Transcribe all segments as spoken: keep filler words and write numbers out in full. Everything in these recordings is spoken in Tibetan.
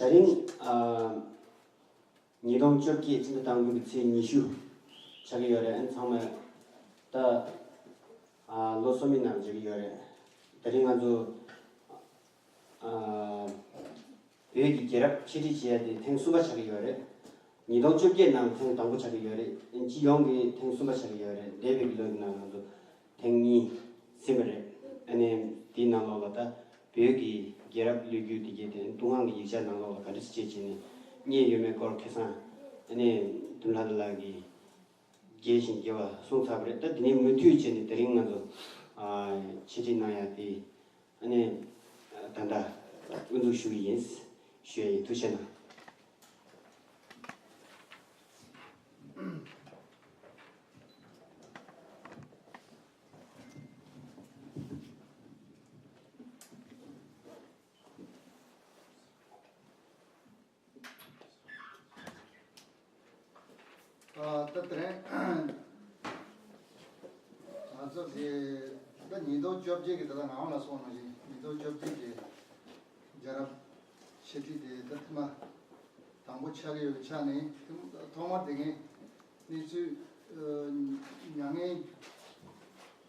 ད་རིང་ཨ་ཉིས་སྟོང་བཅོ་བརྒྱད་སྤྱི་ཟླ་དང་པོ་གི་ཚེས་ཉི་ཤུ་ཆགས་ཀྱི་ཡོད་རེད། ཨ་ཚང་མས་ད་ཨ་ལོ་གསོ་མི་རྣམས་མཇལ་གྱི་ཡོད་རེད། ད་རིང་ང་ཚོ་ཨ་བོད་ཀྱི་རྒྱལ་རབས་འཆད་ཁྲིད་བྱེད་ཡ་དེ་ཐེངས་གསུམ་པ་ཆགས་ཀྱི་ཡོད་རེད། ཉིས་སྟོང་བཅོ་བརྒྱད་ནང་ཐེངས་དང་པོ་ཆགས་ཀྱི་ཡོད་རེད། སྤྱི་ཡོངས་ཀྱི་ཐེངས་གསུམ་པ་ཆགས་ཀྱི་ཡོད་རེད། འདས་པའི་ལོ་ཡི་ནང་ང་ཚོ་ཐེངས་གཉིས་ཟིན་པ་རེད། ཨ་ནི་དེའི་ནང་ལོགས་ལ་ད་བོད་ཀྱི་རྒྱལ་རབས་ལོ་རྒྱུས་དེ་གའི་དེ་ཏུན་ཧོང་གི་ཡིག་ཆ་ནང་ལོགས་ལ་ག་འདྲ་སེ་བྱས་བྱས་ནས་རྙེད་ཡོད་མེད་སྐོར་ཁ་སང་ཨ་ནི་དུམ་ལྷ་ལགས་ཀྱིས་རྒྱས་ཤིང་རྒྱས་པ་གསུངས་ཚར་བ་རེད། ད་དེ་ནས་མུ་མཐུད་བྱས་ནས་དེ་རིང་ང་ཚོ་ཨ་འཆད་ཁྲིད་གནང་ཡ་དེ་ཨ་ནི་ད་ལྟ་དབུ་འཛུགས་ཞུ་གི་ཡིན། ཞུ་ཡ་ཡིན། ཐུགས་རྗེ་གནང་། ཨ་ད་དེ་རིང་ང་ཚོ་གི་ད་ཉིས་སྟོང་བཅོ་བརྒྱད་ཀྱི་ད་ལྟ་ང་རང་ལ་སོང་ནང་བཞིན་ཉིས་སྟོང་བཅོ་བརྒྱད་ཀྱི་རྒྱལ་རབས་འཆད་ཁྲིད་དེ་ད་ཐེངས་མ་དང་པོ་ཆགས་ཀྱི་ཡོད་པའི་ཆ་ནས་ཐེངས་ཐོག་མར་དེ་ངས་གནས་ཚུལ་ཨ་མྱ་ངན་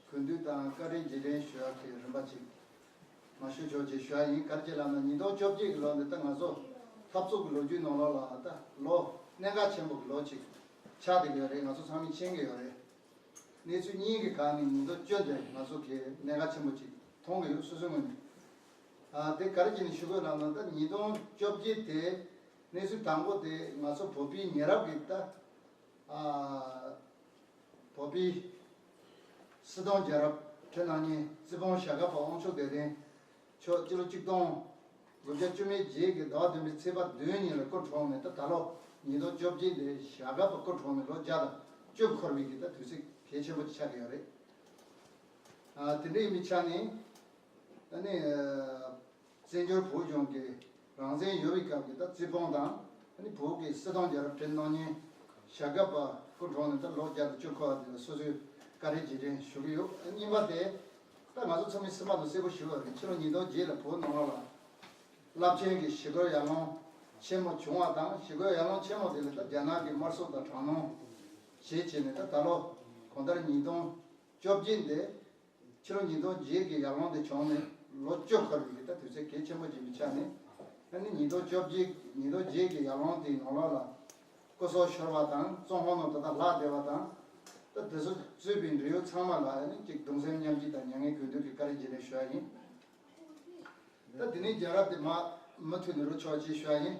གུས་འདུད་དང་བཀའ་དྲིན་རྗེས་དྲན་ཞུ་ཡག་གི་རིམ་པ་ཅིག་མ་ཞུ་ཆོག་ཅེས་ཞུ་ཡ་ཡིན། ག་རེ་བྱས་ལབ་ན་ཉིས་སྟོང་བཅོ་བརྒྱད་ཀྱི་ལོ་འདི་ད་ང་ཚོ་འཐབ་རྩོད་ཀྱི་ལོ་རྒྱུས་ནང་ལོགས་ལ་ད་ལོ་གནད་འགག་ཆེན་པོ་གི་ལོ་ཅིག་ཆགས་བསྡད་ཀྱི་ཡོད་རེད། ང་ཚོ་ཚང་མས་མཁྱེན་གྱི་ཡོད་རེད། གནས་ཚུལ་གཉིས་ཀྱི་སྒང་ནས་ཉིས་སྟོང་བཅོ་བརྒྱད་ང་ཚོ་གི་གནད་འགག་ཆེན་པོ་ཅིག་མཐོང་གི་ཡོད། སོ་སོའི་ངོས་ནས། ཨ་དེ་ག་རེ་བྱས་ནས་ཞུ་དགོས་ལབ་ན་ད་ཉིས་སྟོང་བཅོ་བརྒྱད་དེ་གནས་ཚུལ་དང་པོ་དེ་ང་ཚོ་བོད་པའི་ཉེ་རབས་ཀྱི་ད་ཨ་བོད་པའི་སྲིད་དོན་རྒྱལ་རབས་བྲིས་གནང་མཁན་རྩིས་དཔོན་ཞྭ་སྒབ་པ་དབང་ཕྱུག་བདེ་ལྡན་མཆོག་སྤྱི་ལོ་གཅིག་སྟོང་དགུ་བརྒྱ་བཅུ་མེད་བརྒྱད་ཀྱི་ཟླ་བ་བདུན་པའི་ཚེས་པ་བདུན་ཉིན་ལ་སྐུ་གྲོངས་ནས་ད་ད་ལོ་ཉིས་སྟོང་བཅོ་བརྒྱད་འདིར་ཞྭ་སྒབ་པ་སྐུ་གྲོངས་ནས་ལོ་བརྒྱ་དང་བཅུ་འཁོར་བའི་གི་ད་དུས་ཚིགས་གལ་ཆེན་པོ་ཅིག་ཆགས་ཀྱི་ཡོད་རེད། ཨ་དེ་འདྲ་ཡིན་པའི་ཆ་ནས་ཨ་ནི་ཨ་བཙན་བྱོལ་བོད་ལྗོངས་ཀྱི་རང་བཙན་ཡོད་པའི་སྐབས་ཀྱི་ད་རྩིས་དཔོན་དང་ཨ་ནི་བོད་ཀྱི་སྲིད་དོན་རྒྱལ་རབས་བྲིས་གནང་མཁན་ཞྭ་སྒབ་པ་སྐུ་གྲོངས་ནས་ད་ལོ་བརྒྱ་དང་བཅུ་འཁོར་བ་དེ་ལ་སོ་སོའི་བཀའ་དྲིན་རྗེས་དྲན་ཞུ་གི་ཡོད། གཉིས་པ་དེ་ད་ང་ཚོ་ཚང་མས་སེམས་པ་ནང་གསལ་པོ་ཞུ་བ་རེད། ཕྱི་ལོ་ཉིས་སྟོང་བརྒྱད་ལ་བོད་ནང་ལོགས་ལ་རླབས་ཆེན་གྱི་ཞི་རྒོལ་ཡར་ལངས་ཆེན་མོ་བྱུང་བ་དང་། ཞི་རྒོལ་ཡར་ལངས་ཆེན་མོ་དེ་ལ་ད་རྒྱ་ནག་གི་དམར་གསོད་དང་དྲག་གནོན་བྱས་བྱས་ནས་ད་ད་ལོ་གང་ལྟར་ཉིས་སྟོང་བཅོ་བརྒྱད་འདི་ཕྱི་ལོ་ཉིས་སྟོང་བརྒྱད་ཀྱི་ཡར་ལངས་དེ་བྱུང་ནས་ལོ་བཅུ་འཁོར་བའི་གི་ད་དུས་ཚོད་གལ་ཆེན་པོ་ཅིག་ཡིན་པའི་ཆ་ནས། ཨ་ནི་ཉིས་སྟོང་བཅོ་བརྒྱད་ཉིས་སྟོང་བརྒྱད་ཀྱི་ཡར་ལངས་དེའི་ནང་ལོགས་ལ་སྐུ་སྲོག་ཤོར་བ་དང་བཙོན་ཁང་ནང་ད་ལྟ་ལྷག་བསྡད་པ་དང་། ད་དེ་ཚོ་གཙོས་པའི་འབྲེལ་ཡོད་ཚང་མ་ལ་ཨ་ནི་གཅིག་གདུང་སེམས་མཉམ་སྐྱེད་དང་མྱ་ངན་གུས་འདུད་ཀྱི་བཀའ་དྲིན་རྗེས་དྲན་ཞུ་ཡ་ཡིན། ད་དེ་ནས་རྒྱལ་རབས་དེ་མ་མུ་མཐུད་ནས་རུ་ཆོག་ཅེས་ཞུ་ཡ་ཡིན།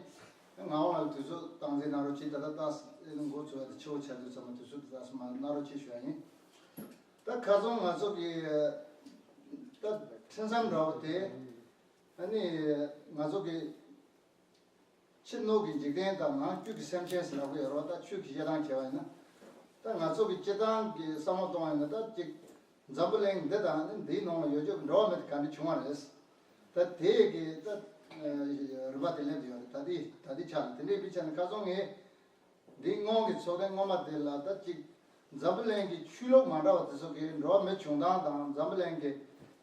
ངག་དབང་ལགས་དུས་ཚོད་སྟངས་འཛིན་གནང་རོགས་གྱིས། ད་ལྟ་ཏག་ཏག་འགོ་ཚུགས་ཡ་དེ་ཕྱི་པོ་ཆགས་དུས་ཙམ་པ་དུས་ཚོད་དེ་ཏག་ཏག་མ་གནང་རོགས་གྱིས་ཞུ་ཡ་ཡིན། ད་ཁ་སང་ང་ཚོ་གི་ད་འཕྲིན་བཟང་འདྲ་བོ་དེ་ཨ་ནི་ང་ཚོ་གི་ཕྱི་སྣོད་ཀྱི་འཇིག་རྟེན་དང་ནང་བཅུད་ཀྱི་སེམས་ཅན་ཟེར་ལབ་ཀྱི་ཡོད་རེད་བ། ད་ཆོས་ཀྱི་བཤད་སྟངས་བྱས་པ་ཡིན་ན། ད་ང་ཚོ་གི་སྤྱིར་བཏང་གི་བསམ་བློ་གཏོང་བ་ཡིན་ན་ད་ཅིག་འཛམ་བུ་གླིང་འདི་དང་ནི་འདིའི་ནང་ལ་ཡོད་རྒྱུ་གི་འགྲོ་བ་མི་དེ་ག་འདྲ་བྱུང་བ་རེད། ད་དེ་གི་ད་རིམ་པ་དེ་ལེན་དུ་ཡོད་རེད། ད་དེ་ད་དེ་ཆ་ནས་དེ་འདྲའི་དཔེ་ཆ་ནས་ཁ་སང་ངས་འདིའི་སྔོན་གྱི་ཚོགས་ཐེངས་སྔོན་མ་དེ་ལ་ད་ཅིག་འཛམ་བུ་གླིང་གི་ཆོས་ལུགས་མ་འདྲ་བ་དེ་ཚོ་གི་འགྲོ་བ་མི་བྱུང་སྟངས་དང་འཛམ་བུ་གླིང་གི་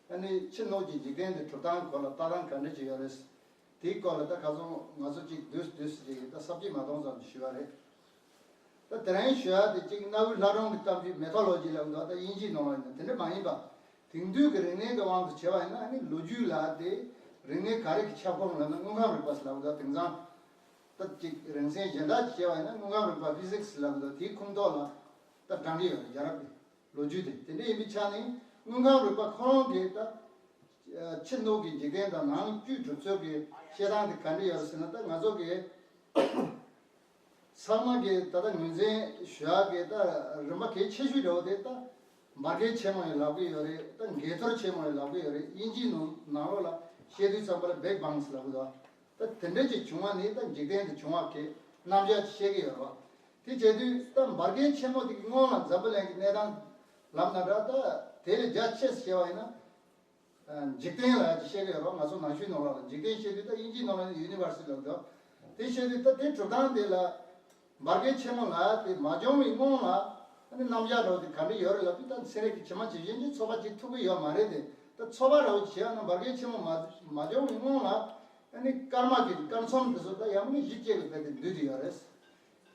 ཨ་ནི་ཕྱི་སྣོད་ཀྱི་འཇིག་རྟེན་འདི་གྲུབ་སྟངས་སྐོར་ལ་ལྟ་སྟངས་ག་འདྲ་ཅིག་ཡོད་རེད། དེའི་སྐོར་ལ་ད་ཁ་སང་ང་ཚོ་གཅིག་བསྡུས་བསྡུས་ཅིག་ད་ས་བཅད་མ་གཏོང་ཙམ་ཞུས་པ་རེད། ད་དེ་རིང་ཞུ་ཡ་དེ་གཅིག་གནའ་བོའི་ལྷ་སྒྲུང་གི་གཏམ་རྒྱུད་མེ་ཐོ་ལོ་ཇི་ལབ་འདུག་ད་དབྱིན་ཇིའི་ནང་ལ་ཡིན་ན་དེ་འདྲ་མ་ཡིན་པ། དེང་དུས་ཀྱི་རིག་གནས་ཀྱི་དབང་དུ་བྱས་པ་ཡིན་ན་ཨ་ནི་ལོ་རྒྱུས་ལ་དེ་རིག་གནས་ག་རེ་གི་ཁྱབ་ཁོངས་ལབ་ན་དངོས་ཁམས་རིག་པ་ཟེར་ལབ་འདུག་དེང་སང་ད་གཅིག་རིང་བསྲེལ་གཞན་དག་ཅིག་བྱས་པ་ཡིན་ན་དངོས་ཁམས་རིག་པ་ཕི་ཟིག་སི་ལབ་འདུག་དེའི་ཁོངས་གཏོགས་ལ་ད་བགྲང་གི་ཡོད་རེད། རྒྱལ་རབས་དེ། ལོ་རྒྱུས་དེ་དེ་འདྲ་ཡིན་པའི་ཆ་ནས་དངོས་ཁམས་རིག་པ་ཁོ་རང་གི་ད་ཕྱི་སྣོད་ཀྱི་འཇིག་རྟེན་དང་ནང་བཅུད་གྲུབ་ཚུལ་གྱི་བཤད་སྟངས་དེ་ག་འདྲ་ཡོད་ཟེར་ན། ད་ང་ཚོ་གི་ཚང་མ་གི་ད་ལྟ་ངོས་འཛིན་ཞུ་ཡག་གི་ད་རིམ་པ་གལ་ཆེ་ཤོས་འདྲ་བོ་དེ་ད་འབར་གས་ཆེན་མོ་ཡིན་ལབ་ཀྱི་ཡོད་རེད། ད་འགས་གཏོར་ཆེན་མོ་ཡིན་ལབ་ཀྱི་ཡོད་རེད། དབྱིན་ཇིའི་ནང་ནང་ལོགས་ལ་བཤད་དུས་ཙམ་པ་ལ་བེག་བང་ཟེར་ལབ་ཀྱི་འདུག་ད་དེ་འདྲ་ཅིག་བྱུང་བ་ནི་ད་འཇིག་རྟེན་དུ་བྱུང་བ་གི་རྣམ་གཞག་ཅིག་བཤད་ཀྱི་ཡོད་རེད་བ། དེ་བྱས་དུས་ད་འབར་གས་ཆེན་མོ་དེ་གི་སྔོན་ལ་འཛམ་བུ་གླིང་གི་གནས་སྟངས་ལབ་ན་འདྲ། ད་དེ་ལས་རྒྱ་ཆེ་ཞེས་པ་ཡིན་ན་ཨ་འཇིག་རྟེན་ལ་ཅིག་བཤད་ཀྱི་ཡོད་རེད་བ། ང་ཚོ་ནང་ཆོས་ནང་ལ་འཇིག་རྟེན་བཤད་དུས་ད་དབྱིན་ཇིའི་ནང་ལ་ཡུ་ནི་བར་སི་ལབ་འདུག་དེ་བཤད་དུས་ད་དེ་གྲུབ་སྟངས་དེ་ལ་འབར་གས་ཆེན་མོ་ལ་དེ་མ་བྱུང་བའི་སྔོན་ལ་ཨ་ནི་རྣམ་གཞག་འདྲ་བོ་དེ་ག་འདྲ་ཡོད་རེད་ལབ་དུས་ད་ཚན་རིག་གི་ཇི་མ་ཇི་བཞིན་གྱི་ཚོད་དཔག་བྱེད་ཐུབ་ཀྱི་ཡོད་མ་རེད་དེ། ད་ཚོད་དཔག་འདྲ་བོ་བྱས་ཡོང་ན་འབར་གས་ཆེན་མོ་མ་མ་བྱུང་བའི་སྔོན་ལ་ ཨ་ནི་སྐར་མ་གི་སྐར་ཚོམ་དེ་ཚོ་ད་ཡང་མིན་གཞི་བཅས་ཀྱི་བེད་དེ་འདུས་ཏེ་ཡོད་རེད།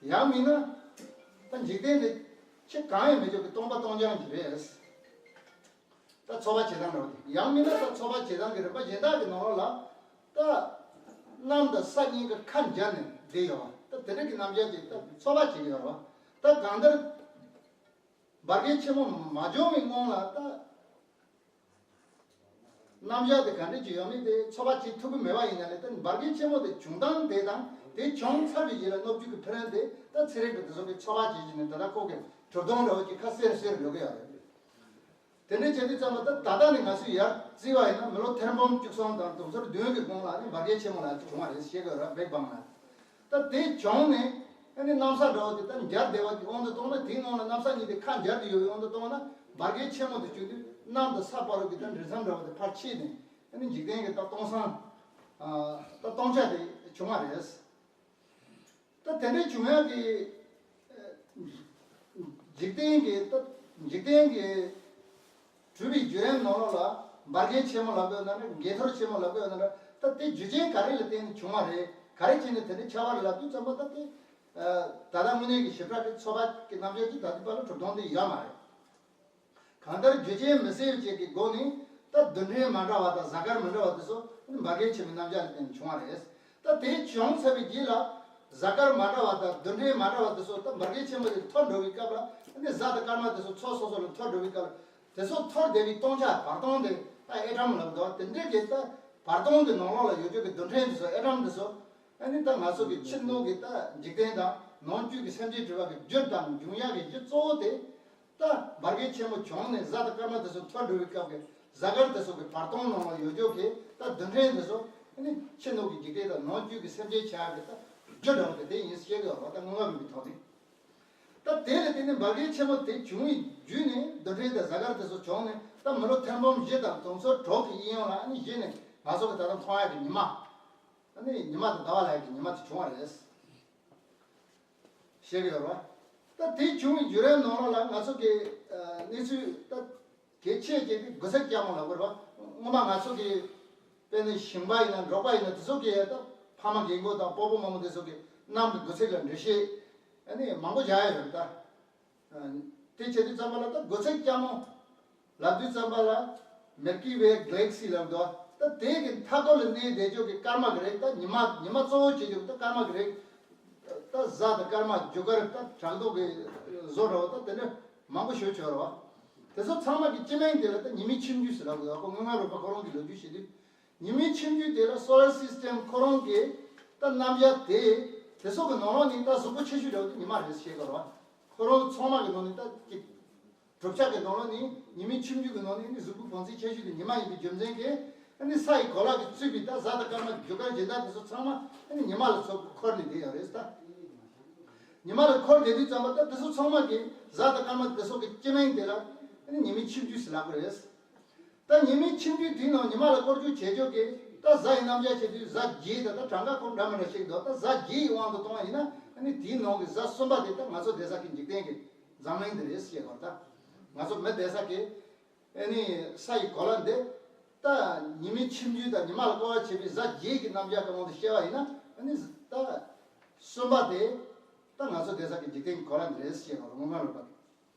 ཡང་མིན་ན་ད་འཇིག་རྟེན་དེ་ཆེས་གང་ཡང་མི་འཇོག་གི་སྟོང་པ་སྟོང་རྐྱང་ཞིག་རེད། ད་ཚོགས་པ་བྱེད་སྟངས་འདྲ་བོ་དེ། ཡང་མིན་ན་ད་ཚོགས་པ་བྱེད་སྟངས་ཀྱི་རིམ་པ་གཞན་དག་གི་ནང་ལོགས་ལ་ད་གནམ་དང་ས་གཉིས་ཀྱི་ཁ་འབྱར་ནས་བསྡད་ཡོད་པ། ད་དེ་འདྲ་གི་རྣམ་གཞག་ཅིག་ད་ཚོགས་པ་བྱེད་ཀྱི་ཡོད་རེད་བ། ད་གང་ལྟར་འབར་གས་ཆེན་མོ་མ་བྱུང་བའི་སྔོན་ལ་ད་རྣམ་གཞག་དེ་ག་འདྲ་ཅིག་ཡོད་མེད་དེ་ཚོགས་པ་བྱེད་ཐུབ་ཀྱི་མེད་པ་ཡིན་ན་ལས། ད་འབར་གས་ཆེན་མོ་དེ་བྱུང་སྟངས་དེ་དང་དེ་བྱུང་ཚར་བའི་རྗེས་ལ་གནོད་སྐྱོན་གྱི་ཕན་ཡོན་དེ་ད་ཚན་རིག་པ་དེ་ཚོ་གིས་ཚོགས་པ་བྱེད་ཀྱི་ནས་ད་ལྟ་ཁོ་གི་གྲུབ་སྟངས་འདྲ་བོ་ཅིག་ཁ་གསལ་གསལ་འགྲོ་གི་ཡོད་རེད། དེ་འདྲ་བྱས་དུས་ཙམ་པ་ད་ད་ལྟ་ནས་ང་ཚོས་ཡར་བརྩིས་པ་ཡིན་ན་མི་ལོ་ཐེར་འབུམ་བཅུ་གསུམ་དང་དུང་ཕྱུར་བདུན་གྱི་གོང་ལ་ནི་འབར་གས་ཆེན་མོ་ལ་བྱུང་བ་རེད་ཞེས་གི་ར་བེག་བང་ལ། ད་དེ་བྱུང་ནས་ཨ་ནི་གནམ་ས་འདྲ་བོ་དེ་ད་འབྱར་བསྡད་པ་གི་དབང་དུ་བཏང་ན། དེའི་ནང་ལ་གནམ་ས་གཉིས་དེ་ཁ་འབྱར་དུ་ཡོད་པའི་དབང་དུ་བཏང་ན། འབར་གས་ཆེན་མོ་དེ་བྱུང་དུས་གནམ་དང་ས་བར་དུ་གི་ད་འབྲེལ་མཚམས་འདྲ་བོ་དེ་ཕར་ཕྱེས་ནས་ཨ་ནི་འཇིག་རྟེན་གྱི་ད་སྟོང་སང་ད་སྟོང་ཆ་དེ་བྱུང་བ་རེད། ད་དེ་འདྲའི་བྱུང་ཡག་གི་འཇིག་རྟེན་གྱི་ད་འཇིག་རྟེན་གྱི་གྲུབ་པའི་བརྒྱུད་རིམ་ནང་ལོགས་ལ་འབར་གས་ཆེན་མོ་ལབ་དགོས་ན་འདྲ། འགས་ཐོར་ཆེན་མོ་ལབ་དགོས་ན་འདྲ། ད་དེ་རྒྱུ་རྐྱེན་ག་རེ་ལ་བརྟེན་ནས་བྱུང་བ་རེད། ག་རེ་བྱས་ནས་དེ་འདྲ་ཆགས་པ་རེད་ལབ་དུས་ཙམ་པ་ད་དེ་ད་ལྟ་དངོས་གནས་ཀྱི་ཞིབ་ཕྲ་གི་ཚོགས་པ་གི་རྣམ་གཞག་ཅིག་ད་ལྟའི་བར་ལ་གྲུབ་སྟངས་དེ་ཡོད་མ་རེད། གང་ལྟར་རྒྱུ་རྐྱེན་མི་གསལ་བཅས་ཀྱི་སྒོ་ནས་ད་རྡུལ་ཕྲན་མ་འདྲ་བ་དང་གཟའ་སྐར་མི་འདྲ་བ་དེ་ཚོ་འབར་གས་ཆེན་མོའི་རྣམ་གཞག་ལ་བརྟེན་ནས་བྱུང་བ་རེད། ད་དེ་བྱུང་ཚར་བའི་རྗེས་ལ་གཟའ་སྐར་མ་འདྲ་བ་དང་རྡུལ་ཕྲན་མ་འདྲ་བ་དེ་ཚོ་ད་འབར་གས་ཆེན་མོ་དེ་འཐོར་འགྲོ་བའི་སྐབས་ལ་ཨ་ནི་གཟའ་དང་སྐར་མ་དེ་ཚོ་ཕྱོགས་སོ་སོ་ལ་འཐོར་འགྲོ་བའི་སྐབས་ལ། དེ་ཚོ་འཐོར་བསྡད་པའི་སྟོང་ཆ་བར་སྟོང་དེ་ད་ཨེ་ཊམ་ལབ་འདུག་དེ་འདྲའི་གི་ད་བར་སྟོང་གི་ནང་ལོགས་ལ་ཡོད་རྒྱུ་གི་རྡུལ་ཕྲན་དེ་ཚོ་ཨེ་ཊམ་དེ་ཚོ་ཨ་ནི་ད་ང་ཚོ་གི་ཕྱི་སྣོད་ཀྱི་ད་འཇིག་རྟེན་དང་ནང་བཅུད་ཀྱི་སེམས་ཅན་གྲུབ་པ་གི་རྒྱུ་དང་འབྱུང་ཡག་གི་རྒྱུ་གཙོ་བོ་དེ། ད་འབར་གས་ཆེན་མོ་བྱུང་ནས་གཟའ་དང་སྐར་མ་དེ་ཚོ་འཐོར་འགྲོ་བའི་སྐབས་ཀྱི་གཟའ་སྐར་དེ་ཚོ་གི་བར་སྟོང་ནང་ལ་ཡོད་རྒྱུ་གི་ད་རྡུལ་ཕྲན་དེ་ཚོ་ཨ་ནི་ཕྱི་སྣོད་ཀྱི་འཇིག་རྟེན་དང་ནང་བཅུད་ཀྱི་སེམས་ཅན་ཆགས་ཀྱི་ད་རྒྱུ་འདྲ་བོ་དེ་དེ་ཡིན་ཞེས་གི་བ་ད་སྔོན་མ་རིག་པའི་ཐོག་ནས། ད་དེ་ལ་བརྟེན་ནས་འབར་གས་ཆེན་མོ་དེ་བྱུང་བའི་བརྒྱུད་ནས་རྡུལ་ཕྲན་དང་གཟའ་སྐར་དེ་ཚོ་བྱུང་ནས་ད་མི་ལོ་ཐེར་འབུམ་བཞི་དང་དུང་ཕྱུར་དྲུག་གི་གཡས་གཡོན་ལ་ཨ་ནི་གཞི་ནས་ང་ཚོ་གི་ད་ལྟ་མཐོང་ཡག་གི་ཉི་མ། ཨ་ནི་ཉི་མ་དང་ཟླ་བ་ལབ་ཡག་གི་ཉི་མ་དེ་བྱུང་བ་རེད། ཤེས་ཀྱི་ཡོད་རེད་བ། ད་དེ་བྱུང་བའི་བརྒྱུད་རིམ་ནང་ལོགས་ལ་ང་ཚོ་གི་ཨ་གནས་ཚུལ་ད་གལ་ཆེ་གལ་ཏེ་དགུ་ཚིགས་རྐྱང་མོ་ལབ་དགོས་རེད་བ། སྔོན་མ་ང་ཚོ་གི་དཔེར་ན་ཞིང་པ་ཡིན་ན་འབྲོག་པ་ཡིན་ན་དེ་ཚོ་གི་ད་ཕ་མ་རྒན་གོག་དང་སྤོ་བོ་རྨོ་མོ་དེ་ཚོ་གི་གནམ་གྱི་དགུ་ཚིགས་ལ་འགྲེལ་བཤད་ཨ་ནི་མང་པོ་བྱ་ཡ་ཡོད་རེད་ད། དེ་བྱེད་དུས་ཙམ་པ་ལ་ད་དགུ་ཚིགས་རྐྱང་མོ་ལབ་དུས་ཙམ་པ་ལ་མིལ་ཀི་ཝེ་གྷ་ལེག་སི་ལབ་འདུག་ད་དེ་གི་མཐའ་སྐོར་ལ་གནས་བསྡད་ཆོག་གི་སྐར་མ་གི་རིགས། ད་ཉི་མ་ཉི་མ་གཙོ་བོ་བྱེད་ཆོག་གི་ད་སྐར་མ་གི་རིགས། ད་གཟའ་དང་སྐར་མ་རྒྱུ་སྐར་ད་བྲག་རྡོ་གི་བཟོ་འདྲ་བོ་ད་དེ་འདྲ་མང་པོ་ཞིག་ཡོད་རེད་བ། དེ་ཚོ་ཚང་མ་གི་སྤྱི་མིང་དེ་ལ་ད་ཉི་མའི་ཁྱིམ་རྒྱུད་ཟེར་ལབ་འདུག་ཁོ་སྔོན་མ་རོལ་པ་ཁོ་རང་གི་ལོ་རྒྱུས་བཤད་དུས། ཉི་མའི་ཁྱིམ་རྒྱུད་དེ་ལ་སོ་ལར་སིས་ཊེམ་ཁོ་རང་གི་ད་རྣམ་གཞག་དེ། དེ་ཚོ་གི་ནང་ལོགས་ནས་ད་གཟུགས་པོ་ཆེ་ཤོས་འདྲ་བོ་དེ་ཉི་མ་རེད་ཟེར་གི་རེད་བ། ཁོ་རང་ཚང་མ་གི་ནང་ནས་ད་ཀྱི་གྲུབ་ཆ་གི་ནང་ལོགས་ནས་ཉི་མའི་ཁྱིམ་རྒྱུད་གི་ནང་ནས་ནི་གཟུགས་པོའི་བང་མཛོད་ཆེ་ཤོས་དེ་ཉི་མ་ཡིན་པའི་རྒྱུ་མཚན་གྱིས་ཨ་ནི་ས་ཡི་གོ་ལ་གིས་གཙོས་པའི་ད་གཟའ་དང་སྐར་མ་རྒྱུ་སྐར་གཞན་དག་དེ་ཚོ་ཚང་མ་ཨ་ནི་ཉི་མ་ལ་ཚུར་འཁོར་ནས་བསྡད་ཡོད་རེད་ད། ཉི་མ་ལ་འཁོར་བསྡད་དུས་ཙམ་པ་ད་དེ་ཚོ་ཚང་མ་གི་གཟའ་དང་སྐར་མ་དེ་ཚོ་གི་སྤྱི་མིང་དེ་ལ་ཨ་ནི་ཉི་མའི་ཁྱིམ་རྒྱུད་ཟེར་ལབ་གི་རེད། ད་ཉི་མའི་ཁྱིམ་རྒྱུད་དེའི་ནང་ཉི་མ་ལ་སྐོར་རྒྱུག་བྱེད་ཆོག་གི་ད་གཟའ་ཡི་རྣམ་གཞག་བྱེད་དུས་གཟའ་བརྒྱད་ད་ད་གྲངས་ཀ་ཁོ་འདྲ་མི་འདྲ་ཞིག་འདུག་ད་གཟའ་བརྒྱད་ཡི་དབང་དུ་གཏོང་བ་ཡིན་ན་ཨ་ནི་དེའི་ནང་གི་གཟའ་གསུམ་པ་དེ་ད་ང་ཚོ་བསྡད་ས་གི་འཇིག་རྟེན་གི་འཛམ་གླིང་དེ་རེད་ཟེར་བ། ད་ང་ཚོ་མི་བསྡད་ས་གི་ཨ་ནི་ས་ཡི་གོ་ལ་འདི་ད་ཉི་མའི་ཁྱིམ་རྒྱུད་དང་ཉི་མ་ལ་སྐོར་བ་བྱེད་པའི་གཟའ་བརྒྱད་ཀྱི་རྣམ་གཞག་གི་དབང་དུ་བཤད་པ་ཡིན་ན་ཨ་ནི་ད་གསུམ་པ་དེ་ད་ང་ཚོ་བསྡད་ས་གི་འཇིག་རྟེན་གི་གོ་ལ་འདི་རེད་ཟེར་བ་རེད། སྔོན་མ་རོལ་པ་གི་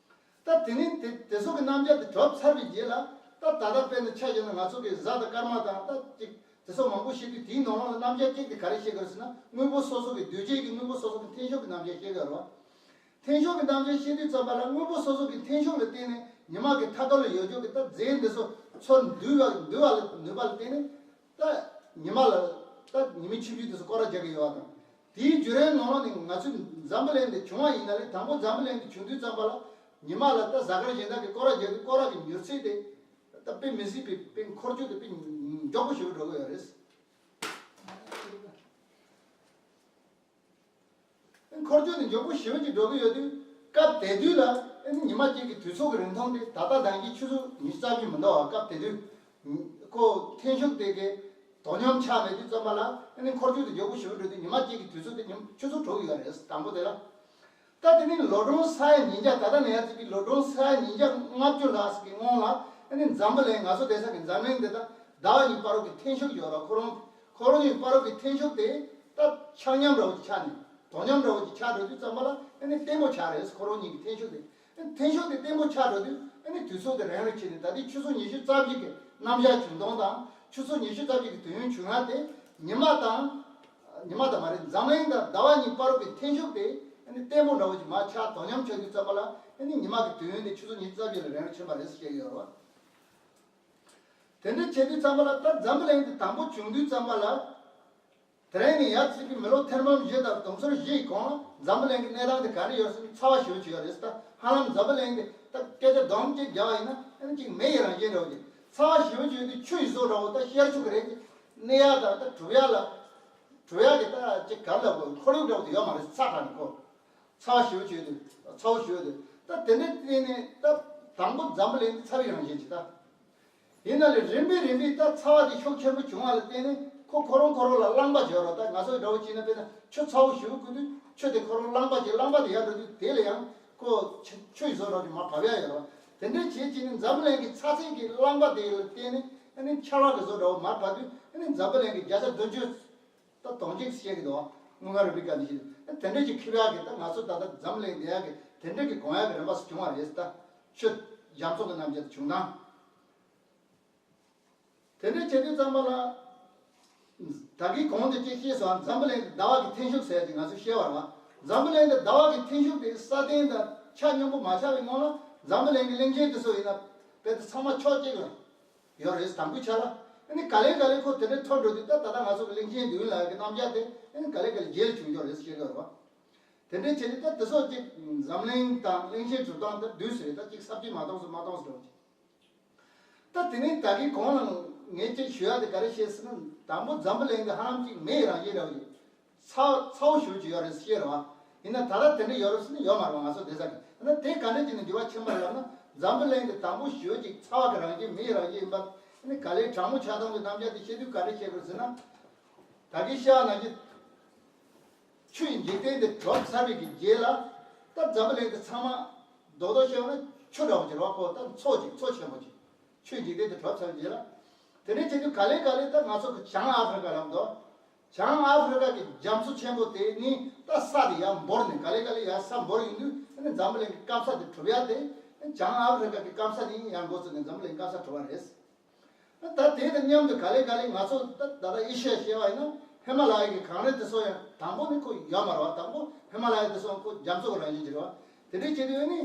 ད་དེ་ནས་དེ་དེ་ཚོ་གི་རྣམ་གཞག་དེ་གྲུབ་ཚར་བའི་རྗེས་ལ་ད་ད་ལྟ་དཔེར་ན་ཆ་བཞག་ན་ང་ཚོ་གི་གཟའ་དང་སྐར་མ་དང་ད་ཅིག་དེ་ཚོ་མང་པོ་བཤད་དུས་དེའི་ནང་ལོགས་ལ་རྣམ་གཞག་གཅིག་དེ་ག་རེ་བཤད་དགོས་ཟེར་ན་དངོས་པོ་སོ་སོ་གི་འདུས་བྱས་ཀྱི་དངོས་པོ་སོ་སོ་གི་འཐེན་ཤུགས་ཀྱི་རྣམ་གཞག་བཤད་དགོས་རེད་བ། འཐེན་ཤུགས་ཀྱི་རྣམ་གཞག་བཤད་དུས་ཙམ་པ་ལ་དངོས་པོ་སོ་སོ་གི་འཐེན་ཤུགས་ལ་བརྟེན་ནས་ཉི་མ་གི་མཐའ་འཁོར་ལ་ཡོད་རྒྱུ་གི་ད་རྫས་འདི་ཚོ་ཚུར་འདུས་པ་འདུས་པ་ལ་ནུས་པ་ལ་བརྟེན་ནས་ད་ཉི་མ་ལ་ད་ཉི་མའི་ཁྱིམ་རྒྱུད་དེ་ཚོ་སྐོར་ར་རྒྱག་གི་ཡོད་པ་དང་། དེའི་བརྒྱུད་རིམ་ནང་ལོགས་ནས་ང་ཚོའི་འཛམ་བུ་གླིང་འདི་བྱུང་བ་ཡིན་ན་ལས་དང་པོ་འཛམ་བུ་གླིང་འདི་བྱུང་དུས་ཙམ་པ་ལ་ཉི་མ་ལ་ད་གཟའ་སྐར་གཞན་དག་གི་སྐོར་ར་རྒྱག་དུས་སྐོར་ར་གི་མྱུར་ཚད་དེ་ད་དཔེ་མི་སྲིད་པའི་དཔེ་འཁོར་རྒྱུག་དེ་དཔེ་མགྱོགས་པོ་ཞེ་པོ་འགྲོ་གི་ཡོད་རེད། འཁོར་སྐྱོད་དེ་མགྱོགས་པོ་ཞེ་པོ་ཅིག་འགྲོ་གི་ཡོད་དུས། སྐབས་དེ་དུས་ལ་ཨ་ནི་ཉི་མ་གཅིག་གི་དུས་ཚོད་ཀྱི་རིང་ཐུང་དེ་ད་ལྟ་ལྡང་གི་ཆུ་ཚོད་ཉི་ཤུ་རྩ་བཞི་མི་འདུག་བ། སྐབས་དེ་དུས་ཁོ་འཐེན་ཤུགས་དེ་གི་དོ་སྙོམས་ཆགས་མེད་དུས་ཙམ་པ་ལ་ཨ་ནི་འཁོར་སྐྱོད་དེ་མགྱོགས་པོ་ཞེ་པོ་འགྲོ་དུས་ཉི་མ་གཅིག་གི་དུས་ཚོད་དེ་ཉི་ཆུ་ཚོད་དྲུག་ཡོད་རེད། དང་པོ་དེ་ལ། ད་དེ་ནི་ལོ་གྲངས་ས་ཡ་ཉིས་བརྒྱ། ད་ལྟ་ནས་ཡར་བརྩིས་པའི་ལོ་གྲངས་ས་ཡ་ཉིས་བརྒྱ་ལྔ་བཅུ་ལྷག་ཞིག་གི་སྔོན་ལ་ཨ་ནི་འཛམ་བུ་གླིང་ང་ཚོ་བསྡད་ས་གི་འཛམ་གླིང་འདི་དང་ཟླ་བ་གཉིས་བར་དུ་གི་འཐེན་ཤུགས་ཡོད་ར། ཁོ་རང་ ཁོ་རང་གཉིས་བར་གྱི་འཐེན་ཤུགས་དེ་ད་ཆ་མཉམ་འདྲ་བོ་ཅིག་ཆགས་ནས་དོ་མཉམ་འདྲ་བོ་ཅིག་ཆགས་འགྲོ་དུས་ཙམ་པ་ལ་ཨ་ནི་བརྟན་པོ་ཆགས་རེད། ཁོ་རང་གཉིས་ཀྱི་འཐེན་ཤུགས་དེ་ཨ་ནི་འཐེན་ཤུགས་དེ་བརྟན་པོ་ཆགས་འགྲོ་དུས་ཨ་ནི་དུས་ཚོད་དེ་རིང་རུ་ཕྱིན་ནས། ད་ལྟའི་ཆུ་ཚོད་ཉི་ཤུ་རྩ་བཞི་གི་གནམ་གཤིས་འབྱུང་སྟངས་དང་ཆུ་ཚོད་ཉི་ཤུ་རྩ་བཞི་གི་དུས་ཡུན་བྱུང་ཡ་དེ་ཉི་མ་དང་། ཉི་མ་དང་མ་རེད། འཛམ་གླིང་དང་ཟླ་བ་གཉིས་བར་གྱི་འཐེན་ཤུགས་དེ་ཨ་ནི་བརྟན་པོ་འདྲ་བོ་ཅིག་མར་ཆགས་དོ་མཉམ་ཆགས་དུས་ཙམ་པ་ལ་ཨ་ནི་ཉི་མ་གི་དུས་ཡུན་དེ་ཆུ་ཚོད་ཉི་ཤུ་རྩ་བཞི་ལ་རིང་རུ་ཕྱིན་པ་རེད་ཟེར་བཤད་ཀྱི་ཡོད་རེད་བ། དེ་འདྲ་བྱེད་དུས་ཙམ་པ་ལ་ད་འཛམ་བུ་གླིང་འདི་དང་པོ་བྱུང་དུས་ཙམ་པ་ལ། དེ་རིང་ནས་ཡར་བརྩིས་པའི་མི་ལོ་ཐེར་འབུམ་བཞི་དང་དུང་ཕྱུར་བཞི་ཡི་གོང་ལ་འཛམ་བུ་གླིང་གི་གནས་སྟངས་དེ་ག་རེ་ཡོད་ཟེར་ན་ཚ་བ་ཞེ་པོ་ཅིག་ཡོད་རེད་ཟེར། ད་ཧ་ལམ་འཛམ་བུ་གླིང་འདི་ད་སྐད་ཆ་སྡོམ་གཅིག་བརྒྱབ་པ་ཡིན་ན་ཨ་ནི་གཅིག་མེ་ཡི་རང་བཞིན་འདྲ་བོ་ཅིག་ཚ་བ་ཞེ་པོ་ཅིག་ཡོད་དུས་ཆུ་ཡི་བཟོ་འདྲ་བོ་ད་ཤར་ཆུ་གི་རེད། གནས་ཡག་དང་ད་གྲུབ་ཡག་ལ་གྲུབ་ཡག་གི་ད་ཅིག་ག་རེ་ལབ་དགོས། ཁོར་ཡུག་འདྲ་བོ་དེ་ཡོད་མ་རེད། ཚ་དྲགས་ནས་ཁོ། ཚ་བ་ཞེ་པོ་ཅིག་ཡོད་དུས། ཚ་བོ་ཞེ་པོ་དེ། ད་དེ་འདྲའི་སྟེང་ནས་ད་དང་པོ་འཛམ་བུ་གླིང་འདི་ཚ་བའི་རང་བཞིན་ཅིག་ད། ཡིན་ན་ལས་རིམ་པས་རིམ་པས་ད་ཚ་བ་དེ་ཤུགས་ཆེན་པོ་བྱུང་བ་ལ་བརྟེན་ནས་ཁོ་ཁོ་རང་ཁོ་རང་ལ་རླངས་པ་བྱེད་རོགས། ད་ང་ཚོ་འདྲ་བོ་བྱས་ན་དཔེར་ན་ཆུ་ཚ་བོ་ཞེ་པོ་ཁུལ་དུས་ཆུ་དེ་ཁོ་རང་རླངས་པ་བྱེད། རླངས་པ་དེ་ཡར་འགྲོ་དུས་དེ་ལ་ཡང་ཁོ་ཆུ་ཆུ་ཡི་བཟོ་འདྲ་ཅིག་མར་བབས་ཡ་ཡོད་རོགས། དེ་འདྲའི་བྱས་བྱས་ནས་འཛམ་བུ་གླིང་གི་ཚ་ཚད་ཀྱི་རླངས་པ་དེ་ལ་བརྟེན་ནས་ཨ་ནི་ཆར་པ་གི་བཟོ་འདྲ་བོ་མར་བབས་དུས་ཨ་ནི་འཛམ་བུ་གླིང་གི་བརྒྱ་ཆ་བདུན་ཅུ། ད་དོན་གཅིག་བཤད་ཀྱི་འདུག་དངུལ་ཁང་རུ་པི་ཀ་འདི་བཞིན་དེ་འདྲ་ཅིག་ཁེབས་ཡག་གི་ད་ང་ཚོ་ད་ལྟ་འཛམ་གླིང་བསྡད་ཡག་གི་དེ་འདྲ་གི་གོན་ཡག་གི་རིམ་པ་སུ་བྱུང་བ་རེད་ད། ཆུ་རྒྱ་མཚོ་གི་རྣམ་རྒྱལ་དུ་བྱུང་སྟངས། དེ་འདྲ་བྱེད་དུས་ཙམ་པ་ལ་ད་གིན་གོང་དུ་ཅིག་བཤད་སོང་། འཛམ་བུ་གླིང་གི་ཟླ་བ་གི་འཐེན་ཤུགས་ཟེར་ཅིག་ང་ཚོ་བཤད་པ་རེད་བ། འཛམ་བུ་གླིང་གི་ཟླ་བ་གི་འཐེན་ཤུགས་དེ་ས་སྟེང་དང་ཆ་སྙོམས་པོ་མ་ཆགས་པའི་སྔོན་ལ་འཛམ་བུ་གླིང་གི་གླིང་ཆེན་དེ་ཚོ་ཡིན་ན་དཔེ་དེ་ཚང་མ་ཕྱོགས་གཅིག་ལ། ཡོད་རེད། དང་པོའི་ཆ་ལ། ཨ་ནི་ག་ལེ་ག་ལེ་ཁོ་དེ་འདྲའི་མཐོ་འགྲོ་དུས་ད་ད་ལྟ་ང་ཚོ་གི་གླིང་ཆེན་བདུན་ལ་གི་རྣམ་གཞག་དེ་ཨ་ནི་ག་ལེ་ག་ལེ་རྗེས་ལ་བྱུང་ཡོད་རེད་ཟེར་ཡོད་རེད་བ། དེ་འདྲའི་བྱས་ཏེ་ད་དེ་སོགས་ཅིག་འཛམ་གླིང་དང་གླིང་ཆེན་གྲུབ་སྟངས་དེ་བསྡུས་ཟེར་ད་ཅིག་ས་བཅད་མ་གཏོགས་སུ་མ་གཏོགས་སུ་འགྲོ་ཅིག་ད་དེ་ནས་ད་གིན་གོང་ལ་ངས་ཅིག་ཞུ་ཡ་དེ་ག་རེ་བཤད་ཟེར་ན། དང་པོ་འཛམ་བུ་གླིང་གི་ཧ་ལམ་ཅིག་མེ་ཡི་རང་བཞིན་འདྲ་བོ་ཅིག་ཚ་ཚ་བོ་ཞེ་པོ་ཅིག་ཡོད་རེད་ཟེར་བཤད་རེད་བ། ཡིན་ན་ད་ལྟ་དེ་འདྲ་ཡོད་རེད་ཟེར་ན་ཡོད་མ་རེད་བ། ང་ཚོ་བསྡད་ས་གི་ཡིན་ན་དེ་ག་འདྲ་ཅིག་ནས་འགྱུར་བ་ཕྱིན་པ་རེད་ལབ་ན། འཛམ་བུ་གླིང་དེ་དང་པོ་ཞེ་པོ་ཅིག་ཚ་བ་གི་རང་བཞིན་མེ་ཡི་རང་བཞིན་ཡིན་པ། ཨ་ནི་ག་ལེ་གྲང་མོ་ཆགས་སྟངས་ཀྱི་རྣམ་གཞག་དེ་བཤད་དུས་ག་འདྲ་བཤད་དགོས་ཟེར་ན། ད་གིན་བཤད་པ་ནང་བཞིན་ཆུ་ཡི་འཇིག་རྟེན་དེ་གྲུབ་ཚར་བའི་གི་རྗེས་ལ་ད་འཛམ་བུ་གླིང་དེ་ཚང་མ་རྡོག་རྡོག་བཤད་པ་ན་ཆུ་འདྲ་བོ་ཅིག་རེད་བ། ཁོ་ད་མཚོ་ཅིག་མཚོ་ཆེན་པོ་ཅིག་ཆུ་ཡི་འཇིག་རྟེན་དེ་གྲུབ་ཚར་བའི་རྗེས་ལ། དེ་འདྲ་བྱེད་དུས་ག་ལེ་ག་ལེ་ད་ང་ཚོ་གི་བྱང་ཨ་ཧྥི་རི་ཀ་ལབ་འདུག་བྱང་ཨ་ཧྥི་རི་ཀ་གི་རྒྱ་མཚོ་ཆེན་པོ་དེ་ནི་ད་ས་དེ་ཡར་འབོར་ནས་ག་ལེ་ག་ལེ་ཡར་ས་འབོར་ཡོང་དུས་ཨ་ནི་འཛམ་བུ་གླིང་གི་སྐམ་ས་དེ་གྲུབ་ཡ་དེ། བྱང་ཨ་ཧྥི་རི་ཀ་གི་སྐམ་ས་དེ་ཡང་འགོ་བཙུགས་ནས་འཛམ་བུ་གླིང་སྐམ་ས་གྲུབ་པ་རེད། ད་དེ་དང་མཉམ་དུ་ག་ལེ་ག་ལེ་ང་ཚོ་ད་ད་ལྟ་ཨེ་ཤི་ཡ་བཤད་པ་ཡིན་ན་ཧི་མ་ལ་ཡ་གི་གངས་རི་དེ་ཚོ་ཡང་དང་པོ་ནི་ཁོ་ཡོད་མ་རེད་བ། དང་པོ་ཧི་མ་ལ་ཡ་དེ་ཚོ་ཁོ་རྒྱ་མཚོ་གི་རང་བཞིན་ཅིག་རེད་བ། དེ་འདྲའི་བྱེད་དུས་ཨ་ནི་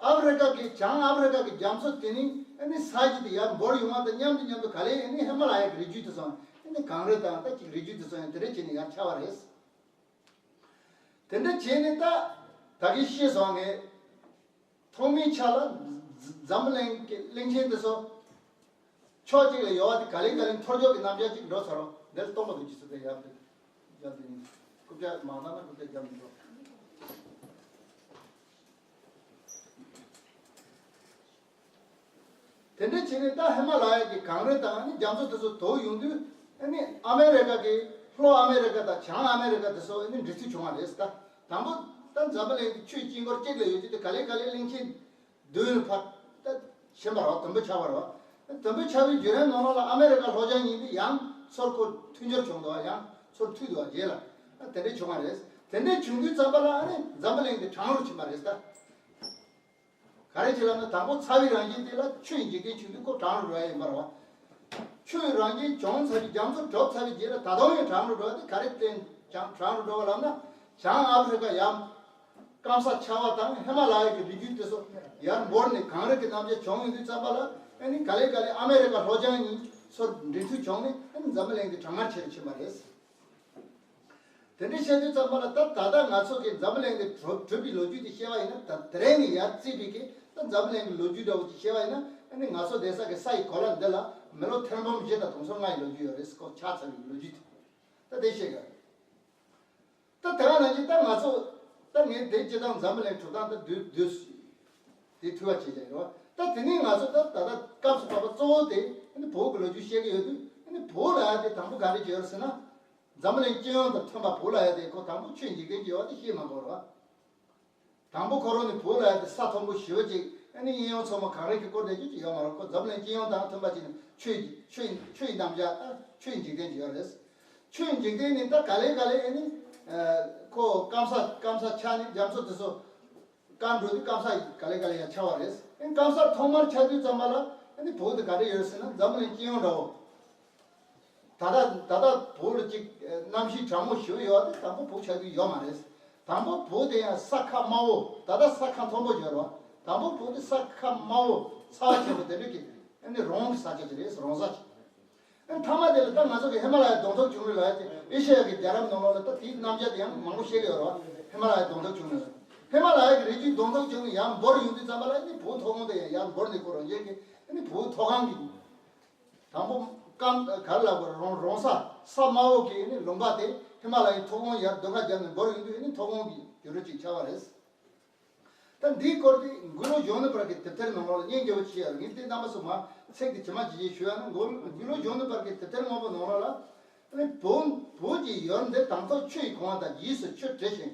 ཨ་ཧྥི་རི་ཀ་གི་བྱང་ཨ་ཧྥི་རི་ཀ་གི་རྒྱ་མཚོ་དེ་ནི་ཨ་ནི་ས་གཞི་དེ་ཡར་འབོར་ཡོང་བ་དང་མཉམ་དུ་མཉམ་དུ་ག་ལེ་ཨ་ནི་ཧི་མ་ལ་ཡ་གི་རི་རྒྱུད་དེ་ཚོ་ཨ་ནི་གངས་རི་དང་ད་ཅིག་རི་རྒྱུད་དེ་ཚོ་ཡང་དེ་འདྲ་བྱས་ནས་ཡར་ཆགས་པ་རེད། དེ་འདྲ་བྱས་ནས་ད་ད་གིན་ཤེས་སོང་ངས། ཐོག་མའི་ཆ་ལ་འཛམ་གླིང་གི་གླིང་ཆེན་དེ་ཚོ་ཕྱོགས་གཅིག་ལ་ཡོད་པ་དེ་ག་ལེ་ག་ལེ་འཐོར་ཅོག་གི་རྣམ་གཞག་ཅིག་འགྲོ་ཚར་རོ། འདིར་སྟོང་པ་དུ་ཇི་སྲིད་པའི་ཡབ་དེ་ཡབ་དེ་ནི་རྐུབ་བཀྱག་མང་ན་ན་རྐུབ་བཀྱག་རྒྱབ་མི་ཆོག་དེ་འདྲ་བྱས་ནས་ད་ཧི་མ་ལ་ཡ་གི་གངས་རི་དང་ནི་རྒྱ་མཚོ་དེ་ཚོ་དོག་ཡོང་དུས་ཨ་ནི་ཨ་མེ་རི་ཀ་གི་ལྷོ་ཨ་མེ་རི་ཀ་དང་བྱང་ཨ་མེ་རི་ཀ་དེ་ཚོ་ཨ་ནི་འབྲེལ་མཐུད་བྱུང་བ་རེད། ད་དང་པོ་ད་འཛམ་བུ་གླིང་གི་ཆུའི་དཀྱིལ་འཁོར་གཅིག་ལ་ཡོད་དུས་དེ་ག་ལེ་ག་ལེ་གླིང་ཆེན་བདུན་ལ་ཕར་ད་ཕྱིན་པ་རེད་བ། དུམ་བུ་ཆགས་པ་རེད་བ། དུམ་བུ་ཆགས་པའི་བརྒྱུད་རིམ་ནང་ལོགས་ལ་ཨ་མེ་རི་ཀ་ལྷོ་བྱང་གཉིས་དེ་ཡང་ཚུར་ཁོ་མཐུན་སྦྱོར་བྱུང་འདུག་བ། ཡང་ཚུར་མཐུད་འདུག་བ། རྗེས་ལ་ཨ་དེ་འདྲས་བྱུང་བ་རེད། དེ་འདྲས་བྱུང་དུས་ཙམ་པ་ལ་ཨ་ནི་འཛམ་བུ་གླིང་དེ་གྲང་རུ་ཕྱིན་པ་རེད་ད། ག་རེ་བྱས་ལབ་ན་དང་པོ་ཚ་བའི་རང་བཞིན་དེ་ལ་ཆུ་ཡི་འཇིག་རྟེན་བྱུང་དུས་ཁོ་གྲང་རུ་འགྲོ་ཡ་ཡིན་པ་རེད་བ། ཆུ་ཡི་རང་བཞིན་བྱུང་ཚར་བའི་རྒྱ་མཚོ་གྲུབ་ཚར་བའི་རྗེས་ལ་ད་དུང་ཡང་གྲང་རུ་འགྲོ་བ་དེ་ག་རེ་བརྟེན་ཀྱང་གྲང་རུ་འགྲོ་བ་ལབ་ན། བྱང་ཨ་ཧྥི་རི་ཀ་ཡར་སྐམ་ས་ཆགས་པ་དང་ཧི་མ་ལ་ཡ་གི་རི་རྒྱུད་དེ་ཚོ་ཡར་འབོར་ནས་གངས་རི་གི་རྣམ་གཞག་བྱུང་ཡོང་དུས་ཙམ་པ་ལ་ཨ་ནི་ག་ལེ་ག་ལེ་ཨ་མེ་རི་ཀ་ལྷོ་བྱང་གཉིས་ཚོ་འབྲེལ་མཐུད་བྱུང་ནས་ཨ་ནི་འཛམ་བུ་གླིང་འདི་གྲང་ངར་ཆེ་རུ་ཕྱིན་པ་རེད། དེ་འདྲའི་བཤད་དུས་ཙམ་པ་ལ་ད་ད་ལྟ་ང་ཚོ་གི་འཛམ་བུ་གླིང་འདི་གྲུབ་གྲུབ་པའི་ལོ་རྒྱུས་དེ་བཤད་པ་ཡིན་ན། ད་དེ་རིང་ནས་ཡར་བརྩིས་པའི་གི་ད་འཛམ་བུ་གླིང་གི་ལོ་རྒྱུས་འདྲ་བོ་ཅིག་བཤད་པ་ཡིན་ན། ཨ་ནི་ང་ཚོ་བསྡད་ས་གི་ས་ཡི་གོ་ལ་འདི་ལ་མི་ལོ་ཐེར་འབུམ་བཞི་དང་དུང་སོ་ལྔ་ཡི་ལོ་རྒྱུས་ཡོད་རེད། ཁོ་ཆགས་ཚར་བའི་ལོ་རྒྱུས་དེ་ད་དེ་བཤད་གི། ད་དེ་ག་ནང་བཞིན་ད་ང་ཚོ་ད་ངས་དེ་སྤྱི་བཏང་འཛམ་བུ་གླིང་གྲུབ་སྟངས་ད་བསྡུས་བསྡུས་དེ་ཐུ་བ་བྱེད་ཀྱི་ཡོད་རེད་བ། ད་དེ་ནས་ང་ཚོ་ད་ད་ལྟ་སྐབས་སུ་བབས་པ་གཙོ་བོ་དེ་ཨ་ནི་བོད་ཀྱི་ལོ་རྒྱུས་བཤད་ཀྱི་ཡོད་དུས། ཨ་ནི་བོད་ལ་ཡ་དེ་དང་པོ་ག་རེ་བྱས་ཡོད་ཟེར་ན། འཛམ་བུ་གླིང་སྤྱི་ཡོངས་དང་མཐུན་པ་བོད་ལ་ཡ་དེ་ཁོ་དང་པོ་ཆོས་འཇིག་རྟེན་གྱི་ཡོད་དེ་ཤེས་མ་དགོས་རེད་བ། དང་པོ་ཁོ་རང་ནི་བོད་ལ་ཡ་དེ་ས་མཐོན་པོ་ཞེ་པོ་ཅིག་ཨ་ནི་གཡས་གཡོན་ཚང་མ་གངས་རི་གིས་བསྐོར་བསྡད་རྒྱུ་ཅིག་ཡོད་མ་རེད། ཁོ་འཛམ་བུ་གླིང་སྤྱི་ཡོངས་དང་མཐུན་པ་ཅིག་ནི་ཆོས་ཀྱི་ཆོས་ཆོས་ཀྱི་རྣམ་གཞག་ད་ཆོས་འཇིག་རྟེན་གྱི་ཡོད་རེད། ཆོས་འཇིག་རྟེན་ནི་ད་ག་ལེ་ག་ལེ་ཨེ་ནི། ཁོ་སྐམ་ས་སྐམ་ས་ཆགས་ནི་རྒྱ་མཚོ་དེ་ཚོ་སྐམ་འགྲོ་དུས་སྐམ་ས་ག་ལེ་ག་ལེ་ཡང་ཆགས་པ་རེད། ཨེ་སྐམ་ས་ཐོག་མར་ཆགས་དུས་ཙམ་པ་ལ་ཨེ་ནི་བོད་དུ་ག་འདྲ་ཡོད་ཟེར་ན་འཛམ་བུ་གླིང་སྤྱི་ཡོངས་འདྲ་བོ། ད་ལྟ་ད་ལྟ་བོད་ལ་ཅིག་གནམ་གཤིས་གྲང་མོ་ཞུ་ཡོད་དེ་དང་པོ་བོད་ཆགས་དུས་ཡོད་མ་རེད། དང་པོ་བོད་དེ་ཡང་ས་ཁ་དམའ་བོ། ད་ལྟ་ས་ཁ་མཐོན་པོ་ཡོད་རེད་བ། དང་པོ་བོད་དེ་ས་ཁ་དམའ་བོ་ཚ་བ་ཆེན་པོ་དེ་འདྲ་གི་ཨེ་ནི་རོང་གི་ས་ཆ་ཅིག་རེད། རོང་ས་ཅིག་ཨེ་མཐའ་མ་དེ་ལ་ད་ང་ཚོ་གི་ཧི་མ་ལ་ཡའི་གདོང་ཐུག་བྱུང་རེད་ལ་ཡ་ཅིག་ཨེ་ཤེ་ཡ་གི་རྒྱལ་རབས་ནང་ལོགས་ལ་ད་དེའི་རྣམ་གཞག་དེ་ཡང་མང་པོ་བཤད་ཀྱི་ཡོད་རེད་བ། ཧི་མ་ལ་ཡའི་གདོང་ཐུག་བྱུང་ནས། ཧི་མ་ལ་ཡ་གི་རི་རྒྱུད་གདོང་ཐུག་བྱུང་ནས་ཡར་འབོར་ཡོང་དུས་ཙམ་པ་ལ་ཨེ་ནི་བོད་མཐོ་སྒང་དེ་ཡང་ཡར་འབོར་ནས་ཁོ་རང་རྒྱལ་གི་ཨེ་ནི་བོད་མཐོ་སྒང་གི་དང་པོ་སྐམ་ག་རེ་ལབ་དགོས་རེད། རོང་རོང་ས་ས་དམའ་བོ་གི་ཨེ་ནི་ལུང་པ་དེ་ཧི་མ་ལ་ཡའི་མཐོ་སྒང་ཡར་རྡོ་ཁ་བརྒྱབ་ནས་འབོར་ཡོང་དུས་ཨེ་ནི་མཐོ་སྒང་གི་ཡུལ་གྲུ་ཅིག་ཆགས་པ་རེད། ད་འདིའི་སྐོར་དེ་འགུ་ལོ་གཞོན་ནུ་བར་གྱི་དེབ་ཐེར་ནང་ལོགས་ལ་སྙན་རྒྱ་བོ་ཆེ་ཡ་རེད། ངས་དེ་རྣམ་པ་ཚོ་མ་ཚིག་དེ་ཇི་མ་ཇི་བཞིན་ཞུ་ཡ་ན། འགུ་འགུ་ལོ་གཞོན་ནུ་བར་གྱི་དེབ་ཐེར་སྔོན་པོ་ནང་ལོགས་ལ་ཨ་ནི་བོད་བོད་ཀྱི་ཡུལ་འདི་དང་ཐོག་ཆུ་ཡི་གོང་བ་དང་རྗེས་སུ་ཆུ་བྲི་ཞིང་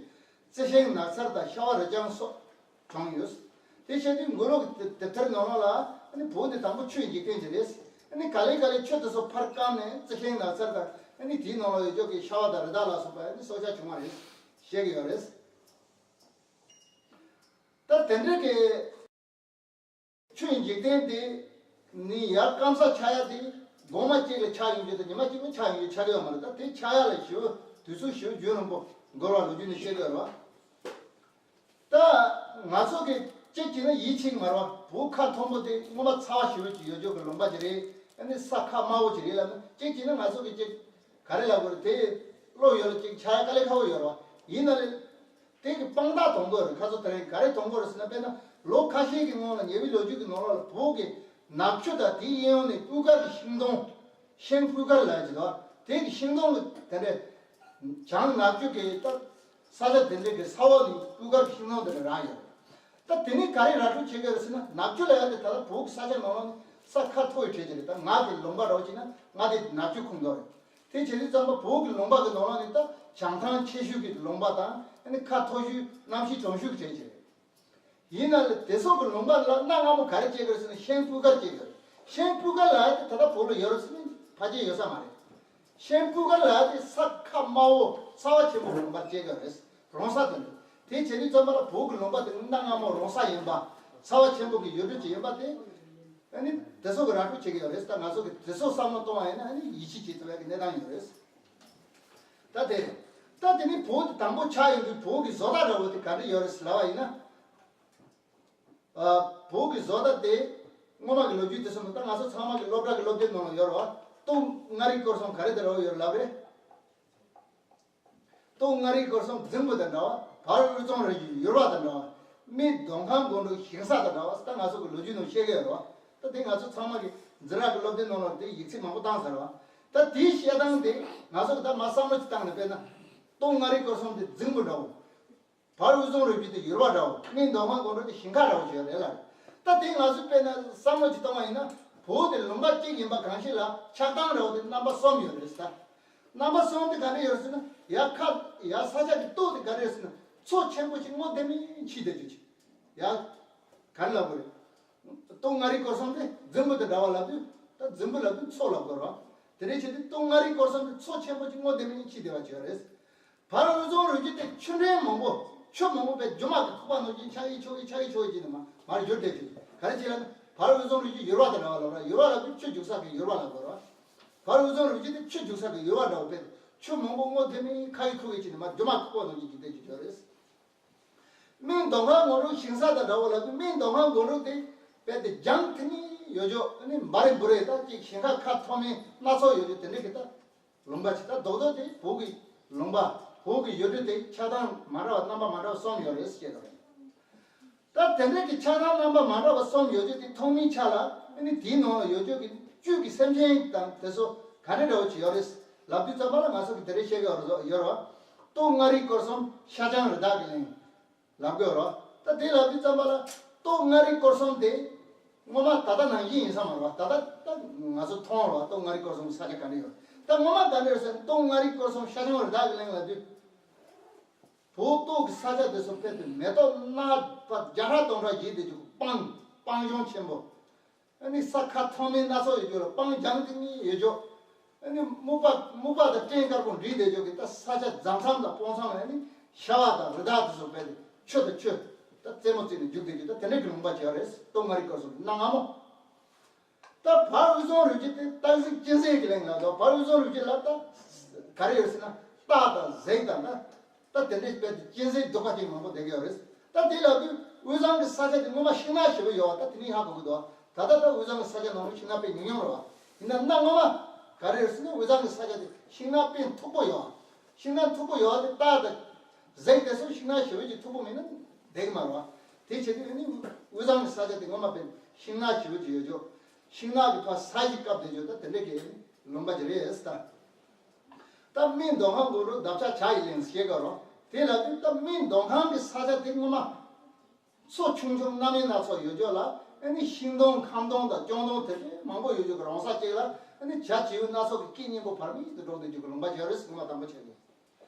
རྩི་ཤིང་ནགས་ཚལ་དང་ཤ་བ་རི་སྤྱང་སོགས་གྲོང་ཡོད། དེ་བྱས་དུས་འགུ་ལོ་གི་དེབ་ཐེར་ནང་ལོགས་ལ་ཨ་ནི་བོད་འདི་དང་པོ་ཆུ་ཡི་འཇིག་རྟེན་ཅིག་རེད། ཨ་ནི་ག་ལེ་ག་ལེ་ཆུ་དེ་ཚོ་ཕར་བཀག་ནས་རྩི་ཤིང་ནགས་ཚལ་དང་ཨ་ནི་དེའི་ནང་ལ་ཡོད་ཅོག་གི་ཤ་བ་དང་རི་དྭགས་ལ་སོགས་པ་ཨ་ནི་སྲོག་ཆགས་བྱུང་བ་རེད་བཤད་ཀྱི་ཡོད་རེད། ད་དེ་འདྲ་གི་ཆུ་ཡི་འཇིག་རྟེན་དེ་ནི་ཡར་སྐམ་ས་ཆགས་ཡ་དེ་དགོང་མ་གཅིག་ལ་ཆགས་ཡོང་རྒྱུ་དང་ཉི་མ་གཅིག་ལ་ཆགས་ཡོང་རྒྱུ་ཆགས་ཀྱི་ཡོད་མ་རེད། ད་དེ་ཆགས་ཡ་ལ་ཞུ་དུས་ཚོད་ཞུ་རྒྱུན་རིང་པོ་འགོར་བ་ལོ་རྒྱུས་ནས་བཤད་ཀྱི་ཡོད་རེད་བ། ད་ང་ཚོ་གི་གཅིག་བྱས་ན་ཡིད་ཆེས་མ་རེད་བ། བོད་ཁ་མཐོན་པོ་དེ་སྔོན་མ་ཚ་བ་ཞེ་པོ་ཅིག་ཡོད་ཅོག་གི་ལུང་པ་ཅིག་རེད། ཨ་ནི་ས་ཁ་དམའ་བོ་ཅིག་རེད་ལབ་ན། གཅིག་བྱས་ན་ང་ཚོ་གི་གཅིག་ག་རེ་ལབ་དགོས་རེད། དེ་བློ་ཡོད་ལ་གཅིག་ཆགས་ཡ་དཀའ་ལས་ཁག་པོ་ཡོད་རེད་བ། ཡིན་ན་ལས། དེ་གི་དཔང་རྟགས་གཏོང་དགོས་རེད། ཁ་ཚོ་དེ་རིང་ག་རེ་གཏོང་དགོས་རེད་ཟེར་ན། དཔེར་ན་ལོ་ཁ་ཤས་ཀྱི་སྔོན་ལ་ཉེ་བའི་ལོ་རྒྱུས་ཀྱི་ནང་ལོགས་ལ་བོད་ཀྱི་ནག་ཆུ་དང་དེའི་གཡས་གཡོན་ནས་སྤུས་དཀར་གྱི་ཤིང་སྡོང་། ཤིང་སྤུས་དཀར་ལབ་ཀྱི་འདུག་དེ་གི་ཤིང་སྡོང་གི་དེ་འདྲས་བྱང་ནག་ཆུ་གི་ད་ས་ཆ་དེ་འདྲས་ཀྱི་ས་འོག་ནས་སྤུས་དཀར་གྱི་ཤིང་སྡོང་དེ་འདྲ་རག་ཡོད། ད་དེ་ནས་ག་རེ་ར་སྤྲོད་བྱེད་དགོས་རེད་ཟེར་ན། ནག་ཆུ་ལབ་ཡ་དེ་ད་ལྟ་བོད་ཀྱི་ས་ཆ་ནང་ལོགས་ནས་ས་ཁ་མཐོ་བའི་གྲས་ཅིག་རེད། ད་ང་གི་ལུང་པ་འདྲ་བོ་བྱས་ན་ང་དེ་ནག་ཆུ་ཁོངས་གཏོགས་རེད། དེ་བྱེད་དུས་ཙམ་པ་བོད་ཀྱི་ལུང་པ་གི་ནང་ལོགས་ནས་ད་བྱང་ཐང་ཆེ་ཤོས་ཀྱི་ལུང་པ་དང་ཨ་ནི་ཁ་མཐོ་ཤོས་གནམ་གཤིས་གྲང་ཤོས་ཀྱི་གྲས་ཅིག་རེད། ཡིན་ན་ལས་དེ་སོགས་ཀྱི་ལུང་པ་ལ་གནའ་སྔ་མོ་ག་རེ་སྐྱེ་གི་རེད་ཟེར་ན། ཤིང་སྤུས་དཀར་སྐྱེ་གི་རེད། ཤིང་སྤུས་དཀར་ལབ་ཡ་དེ་ད་ལྟ་བོད་ལ་ཡོད་རེད་ཟེར་ན་ཕལ་ཆེར་ཡོད་ས་མ་རེད། ཤིང་སྤུས་དཀར་ལབ་ཡ་དེ་ས་ཁ་དམའ་བོ་ཚ་བ་ཆེན་པོ་ལུང་པར་སྐྱེ་གི་རེད། རོང་ས་དེ་འདྲ། དེ་བྱེད་དུས་ཙམ་པ་ལ་བོད་ཀྱི་ལུང་པ་དེ་གནའ་སྔ་མོ་རོང་ས་ཡིན་པ། ཚ་བ་ཆེན་པོ་གི་ཡུལ་གྲུ་ཅིག་ཡིན་པ་དེ་ཨ་ནི་དེ་སོགས་ཀྱི་ར་སྤྲོད་བྱེད་ཀྱི་ཡོད་རེད། ད་ང་ཚོ་གི་དེ་སོགས་བསམ་བློ་གཏོང་བ་ཡིན་ན་ཨ་ནི་ཡིད་ཆེས་བྱེད་ཐུབ་ཡ་གི་གནས་སྟངས་ཡོད་རེད། ད་དེ། ད་དེ་ནི་བོད་དེ་དང་པོ་ཆགས་ཡོང་དུས་བོད་ཀྱི་བཟོ་ལྟ་འདྲ་བོ་དེ་ག་འདྲ་ཡོད་རེད་ཟེར་ལབ་པ་ཡིན་ན། ཨ། བོད་ཀྱི་བཟོ་ལྟ་དེ་སྔོན་མ་གི་ལོ་རྒྱུས་དེ་ཚོ་ནི་ད་ང་ཚོ་ཚང་མ་གི་སློབ་གྲྭ་གི་སློབ་དེབ་ནང་ལ་ཡོད་རེད་བ། སྟོད་མངའ་རིས་སྐོར་གསུམ་ག་རེ་དེ་འདྲ་བོ་ཡོད་རེད་ལབ་རེད། སྟོད་མངའ་རིས་སྐོར་གསུམ་རྫིང་བུ་དང་འདྲ་བ། བར་དབུས་གཙང་རུ་བཞི་ཡུར་བ་དང་འདྲ་བ། སྨད་མདོ་ཁམས་སྒང་དྲུག་ཞིང་ས་དང་འདྲ་བ། ད་ང་ཚོ་གི་ལོ་རྒྱུས་ནང་བཤད་ཀྱི་ཡོད་རེད་བ། ད་དེ་ང་ཚོ་ཚང་མ་གི་འཛིན་གྲྭ་གི་སློབ་དེབ་ནང་ལ་དེ་ཡིག་ཚིག་མང་པོ་བཏང་ཚར་བ། ད་དེའི་བཤད་སྟངས་དེ་ང་ཚོ་གི་ད་མར་བསམ་བློ་ཅིག་བཏང་ནས། དཔེར་ན། སྟོད་མངའ་རིས་སྐོར་གསུམ་དེ་རྫིང་བུ་འདྲ་བོ། བར་དབུས་གཙང་རུ་བཞི་དེ་ཡུར་བ་འདྲ་བོ། སྨད་མདོ་ཁམས་སྒང་དྲུག་དེ་ཞིང་ཁ་འདྲ་བོ་ཞིག་ཡོད་རེད་ལ། ད་དེ་ང་ཚོས་དཔེར་ན་བསམ་བློ་ཅིག་བཏང་བ་ཡིན་ན། བོད་དེ་ལུང་པ་གཅིག་ཡིན་པ་གང་ཞིག་ལ་ཆགས་སྟངས་འདྲ་བོ་དེ་རྣམ་པ་གསུམ་ཡོད་རེད་ད། རྣམ་པ་གསུམ་དེ་ག་འདྲ་ཡོད་རེད་ཟེར་ན། ཡ་ཁ་ཡ་ས་ཆ་གི་སྟོད་དེ་ག་འདྲ་ཡོད་ཟེར་ན། མཚོ་ཆེན་པོ་ཞིག་སྔོ་ལྡེམ་མིན་ཕྱིས་བསྡད་རྒྱུ་ཅིག་ཡ། ག་རེ་ལབ་དགོས་རེད། སྟོད་མངའ་རིས་སྐོར་གསུམ་དེ་རྫིང་བུ་དང་འདྲ་བ་ལབ་དུས། ད་རྫིང་བུ་ལབ་དུས་མཚོ་ལབ་དགོས་རེད་བ། དེ་འདྲ་བྱེད་དུས་སྟོད་མངའ་རིས་སྐོར་གསུམ་དེ་མཚོ་ཆེན་པོ་ཞིག་སྔོ་ལྡེམ་མིན་ཕྱིས་བསྡད་པ་ཅིག་ཡོད་རེད། བར་དབུས་གཙང་རུ་བཞི་དེ་ཆུ་ཕྲན་མང་པོ། ཆུ་མང་པོ་བས་རྒྱུ་མ་གི་ཁུག་པ་ནང་བཞིན་ཆགས་ཀྱི་ཆགས་ཀྱི་ཆགས་ཀྱི་ཆགས་ཀྱི་ནས་མར་མར་ཡུར་བསྡད་ཀྱི། ག་རེ་བྱས་ལབ་ན། བར་དབུས་གཙང་རུ་བཞི་ཡུར་བ་དང་འདྲ་བ་ལབ་ར། ཡུར་བ་ལབ་དུས་ཆུ་རྒྱུག་ས་གི་ཡུར་བ་ལབ་དགོས་ར། བར་དབུས་གཙང་རུ་བཞི་དེ་ཆུ་རྒྱུག་ས་གི་ཡུར་བ་འདྲ་བོ་བས། ཆུ་མང་པོ་སྔོ་ལྡེམ་མིན་ཁ་ཡི་ཁུག་ཡི་བྱས་ནས་མར་རྒྱུ་མ་ཁུག་པ་ནང་བཞིན་གྱི་བསྡད་ཀྱི་ཡོད་རེད། སྨད་མདོ་ཁམས་སྒང་དྲུག་ཞིང་ས་དང་འདྲ་བོ་ལབ་དུས། སྨད་མདོ་ཁམས་སྒང་དྲུག་དེ་རྦད་དེ་རྒྱང་ཐིང་ངེ་ཡོད་ཅོག་ཨ་ནི་འབའ་རི་འབུ་རི་ད་ཅིག་ཞིང་ཁ་ཁ་མཐོ་དམན་སྣ་ཚོགས་ཡོད་ཅོག་དེ་འདྲ་གི་ད་ལུང་པ་ཅིག་ད་རྡོག་རྡོག་དེ་བོད་ཀྱི་ལུང་པ། བོད་ཀྱི་ཡུལ་གྲུ་དེ་ཆགས་སྟངས་མ་འདྲ་བ་རྣམ་པ་མ་འདྲ་བ་གསུམ་ཡོད་རེད་ཟེར་བ་རེད། ད་དེ་འདྲ་གི་ཆགས་སྟངས་རྣམ་པ་མ་འདྲ་བ་གསུམ་ཡོད་ཅོག་དེ་མཐོང་མིན་ཆ་ལ། ཨ་ནི་དེའི་ནང་ལ་ཡོད་ཅོག་གི་བཅུད་ཀྱི་སེམས་ཅན་དང་དེ་ཚོ་ག་འདྲ་འདྲ་བོ་ཅིག་ཡོད་རེད་ལབ་དུས་ཙམ་པ་ལ་ང་ཚོ་གི་དེ་འདྲ་བཤད་ཀྱི་ཡོད་རེད་བ། སྟོད་མངའ་རིས་སྐོར་གསུམ་ཤ་ཆང་རི་དྭགས་ཀྱི་གླིང་ལབ་ཀྱི་ཡོད་རེད་བ། ད་དེ་ལབ་དུས་ཙམ་པ་ལ་སྟོད་མངའ་རིས་སྐོར་གསུམ་དེ་སྔོན་མ་ད་ལྟ་ནང་བཞིན་ཡིན་ས་མ་རེད་བ། ད་ལྟ་ད་ང་ཚོ་མཐོང་རེད་བ། སྟོད་མངའ་རིས་སྐོར་གསུམ་ས་ཆ་ག་འདྲ་ཡོད། ད་སྔོན་མ་ག་འདྲ་ཡོད་ཟེར་ན། སྟོད་མངའ་རིས་སྐོར་གསུམ་ཤ་ཆང་རི་དྭགས་ཀྱི་གླིང་ལབ་དུས། བོད་སྟོད་ཀྱི་ས་ཆ་དེ་ཚོ་དཔེ་དེ་མེ་ཏོག་སྣ་བརྒྱ་ཕྲག་སྟོང་ཕྲག་བཞད་དེ་ཅིག་སྤང་སྤང་གཤོང་ཆེན་པོ། ཨ་ནི་ས་ཁ་མཐོ་དམན་སྣ་ཚོགས་ཡོད་ཅོག་ལ་སྤང་རྒྱང་ཐིང་ངེ་ཡོད་ཅོག་ཨ་ནི་སྨུག་པ་སྨུག་པ་དང་སྤྲིན་དཀར་པོ་འདྲེས་བསྡད་ཆོག་གི། ད་ས་ཆ་རྫ་མཚམས་དང་སྤང་མཚམས་ལ་ནི་ཤ་བ་དང་རི་དྭགས་དེ་ཚོ་བས་ཏེ་ཆུ་དང་ཆུ་ད་རྩེ་མོ་རྩེ་ནས་རྒྱུག་བསྡད་རྒྱུ། ད་དེ་འདྲ་གི་ལུང་པ་བྱས་རེད། སྟོད་མངའ་རིས་སྐོར་གསུམ་གནའ་སྔ་མོ། ད་བར་དབུས་གཙང་རུ་བཞི་དེ་སྟག་གཟིག་གཅན་གཟན་གྱི་གླིང་ལ། ད་བར་དབུས་གཙང་རུ་བཞི་ལ་ད་ག་རེ་ཡོད་ཟེར་ན་སྟག་དང་གཟིག་དང་ད་ད་དེ་འདྲའི་དཔེ་དེ་གཅན་གཟན་སྡུག་པ་ཅན་མང་པོ་བསྡད་ཀྱི་ཡོད་རེད། ད་དེ་ལ་དུས་དབུས་གཙང་གི་ས་ཆ་དེ་སྔོན་མ་ཤིང་ནགས་ཞེ་པོ་ཡོད་པ། ད་དེ་ནི་ཧ་གོ་གི་འདུག་ད་ད་ད་དབུས་གཙང་གི་ས་ཆ་ནང་ལ་ཤིང་ནགས་དཔེ་ཉུང་ཉུང་རེད་པ། ཡིན་ན་གནའ་སྔ་མ་ག་རེ་རེད་ཟེར་ན་དབུས་གཙང་གི་ས་ཆ་དེ་ཤིང་ནགས་དཔེ་མཐུག་པོ་ཡོད་པ། ཤིང་ནགས་མཐུག་པོ་ཡོད་པ་དེ་སྟག་དང་གཟིག་དེ་ཚོ་ཤིང་ནགས་ཞེ་པོ་ཅིག་མཐུག་པོ་མེད་ན་བསྡད་ཀྱི་མ་རེད་པ། དེ་བྱས་དུས་ཨ་ནི་དབུས་གཙང་གི་ས་ཆ་དེ་སྔོན་མ་དཔེ་ཤིང་ནགས་ཞེ་པོ་ཅིག་ཡོད་ཆོག་ཤིང་ནགས་ཀྱི་ཕར་ས་གཞི་བཀབ་བསྡད་ཆོག་ད་དེ་འདྲ་གི་ལུང་པ་ཅིག་རེད་ཟེར། ད་ད་སྨད་མདོ་ཁམས་གུ་རུ་འདབ་ཆགས་བྱ་ཡི་གླིང་ཞེས་གོ་རོ། དེ་ལ་དུས་ད་སྨད་མདོ་ཁམས་ཀྱི་ས་ཆ་དེ་སྔོན་མ་མཚོ་ཆུང་ཆུང་སྣ་མིན་སྣ་ཚོགས་ཡོད་ཆོག་ལ། ཨ་ནི་ཤིང་སྡོང་ཁམ་སྡོང་དང་སྐྱོང་སྡོང་དེ་འདྲའི་མང་པོ་ཡོད་ཆོག་གི་རོང་ས་གཅིག་ལ་ཨ་ནི་བྱ་བྱིའུ་སྣ་ཚོགས་ཀྱི་སྐད་སྙན་པོ་བར་མེད་དུ་སྒྲོག་བསྡད་ཆོག་གི་ལུང་པ་ཅིག་རེད་ཟེར། སྔོན་མ་དང་པོ་བྱས་ནས།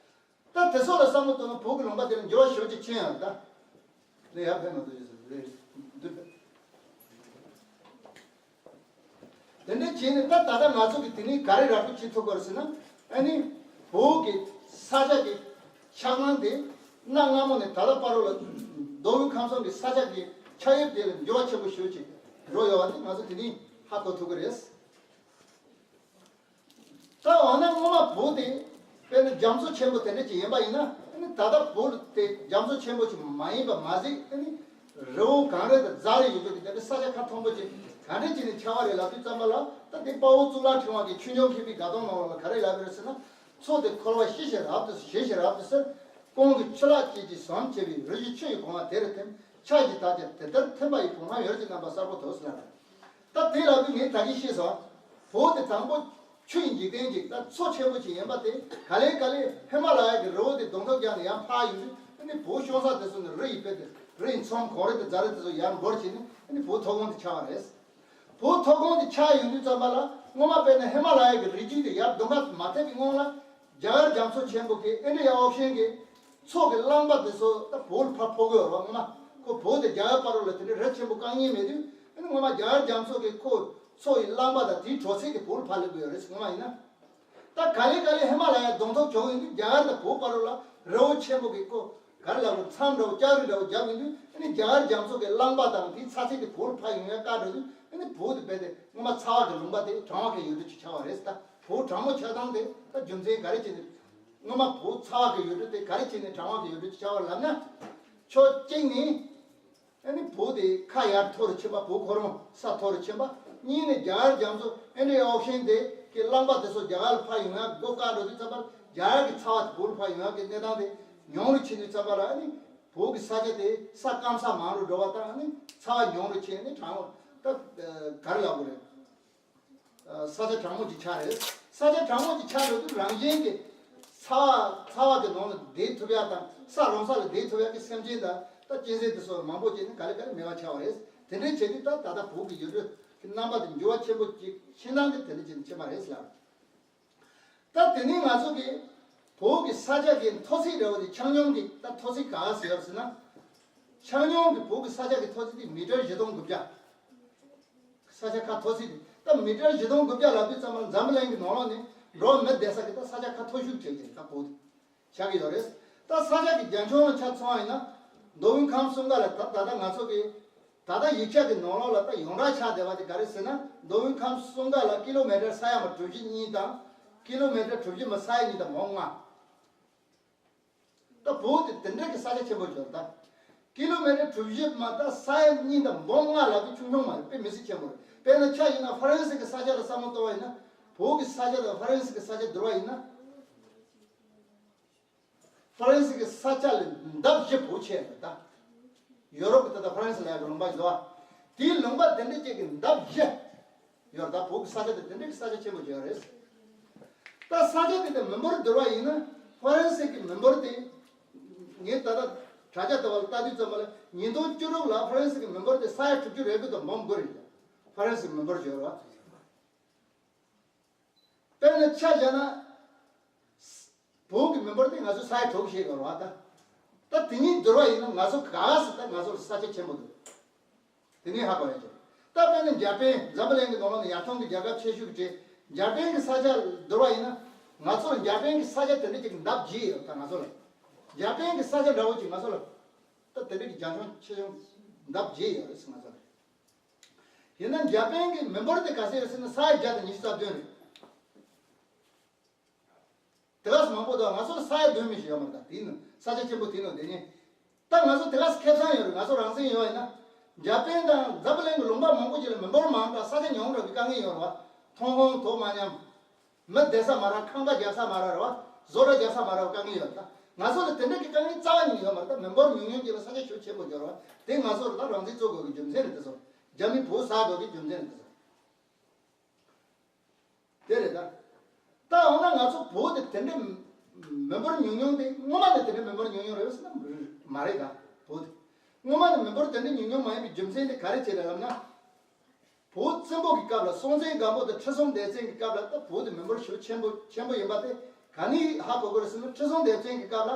ད་དེ་ཚོ་ལ་བསམ་བློ་གཏོང་ན་བོད་ཀྱི་ལུང་པ་དེ་ལ་འགྱུར་བ་ཞེ་པོ་ཅིག་ཕྱིན་ཡོད་རེད། ད་ལས་ཡར་ཕེབས་མ་ཐུབ་ཅེས་ཟེར་རེད་འདུག་དེ་འདྲ་བྱས་ནས་ད་ད་ལྟ་ང་ཚོ་གི་དེ་ནས་ག་རེ་ར་སྤྲོད་བྱེད་ཐུབ་པ་རེད་ཟེར་ན། ཨ་ནི་བོད་ཀྱི་ས་ཆ་གི་ཆགས་སྣང་དེ་གནའ་སྔ་མོ་ནས་ད་ལྟ་བར་དུ་ལ་མདོ་དབུས་ཁམས་གསུམ་གྱི་ས་ཆ་གི་ཆགས་དབྱིབས་དེ་ལ་འགྱུར་བ་ཆེན་པོ་ཞེ་པོ་ཅིག་འགྲོ་ཡོད་པ་དེ་ང་ཚོ་དེ་ནས་ཧ་གོ་ཐུབ་ཀྱི་རེད། ད་འོ་ན་སྔོན་མ་བོད་དེ་དཔེར་ན་རྒྱ་མཚོ་ཆེན་པོ་དེ་འདྲ་ཅིག་ཡིན་པ་ཡིན་ན། ཨ་ནི་ད་ལྟ་བོད་དེ་རྒྱ་མཚོ་ཆེན་པོ་ཅིག་མ་ཡིན་པ་མ་ཟད། ཨ་ནི་རི་བོ་གངས་རི་དང་རྫ་རི་ཡོད་རྒྱུ་གི་དེ་འདྲ་ས་ཆ་ཁ་མཐོན་པོ་ཅིག་ག་འདྲ་ཅིག་ནས་ཆགས་པ་རེད་ལབ་དུས་ཙམ་པ་ལ། ད་དེ་དཔའ་བོ་གཙུག་ལག་ཕྲེང་བ་གི་ཆོས་འབྱུང་མཁས་པའི་དགའ་སྟོན་ནང་ལ་ག་རེ་ལབ་ཡོད་རེད་ཟེར་ན། མཚོ་དེ་འཁོར་བ་ཞི་ཞིང་རབ་ཏུ་ཞི་ཞིང་རབ་ཏུ་ཟེར། ཀོང་གི་ཆུ་ལྷག་སྐྱེས་ཀྱི་ཟོམ་བྱེད་པའི་རི་བཞི་ཆུ་ཡི་གོང་བ་དེར་ཐིམ། ཆར་གྱི་དར་ཅན་དེ་ལྟར་ཐིམ་པ་ཡི། བོད་ཁམས་ཡུལ་གྱི་རྣམ་པ་གསལ་པོ་ཐོབ་ཟེར་ལབ་རེད། ད་དེ་ལབ་དུས་ངས་ད་གིན་བཤད་སོང་། བོད་དེ་དང་པོ་ཆུ་ཡི་འཇིག་རྟེན་ཅིག་ད་མཚོ་ཆེན་པོ་ཅིག་ཡིན་པ་དེ་ག་ལེ་ག་ལེ་ཧི་མ་ལ་ཡ་གི་རི་བོ་དེ་གདོང་ཐུག་རྒྱག་ནས་ཡར་འཕར་ཡོང་དུས། ཨ་ནི་བོད་གཤོང་ས་དེ་ཚོ་ནི་རི་ཡི་དཔེ་དེ་རི་ཡི་ཚོམ། གངས་རི་དང་རྫ་རི་དེ་ཚོ་ཡར་འབོར་བྱས་ནས། ཨ་ནི་བོད་མཐོ་སྒང་དེ་ཆགས་པ་རེད། བོད་མཐོ་སྒང་དེ་ཆགས་ཡོང་དུས་ཙམ་པ་ལ་སྔོན་མ་དཔེར་ན་ཧི་མ་ལ་ཡ་གི་རི་རྒྱུད་དེ་ཡར་གདོང་ཁ་མ་ཐེབས་པའི་སྔོན་ལ། རྒྱ་གར་རྒྱ་མཚོ་ཆེན་པོ་གི་ཨིན་ཌི་ཡན་ཨོ་ཤན་གི་མཚོ་གི་རླངས་པ་དེ་ཚོ་ད་བོད་ལ་ཕར་ཕོག་གི་ཡོད་རེད་པ། སྔོན་མ་ཁོ་བོད་དང་རྒྱ་གར་བར་ལ་དེ་འདྲའི་རི་ཆེན་པོ་དཀའ་ངལ་མེད་དུས། ཨ་ནི་སྔོན་མ་རྒྱ་གར་རྒྱ་མཚོ་གི་ཁོ་མཚོ་ཡི་རླངས་པ་དང་དེའི་དྲོ་ཚད་དེ་བོད་ལ་ཕར་སླེབས་ཀྱི་ཡོད་རེད། སྔོན་མ་ཡིན་ན། ད་ག་ལེ་ག་ལེ་ཧི་མ་ལ་ཡ་གདོང་ཐུག་བྱུང་ཡོང་དུས་རྒྱ་གར་དང་བོད་བར་ལ་རི་བོ་ཆེན་པོ་གི་ཁོ་ག་རེ་ལབ་དགོས། མཚམས་འདྲ་བོ་ལྕགས་རི་འདྲ་བོ་བརྒྱབ་ཡོང་དུས། ཨ་ནི་རྒྱ་གར་རྒྱ་མཚོ་གི་རླངས་པ་དང་དེའི་ཚ་ཚད་དེ་བོད་ལ་ཕར་ཡོང་ཡ་དཀའ་འགྲོ་དུས། ཨ་ནི་བོད་དེ་རྦད་དེ་སྔོན་མ་ཚ་བ་གི་ལུང་པ་དེ་གྲང་བ་གི་ཡུལ་གྲུ་ཅིག་ཆགས་པ་རེད། ད་བོད་གྲང་མོ་ཆགས་སྟངས་དེ་ད་རྒྱུ་མཚན་ག་རེ་བྱས་ནས། སྔོན་མ་བོད་ཚ་བ་གི་ཡུལ་གྲུ་དེ་ག་རེ་བྱས་ནས་གྲང་བ་གི་ཡུལ་གྲུ་ཅིག་ཆགས་པ་ལབ་ན། ཕྱོགས་གཅིག་ནས་ཨ་ནི་བོད་དེ་ཁ་ཡར་མཐོ་རུ་ཕྱིན་པ། བོད་ཁོ་རང་ས་མཐོ་རུ་ཕྱིན་པ། གཉིས་ནས་རྒྱ་གར་རྒྱ་མཚོ་ཨིན་ཌི་ཡན་ཨོ་ཤན་དེ་གི་རླངས་པ་དེ་ཚོ་རྒྱ་གར་ལ་ཕར་ཡོང་ཡ་མགོ་དཀར་འགྲོ་དུས་ཙམ་པར། རྒྱ་གར་གི་ཚ་བ་དེ་བོད་ལ་ཕར་ཡོང་ཡ་གི་གནས་སྟངས་དེ་ཉུང་རུ་ཕྱིན་དུས་ཙམ་པ་ལ། ཨ་ནི་བོད་ཀྱི་ས་ཆ་དེ་ས་སྐམ་ས་མང་རུ་འགྲོ་བ་དང་། ཨ་ནི་ཚ་བ་ཉུང་རུ་ཕྱིན་ནས་གྲང་བ་ད་ག་རེ་ལབ་དགོས་རེད། ས་ཆ་གྲང་མོ་ཅིག་ཆགས་རེད། ས་ཆ་གྲང་མོ་ཅིག་ཆགས་འགྲོ་དུས་རང་བཞིན་གྱི་ཚ་བ་ཚ་བ་གི་ནང་ལ་བསྡད་ཐུབ་ཡ་དང་། ས་རོང་ས་ལ་བསྡད་ཐུབ་ཡ་གི་སེམས་ཅན་དང་ད་གཅན་གཟན་དེ་ཚོ་མང་པོ་བྱས་ནས་ག་ལེ་ག་ལེ་མེད་པ་ཆགས་པ་རེད། དེ་འདྲའི་བྱས་དུས་ད་ད་ལྟ་བོད་ཀྱི་ཡུལ་གྲུ་གི་རྣམ་པ་དེ་འགྱུར་བ་ཆེན་པོ་ཅིག་ཕྱིན་སྟངས་དེ་དེ་འདྲ་བྱས་ནས་ཕྱིན་པ་རེད་ལབ། ད་དེ་ནས་ང་ཚོ་གི་བོད་ཀྱི་ས་ཆ་གི་མཐོ་ཚད་འདྲ་བོ་དེ་ཆ་སྙོམས་ཀྱི་ད་མཐོ་ཚད་ག་ཚོད་ཡོད་ཟེར་ན། ཆ་སྙོམས་ཀྱི་བོད་ཀྱི་ས་ཆ་གི་མཐོ་ཚད་དེ་མི་ཊར་བཞི་སྟོང་དགུ་བརྒྱ། ས་ཆ་ཁ་མཐོ་ཚད་དེ་ད་མི་ཊར་བཞི་སྟོང་དགུ་བརྒྱ་ལབ་དུས་ཙམ་པ་ལ་འཛམ་བུ་གླིང་གི་ནང་ལོགས་ནས་འགྲོ་བ་མི་བསྡད་ས་གི་ད་ས་ཆ་ཁ་མཐོ་ཤོས་བྱེད་ཀྱི་ད་བོད་དེ་ཆགས་ཀྱི་ཡོད་རེད། ད་ས་ཆ་གི་རྒྱ་ཁྱོན་ལ་ཆ་མཚོན་པ་ཡིན་ན། མདོ་དབུས་ཁམས་གསུམ་ཀ་ལ་ད་ད་ལྟ་ང་ཚོ་གི་ད་ལྟ་ཡིག་ཆ་གི་ནང་ལོགས་ལ་ད་ཡོངས་གྲགས་ཆགས་བསྡད་པ་དེ་ག་རེ་ཟེར་ན། མདོ་དབུས་ཁམས་གསུམ་ཀ་ལ་ཀི་ལོ་མི་ཊར་ས་ཡ་མ་གྲུ་བཞི་གཉིས་དང་། ཀི་ལོ་མི་ཊར་གྲུ་བཞི་མ་ས་ཡ་གཉིས་དང་འབུམ་ལྔ། ད་བོད་དེ་དེ་འདྲ་གི་ས་ཆ་ཆེན་པོ་ཅིག་ཡོད་རེད་ད། ཀི་ལོ་མི་ཊར་གྲུ་བཞི་མ་ད་ས་ཡ་གཉིས་དང་འབུམ་ལྔ་ལབ་དུས་ཆུང་ཆུང་མ་རེད། དཔེ་མི་སྲིད་ཆེན་པོ་རེད། དཔེར་ན་ཆ་ཡིན་ན་ཧྥ་རན་སི་གི་ས་ཆ་ལ་བསམ་བློ་གཏོང་བ་ཡིན་ན། བོད་ཀྱི་ས་ཆ་དང་ཧྥ་རན་སི་གི་ས་ཆ་བསྡུར་བ་ཡིན་ན། ཧྥ་རན་སི་གི་ས་ཆ་ལས་ལྡབ་བཞི་བོད་ཆེ་ཡོད་རེད་ད། ཡོ་རོབ་ཀྱི་ད་ལྟ་ཧྥ་རན་སི་ལབ་ཡག་གི་ལུང་པ་ཡོད་རེད་པ། དེའི་ལུང་པ་དེ་འདྲ་ཅིག་གི་ལྡབ་བཞི་ཡོད་རེད་ད། བོད་ཀྱི་ས་ཆ་དེ་དེ་འདྲ་གི་ས་ཆ་ཆེན་པོ་ཅིག་ཡོད་རེད། ད་ས་ཆ་དེ་དང་མི་འབོར་བསྡུར་བ་ཡིན་ན། ཧྥ་རན་སི་གི་མི་འབོར་དེ། ངས་ད་ལྟ་དྲ་རྒྱ་ལྟ་བ་ལ་ལྟ་དུས་ཙམ་པ་ལ་ཉིས་སྟོང་བཅུ་དྲུག་ལ་ཧྥ་རན་སི་གི་མི་འབོར་དེ་ས་ཡ་དྲུག་ཅུ་རེ་དགུ་དང་འབུམ་དགུ་རེད། ཧྥ་རན་སི་གི་མི་འབོར་ཡོད་རེད་པ། དཔེར་ན་ཆ་བཞག་ན། བོད་ཀྱི་མི་འབོར་དེ་ང་ཚོ་ས་ཡ་དྲུག་ཞིག་ཡོད་རེད་པ་ད། ད་དེ་གཉིས་བསྡུར་བ་ཡིན་ན་ང་ཚོ་ག་ཟེར་ད་ང་ཚོ་ས་ཆ་ཆེན་པོ་འདུག་དེ་ནས་ཧ་གོ་ཡ་ཆེ། ད་དཔེར་ན་འཇར་པན་འཛམ་བུ་གླིང་གི་ནང་ལོགས་ནས་ཡར་ཐོན་གྱི་རྒྱལ་ཁབ་ཆེ་ཤོས་ཀྱི་གྲས་ འཇར་པན་གྱི་ས་ཆ་བསྡུར་བ་ཡིན་ན། ང་ཚོ་ལ་འཇར་པན་གྱི་ས་ཆ་དེ་འདྲ་ཅིག་འདབས་བརྒྱད་ཡོད་ད་ང་ཚོ་ལ། འཇར་པན་གྱི་ས་ཆ་འདྲ་བོ་ཅིག་ང་ཚོ་ལ་ད་དེ་འདྲ་གི་རྒྱ་མཚོ་ཆེ་ཆུང་འདབས་བརྒྱད་ཡོད་རེད་ང་ཚོ་ལ། ཡིན་ན་འཇར་པན་གྱི་མི་འབོར་དེ་ག་ཚོད་ཡོད་ཟེར་ན་ས་ཡ་བརྒྱ་དང་ཉི་ཤུ་རྩ་བདུན་རེད། དེ་ག་ས་མང་པོ་འདུག་ང་ཚོ་ལ་ས་ཡ་བདུན་མི་ཞིག་ཡོད་མ་རེད་ད། དེ་ནི་ས་ཆ་ཆེན་པོ་དེ་ནང་དེ་ནི། ད་ང་ཚོ་དེ་ག་ས་ཁེ་བཟང་ཡོད་རེད། ང་ཚོ་རང་བཙན་ཡོད་ཡིན་ན། འཇར་པན་དང་འཛམ་བུ་གླིང་གི་ལུང་པ་མང་པོ་ཅིག་ལ་མི་འབོར་མང་དྲགས་ས་ཆ་ཉུང་དྲགས་ཀྱི་དཀའ་ངལ་ཡོད་རེད་བ། མཐོང་ཁོང་དོ་མ་མཉམ། མི་བསྡད་ས་མ་རག་ཁང་པ་རྒྱག་ས་མ་རག་རེད་བ། བཟོ་གྲྭ་རྒྱག་ས་མ་རག་དཀའ་ངལ་ཡོད་རེད་ད། ང་ཚོ་ལ་དེ་འདྲ་གི་དཀའ་ངལ་རྩ་བ་ཉིད་ཡོད་མ་རེད་ད། མི་འབོར་ཉུང་ཉུང་ཅིག་ལ་ས་ཆ་ཤུགས་ཆེན་པོ་འབྱོར་བ་དེ་ང་ཚོ་ལ་ད་རང་བཙན་རྩོད་དགོས་ཀྱི་རྒྱུ་མཚན་རེད་དེ་ཚོ། རྒྱ་མི་བོད་ཟ་དགོས་ཀྱི་རྒྱུ་མཚན་རེད་དེ་ཚོ། དེ་རེད་ད། ད་འོ་ན་ང་ཚོ་བོད་དེ་དེ་འདྲའི་མི་འབོར་ཉུང་ཉུང་དེ་སྔོན་མ་ནས་དེ་འདྲའི་མི་འབོར་ཉུང་ཉུང་རེད་ཟེར་ན་མ་རེད་ད། བོད་དེ་སྔོན་མ་ནས་མི་འབོར་དེ་འདྲའི་ཉུང་ཉུང་མ་ཡིན་པའི་རྒྱུ་མཚན་དེ་ག་རེ་བྱས་རེད་ལབ་ན། བོད་བཙན་པོ་གི་སྐབས་ལ་སྲོང་བཙན་སྒམ་པོ་དང་ཁྲི་སྲོང་ལྡེ་བཙན་གྱི་སྐབས་ལ་ད་བོད་དེ་མི་འབོར་ཞེ་པོ་ཆེན་པོ་ཆེན་པོ་ཡིན་པ་དེ་ག་ནས་ཧ་གོ་དགོས་རེད་ཟེར་ན། ཁྲི་སྲོང་ལྡེ་བཙན་གྱི་སྐབས་ལ་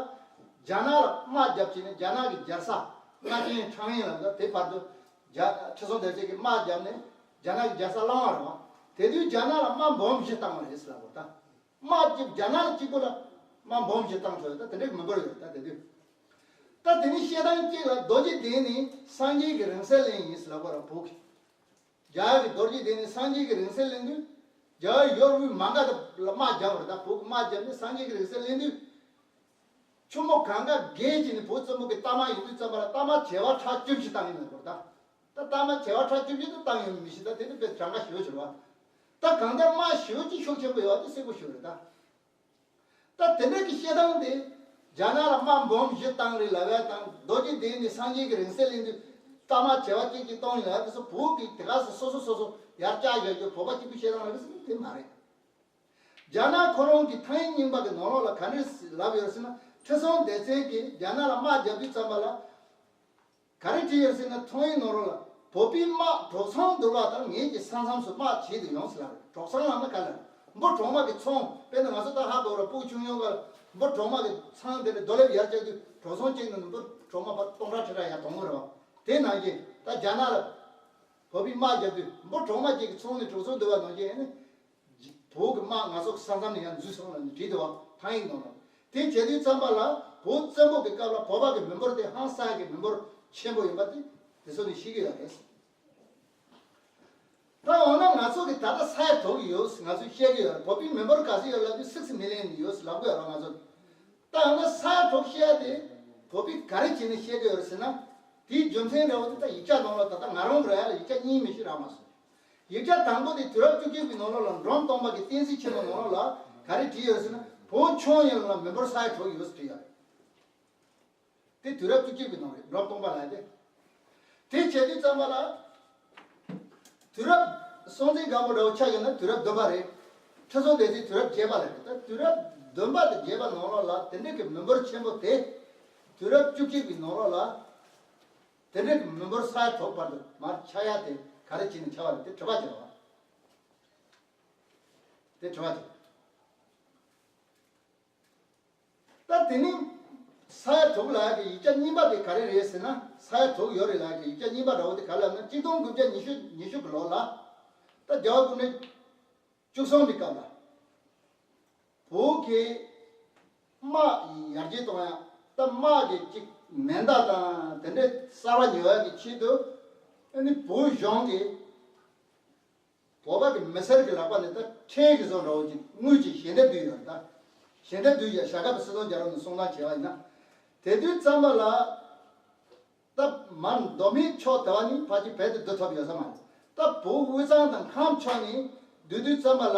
རྒྱ་ནག་ལ་དམག་བརྒྱབ་བྱས་ནས་རྒྱ་ནག་གི་རྒྱལ་ས་རྔ་ཆེན་ཁྲང་ཡེང་ལ་ད་དེ་བར་དུ་རྒྱ་ཁྲི་སྲོང་ལྡེ་བཙན་གྱིས་དམག་བརྒྱབ་ནས་རྒྱ་ནག་གི་རྒྱལ་ས་བླངས་པ་རེད་བ། དེ་དུས་རྒྱ་ནག་ལ་དམག་འབུམ་བཞི་བཏང་བ་རེད་ཟེར་ལབ་པ་ད། དམག་གཅིག་རྒྱ་ནག་ལ་གཅིག་པོ་ལ་དམག་འབུམ་བཞི་བཏང་ཐུབ་ཡོད་ད། དེ་འདྲའི་མི་འབོར་ཡོད་ད་དེ་དུས། ད་དེ་ནི་བཤད་སྟངས་གཅིག་ལ་རྡོ་རྗེ་གདན་ནི་སངས་རྒྱས་ཀྱི་རིང་བསྲེལ་ལེན་ཡིན་ཟེར་ལབ་པ་རེད་བོད་ཀྱི། རྒྱ་གར་གྱི་རྡོ་རྗེ་གདན་ནི་སངས་རྒྱས་ཀྱི་རིང་བསྲེལ་ལེན་དུས། རྒྱ་གར་ཡོར་བུའི་མ་ག་དྷ་ལ་དམག་བརྒྱབ་པ་རེད་ད། བོད་ཀྱི་དམག་བརྒྱབ་ནས་སངས་རྒྱས་ཀྱི་རིང་བསྲེལ་ལེན་དུས། ཆུ་མོ་གངྒཱ་བརྒལ་བྱས་ནས་བོད་བཙན་པོ་གི་རྟ་དམག་ཡིན་དུས་ཙམ་པ་ལ་རྟ་དམག་བྱེ་བ་ཕྲག་བཅུ་བཞི་བཏང་ཡིན་ནོ་བོར་ད། ད་རྟ་དམག་བྱེ་བ་ཕྲག་བཅུ་བཞི་དུ་བཏང་ཡོད་མི་ཤེས་ད། དེ་ནི་དཔེ་གྲངས་ཀ་ཞེ་པོ་ཞིག་རེད་བ། ད་གང་ལྟར་དམག་ཞེ་པོ་ཅིག་ཤུགས་ཆེན་པོ་ཡོད་བ་དེ་གསལ་པོ་ཞིག་རེད་ད། ད་དེ་འདྲ་གི་བཤད་སྟངས་དེ་རྒྱ་ནག་ལ་དམག་འབུམ་བཞི་བཏང་རེད་ལབ་ཡ་དང་རྡོ་རྗེ་གདན་ནས་སངས་རྒྱས་ཀྱི་རིང་བསྲེལ་ལེན་དུས་རྟ་དམག་བྱེ་བ་གཅིག་གཅིག་གཏོང་ཡིན་ལབ་ཡ་དེ་ཚོ་བོད་ཀྱི་དེ་ག་ས་སོ་སོ་སོ་སོ་ཡར་བཅག་བཞག་རྒྱུ་བོད་པ་གཅིག་པུ་བཤད་སྟངས་རེད་ཟེར་ན་དེ་མ་རེད། རྒྱ་ནག་ཁོ་རང་གི་ཐང་ཡིག་རྙིང་པ་གི་ནང་ལོགས་ལ་ག་རེ་ལབ་ཡོད་ཟེར་ན། ཁྲི་སྲོང་ལྡེ་བཙན་གྱིས་རྒྱ་ནག་ལ་དམག་རྒྱབ་དུས་ཙམ་པ་ལ་ག་རེ་བྲིས་ཡོད་ཟེར་ན། ཐང་ཡིག་ནང་ལོགས་ལ་བོད་པའི་དམག་གྲོག་ཚང་བསྡུར་བ་ལྟར་ངེད་ཀྱི་ས་མཚམས་སུ་དམག་བྱེད་དུ་ཡོང་ཟེར་ལབ་རེད། གྲོག་ཚང་ལབ་ན་ག་ལ་རེད། འབུ་གྲོག་མ་གི་ཚང་། དཔེར་ན་ང་ཚོ་ད་ཧ་གོ་ར་སྤུ་ཆུང་ཡོང་ག་འབུ་གྲོག་མ་གི་ཚང་དེ་ལ་རྡོ་ལེབ་ཡར་བཅག་དུས་གྲོག་ཚང་གཅིག་ནང་འབུ་གྲོག་མ་བར་སྟོང་ཕྲག་ཁྲི་ཕྲག་ཡར་གཏོང་གི་རེད་བ། དེ་ནང་བཞིན་ད་རྒྱ་ནག་ལ་བོད་པའི་དམག་རྒྱབ་དུས་འབུ་གྲོག་མ་གཅིག་གི་ཚང་ནས་གྲོག་ཚང་བསྡུར་བ་ནང་བཞིན་ཨེ་ནི། བོད་ཀྱི་དམག་ང་ཚོ་ས་མཚམས་ནས་ཡང་འཛུལ་སོང་ལ་ནི་བྲིས་འདུག་བ། ཐང་ཡིག་ནང་ལ། དེ་བྱེད་དུས་ཙམ་པ་ལ་བོད་བཙན་པོ་གི་སྐབས་ལ་བོད་པ་གི་མི་འབོར་དེ་ཧང་སང་གི་མི་འབོར་ཆེན་པོ་ཡིན་པ་དེ་དེ་ཚོ་ནས་ཤེས་ཀྱི་ཡོད་རེད། ད་འོ་ན་ང་ཚོ་གི་ད་ལྟ་ས་ཡ་དྲུག་ཡོད་ང་ཚོས་བཤད་ཀྱི་ཡོད་རེད། བོད་པའི་མི་འབོར་ག་ཚོད་ཡོད་ལབ་དུས་six million ཡོད་ལབ་གི་ཡོད་རེད་ང་ཚོ། ད་འོ་ན་ས་ཡ་དྲུག་བཤད་ཡ་དེ་བོད་པས་ག་རེ་བྱས་ནས་བཤད་ཀྱི་ཡོད་རེད་ཟེར་ན། དེའི་རྒྱུ་མཚན་རེད་བ། དེ་ད་ཡིག་ཆ་ནང་ལ་ད་ལྟ་ང་རང་གི་ར་ཡ་ལ་ཡིག་ཆ་གཉིས་མི་ཤེས་རག་མ་སོང་། ཡིག་ཆ་དང་པོ་དེ་དུས་རབས་བཅུ་གཅིག་པའི་ནང་ལོགས་ལ་འབྲོམ་སྟོང་པ་གི་བསྟན་སྲིད་ཆེན་མོ་ནང་ལོགས་ལ་ག་རེ་བྲིས་ཡོད་ཟེར་ན། བོད་ཁྱོན་ཡོངས་ལ་མི་འབོར་ས་ཡ་དྲུག་ཡོད་ཟེར་བྲིས་ཡོད་རེད། དེ་དུས་རབས་བཅུ་གཅིག་པའི་ནང་རེད། འབྲོམ་སྟོང་པ་ལབ་ཡ་དེ། དེ་བྱེད་དུས་ཙམ་པ་ལ། དུས་རབས་སྲོང་བཙན་སྒམ་པོ་འདྲ་བོ་ཆགས་ཡོད་ན་དུས་རབས་བདུན་པ་རེད། ཁྲི་སྲོང་ལྡེ་བཙན་དུས་རབས་བརྒྱད་པ་ལ་རེད། ད་དུས་རབས་བདུན་པ་དང་བརྒྱད་པ་ནང་ལོགས་ལ་དེ་འདྲའི་གི་མི་འབོར་ཆེན་པོ་དེ། དུས་རབས་བཅུ་གཅིག་པའི་ནང་ལོགས་ལ། དེ་འདྲའི་གི་མི་འབོར་ས་ཡ་དྲུག་བར་དུ་མར་ཆགས་ཡ་དེ་ག་རེ་བྱས་ནས་ཆགས་པ་རེད། དེ་དྲི་བ་བྱས་པ། དེ་དྲི་བ་བྱས། ད་དེ་ནི་ས་ཡ་དྲུག་ལབ་ཡ་གི་ཡིག་ཆ་རྙིང་པ་དེ་ག་རེ་རེད་ཟེར་ན། ས་ཡ་དྲུག་ཡོད་རེད་ལབ་ཡ་གི་ཡིག་ཆ་རྙིང་པ་འདྲ་བོ་དེ་ག་རེ་ལབ་ན། གཅིག་སྟོང་དགུ་བརྒྱ་ཉི་ཤུ་ཉི་ཤུ་གི་ལོ་ལ། ད་རྒྱལ་བ་སྐུ་ཕྲེང་བཅུ་གསུམ་པའི་སྐབས་ལ། བོད་ཀྱི་དམག་ཡར་རྒྱས་གཏོང་ཡ། ད་དམག་གི་གཅིག་མེ་མདའ་དང་དེ་འདྲའི་གསར་པ་ཉོ་ཡ་གི་ཆེད་དུ། ཨ་ནི་བོད་གཞུང་གིས་བོད་པ་གི་མི་སེར་གྱི་ལག་པ་ནས་ད་ཁྲལ་གྱི་བཟོ་འདྲ་བོ་ཅིག་དངུལ་གྱི་ཞལ་འདེབས་བསྡུས་ཡོད་རེད་ད། ཞལ་འདེབས་བསྡུས་ཡ་ཞྭ་སྒབ་པའི་སྲིད་དབང་རྒྱལ་རབས་ནས་གསུང་སྟངས་བྱས་པ་ཡིན་ན། དེ་དུས་ཙམ་པ་ལ། ད་མར་མདོ་སྨད་ཕྱོགས་དེ་བ་ནི་ཕལ་ཆེར་བོད་དུ་བསྡུ་ཐུབ་ཡོད་ས་མ་རེད། ད་བོད་དབུས་གཙང་དང་ཁམས་ཕྱོགས་ནས་བསྡུ་དུས་ཙམ་པ་ལ།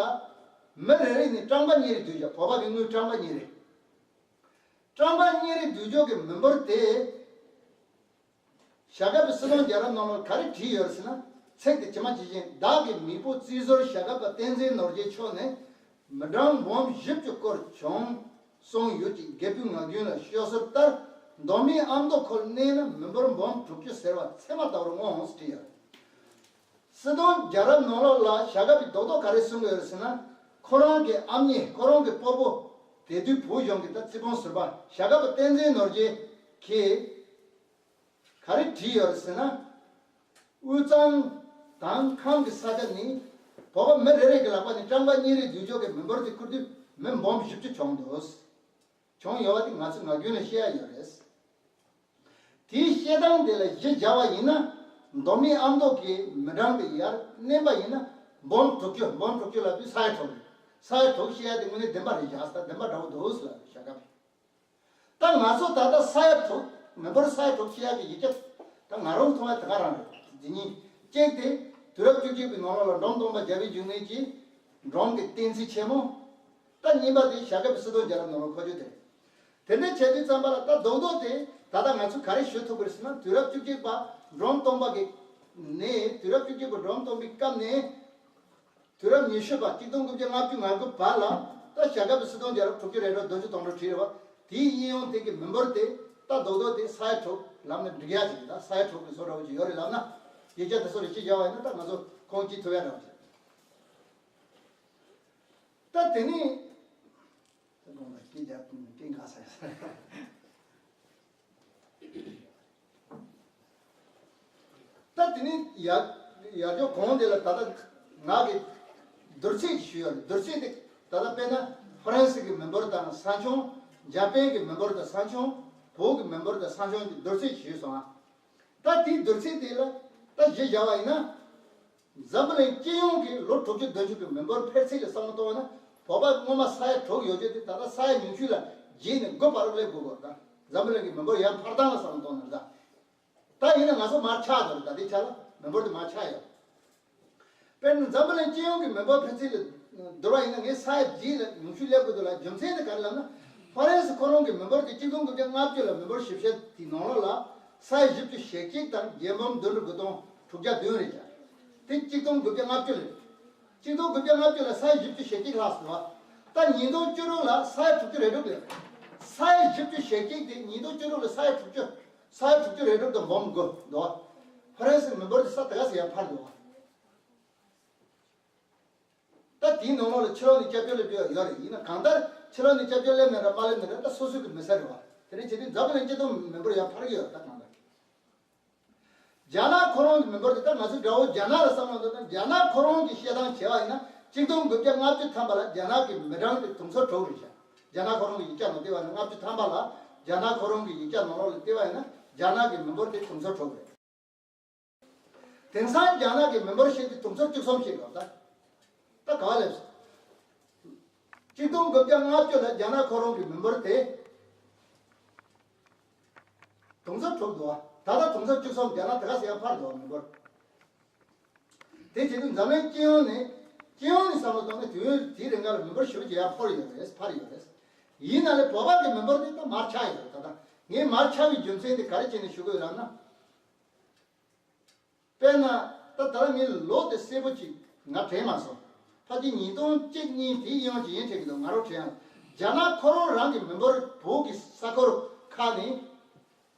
མི་རེ་རེ་ནས་སྤྲང་པ་གཉིས་རེ་བསྡུས་ཡ། བོད་པ་གི་དངུལ་སྤྲང་པ་གཉིས་རེ། སྤྲང་པ་གཉིས་རེ་བསྡུས་ཕྱོགས་ཀྱི་མི་འབོར་དེ། ཞྭ་སྒབ་པའི་སྲིད་དབང་རྒྱལ་རབས་ནང་ལ་ག་རེ་བྲིས་ཡོད་ཟེར་ན། ཚིག་དེ་ཇི་མ་ཇི་བཞིན། བདག་གི་མེས་པོ་རྩིས་ཟོར་ཞྭ་སྒབ་པ་བསྟན་འཛིན་ནོར་རྒྱས་མཆོག་ནས། མི་གྲངས་འབུམ་བཞི་བཅུ་སྐོར་བྱུང་གསུངས་ཡོད་ཅིང་། རྒྱལ་པོའི་ངག་རྒྱུན་ལ་ཤོད་སྲོལ་ལྟར། མདོ་སྨད་ཨ་མདོ་ཁུལ་གནས་ན་མི་འབོར་འབུམ་དྲུག་ཅུ་ཟེར་བ་ཚད་མ་ལྟ་བུར་མངོན་འོང་ཟེར་བྲིས་ཡོད། སྲིད་དབང་རྒྱལ་རབས་ནང་ལོགས་ལ་ཞྭ་སྒབ་པས་རྡོག་རྡོག་ག་རེ་གསུང་གི་ཡོད་ཟེར་ན། ཁོ་རང་གི་ཨ་མྱེས་ཁོ་རང་གི་སྤོ་བོ། དེ་དུས་བོད་གཞུང་གི་ད་རྩིས་དཔོན་ཟུར་པ་ཞྭ་སྒབ་པ་བསྟན་འཛིན་ནོར་རྒྱས་ཀྱིས་ག་རེ་བྲིས་ཡོད་ཟེར་ན། དབུས་གཙང་དང་ཁམས་ཀྱི་ས་ཆ་ནི་ བོད་པ་མི་རེ་རེ་གི་ལག་པ་ནས་རྐང་པ་གཉིས་རེ་འཛུལ་ཕྱོགས་ཀྱི་མི་འབོར་དེ་བསྐུར་དུས་མི་འབུམ་བཞི་བཅུ་བྱུང་འདུག་བྱུང་ཡོད་པ་དེ་ང་ཚོས་ངག་རྒྱུན་ལ་བཤད་ཡ་ཡོད་རེད། དེའི་བཤད་སྟངས་དེ་ལ་གཞི་བཞག་པ་ཡིན་ན། མདོ་སྨད་ཨ་མདོ་གི་མི་གྲངས་དེ་ཡར་བསྣན་པ་ཡིན་ན། འབུམ་དྲུག་ཅུ། འབུམ་དྲུག་ཅུ་ལབ་དུས་ས་ཡ་དྲུག་རེད། ས་ཡ་དྲུག་བཤད་ཡ་དེ་དངོས་གནས་བདེན་པ་རེད་བཞག་ས། བདེན་པ་འདྲ་བོ་འདུག་ལབ་བཞག་ག་ད་ང་ཚོ་ད་ལྟ་ས་ཡ་དྲུག་མི་འབོར་ས་ཡ་དྲུག་བཤད་ཡ་གི་ཡིག་ཆ་ད་ང་རང་མཐོང་ཡ་དེ་ག་རང་རེད། འདི་གཉིས། གཅིག་དེ་དུས་རབས་བཅུ་གཅིག་པའི་ནང་ལོགས་ལ་འབྲོམ་སྟོན་པ་རྒྱལ་བའི་འབྱུང་གནས་ཀྱི་འབྲོམ་གྱི་བསྟན་རྩིས་ཆེན་མོ། ད་གཉིས་པ་དེ་ཞྭ་སྒབ་པའི་སྲིད་དོན་རྒྱལ་རབས་ནང་ལ་འཁོད་རྒྱུ་དེ་རེད། དེ་འདྲ་བྱས་དུས་ཙམ་པ་ལ་ད་རྡོག་རྡོག་དེ་ད་ལྟ་ང་ཚོས་ག་རེ་ཞུ་ཐུབ་ཀྱི་རེད་ཟེར་ན། དུས་རབས་བཅུ་གཅིག་པ་འབྲོམ་སྟོན་པ་གི་ནས། དུས་རབས་བཅུ་གཅིག་པ་འབྲོམ་སྟོན་པའི་སྐབས་ནས། དུས་རབས་ཉི་ཤུ་པ་གཅིག་སྟོང་དགུ་བརྒྱ་ལྔ་བཅུ་ང་དགུ་བར་ལ་ད་ཞྭ་སྒབ་པའི་སྲིད་དོན་རྒྱལ་རབས་དྲུག་ཅུ་རེ་དྲུག་བདུན་ཅུ་དོན་དྲུག་བྲིས་རེད་བ། དེའི་དབྱིན་ཡོན་དེ་གི་མི་འབོར་དེ་ད་རྡོག་རྡོག་དེ་ས་ཡ་དྲུག་ལམ་ནས་འགྲིག་ཡ་ཅིག་རེད། ད་ས་ཡ་དྲུག་གི་བཟོ་འདྲ་བོ་ཅིག་ཡོད་རེད་ལབ་ན། ཡིག་ཆ་དེ་ཚོ་ལ་གཅིག་བཞག་པ་ཡིན་ན་ད་ང་ཚོ་ཁུངས་སྐྱེལ་ཐུབ་ཡ་འདྲ་བོ་ཅིག་རེད། ད་དེ་ནི་དགོངས་པ་སྐྱེ་རྒྱ་སྐྱེ་འགག་ས་ཡ་ས། ད་དེ་ནི་ཡར་ཡར་ཕྱོགས་གོང་དེ་ལ་ད་ལྟ་ང་གི་བསྡུར་ཚད་ཅིག་ཞུས་ཡོད་རེད། བསྡུར་ཚད་དེ་ད་ལྟ་དཔེར་ན་ཧྥ་རན་སི་གི་མི་འབོར་དང་ས་ཆུང་། འཇར་པན་གྱི་མི་འབོར་དང་ས་ཆུང་། བོད་ཀྱི་མི་འབོར་དང་ས་ཆུང་གི་བསྡུར་ཚད་ཅིག་ཞུས་སོང་ཨ། ད་དེའི་བསྡུར་ཚད་དེ་ལ་ད་གཞི་བཞག་པ་ཡིན་ན། འཛམ་བུ་གླིང་སྤྱི་ཡོངས་ཀྱི་ལོ་དྲུག་ཅུ་བདུན་ཅུ་གི་མི་འབོར་འཕེལ་ཚད་ལ་བསམ་བློ་གཏོང་བ་ན། བོད་པ་སྔོན་མ་ས་ཡ་དྲུག་ཡོད་རྒྱུ་དེ་ད་ལྟ་ས་ཡ་ཉི་ཤུ་ལ་བརྗེས་ནས་དགུ་བར་དུ་སླེབས་དགོས་པ་དང་། འཛམ་བུ་གླིང་གི་མི་འབོར་ཡར་འཕར་སྟངས་ལ་བསམ་བློ་གཏོང་ན་ད། ད་ཡིན་ན་ང་ཚོ་མར་ཆག་འགྲོ་རེད། ད་ལྟའི་ཆ་ལ་མི་འབོར་དེ་མར་ཆག་ཡོད། དཔེར་ན་འཛམ་བུ་གླིང་སྤྱི་ཡོངས་ཀྱི་མི་འབོར་འཕེལ་ཚད་ལ་བསྡུར་བ་ཡིན་ན། ངས་ས་ཡ་བརྒྱད་ལ་ཉུང་ཤོས་སླེབས་དགོས་འདུག་ལ། རྒྱུ་མཚན་དེ་ག་རེ་ལབ་ན། ཧྥ་རན་སི་ཁོ་རང་གི་མི་འབོར་དེ་གཅིག་སྟོང་དགུ་བརྒྱ་ལྔ་བཅུ་ལ་མི་འབོར་ཞིབ་བཤེར་དེའི་ནང་ལོགས་ལ་ས་ཡ་བཞི་བཅུ་ཞེ་གཅིག་དང་བརྒྱད་འབུམ་བདུན་དྲུག་དགུ་སྟོང་དྲུག་བརྒྱ་བདུན་རེད་ཀྱང་། དེ་གཅིག་སྟོང་དགུ་བརྒྱ་ལྔ་བཅུ་ལ་རེད། གཅིག་སྟོང་དགུ་བརྒྱ་ལྔ་བཅུ་ལ་ས་ཡ་བཞི་བཅུ་ཞེ་གཅིག་ལྷག་སོང་བ། ད་ཉིས་སྟོང་བཅུ་དྲུག་ལ་ས་ཡ་དྲུག་ཅུ་རེ་དྲུག་རེད། ས་ཡ་བཞི་བཅུ་ཞེ་གཅིག་དེ་ཉིས་སྟོང་བཅུ་དྲུག་ལ་ས་ཡ་དྲུག་ཅུ། ས་ཡ་དྲུག་ཅུ་རེ་དྲུག་དང་འབུམ་དགུ་འདུག་བ། ཧྥ་རན་སིའི་མི་འབོར་དེ་ས་དེ་ག་ཚོད་ཡར་འཕར་འདུག་བ། ད་དེའི་ནང་ལོགས་ལ་ཕྱི་ལོགས་ནས་སྐྱབས་བཅོལ་སླེབས་ཡོད་རེད། ཡིན་ན་གང་ལྟར་ཕྱི་ལོགས་ནས་སྐྱབས་བཅོལ་སླེབས་ནའི་འདྲ་མ་སླེབས་ནའི་འདྲ། ད་སོ་སོའི་གི་མི་ས་རེད་བ། དེ་འདྲ་བྱེད་དུས་འཛམ་བུ་གླིང་སྤྱི་ཚོགས་མི་འབོར་ཡར་འཕར་གྱི་ཡོད་རེད། ད་གང་ལྟར་རྒྱ་ནག་ཁོ་རང་གི་མི་འབོར་དེ། ད་ང་ཚོ་དགྲ་བོ་རྒྱ་ནག་ལ་བསམ་བློ་འདོན་ན། རྒྱ་ནག་ཁོ་རང་གི་བཤད་སྟངས་བྱས་པ་ཡིན་ན། གཅིག་སྟོང་དགུ་བརྒྱ་ལྔ་བཅུ་ཐམ་པ་ལ་རྒྱ་ནག་གི་མི་གྲངས་དེ་དུང་ཕྱུར་དྲུག་རེད་ཤག་རྒྱ་ནག་ཁོ་རང་གི་ཡིག་ཆ་ནང་བལྟས་པ་ན། ལྔ་བཅུ་ཐམ་པ་ལ་རྒྱ་ནག་ཁོ་རང་གི་ཡིག་ཆ་ནང་ལོགས་ལ་བལྟས་པ་ཡིན་ན། རྒྱ་ནག་གི་མི་འབོར་དེ་དུང་ཕྱུར་དྲུག་རེད། དེང་སང་རྒྱ་ནག་གི་མི་འབོར་བཤད་དུས་དུང་ཕྱུར་བཅུ་གསུམ་བཤད་འགྲོ། ད་ད་ག་ལས་སོང་། གཅིག་སྟོང་དགུ་བརྒྱ་ལྔ་བཅུ་ལ་རྒྱ་ནག་ཁོ་རང་གི་མི་འབོར་དེ་དུང་ཕྱུར་དྲུག་འདུག་བ། ད་ལྟ་དུང་ཕྱུར་བཅུ་གསུམ། རྒྱ་ནག་དེ་ག་ཚོད་ཡར་འཕར་འདུག་བ། མི་འབོར། དེ་བྱེད་དུས་འཛམ་གླིང་སྤྱི་ཡོངས་ནས། སྤྱི་ཡོངས་ནས་བསམ་བློ་བཏང་ན། དུས་ཡུན་དེའི་རིང་ག་ལ་མི་འབོར་ཞེ་པོ་ཅིག་ཡར་འཕར་ཡོད་རེད། འཕར་ཡོད་རེད། ཡིན་ན་ལས་བོད་པ་གི་མི་འབོར་དེ་ད་མར་ཆག་ཡོད་རེད། ད་ལྟ་ངས་མར་ཆག་པའི་རྒྱུ་མཚན་དེ་ག་རེ་བྱས་ནས་ཞུ་དགོས་ཡོད་ལབ་ན། དཔེར་ན། ད་ད་ལྟ་ངས་ལོ་དེ་གསལ་པོ་ཅིག་ང་དྲན་མ་སོང་། ཕལ་ཆེར་ཉིས་སྟོང་གཅིག་གཉིས་དེའི་ཡང་ཅིག་ཡིན་དྲན་གྱི་འདུག་ང་རང་དྲན་ཡང་། རྒྱ་ནག་ཁོ་རང་རང་གི་མི་འབོར། བོད་ཀྱི་ས་ཁུལ་ཁག་ནས་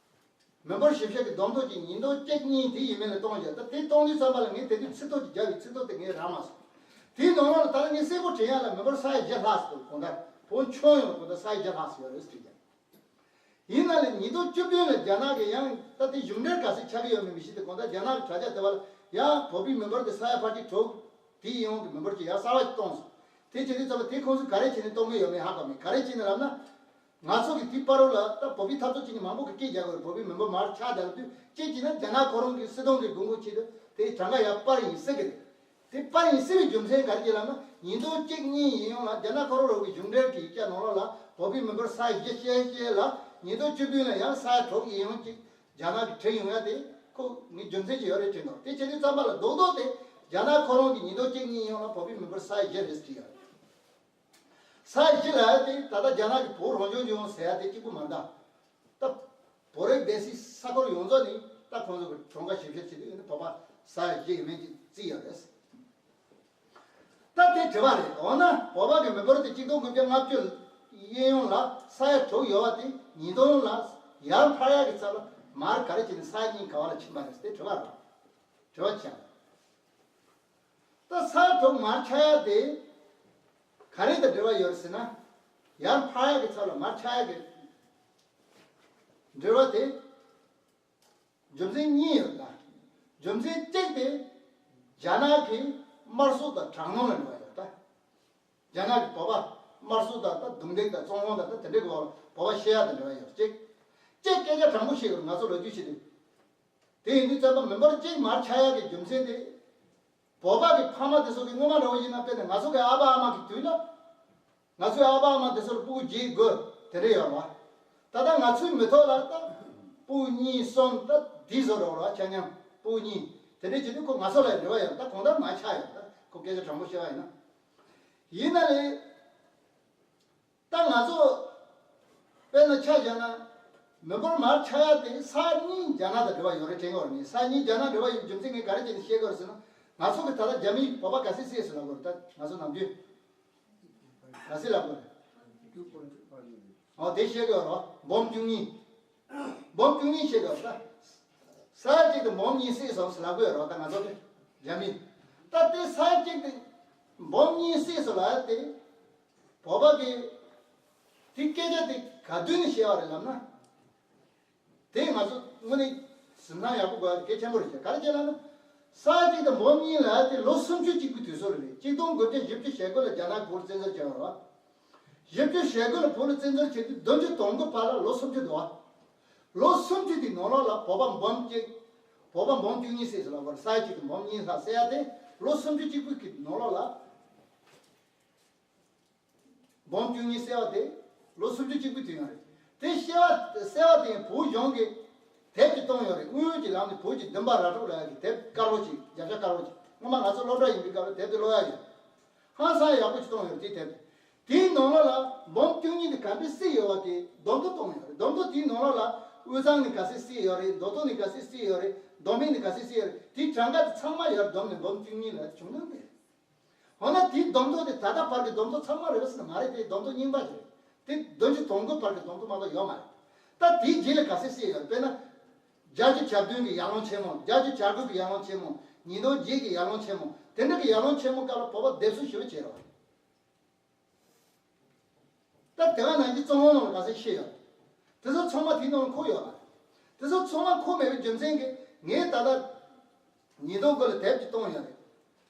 མི་འབོར་ཞིབ་བཤེར་གྱི་བསྡོམས་ཐོ་ཅིག་ཉིས་སྟོང་གཅིག་གཉིས་དེའི་ཡས་མས་ལ་གཏོང་བྱས། ད་དེ་གཏོང་དུས་ཙམ་པ་ལ་ངས་དེ་དུས་ཚིག་ཐོ་ཅིག་བརྒྱབ་པའི་ཚིག་ཐོ་དེ་ངས་རག་མ་སོང་། དེའི་ནང་ལོགས་ལ་ད་ལྟ་ངས་གསལ་པོ་དྲན་ཡག་ལ་མི་འབོར་ས་ཡ་བཞི་ལྷག་ཙམ་འདུག་གང་ལྟར་བོད་ཁྱོན་ཡོངས་ལ་གང་ལྟར་ས་ཡ་བཞི་ལྷག་ཙམ་ཡོད་རེད་ཟེར་ཀྱང་། ཡིན་ན་ལས་ཉིས་སྟོང་བཅུ་བདུན་ལ་རྒྱ་ནག་གིས་ཡང་ད་དེ་གཞུང་འབྲེལ་ག་ཚོད་ཆགས་ཀྱི་ཡོད་མེད་མི་ཤེས་ཏེ། གང་ལྟར་རྒྱ་ནག་གི་དྲ་རྒྱ་དེ་བ་ལ་ཡང་བོད་པའི་མི་འབོར་དེ་ས་ཡ་ཕལ་ཆེར་དྲུག་དེའི་ཡོངས་ཀྱི་མི་འབོར་གྱི་ཡར་གསར་བ་ཞིག་གཏོང་སོང་། དེ་བྱེད་དུས་ཙམ་པ་དེ་ཁོང་ཚོས་ག་རེ་བྱས་ནས་གཏོང་གི་ཡོད་མེད་ཧ་གོ་མེད། ག་རེ་བྱས་ནས་ལབ་ན། ང་ཚོ་གི་དེའི་བར་རོ་ལ་ད་བོད་པའི་འཐབ་རྩོད་བྱེད་མཁན་མང་པོ་གིས་སྐད་རྒྱག་གི་རེད། བོད་པའི་མི་འབོར་མར་ཆག་བསྡད་དུས་སྐད་བྱས་ན་རྒྱ་ནག་ཁོ་རང་གི་སྲིད་དོན་གྱི་དགོས་མཁོ་ཆེད་དུ་དེ་གྲངས་ཀ་ཡར་སྤར་ཡིན་ཟེར་གི་རེད། དེ་སྤར་ཡིན་ཟེར་བའི་རྒྱུ་མཚན་ག་རེ་རེད་ལབ་ན། ཉིས་སྟོང་གཅིག་གཉིས་ཡིན་ཡོང་ལ་རྒྱ་ནག་ཁོ་རང་རང་གི་གཞུང་འབྲེལ་གྱི་ཡིག་ཆ་ནང་ལོགས་ལ་བོད་པའི་མི་འབོར་ས་ཡ་བཞི་བཤད་བཤད་ལ། ཉིས་སྟོང་བཅུ་བདུན་ལ་ཡང་ས་ཡ་དྲུག་ཡིན་ཡོང་ཅིག་རྒྱ་ནག་གིས་བྲིས་ཡོང་ཡ་དེ་ཁོ་ངའི་རྒྱུ་མཚན་ཅིག་ཡོད་རེད་དྲན་འདུག་དེ་བྱེད་དུས་ཙམ་པ་ལ་རྡོག་རྡོག་དེ་རྒྱ་ནག་ཁོ་རང་གིས་ཉིས་སྟོང་གཅིག་གཉིས་ཡིན་ཡོང་ལ་བོད་པའི་མི་འབོར་ས་ཡ་བཞི་རེད་བྲིས་ཡོད་རེད། ས་ཡ་བཞི་ལབ་ཡ་དེ་ད་ལྟ་རྒྱ་ནག་གིས་བོད་རང་སྐྱོང་ལྗོངས་ཟེར་ཡ་དེ་གཅིག་པུ་མ་གཏོགས། ད་བོད་རིགས་སྡེ་སྲིད་ས་ཁུལ་ཡོངས་རྫོགས་ནས་ད་ཁོང་ཚོ་གི་གྲངས་ཀ་ཞིབ་བཤེར་བྱེད་དུས་ཡིན་ན་བོད་པ་ས་ཡ་བཞི་ཡས་མས་ཅིག་བརྩིས་ཡོད་རེད། ད་དེ་དྲི་བ་རེད། འོ་ན་བོད་པ་གི་མི་འབོར་དེ་གཅིག་སྟོང་དགུ་བརྒྱ་ལྔ་བཅུ་ཡིན་ཡོང་ལ་ས་ཡ་དྲུག་ཡོད་པ་དེ་ཉིས་སྟོང་ལ་ཡར་འཕར་ཡག་གི་ཚབ་ལ་མར་ག་རེ་བྱས་ནས་ས་ཡ་གཉིས་ག་བ་ལ་ཕྱིན་པ་རེད་ཟེར་དེ་དྲི་བ་རེད། དྲི་བ་ཆགས། ད་ས་ཡ་དྲུག་མར་ཆག་ཡ་དེ་ག་རེ་དང་འབྲེལ་བ་ཡོད་རེད་ཟེར་ན། ཡར་འཕར་ཡག་གི་ཚབ་ལ་མར་ཆག་ཡག་གི་འབྲེལ་བ་དེ་རྒྱུ་མཚན་གཉིས་ཡོད་ལ། རྒྱུ་མཚན་གཅིག་དེ་རྒྱ་ནག་གིས་ དམར་གསོད་དང་དྲག་གནོན་ལ་འབྲེལ་བ་ཡོད་ད། རྒྱ་ནག་གིས་བོད་པ་དམར་གསོད་དང་ད་རྡུང་རྡེག་དང་བཙོན་དབང་དང་ད་དེ་འདྲའི་གི་བོད་པ་བཤེར་ཡ་དང་འབྲེལ་བ་ཡོད་ཅིག་ཅེས་སྐད་ཆ་དྲང་པོ་བཤད་དགོས། ང་ཚོ་ལོ་རྒྱུས་བྱེད་དུས། དེ་ཡིན་དུས་ཙམ་པ་མི་འབོར་གཅིག་མར་ཆག་ཡག་གི་རྒྱུ་མཚན་དེ། བོད་པ་གི་ཕ་མ་དེ་ཚོ་གི་སྔོན་མ་འདྲ་བོ་ཡིན་ན་དཔེར་ན་ང་ཚོ་གི་ཨ་ཕ་ཨ་མ་གི་དུས་ལ། ང་ཚོའི་ཨ་ཕ་ཨ་མ་དེ་ཚོར་སྤུ་གུ་བརྒྱད་དགུ་དེ་འདྲ་ཡོད་རེད་བ། ད་ལྟ་ང་ཚོའི་མི་ཐོག་ལ་ད་སྤུ་གུ་གཉིས་གསུམ་ད་དེ་བཟོ་འགྲོ་རེད་བ། ཆ་མཉམ་སྤུ་གུ་གཉིས་དེ་འདྲ་བྱེད་དུས་ཁོ་ང་ཚོ་ལ་འབྲེལ་བ་ཡོད། ད་གང་ལྟར་མར་ཆག་ཡོད། ད་ཁོ་སྐད་ཆ་དྲང་པོ་བཤད་པ་ཡིན་ན། ཡིན་ན་ལས། ད་ང་ཚོ་དཔེར་ན་ཆ་བཞག་ན། མི་འབོར་མར་ཆག་ཡ་དེ་ས་གཉིས་རྒྱ་ནག་དང་འབྲེལ་བ་ཡོད་རེད་དྲན་གྱི་ཡོད་རེད། ངས་ས་གཉིས་རྒྱ་ནག་འབྲེལ་བ་ཡོད་རྒྱུ་མཚན་ངས་ག་རེ་བྱས་ནས་བཤད་ཀྱི་ཡོད་རེད་ཟེར་ན། ང་ཚོ་གི་ད་ལྟ་རྒྱ་མིས་བོད་པ་ག་ཚད་བསད་ཟེར་ལབ་ཀྱི་ཡོད་རེད། ད་ང་ཚོ་ནམ་རྒྱུན་ག་ཚད་ལབ་ཀྱི་ཡོད་རེད། ཨོ་དེ་བཤད་ཀྱི་ཡོད་རེད། འབུམ་བཅུ་གཉིས། འབུམ་བཅུ་གཉིས་བཤད་ཀྱི་ཡོད་རེད། ད་ས་གཅིག་ཏུ་འབུམ་གཉིས་བསད་སོང་ཟེར་ལབ་ཀྱི་ཡོད་རེད། ད་ང་ཚོ་གི་རྒྱ་མིས། ད་དེ་ས་གཅིག་ཏུ་འབུམ་གཉིས་བསད་སོང་ལབ་ཡ་དེ། བོད་པ་གིས་དེ་སྐད་ཆ་དེ་ག་དུས་ནས་བཤད་པ་རེད་ལབ་ན། དེ་ང་ཚོ་དངོས་གནས་གཟིམ་ཁང་ཡག་པོ་དགོས་ཡ་དེ་གལ་ཆེན་པོ་རེད་ཤག་ག་རེ་བྱས་ལབ་ན། ས་གཅིག་དང་འབུམ་གཉིས་ལབ་ཡ་དེ་ལོ་སུམ་ཅུ་གཅིག་པུའི་དུས་ཚོད་རེད། གཅིག་སྟོང་དགུ་བརྒྱ་བཞི་བཅུ་ཞེ་དགུ་ལ་རྒྱ་ནག་བོད་བཙན་འཛུལ་བྱས་པ་རེད་བ། བཞི་བཅུ་ཞེ་དགུ་ལ་བོད་ལ་བཙན་འཛུལ་བྱས་དུས་བདུན་ཅུ་དོན་དགུ་བར་ལ་ལོ་སུམ་ཅུ་འདུག་བ། ལོ་སུམ་ཅུ་དེའི་ནང་ལོགས་ལ་བོད་པ་འབུམ་གཅིག་བོད་པ་འབུམ་བཅུ་གཉིས་བསད་ཟེར་ལབ་པ་རེད། ས་གཅིག་དང་འབུམ་གཉིས་ལྷག་བསད་ཡ་དེ་ལོ་སུམ་ཅུ་གཅིག་པུའི་གི་ནང་ལོགས་ལ། འབུམ་བཅུ་གཉིས་བསད་པ་དེ་ལོ་སུམ་ཅུ་གཅིག་པུའི་དུས་ཡང་རེད། དེ་བཤད་པ་བསད་པ་དེ་བོད་གཞུང་གིས་དེབ་ཅིག་བཏོན་ཡོད་རེད། དངོས་ཡོད་ཀྱི་ལམ་ནས་བོད་ཀྱི་བདེན་པ་ར་སྤྲོད་ལབ་ཡ་གི་དེབ་དཀར་པོ་ཅིག་རྒྱབ་ཤ་དཀར་པོ་ཅིག་སྔོན་མ་ང་ཚོ་སློབ་གྲྭ་ཡིན་པའི་སྐབས་ལ་དེབ་དེ་ཀློག་ཡ་ཡོད། ཧང་སང་ཡག་པོ་ཅིག་བཏོན་ཡོད་རེད། དེའི་དེབ་དེ། དེའི་ནང་ལོགས་ལ་འབུམ་བཅུ་གཉིས་དེ་ག་འདྲས་བསད་ཡོད་པ་དེ་བསྡོམས་ཐོ་བཏོན་ཡོད་རེད། བསྡོམས་ཐོ་དེའི་ནང་ལོགས་ལ་དབུས་གཙང་ནས་ག་ཚད་བསད་ཡོད་རེད། མདོ་སྟོད་ནས་ག་ཚད་བསད་ཡོད་རེད། མདོ་སྨད་ནས་ག་ཚད་བསད་ཡོད་རེད། དེའི་གྲངས་ཀ་དེ་ཚང་མ་ཡར་བསྡོམས་ནས་འབུམ་བཅུ་གཉིས་ལ་བྱུང་ན་མེད། འོ་ན་དེའི་བསྡོམས་ཐོ་དེ་ད་ལྟ་བར་གྱི་བསྡོམས་ཐོ་ཚང་མ་རེད་པས་ཟེར་ན་མ་རེད། དེ་བསྡོམས་ཐོ་རྙིང་པ་ཞིག་རེད། དེ་བདུན་ཅུ་དོན་དགུ་བར་གྱི་བསྡོམས་ཐོ་མ་གཏོགས་ཡོད་མ་རེད། ད་དེའི་རྗེས་ལ་ག་ཚད་བསད་ཡོད་རེད། དཔེར་ན། བརྒྱད་ཅུ་གྱ་བདུན་གྱི་ཡར་ཀླུང་ཆེན་མོ། བརྒྱད་ཅུ་གྱ་དགུ་གི་ཡར་ཀླུང་ཆེན་མོ། ཉིས་སྟོང་བརྒྱད་ཀྱི་ཡར་ཀླུང་ཆེན་མོ། དེ་འདྲ་གི་ཡར་ཀླུང་ཆེན་མོ་སྐབས་ལ་བོད་པ་སྡེབ་གསོད་ཞེ་པོ་བྱས་རེད་བ། ད་དེ་ག་ནང་བཞིན་བཙོན་ཁང་ནང་ལ་ག་ཚད་བཤད་ཡོད་རེད། དེ་ཚོ་ཚང་མ་དེའི་ནང་ལ་འཁོད་ཡོད་རེད། དེ་ཚོ་ཚང་མ་འཁོད་མེད་པའི་རྒྱུ་མཚན་གྱིས་ངས་ད་ལྟ་ཉིས་སྟོང་དགུ་ལ་དེབ་ཅིག་བཏོན་ཡོད་རེད།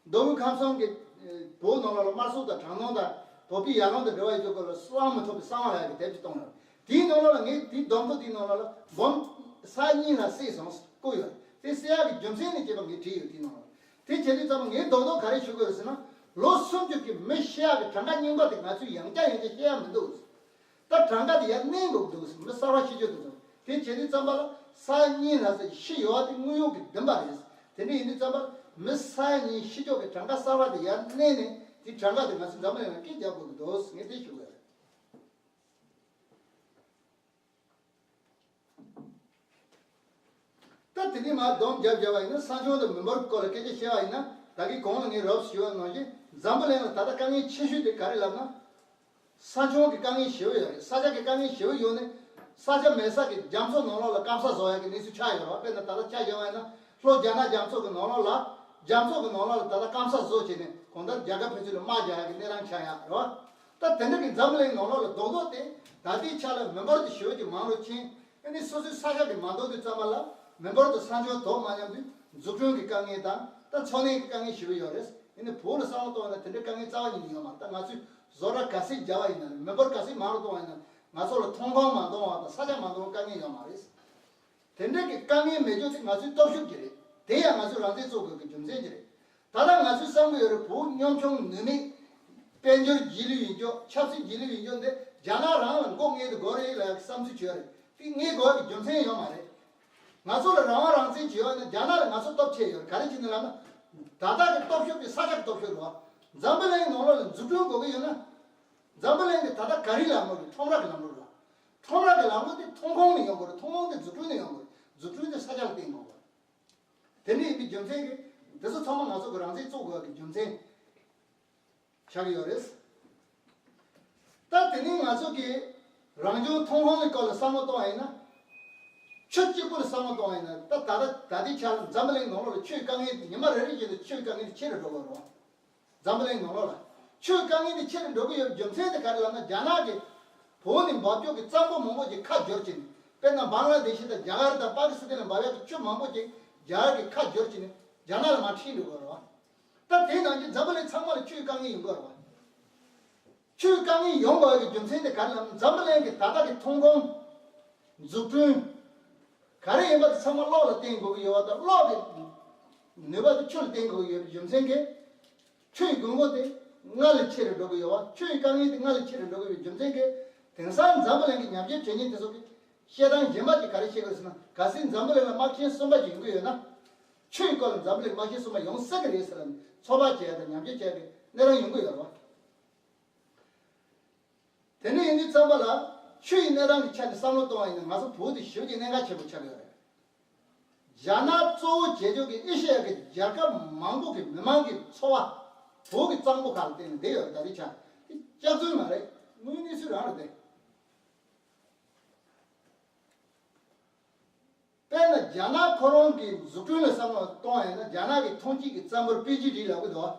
མདོ་དབུས་ཁམས་གསུམ་གྱི་ཨེ་བོད་ནང་ལོགས་ལ་དམར་གསོད་དང་དྲག་གནོན་དང་བོད་པའི་ཡར་ཀླུང་དང་འབྲེལ་བ་ཡོད་སྐོར་ལ་གསང་མི་ཐུབ་པའི་གསང་བ་ལབ་ཡག་གི་དེབ་ཅིག་བཏོན་ཡོད་རེད། དེའི་ནང་ལོགས་ལ་ངས་དེའི་བསྡོམས་ཐོ་དེའི་ནང་ལོགས་ལ་འབུམ་ས་གཉིས་ལྷག་བསད་སོང་བཀོད་ཡོད་རེད། དེ་བསད་ཡག་གི་རྒྱུ་མཚན་ནི་ཅེས་པ་ངས་བྲིས་ཡོད་དེའི་ནང་ལོགས། དེ་བྱས་དུས་ཙམ་པ་ངས་རྡོག་རྡོག་ག་རེ་ཞུ་དགོས་རེད་ཟེར་ན། ལོ་སུམ་ཅུ་གི་མི་ཤི་ཡག་གི་གྲངས་ཀ་རྙིང་པ་དེ་ང་ཚོས་ཡང་བསྐྱར་ཡང་བསྐྱར་བཤད་ཡག་མི་འདུག་ད་གྲངས་ཀ་དེ་ཡར་གནས་དགོས་འདུག་མི་གསར་པ་ཤི་རྒྱུ་དེ་ཚོ། དེ་བྱེད་དུས་ཙམ་པ་ལ་ས་གཉིས་ལྷག་ཙམ་ཤི་ཡོད་པ་དེ་དངོས་ཡོད་ཀྱི་བདེན་པ་རེད། དེ་འདྲ་ཡིན་དུས་ཙམ་པ་ལ་མི་ས་གཉིས་ཤི་ཆོག་གི་གྲངས་ཀ་གསར་པ་དེ་ཡར་གནས་ནས་དེ་གྲངས་ཀ་དེ་ང་ཚོ་འཛམ་གླིང་ལ་སྐད་རྒྱག་དགོས་ཀྱི་འདུག་ངས་དེ་ཞུ་གི་ཡོད་རེད། ད་དེ་ནས་མར་སྡོམ་རྒྱབ་བྱས་པ་ཡིན་ན་ས་མཆོང་དང་མི་འབོར་གྱི་སྐོར་ལ་སྐད་ཆ་བཤད་པ་ཡིན་ན། ད་གིན་གོང་ལ་ངས་རོབ་ཞུས་པ་ནང་བཞིན་འཛམ་བུ་གླིང་ལ་ད་ལྟ་དཀའ་ངལ་ཆེ་ཤོས་དེ་ག་རེ་ལབ་ན། ས་མཆོང་གི་དཀའ་ངལ་ཞེ་པོ་ཡོད་རེད། ས་ཆ་གི་དཀའ་ངལ་ཞེ་པོ་ཡོད་ནས། ས་ཆ་མེད་ས་གི་རྒྱ་མཚོ་ནང་ལོགས་ལ་སྐམ་ས་བཟོ་ཡག་གི་གནས་ཚུལ་ཆགས་ཡོད་རེད་བ། དཔེར་ན་ད་ལྟ་ཆ་བཞག་པ་ཡིན་ན་ལྷོ་རྒྱ་ནག་རྒྱ་མཚོ་གི་ནང་ལོགས་ལ། རྒྱ་མཚོ་གི་ནང་ལོགས་ལ་ད་ལྟ་སྐམ་ས་བཟོ་བྱས་ནས་གང་ལྟར་རྒྱ་གར་ཕན་ཚུན་ལ་དམག་རྒྱག་ཡག་གི་གནས་སྟངས་ཆགས་ཡོད་རེད་བ། ད་དེ་འདྲ་གི་འཛམ་གླིང་ནང་ལོགས་ལ་རྡོག་རྡོག་དེ་ད་ལྟའི་ཆ་ལ་མི་འབོར་དེ་ཞེ་པོ་ཅིག་མང་རུ་ཕྱིན། ཨ་ནི་སོ་སོའི་ས་ཆ་དེ་མ་འདང་དུས་ཙམ་པ་ལ་མི་འབོར་དང་ས་མཆོག་དོ་མ་མཉམ་དུས་འཛུགས་སྐྲུན་གྱི་དཀའ་ངལ་དང་ད་འཚོ་གནས་ཀྱི་དཀའ་ངལ་ཞེ་པོ་ཡོད་རེད། ཨ་ནི་བོད་ལ་བསམ་བློ་གཏོང་བ་ན་དེ་འདྲའི་དཀའ་ངལ་རྩ་བ་ཉིད་ནས་ཡོད་མ་རེད། ད་ང་ཚོས་བཟོ་གྲྭ་ག་ཚད་བརྒྱབ་པ་ཡིན་ན་རེད། མི་འབོར་ག་ཚད་མང་རུ་གཏོང་བ་ཡིན་ན་ང་ཚོ་ལ་ཐོན་ཁུངས་མ་འདང་བ་དང་ས་ཆ་མ་འདང་བའི་དཀའ་ངལ་ཡོད་མ་རེད། དེ་འདྲའི་གི་དཀའ་ངལ་མེད་རྒྱུ་དེ་ང་ཚོའི་སྟོབས་ཤུགས་ཀྱིས་རེད། དེ་ཡང་ང་ཚོས་རང་བཙན་རྩོད་དགོས་ཀྱི་རྒྱུ་མཚན་གྱིས་རེད། ད་ལྟ་ང་ཚོས་བསམ་གྱི་ཡོད་རེད། བོད་ཉམ་ཆུང་ནུས་མེད། དཔལ་འབྱོར་རྗེས་ལུས་ཡིན་རྒྱུ། ཆབ་སྲིད་རྗེས་ལུས་ཡིན་རྒྱུ་འདི་རྒྱ་ནག་རང་ལ་མགོ་སྔས་ཏེ་དགོས་རེད་ལབ་ཡག་གི་བསམ་ཚུལ་བྱོས་རེད། དེ་སྔས་དགོས་ཡག་གི་རྒྱུ་མཚན་ཡོད་མ་རེད། ང་ཚོ་ལ་རང་དབང་རང་བཙན་བྱོས་ཡོད་ན་རྒྱ་ནག་ལ་ང་ཚོ་སྟོབས་ཆེ་ཡོད་རེད། ག་རེ་བྱས་ནས་ལབ་ན། ད་ལྟ་གི་སྟོབས་ཤུགས་དེ་ས་ཆ་གི་སྟོབས་ཤུགས་རེད་བ། འཛམ་བུ་གླིང་ནང་ལོགས་ལ་འཛུགས་སྐྲུན་དགོས་ཀྱི་ཡོད་ན། འཛམ་བུ་གླིང་གི་ད་ལྟ་ག་རེ་ལམ་ལུགས་རེད། ཁྲོམ་ར་གི་ལམ་ལུགས་རེད་བ། ཁྲོམ་ར་གི་ལམ་ལུགས་དེ་ཐོན་ཁུངས་ནས་ཡོང་དགོས་རེད། ཐོན་ཁུངས་དེ་འཛུགས་སྐྲུན་ནས་ཡོང་དགོས་རེད། འཛུགས་སྐྲུན་དེ་ས་ཆ་ལ་བརྟེན་དགོས་རེད། དེ་འདྲ་ཡིན་པའི་རྒྱུ་མཚན་གྱིས་དེ་ཚོ་ཚང་མ་ང་ཚོ་གི་རང་བཙན་རྩོད་དགོས་ཀྱི་རྒྱུ་མཚན་ཆགས་ཀྱི་ཡོད་རེད། ད་དེ་ནས་ང་ཚོ་གི་རང་བྱུང་ཐོན་ཁུངས་ཀྱི་སྐོར་ལ་བསམ་བློ་གཏོང་བ་ཡིན་ན། ཆུ་གཅིག་པུ་ལ་བསམ་བློ་གཏོང་བ་ཡིན་ན། ད་ད་ལྟ་ད་ལྟའི་ཆར་འཛམ་བུ་གླིང་ནང་ལོགས་ལ་ཆུའི་དཀའ་ངལ་དེ་ཉི་མ་རེ་རེ་བཞིན་དུ་ཆུའི་དཀའ་ངལ་དེ་ཆེ་རུ་འགྲོ་གི་ཡོད་རེད། འཛམ་བུ་གླིང་ནང་ལོགས་ལ་ཆུའི་དཀའ་ངལ་དེ་ཆེ་རུ་འགྲོ་གི་ཡོད་པའི་རྒྱུ་མཚན་དེ་ག་རེ་ལབ་ན། རྒྱ་ནག་གིས་བོད་ནས་འབབ་ཕྱོགས་ཀྱི་གཙང་པོ་མང་པོ་ཅིག་ཁ་བསྒྱུར་བྱས་ནས། དཔེར་ན་བང་ལ་དེ་ཤི་དང་རྒྱ་གར་དང་པ་ཀི་སི་ཐན་ལ་འབབ་ཡག་གི་ཆུ་མང་པོ་ཅིག་རྒྱ་གར་གྱིས་ཁ་བསྒྱུར་བྱས་ནས་རྒྱ་ནག་ལ་མར་ཁྲིད་འགྲོ་གི་ཡོད་རེད་བ། ད་དེ་ནང་གི་འཛམ་བུ་གླིང་ཚང་མ་ལ་ཆུའི་དཀའ་ངལ་ཡོང་གི་ཡོད་རེད་བ། ཆུའི་དཀའ་ངལ་ཡོང་དགོས་ཀྱི་རྒྱུ་མཚན་དེ་ག་རེ་ལབ་ན། འཛམ་བུ་གླིང་གི་ད་ལྟ་གི་ཐོན་ཁུངས་འཛུགས་སྐྲུན་ག་རེ་ཡིན་པ་དེ་ཚང་མ་གློག་ལ་བརྟེན་དགོས་ཀྱི་ཡོད་པ་དང་། གློག་གི་ནུས་པ་དེ་ཆུ་ལ་བརྟེན་དགོས་ཀྱི་ཡོད་པའི་རྒྱུ་མཚན་གྱིས། ཆུའི་དགོས་མཁོ་དེ་སྔར་ལས་ཆེ་རུ་འགྲོ་གི་ཡོད་པ། ཆུའི་དཀའ་ངལ་དེ་སྔར་ལས་ཆེ་རུ་འགྲོ་གི་ཡོད་པའི་རྒྱུ་མཚན་གྱིས། དེང་སང་འཛམ་བུ་གླིང་གི་ཉམས་ཞིབ་བྱེད་མཁན་དེ་ཚོ་གིས་བཤད་སྟངས་གཞན་པ་ཅིག་ག་རེ་བཤད་ཀྱི་ཡོད་ཟེར་ན། གལ་སྲིད་འཛམ་བུ་གླིང་ལ་དམག་ཆེན་གསུམ་པ་ཅིག་ཡོང་གི་ཡོད་ན། ཆུའི་སྐོར་ལ་འཛམ་བུ་གླིང་དམག་ཆེན་གསུམ་པ་ཡོང་སྲིད་ཀྱི་རེད་ཟེར་ལབ་ནས་ཚོད་དཔག་བྱས་དང་ཉམས་ཞིབ་བྱས་པའི་གནས་སྟངས་ཡོང་གི་ཡོད་རེད་བ། དེ་འདྲ་ཡིན་དུས་ཙམ་པ་ལ། ཆུ་ཡི་གནས་སྟངས་ཀྱི་ཆ་ནས་བསམ་བློ་གཏོང་བ་ཡིན་ན། ང་ཚོ་བོད་དེ་ཞེ་པོ་ཅིག་གནད་འགག་ཆེན་པོ་ཆགས་ཡོད་རེད། རྒྱ་ནག་གཙོ་བོ་བྱེད་ཆོག་གི་ཨེ་ཤེ་ཡ་གི་རྒྱལ་ཁབ་མང་པོ་གི་མི་མང་གི་འཚོ་བ་བོད་ཀྱི་གཙང་པོ་ཁག་ལ་བརྟེན་ནས་བསྡད་ཡོད་རེད། ད་རེས་ཆ་དེ་སྐྱག་རྫུན་མ་རེད། དངོས་གནས་ཚུལ་རང་རེད་དེ། དཔེར་ན་རྒྱ་ནག་ཁོ་རང་གི་འཛུགས་སྐྲུན་ལ་བསམ་བློ་གཏོང་ཡིན་ན། རྒྱ་ནག་གི་ཐོན་སྐྱེད་ཀྱི་རྩ་འབོར་པི་ཇི་ཌི་ལབ་ཀྱི་འདུག་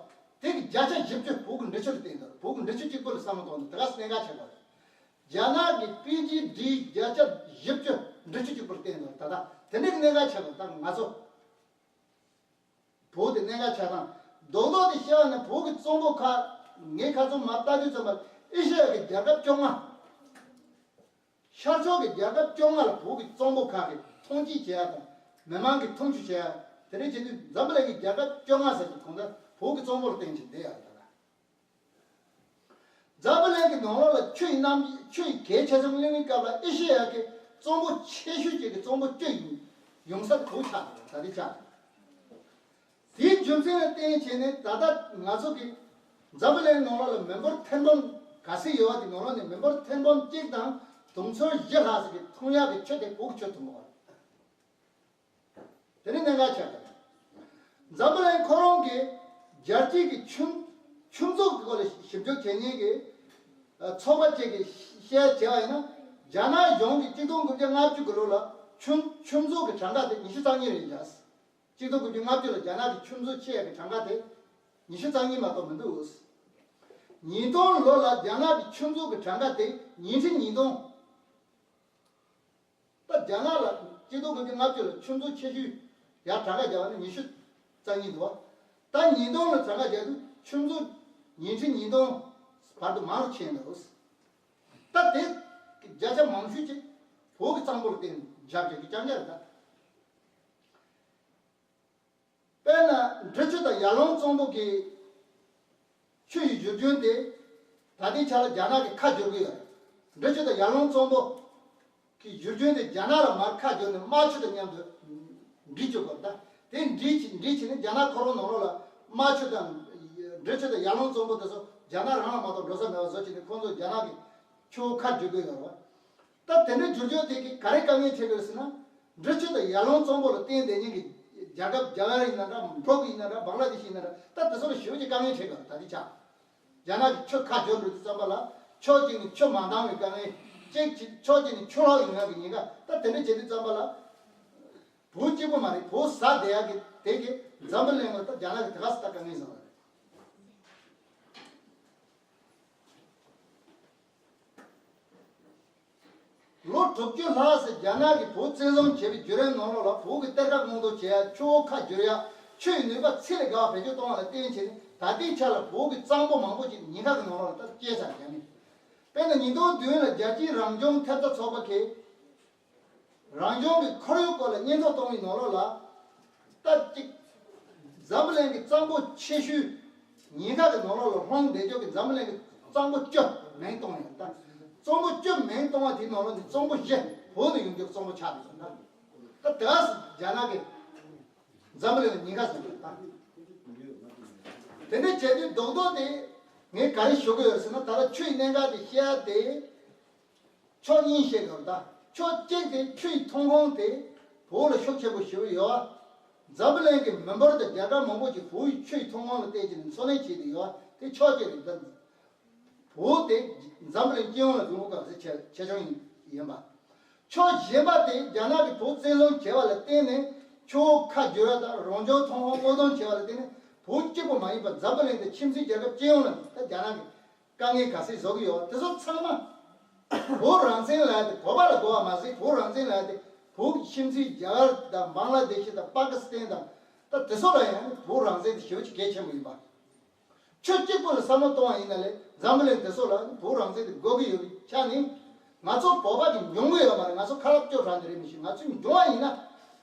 དེ་གི་བརྒྱ་ཆ་བཞི་བཅུ་བོད་ཀྱི་འབྲི་ཆུ་ལ་བརྟེན་འདུག་བོད་ཀྱི་འབྲི་ཆུ་གཅིག་པོ་ལ་བསམ་བློ་གཏོང་དུས་དེ་ག་ས་གནད་འགག་ཆེ་བ་རེད། རྒྱ་ནག་གི་པི་ཇི་ཌི་བརྒྱ་ཆ་བཞི་བཅུ་འབྲི་ཆུ་གཅིག་པོ་ལ་བརྟེན་འདུག་ད་ལྟ་དེ་འདྲའི་གནད་འགག་ཆེ་བ། ད་ང་ཚོ་བོད་དེ་གནད་འགག་ཆགས་སྟངས་རྡོག་རྡོག་དེ་བཤད་པ་ན། བོད་ཀྱི་གཙང་པོ་ཁག་ངས་ཁ་ཚོན་མར་ལྟ་དུས་ཙམ་པ། ཨེ་ཤེ་ཡ་གི་རྒྱལ་ཁབ་བཅོ་ལྔ། ཤར་ཕྱོགས་ཀྱི་རྒྱལ་ཁབ་བཅོ་ལྔ་ལ་བོད་ཀྱི་གཙང་པོ་ཁག་གི་ཐོན་སྐྱེད་བྱེད་ཡ་དང་། མི་མང་གི་འཐུང་ཆུ་བྱེད་ཡ། དེ་འདྲ་བྱེད་དུས་འཛམ་བུ་གླིང་གི་རྒྱལ་ཁབ་བཅོ་ལྔ་ཟེར་གྱི་གང་ལྟར་བོད་ཀྱི་གཙང་པོ་ལ་བརྟེན་བྱས་བསྡད་ཡ་རེད། ད་ལྟ་འཛམ་བུ་གླིང་གི་ནང་ལོགས་ལ་ཆུ་ཡི་གནམ། ཆུ་ཡི་གལ་ཆེ་ཆུང་གླེང་བའི་སྐབས་ལ། ཨེ་ཤེ་ཡ་གི་གཙང་པོ་ཆེ་ཤོས་ཅིག་གི་གཙང་པོ་བཅུ་ཡིན། ཡོང་ས་དེ་བོད་ཆགས་འདུག་ད་ལྟའི་ཆ། དེའི་རྒྱུ་མཚན་ལ་བརྟེན་བྱས་ནས། ད་ལྟ་ང་ཚོ་གི་འཛམ་བུ་གླིང་ནང་ལོགས་ལ་མི་འབོར་ཐེར་འབུམ་ག་ཚོད་ཡོད་པ་དེ་ནང་ལོགས་ནས་མི་འབོར་ཐེར་འབུམ་གཅིག་དང་དུང་ཕྱུར་བཞི་ལྷག་ཟིག་གི་འཐུང་ཡག་གི་ཆུ་དེ་བོད་ཀྱི་ཆུ་འཐུང་གི་ཡོད་རེད། དེ་ནི་གནད་འགག་ཆགས་ཀྱི་རེད། འཛམ་བུ་གླིང་ཁོ་རང་གི་རྒྱལ་སྤྱིའི་གི་ཆུ། ཆུ་མཛོད་ཀྱི་སྐོར་ལ་ཞིབ་འཇུག་བྱེད་མཁན་གྱི་ཚོགས་པ་ཅིག་གིས་བཤད་བྱས་པ་ཡིན་ན། རྒྱ་ནག་གཞུང་གིས་གཅིག་སྟོང་དགུ་བརྒྱ་ལྔ་བཅུ་གི་ལོ་ལ་ཆུ། ཆུ་མཛོད་ཀྱི་གྲངས་ཀ་དེ་ཉི་ཤུ་རྩ་གཉིས་རེད་བཞག་གཅིག་སྟོང་དགུ་བརྒྱ་ལྔ་བཅུ་ལ་རྒྱ་ནག་གི་ཆུ་མཛོད་ཕྱེ་ཡག་གི་གྲངས་ཀ་དེ་ཉི་ཤུ་རྩ་གཉིས་མ་གཏོགས་མི་འདུག་ཉིས་སྟོང་ལོ་ལ་རྒྱ་ནག་གི་ཆུ་མཛོད་ཀྱི་གྲངས་ཀ་དེ་ཉིས་ཁྲི་ཉིས་སྟོང་། ད་རྒྱ་ནག་ལ་གཅིག་སྟོང་དགུ་བརྒྱ་ལྔ་བཅུ་ལ་ཆུ་མཛོད་ཆེ་ཤོས་ཡར་གྲངས་ཀ་བརྒྱབ་པ་ནི་ཉི་ཤུ་རྩ་གཉིས་འདུག་ད་ཉིས་སྟོང་ལ་གྲངས་ཀ་བརྒྱབ་དུས་ཆུ་མཛོད་ཉིས་ཁྲི་ཉིས་སྟོང་བར་དུ་མང་རུ་ཕྱིན་འདུག་ད་དེ་བརྒྱ་ཆ་མང་ཤོས་ཅིག་བོད་ཀྱི་གཙང་པོ་ལ་བརྟེན་བཞག་བྱས་ཀྱི་རྐྱང་རྐྱང་རེད་ད། དཔེར་ན་འབྲི་ཆུ་དང་ཡར་ཀླུང་གཙང་པོ་གི་ཆུ་ཡི་བཞུར་རྒྱུན་དེ་ད་ལྟའི་ཆ་ལ་རྒྱ་ནག་གིས་ཁ་བསྒྱུར་གྱི་ཡོད་རེད། འབྲི་ཆུ་དང་ཡར་ཀླུང་གཙང་པོ་གི་བཞུར་རྒྱུན་དེ་རྒྱ་ནག་ལ་མར་ཁ་བསྒྱུར་ནས་རྨ་ཆུ་དང་མཉམ་དུ་འདྲེས་བཅུག་པ་རེད་ད། དེ་འདྲེས་བྱས། འདྲེས་བྱས་ནས་རྒྱ་ནག་ཁོ་རང་ནང་ལོགས་ལ་རྨ་ཆུ་དང་། འབྲི་ཆུ་དང་ཡར་ཀླུང་གཙང་པོ་དེ་ཚོ་རྒྱ་ནག་རང་ལ་མ་གཏོགས་འགྲོ་ས་མེད་པ་བཟོ་བྱས་ནས་ཁོང་ཚོ་རྒྱ་ནག་གི་ཆུ་བོ་ཁ་བསྒྱུར་གྱི་ཡོད་རེད་བ། ད་དེ་འདྲའི་བསྒྱུར་བཅོས་དེ་གིས་ག་རེ་དཀའ་ངལ་འཕྲད་ཀྱི་ཡོད་ཟེར་ན། འབྲི་ཆུ་དང་ཡར་ཀླུང་གཙང་པོ་ལ་བརྟེན་བསྡད་མཁན་གྱི་རྒྱལ་ཁབ། རྒྱ་གར་ཡིན་ན་འདྲ། འབྲོག་ཡིན་ན་འདྲ། བང་ལ་དེ་ཤི་ཡིན་ན་འདྲ། ད་དེ་ཚོ་ལ་ཞེ་པོ་ཅིག་དཀའ་ངལ་འཕྲད་ཀྱི་ཡོད་རེད། ད་ལྟའི་ཆ་རྒྱ་ནག་གིས་ཆུ་ཁ་བསྒྱུར་འགྲོ་དུས་ཙམ་པ་ལ། ཕྱོགས་གཅིག་ནས་ཆུ་མ་འདང་བའི་དཀའ་ངལ། གཅིག་གཅིག་ཕྱོགས་གཅིག་ནས་ཆུ་ལོག་ཡོང་ཡག་གི་ཉེན་ཁ། ད་དེ་འདྲ་བྱེད་དུས་ཙམ་པ་ལ། བོད་གཅིག་པུ་མ་རེད། བོད་ཟ་བསྡད་ཡག་གི་དེ་གིས་འཛམ་བུ་གླིང་ལ་ད་རྒྱ་ནག་གིས་དེ་ག་ས་ད་དཀའ་ངལ་བཟོ་བ་རེད། ལོ་དྲུག་ཅུ་ལྷག་ཙམ་རྒྱ་ནག་གིས་བོད་བཙན་བཟུང་བྱས་པའི་བརྒྱུད་རིམ་ནང་ལོགས་ལ། བོད་ཀྱི་གཏེར་ཁ་སྔོག་འདོན་བྱེད་ཡ། ཆུ་བོ་ཁ་བསྒྱུར་ཡ། ཆུ་ཡི་ནུས་པ་ཚད་ལས་བརྒལ་བ་བེད་སྤྱོད་གཏོང་བ་ལ་བརྟེན་བྱས་ནས། ད་ལྟའི་ཆ་ལ་བོད་ཀྱི་གཙང་པོ་མང་པོ་ཅིག་ཉེན་ཁ་གི་ནང་ལོགས་ལ་ད་སྐྱེལ་ཚར་རྒྱ་མི། དཔེར་ན་ཉིས་སྟོང་བདུན་ལ་རྒྱལ་སྤྱིའི་རང་བྱུང་ཐེབས་རྩ་ཚོགས་པ་གིས་རང་བྱུང་གི་ཁོར་ཡུག་སྐོར་ལ་སྙན་ཐོ་གཏོང་བའི་ནང་ལོགས་ལ། ད་ཅིག་འཛམ་བུ་གླིང་གི་གཙང་པོ་ཆེ་ཤོས་ཉེན་ཁ་གི་ནང་ལོགས་ལ་ལྷུང་བསྡད་ཆོག་གི་འཛམ་བུ་གླིང་གི་གཙང་པོ་བཅུ་མིང་གཏོང་ཡོད། ད་གཙང་པོ་བཅུ་མིང་གཏོང་བ་དེའི་ནང་ལོགས་ནས་གཙང་པོ་བཞི་བོད་ནས་ཡོང་རྒྱུ་གཙང་པོ་ཆགས་འདུག་ད་ད་ག་ས་རྒྱ་ནག་གིས་འཛམ་བུ་གླིང་ལ་ཉེན་ཁ་བཟོ་གི་ཡོད། ད་དེ་འདྲ་བྱས་དུས་རྡོག་རྡོག་དེ་ངས་ག་རེ་ཞུ་གི་ཡོད་ཟེར་ན། ད་ལྟ་ཆུ་ཡི་གནད་འགག་དེ་བཤད་ཡ་དེ། ཕྱོགས་གཉིས་བཤད་དགོས་པ་དང་། ཕྱོགས་གཅིག་དེ་ཆུ་ཡི་ཐོན་ཁུངས་དེ་བོད་ལ་ཤུགས་ཆེན་པོ་ཞེ་པོ་ཡོད། འཛམ་བུ་གླིང་གི་མི་འབོར་དང་རྒྱལ་ཁབ་མང་པོ་ཞིག་བོད་ཡི་ཆུ་ཡི་ཐོན་ཁུངས་ལ་བརྟེན་བྱས་ནས་འཚོ་གནས་བྱེད་བསྡད་ཡོད། དེ་ཕྱོགས་གཅིག་རེད། ད་བོད་དེ་འཛམ་བུ་གླིང་སྤྱི་ཡོངས་ལ་དགོས་མཁོ་ག་ཚོད་ཆེ་ཆེ་ཆུང་ཡིན་ཡིན་པ། ཕྱོགས་གཞན་པ་དེ་རྒྱ་ནག་གིས་བོད་བཙན་བཟུང་བྱས་པ་ལ་བརྟེན་ནས་ཆུ་བོ་ཁ་བསྒྱུར་བ་དང་རང་བྱུང་ཐོན་ཁུངས་སྔོག་འདོན་བྱས་པ་ལ་བརྟེན་ནས། བོད་གཅིག་པུ་མ་ཡིན་པར་འཛམ་བུ་གླིང་དང་ཁྱིམ་མཚེས་རྒྱལ་ཁབ་སྤྱི་ཡོངས་ལ་ད་རྒྱ་ནག་གིས་དཀའ་ངལ་ག་ཚད་བཟོ་གི་ཡོད། དེ་ཚོ་ཚང་མ་བོད་རང་བཙན་ལབ་ཡ་དེ། བོད་པ་ལ་དགོས་པ་མ་ཟད། བོད་རང་བཙན་ལབ་ཡ་དེ་བོད་ཀྱི་ཁྱིམ་མཚེས་རྒྱ་གར་དང་། བང་ལ་དེ་ཤི་དང་། པ་ཀི་སི་ཐན་དང་། ད་དེ་ཚོ་ལ་ཡང་བོད་རང་བཙན་དེ་ཞེ་པོ་ཅིག་གལ་ཆེན་པོ་ཡིན་པ། ཆོས་གཅིག་པུ་ལ་བསམ་བློ་གཏོང་བ་ཡིན་ན་ལས་འཛམ་བུ་གླིང་དེ་ཚོ་ལ་བོད་རང་བཙན་དེ་དགོས་ཀྱི་ཡོད་པའི་ཆ་ནས། ང་ཚོ་བོད་པ་གི་འབྱུང་གི་ཡོད་མ་རེད། ང་ཚོ་ཁ་ལག་སྐྱོ་དྲགས་ནི་རེད་མི་ཤེས། ང་ཚོའི་འབྱུང་བ་ཡིན་ན་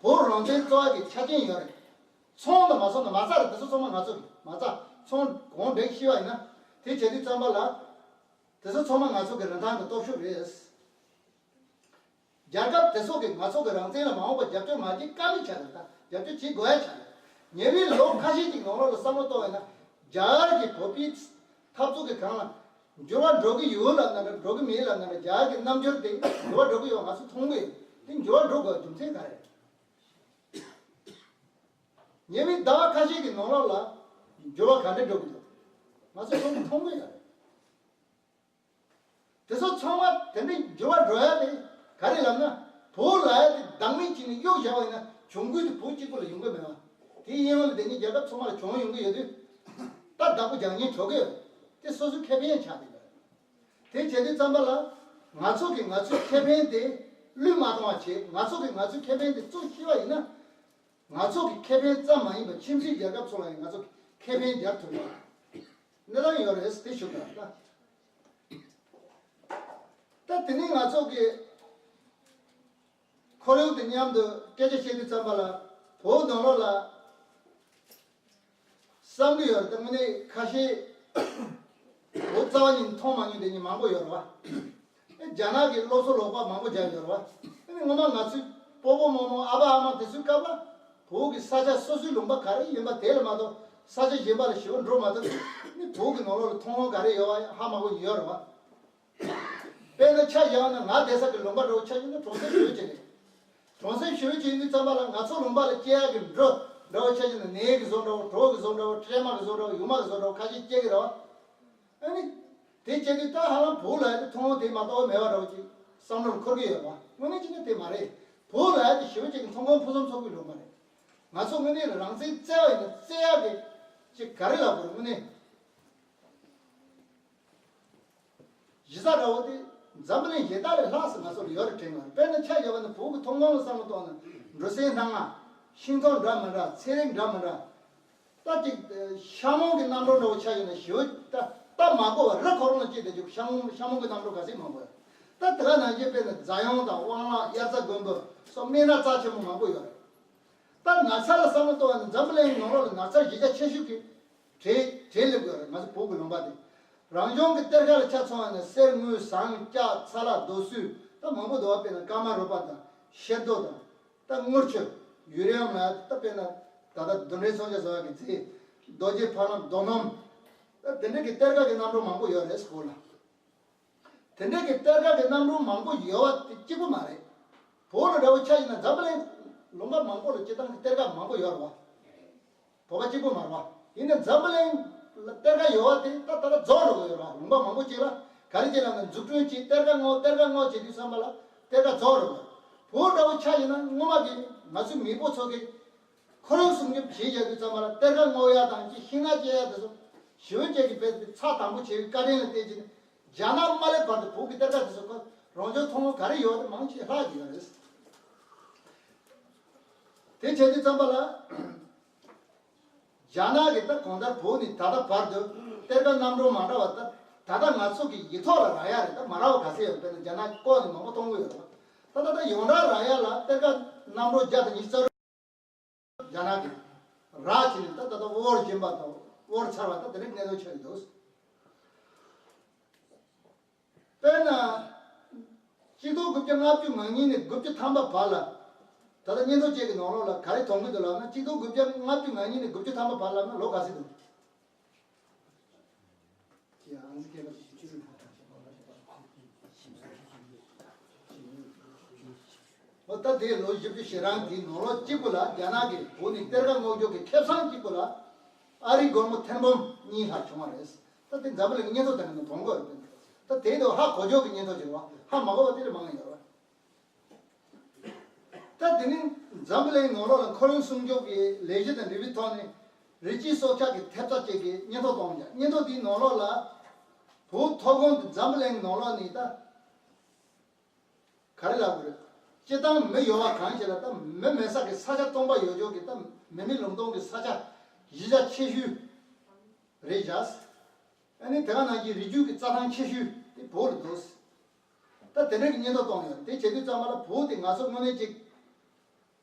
བོད་རང་བཙན་རྩོད་པ་གི་ཆ་རྐྱེན་ཡོད་རེད། ཚོང་དང་མ་ཚོང་དང་མ་རྩ་རེད། དེ་ཚོ་ཚང་མ་ང་ཚོ་གི་མ་རྩ། ཚོང་གོང་འགྲིལ་ཤེས་པ་ཡིན་ན། དེ་བྱེད་དུས་ཙམ་པ་ལ་དེ་ཚོ་ཚང་མ་ང་ཚོ་གི་རིན་ཐང་གི་སྟོབས་ཤུགས་རེད། རྒྱལ་ཁབ་དེ་ཚོ་གིས་ང་ཚོ་གི་རང་བཙན་ལ་མ་འོངས་པར་རྒྱབ་སྐྱོར་མ་བྱེད་ཀ་མེད་ཆགས་རེད། ད་རྒྱབ་སྐྱོར་བྱེད་དགོས་ཡ་ཆགས་རེད། ཉེ་བའི་ལོ་ཁ་ཤས་ཀྱི་ནང་ལོགས་ལ་བསམ་བློ་གཏོང་བས་ན། རྒྱ་གར་གྱི་བོད་པའི་འཐབ་རྩོད་ཀྱི་སྒང་ལ་འགྱུར་བ་འགྲོ་གི་ཡོད་ལབ་ན་འདྲ། འགྲོ་གི་མེད་ལབ་ན་འདྲ། རྒྱ་གར་གྱི་རྣམ་འགྱུར་དེ་འགྱུར་བ་འགྲོ་གི་ཡོད། ང་ཚོ་མཐོང་གི་ཡོད། དེ་འགྱུར་བ་འགྲོ་དགོས་རྒྱུ་མཚན་ག་རེ་རེད། ཉེ་བའི་ཟླ་བ་ཁ་ཤས་ཀྱི་ནང་ལོགས་ལ་འགྱུར་བ་ག་འདྲ་འགྲོ་གི་འདུག་ང་ཚོ་ཚང་མ་མཐོང་གི་ཡོད་རེད། དེ་ཚོ་ཚང་མ་དེ་འདྲའི་འགྱུར་བ་འགྲོ་ཡ་དེ་ག་རེ་ལབ་ན། བོད་ལབ་ཡ་དེ་བདག་མེད་བྱས་ནས་གཡུག་བཞག་པ་ཡིན་ན་གྱོང་གུད་དེ་བོད་གཅིག་པུ་ལ་ཡོང་གི་མེད་པ། དེ་གཡས་གཡོན་ལ་བསྡད་མཁན་རྒྱལ་ཁབ་ཚང་མ་ལ་གྱོང་ཡོང་གི་ཡོད་དུས། ད་བདག་པོ་རྒྱག་མཁན་གྲོགས་གི་ཡོད། དེ་སོ་སོའི་ཁེ་ཕན་ཆགས་བསྡད་ཡོད། དེ་བྱེད་དུས་ཙམ་པ་ལ་ང་ཚོ་གིས་ང་ཚོའི་ཁེ་ཕན་དེ་བློས་མ་གཏོང་བ་བྱེད། ང་ཚོ་གིས་ང་ཚོའི་ཁེ་ཕན་དེ་བཙུགས་ཤེས་པ་ཡིན་ན། ང་ཚོ་གི་ཁེ་ཕན་ཙམ་མ་ཡིན་པར་ཁྱིམ་མཚེས་རྒྱལ་ཁབ་ཚོ་ལ་ཡང་ང་ཚོ་གི་ཁེ་ཕན་རྒྱག་ཐུབ་པ་གནས་སྟངས་ཡོད་རེད་དེ་ཞུ་དགོས་ད། ད་དེ་ནས་ང་ཚོ་གི་ཁོར་ཡུག་དང་མཉམ་དུ་སྐད་ཆ་བཤད་དུས་ཙམ་པ་ལ་བོད་ནང་ལོགས་ལ་བསམ་གི་ཡོད་རེད། ད་དངོས་གནས་ཁ་ཤས་བོད་རྩ་བ་ཉིད་མཐོང་མ་མྱོང་དེ་ཉིད་མང་པོ་ཡོད་རེད་བ། རྒྱ་ནག་གི་སློབ་གསོ་ལོག་པ་མང་པོ་རྒྱག་ཡོད་རེད་བ། ཨ་ནི་སྔོན་མ་ང་ཚོའི་སྤོ་བོ་རྨོ་མོ་ཨ་ཕ་ཨ་མ་དེ་ཚོའི་སྐབས་ལ་བོད་ཀྱི་ས་ཆ་སོ་སོའི་ལུང་པ་ག་རེ་ཡིན་པ་དེ་ལ་མ་གཏོགས་ས་ཆ་གཞན་པ་ལ་ཞེ་པོ་འགྲོ་མ་ཐུབ། ཨ་ནི་བོད་ཀྱི་ནང་ལོགས་ལ་མཐོང་སྣང་ག་རེ་ཡོད་པ་ཧ་མ་གོ་མཁན་ཡོད་རེད་བ། དཔེར་ན་ཆ་བཞག་ན་ང་བསྡད་ས་གི་ལུང་པ་འདྲ་བོ་ཆ་བཞག་ན་གྲོང་གསེབ་ཞེ་པོ་ཅིག་རེད། གྲོང་གསེབ་ཞེ་པོ་ཅིག་ཡིན་དུས་ཙམ་པ་ལ་ང་ཚོ་ལུང་པ་ལ་སྐྱེལ་ཡག་གི་འགྲོ་འདྲ་བོ་ཆ་བཞག་ན་ནས་གི་བཟོ་འདྲ་བོ། གྲོ་གི་བཟོ་འདྲ་བོ། སྲན་མ་གི་བཟོ་འདྲ་བོ། ཡུར་མ་གི་བཟོ་འདྲ་བོ། ཁ་ཤས་སྐྱེལ་གི་རེད་བ། ཨ་ནི། དེ་བྱེད་དུས་ད་ཧ་ལམ་བོད་ལ་ཡ་དེ་མཐོང་བ་དེ་མ་གཏོགས་མེད་པ་འདྲ་བོ་ཅིག་བསམ་བློར་འཁོར་གི་ཡོད་པ། དངོས་གནས་བྱས་ན་དེ་མ་རེད། བོད་ལ་ཡ་དེ་ཞེ་པོ་ཅིག་གི་མཐོང་སྒང་ཕུན་སུམ་ཚོགས་པའི་ལུང་པ་རེད། ང་ཚོ་དངོས་གནས་རང་བཙན་བཙལ་བ་ཡིན་ན་བཙལ་ཡག་གི་ཅིག་ག་རེ་ལབ་དགོས་རེད། དངོས་གནས་གཞི་རྩ་འདྲ་བོ་དེ་འཛམ་བུ་གླིང་གཞན་དག་ལས་ལྷག་ཙམ་ང་ཚོ་ལ་ཡོད་རེད་དྲན་གི་རེད། དཔེར་ན་ཆ་བཞག་པ་ན་བོད་ཀྱི་མཐོང་སྒང་ལ་བསམ་བློ་གཏོང་ན་འབྲུ་སྲན་སྣ་ལྔ། ཤིང་ཏོག་འདྲ་མི་འདྲ། ཚལ་རིགས་འདྲ་མི་འདྲ། ད་ཅིག་ཤ་མོང་གི་གནམ་གྲུ་འདྲ་བོ་ཆ་བཞག་ན་ཞེ་པོ་ད་ལྟ་མ་གོ་བ་རི་ཁོ་རང་ལ་སྐྱེས་བསྡད་རྒྱུ་ཤ་མོང་ཤ་མོང་གི་གནམ་གྲུ་ག་ཚད་མང་པོ་ཡོད། ད་དེ་ག་ནང་བཞིན་དཔེར་ན་རྫ་ཡོང་དང་དབང་ལག་དབྱར་རྩྭ་དགུན་འབུ་སོགས་སྨན་སྣ་རྩ་ཆེན་པོ་མང་པོ་ཡོད་རེད། ད་ན་ཚ་ལ་བསམ་བློ་གཏོང་བ་ན་འཛམ་བུ་གླིང་ནང་ལོགས་ལ་ན་ཚ་གཞི་རྒྱ་ཆེ་ཤོས་ཀྱི་གྲས་གྲས་སླེབས་དགོས་རེད། ང་ཚོ་བོད་ཀྱི་ལུང་པ་དེ་རང་བྱུང་གི་གཏེར་ཁ་ལ་ཆ་མཚོན་པ་ན་གསེར་དངུལ་ཟངས་ལྕགས་ཚ་ལ་རྡོ་སོལ་ད་མང་པོ་འདུག་བ། དཔེར་ན་ཀརྨ་རོལ་པ་དང་ཤེལ་རྡོ་དང་། ད་དངུལ་ཆུ། ཡུ་རེ་ནམ་ལ་ད་དཔེར་ན་ད་ལྟ་དུད་འགྲོའི་མཚོན་ཆ་བཟོ་ཡག་གི་རྫས། རྡོ་རྗེ་ཕ་ལམ་རྡོ་སྣུམ། ད་དེ་འདྲ་གི་གཏེར་ཁ་གི་གནམ་གྲུ་མང་པོ་ཡོད་རེད་བོད་ལ། དེ་འདྲ་གི་གཏེར་ཁ་གི་གནམ་གྲུ་མང་པོ་ཡོད་པ་དེ་གཅིག་པུ་མ་རེད། བོད་ལ་འདྲ་བོ་ཆ་བཞག་ན་འཛམ་བུ་གླིང་ལུང་པ་མང་པོ་ལ་སྤྱིར་བཏང་གི་གཏེར་ཁ་མང་པོ་ཡོད་རེད་བ། བོད་པ་གཅིག་པུ་མ་རེད་བ། ཡིན་ནའི་འཛམ་བུ་གླིང་ལ་གཏེར་ཁ་ཡོད་པ་དེ་ད་ད་ལྟ་རྫོགས་འགྲོ་གི་ཡོད་རེད་བ། ལུང་པ་མང་པོ་ཅིག་ལ་ག་རེ་བྱས་ལབ་ན་འཛུགས་སྐྲུན་བྱས་གཏེར་ཁ་བསྔོག་གཏེར་ཁ་བསྔོག་བྱེད་དུས་ཙམ་པ་ལ་གཏེར་ཁ་རྫོགས་འགྲོ་གི་ཡོད། བོད་འདྲ་བོ་ཆ་བཞག་ན་སྔོན་མ་གི་ང་ཚོའི་མེས་པོ་ཚོ་གི་ཁོར་ཡུག་སྲུང་སྐྱོབ་བྱེད་ཡག་དུས་ཙམ་པ་ལ་གཏེར་ཁ་བསྔོག་ཡག་དང་ཅིག་ཤིང་ནགས་བཅད་ཡག་དེ་ཚོ་ཞི་བའི་སྐད་ཀྱི་དཔེ་དེ་ཚགས་དམ་པོ་བྱས་པའི་བཀའ་དྲིན་ལ་བརྟེན་བྱས་ནས་རྒྱ་ནག་མ་སླེབས་བར་དུ་བོད་ཀྱི་གཏེར་ཁ་དེ་ཚོ་ཁོ་རང་བྱུང་མཐོང་སྒང་ག་རེ་ཡོད་དེ་མང་ཆེ་ལྷག་གི་ཡོད་རེད། དེ་བྱས་དུས་ཙམ་པ་ལ་རྒྱ་ནག་གིས་ད་གང་ལྟར་བོད་ནས་ད་ལྟ་བར་དུ་གཏེར་ཁ་གནམ་གྲུ་མ་འདྲ་བ་ད་ད་ལྟ་ང་ཚོ་གི་ཡིག་ཐོག་ལ་རག་ཡག་རེད། ད་མ་རག་པ་ག་ཚད་ཡོད་དཔེར་ན་རྒྱ་ནག་ལྐོག་ནས་མང་པོ་གཏོང་གི་ཡོད་རེད། ད་ད་ལྟ་ཡོངས་གྲགས་རག་ཡག་ལ་གཏེར་ཁ་གནམ་གྲུ་བརྒྱ་དང་ཉི་ཤུ་རྩ་དྲུག་རྒྱ་ནག་གི་རག་བྱས་ནས་ད་ད་ལྟ་དབོར་བཞིན་པ་དང་དབོར་ཚར་བ་ད་དེ་འདྲའི་གནས་ཚུལ་ཆགས་ཀྱི་འདུག་དཔེར་ན། གཅིག་སྟོང་དགུ་བརྒྱ་ལྔ་བཅུ་ང་གཉིས་ནས་དགུ་བཅུ་ཐམ་པ་བར་ལ། ད་ལྟ་སྙན་ཐོ་བཅས་ཀྱི་ནང་ལོགས་ལ་ག་རེ་མཐོང་གི་འདུག་ལབ་ན། གཅིག་སྟོང་དགུ་བརྒྱ་ལྔ་བཅུ་ང་གཉིས་ནས་དགུ་བཅུ་ཐམ་པ་བར་ལབ་ན་ལོ་ག་ཚོད་འདུག་འོ་ད་དེའི་ལོ་བཞི་བཅུ་ཞེ་གྲངས་དེའི་ནང་ལོགས་གཅིག་པུ་ལ་རྒྱ་ནག་གིས་བོད་ནས་གཏེར་ཁ་བསྔོག་རྒྱུ་གི་ཁེ་བཟང་གཅིག་པུ་ལ་ཨ་རིའི་སྒོར་མོ་ཐེར་འབུམ་གཉིས་ལྷག་བྱུང་བ་རེད། ད་དེ་འཛམ་བུ་གླིང་སྙན་ཐོ་དེ་ནས་མཐོང་གི་ཡོད་རེད། ད་དེ་དུ་ཧ་གོ་ཆོག་གི་སྙན་ཐོ་ཅིག་རེད་བ། ཧ་མ་གོ་བ་དེ་ལས་མང་ཡོད་རེད། ད་དེ་ནི་འཛམ་བུ་གླིང་ནང་ལོགས་ལ་ཁོར་ཡུག་སྲུང་སྐྱོབ་ཀྱི་ལས་གཞི་དང་འབྲེལ་བའི་ཐོག་ནས་རི་སྐྱེས་སྲོག་ཆགས་ཀྱི་ཐེབས་རྩ་བཅས་ཀྱི་སྙན་ཐོ་གཏོང་ཡ། སྙན་ཐོ་དེའི་ནང་ལོགས་ལ་བོད་མཐོ་སྒང་དུ་འཛམ་བུ་གླིང་ནང་ལོགས་ནས་ད་ག་རེ་ལབ་དགོས་རེད། སྤྱིར་བཏང་མི་ཡོད་པ་གང་ཞིག་ལ་ད་མི་མེད་ས་གི་ས་ཆ་སྟོང་པ་ཡོད་ཆོག་གི་ད་མི་མེད་ལུང་སྟོང་གི་ས་ཆ་གཞི་རྒྱ་ཆེ་ཤོས་རེད་བཞག་ཨ་ནི་དེ་ག་ནང་བཞིན་རི་རྒྱུད་ཀྱི་རྩྭ་ཐང་ཆེ་ཤོས་དེ་བོད་ལ་འདུག་ད་དེ་འདྲ་གི་སྙན་ཐོ་གཏོང་ཡོད། དེ་བྱེད་དུས་ཙམ་པ་ལ་བོད་དེ་ང་ཚོ་དངོས་གནས་ཅིག་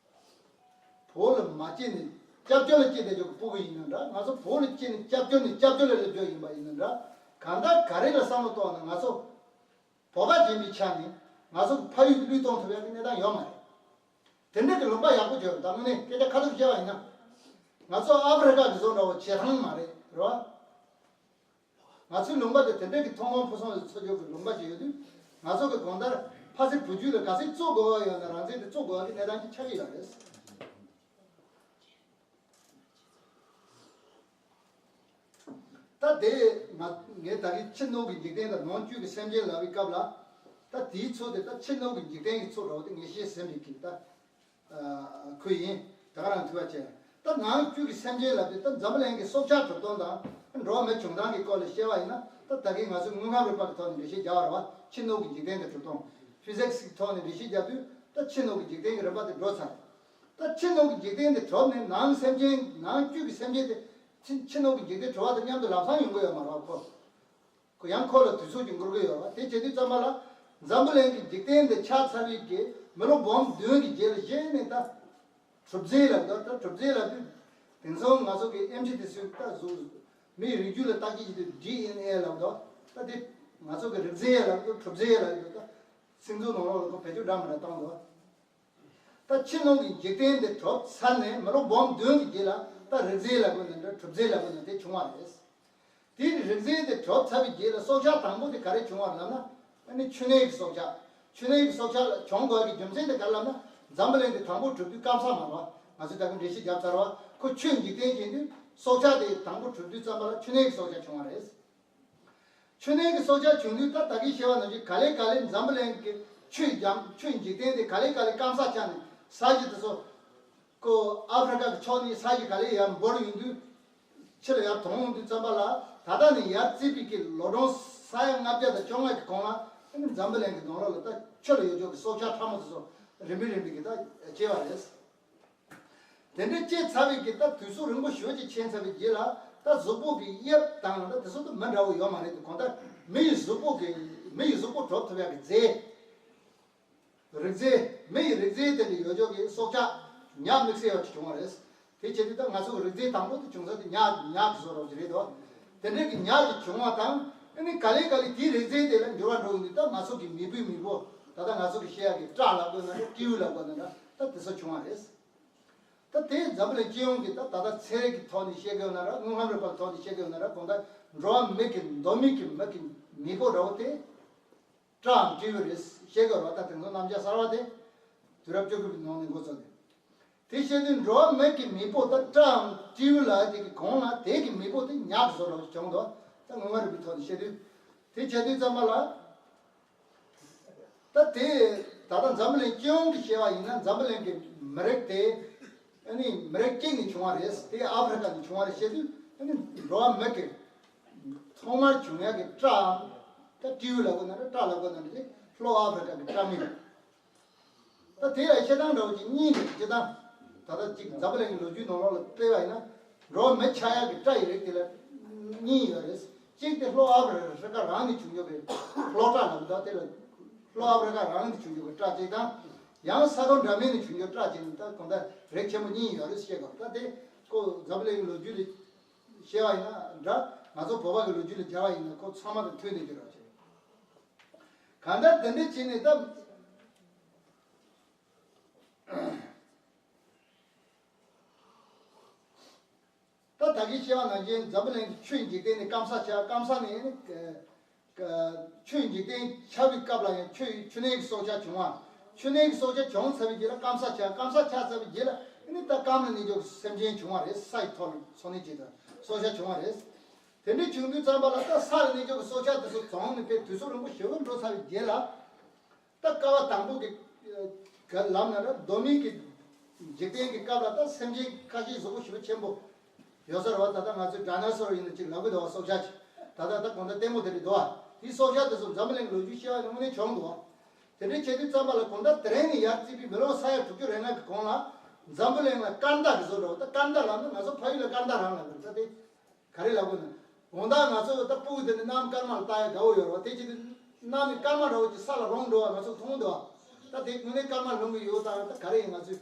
བོད་ལ་མ་སྐྱེས་ནས་སྐྱབས་བཅོལ་ལ་སྐྱེས་བསྡད་ཆོག་གི་སྤུ་གུ་ཡིན་ན་འདྲ། ང་ཚོ་བོད་ལ་སྐྱེས་ནས་སྐྱབས་བཅོལ་ནས་སྐྱབས་བཅོལ་ལ་སླེབས་ཆོག་ཡིན་པ་ཡིན་ན་འདྲ། གང་ལྟར་ག་རེ་ལ་བསམ་བློ་གཏོང་ན་ང་ཚོ་བོད་པ་ཡིན་པའི་ཆ་ནས་ང་ཚོ་གི་ཕ་ཡུལ་དུ་བློས་གཏོང་ཐུབ་ཡག་གི་གནས་སྟངས་ཡོད་མ་རེད། དེ་འདྲ་གི་ལུང་པ་ཡག་པོ་བྱོས། ད་དངོས་གནས་སྐད་ཆ་ཁ་ཐུག་བཤད་པ་ཡིན་ན། ང་ཚོ་ཨ་ཧྥེ་རི་ཁ་གི་བཟོ་འདྲ་བོ་བྱེ་ཐང་མ་རེད། རེད་བ། ང་ཚོའི་ལུང་པ་དེ་དེ་འདྲ་གི་མཐོང་སྒང་ཕུན་སུམ་ཚོགས་ཆོག་གི་ལུང་པ་ཞིག་ཡོད་དུས། ང་ཚོ་གི་གང་ལྟར་ཕ་སྲིད་བུ་རྒྱུད་ལ་ག་ཚོད་བཙུགས་དགོས་པ་ཡོད་ན་རང་བཙན་དེ་བཙུགས་དགོས་པ་གི་གནས་སྟངས་ཅིག་ཆགས་ཀྱི་ཡོད་རེད། ད་དེ་ང་ངས་ད་གིན་ཕྱི་སྣོད་ཀྱི་འཇིག་རྟེན་དང་ནང་བཅུད་ཀྱི་སེམས་ཅན་ལབ་པའི་སྐབས་ལ། ད་དེའི་ཚུལ་དེ་ད་ཕྱི་སྣོད་ཀྱི་འཇིག་རྟེན་གྱི་ཚུལ་འདྲ་བོ་དེ་ངས་བཤད་ཟིན་པའི་གི་ད་ཁུལ་ཡིན། ད་ག་རང་ཐུག་པ་བྱས། ད་ནང་བཅུད་ཀྱི་སེམས་ཅན་ལབ་དུས་ད་འཛམ་བུ་གླིང་གི་སྲོག་ཆགས་གྲུབ་སྟངས་དང་འགྲོ་བ་མི་བྱུང་སྟངས་ཀྱི་སྐོར་ལ་བཤད་པ་ཡིན་ན། ད་ད་གིན་ང་ཚོས་དངོས་ཁམས་རིག་པ་གི་ཐོག་ནས་འགྲེལ་བཤད་རྒྱག་པ་རེད་བ། ཕྱི་སྣོད་ཀྱི་འཇིག་རྟེན་གྱི་གྲུབ་སྟངས་ཕི་ཟིག་སི་གི་ཐོག་ནས་འགྲེལ་བཤད་རྒྱག་དུས་ད་ཕྱི་སྣོད་ཀྱི་འཇིག་རྟེན་གྱི་རིམ་པ་དེ་འགྲོ་ཚར། ད་ཕྱི་ནང་གི་འཇིག་རྟེན་དེ་གྲུབ་ནས་ནང་སེམས་ཅན་ནང་བཅུད་ཀྱི་སེམས་ཅན་དེ་ཕྱི་ཕྱི་ནང་གི་འཇིག་རྟེན་གྲུབ་པ་དང་མཉམ་དུ་ལམ་སང་ཡོང་གི་ཡོད་མ་རེད་ཁོ། ཁོ་ཡང་ཁོ་ལ་དུས་ཚོད་ཀྱི་འགོར་གི་ཡོད་རེད། དེ་བྱེད་དུས་ཙམ་པ་ལ་འཛམ་བུ་གླིང་གི་འཇིག་རྟེན་དེ་ཆགས་ཚར་བའི་རྗེས་མི་ལོ་འབུམ་བདུན་གྱི་རྗེས་ལ་གཞི་ནས་ད་གྲུབ་རྫས་ལབ་འདུག་ད་གྲུབ་རྫས་ལབ་དུས་དེང་སང་ང་ཚོ་གི་ཨེམ་ཆི་དེ་ཚོས་ད་གཟུགས་མིའི་རིགས་རྒྱུད་ལ་བརྟག་དཔྱད་བྱེད་དུས་ཌི་ཨེན་ཨེ་ལབ་འདུག་ད་དེ་ང་ཚོ་གི་རིགས་རྫས་ལབ་འདུག་གྲུབ་རྫས་ལབ་འདུག་ད་སིམ་འཛུལ་ནང་ལོགས་ལ་ཁོ་བེད་སྤྱོད་འདྲ་མི་འདྲ་བཏང་འདུག་ད་ཕྱི་ནང་གི་འཇིག་རྟེན་དེ་གྲུབ་ཚར་ནས་མི་ལོ་འབུམ་བདུན་གྱི་རྗེས་ལ་ད་རིགས་རྫས་ལབ་དགོས་ན་འདྲ་གྲུབ་རྫས་ལབ་དགོས་ན་དེ་བྱུང་བ་རེད། དེའི་རིགས་རྫས་དེ་གྲུབ་ཚར་བའི་རྗེས་ལ་སྲོག་ཆགས་དང་པོ་དེ་ག་རེ་བྱུང་བ་རེད་ལབ་ན། ཨ་ནི་ཆུ་གནས་ཀྱི་སྲོག་ཆགས། ཆུ་གནས་ཀྱི་སྲོག་ཆགས་ལ་བྱུང་དགོས་ཀྱི་རྒྱུ་མཚན་དེ་ག་རེ་ལབ་ན། འཛམ་བུ་གླིང་དེ་དང་པོ་གྲུབ་དུས་སྐམ་ས་མ་རེད་བ། ང་ཚོས་ད་གིན་འགྲེལ་བཤད་བརྒྱབ་ཚར་བ། ཁོ་ཆུའི་འཇིག་རྟེན་ཅན་དུས་སྲོག་ཆགས་དེ་དང་པོ་གྲུབ་དུས་ཙམ་པ་ལ་ཆུ་གནས་ཀྱི་སྲོག་ཆགས་བྱུང་བ་རེད། ཆུ་གནས་ཀྱི་སྲོག་ཆགས་བྱུང་དུས་ད་ད་གིན་བཤད་པ་ནང་བཞིན་ག་ལེ་ག་ལེ་འཛམ་བུ་གླིང་གི་ཆུའི་རྒྱང་ཆུའི་འཇིག་རྟེན་དེ་ག་ལེ་ག་ལེ་སྐམ་ས་ཆགས་ནས་ས་གཞི་དེ་ཚོ་ཁོ་ཨ་ཧྥེ་རི་ཁ་གི་ཕྱོགས་ནས་ས་གཞི་ག་ལེ་ཡར་འབུར་ཡོང་དུས་ཕྱི་ལ་ཡར་ཐོན་ཡོང་དུས་ཙམ་པ་ལ་ད་ལྟ་ནས་ཡར་བརྩིས་པའི་གི་ལོ་གྲངས་ས་ཡ་ལྔ་བརྒྱ་དང་བཅོ་ལྔ་གི་གོང་ལ་ཨ་ནི་འཛམ་བུ་གླིང་གི་ནང་ལོགས་ལ་ད་ཆུ་ལ་ཡོད་ཆོག་གི་སྲོག་ཆགས་ཕྲ་མོ་དེ་ཚོ་རིམ་པས་རིམ་པས་གི་ད་སྐྱེ་བ་རེད། དེ་འདྲ་སྐྱེས་ཚར་བའི་གི་ད་དུས་ཚོད་རིང་པོ་ཞེ་པོ་ཅིག་ཕྱིན་ཚར་བའི་རྗེས་ལ་ད་གཟུགས་པོ་གི་དབྱིབས་དང་ད་དེ་ཚོ་ད་མི་འདྲ་བོ་ཡོད་མ་རེད་དེ། གང་ལྟར་མི་ཡི་གཟུགས་པོ་གི་མི་ཡི་གཟུགས་པོ་གྲུབ་ཐུབ་ཡག་གི་རྫས། རིགས་རྫས་མི་ཡི་རིགས་རྫས་དེ་འདྲ་ཡོད་ཆོག་གི་སྲོག་ཆགས་ཉག་དམིགས་བསལ་བ་ཅིག་བྱུང་བ་རེད། དེ་བྱེད་དུས་ད་ང་ཚོ་གི་རིགས་རྫས་དང་པོ་དེ་བྱུང་ས་དེ་ཉག་ཉག་གི་བཟོ་འདྲ་ཅིག་རེད་དོ། དེ་འདྲ་གི་ཉག་ཅིག་བྱུང་བ་དང་ཨ་ནི་ག་ལེ་ག་ལེ་དེའི་རིགས་རྫས་དེ་ལ་འགྱུར་བ་འགྲོ་གི་འདུག་ད་ང་ཚོ་གི་མེས་པོའི་མེས་པོ་ད་ལྟ་ང་ཚོ་གི་བཤད་ཡག་གི་སྤྲ་ལབ་དགོས་ན་འདྲ་སྤྲེའུ་ལབ་དགོས་ན་འདྲ་ད་དེ་ཚོ་བྱུང་བ་རེད། ད་དེ་འཛམ་བུ་གླིང་སྤྱི་ཡོངས་ཀྱི་ད་ད་ལྟ་ཚན་རིག་གི་ཐོག་ནས་བཤད་དགོས་ན་ར་དངོས་ཁམས་རིག་པ་གི་ཐོག་ནས་བཤད་དགོས་ན་ར་གང་ལྟར་འགྲོ་བ་མི་གི་མདོ་མི་གི་མི་གི་མེས་པོ་འདྲ་བོ་དེ་སྤྲའམ་སྤྲེའུ་རེད་བཤད་དགོས་ར། ད་དེང་སང་རྣམ་གཞག་གསར་བ་དེ་དུས་རབས་བཅུ་དགུ་པའི་ནང་ནས་འགོ་བཙུགས་ཏེ། དེ་བཤད་དུས་འགྲོ་བ་མི་གི་མེས་པོ་ད་སྤྲའམ་སྤྲེའུ་ལ་དེ་གི་གོང་ལ་དེ་གི་མེས་པོ་དེ་ཉག་བཟོ་འདྲ་བོ་བྱུང་འདུག་ད་དངོས་ཁམས་རིག་པའི་ཐོག་ནས་བཤད་དུས་དེ་བྱེད་དུས་ཙམ་པ་ལ། ད་དེ་ད་ལྟ་འཛམ་བུ་གླིང་སྤྱི་ཡོངས་ཀྱི་བཤད་པ་ཡིན་ན་འཛམ་བུ་གླིང་གི་མི་རིགས་དེ་ཨ་ནི་མི་རིགས་གཅིག་ནས་བྱུང་བ་རེད། དེ་ཨ་ཧྥེ་རི་ཁ་ནས་བྱུང་བ་རེད་བཤད་དུས་ཨ་ནི་འགྲོ་བ་མི་གི་ཐོག་མར་བྱུང་ཡག་གི་སྤྲའམ་ད་སྤྲེའུ་ལབ་དགོས་ན་རེད་སྤྲ་ལབ་དགོས་ན་རེད་ལྷོ་ཨ་ཧྥེ་རི་ཁ་གི་སྤྲ་མི་རེད། ད་དེ་ལ་བཤད་སྟངས་འདྲ་བོ་ཅིག་གཉིས་འདུག་སྤྱིར་བཏང་ད་ལྟ་ཅིག་འཛམ་བུ་གླིང་གི་ལོ་རྒྱུས་ནང་ལོགས་ལ་བལྟས་པ་ཡིན་ན་འགྲོ་བ་མི་ཆགས་ཡག་གི་སྤྲ་ཡི་རིགས་དེ་ལ་གཉིས་ཡོད་རེད། གཅིག་དེ་ལྷོ་ཨ་ཧྥེ་རི་ཁ་རང་ནས་བྱུང་ཡོད་པའི་ལྷོ་སྤྲ་ལབ་འདུག་དེ་ལ་ལྷོ་ཨ་ཧྥེ་རི་ཁ་རང་ནས་བྱུང་ཡོད་པའི་སྤྲ་གཅིག་དང་། ཡང་ས་ཁམས་འདྲ་མིན་ནས་བྱུང་ཡོད་སྤྲ་གཅིག་ནི་ད་གང་ལྟར་རིགས་ཆེན་པོ་གཉིས་ཡོད་རེད་བཤད་སྐབས་ད་དེ་ཁོ་འཛམ་བུ་གླིང་གི་ལོ་རྒྱུས་ལ་བཤད་པ་ཡིན་ན་འདྲ། ང་ཚོ་བོད་པ་གི་ལོ་རྒྱུས་ལ་སྦྱར་བ་ཡིན་ན་ཁོ་ཚང་མ་དང་མཐུན་ནས་ཀྱི་རོགས་བྱེད། གང་ལྟར་དེ་འདྲ་བྱས་ནས་ད། ད་ད་གིན་བཤད་པ་ནང་བཞིན་འཛམ་བུ་གླིང་གི་ཆུའི་འཇིག་རྟེན་ནི་སྐམ་ས་ཆགས། སྐམ་ས་ནས་ནི་ཆུའི་འཇིག་རྟེན་ཆགས་པའི་སྐབས་ལ་ཡང་ཆུའི་ཆུ་གནས་ཀྱི་སྲོག་ཆགས་བྱུང་བ། ཆུ་གནས་ཀྱི་སྲོག་ཆགས་བྱུང་ཚར་བའི་རྗེས་ལ་སྐམ་ས་ཆགས། སྐམ་ས་ཆགས་ཚར་བའི་རྗེས་ལ་ནི་ད་སྐམ་ལ་གནས་ཆོག་གི་སེམས་ཅན་བྱུང་བ་རེད། ས་ཡི་ཐོག་ལ་འཚོ་གནས་བྱེད་དུ་སྲོག་ཆགས་བྱུང་བ་རེད། དེ་འདྲ་བྱུང་དུས་ཙམ་པ་ལ་ད་ས་ལ་གནས་ཆོག་གི་སྲོག་ཆགས་དེ་ཚོ་བྱུང་ནས་དཔེ་དུས་ཚོད་རིང་པོ་ཞེ་པོ་འགྲོ་ཚར་བའི་རྗེས་ལ། ད་སྐབས་དང་པོ་གི་ག་ལབ་ན་ར་གདོད་མའི་གི་འཇིག་རྟེན་གྱི་སྐབས་ལ་ད་སེམས་ཅན་ཁ་ཤས་གཟུགས་པོ་ཞེ་པོ་ཆེན་པོ་ཡོད་ས་རེད་བ། ད་ལྟ་ང་ཚོས་ཌའི་ནོ་སོར་ཡིན་ན་ཅིག་ལབ་གི་འདུག་བ། སྲོག་ཆགས་ཅིག་ད་ལྟ་ད་གོང་ད་ལྟད་མོ་དེ་རེད་འདུག་བ། དེའི་སྲོག་ཆགས་དེ་ཚོ་འཛམ་བུ་གླིང་གི་ལོ་རྒྱུས་བཤད་པ་ནི་དངོས་གནས་བྱུང་འདུག་བ། དེ་འདྲའི་བྱེད་དུས་ཙམ་པ་ལ་གང་ལྟར་དེ་རིང་ནས་ཡར་བརྩིས་པའི་མི་ལོ་ས་ཡ་དྲུག་ཅུ་རེ་ལྔ་གི་གོང་ལ་འཛམ་བུ་གླིང་ལ་སྐར་མདའ་གི་བཟོ་འདྲ་བོ། ད་སྐར་མདའ་ལབ་ན་ང་ཚོ་ཕ་ཡུལ་ལ་སྐར་མདའ་རང་ལབ་ནས་ད་དེ་ག་རེ་ལབ་དགོས་ན། གང་ལྟར་ང་ཚོ་ད་སྤུ་གུ་དེ་ནི་གནམ་སྐར་མ་ལ་ལྟ་ཡ་དགའ་བོ་ཡོད་རེད་བ། དེ་བྱེད་དུས་གནམ་ནས་སྐར་མ་འདྲ་བོ་ཅིག་ས་ལ་ལྷུང་འགྲོ་བ་ང་ཚོ་མཐོང་འདུག་བ། ད་དེ་དངོས་གནས་སྐར་མ་ལྷུང་གི་ཡོད་དང་ད་ག་རེ་ཡིན། ང་ཚོས་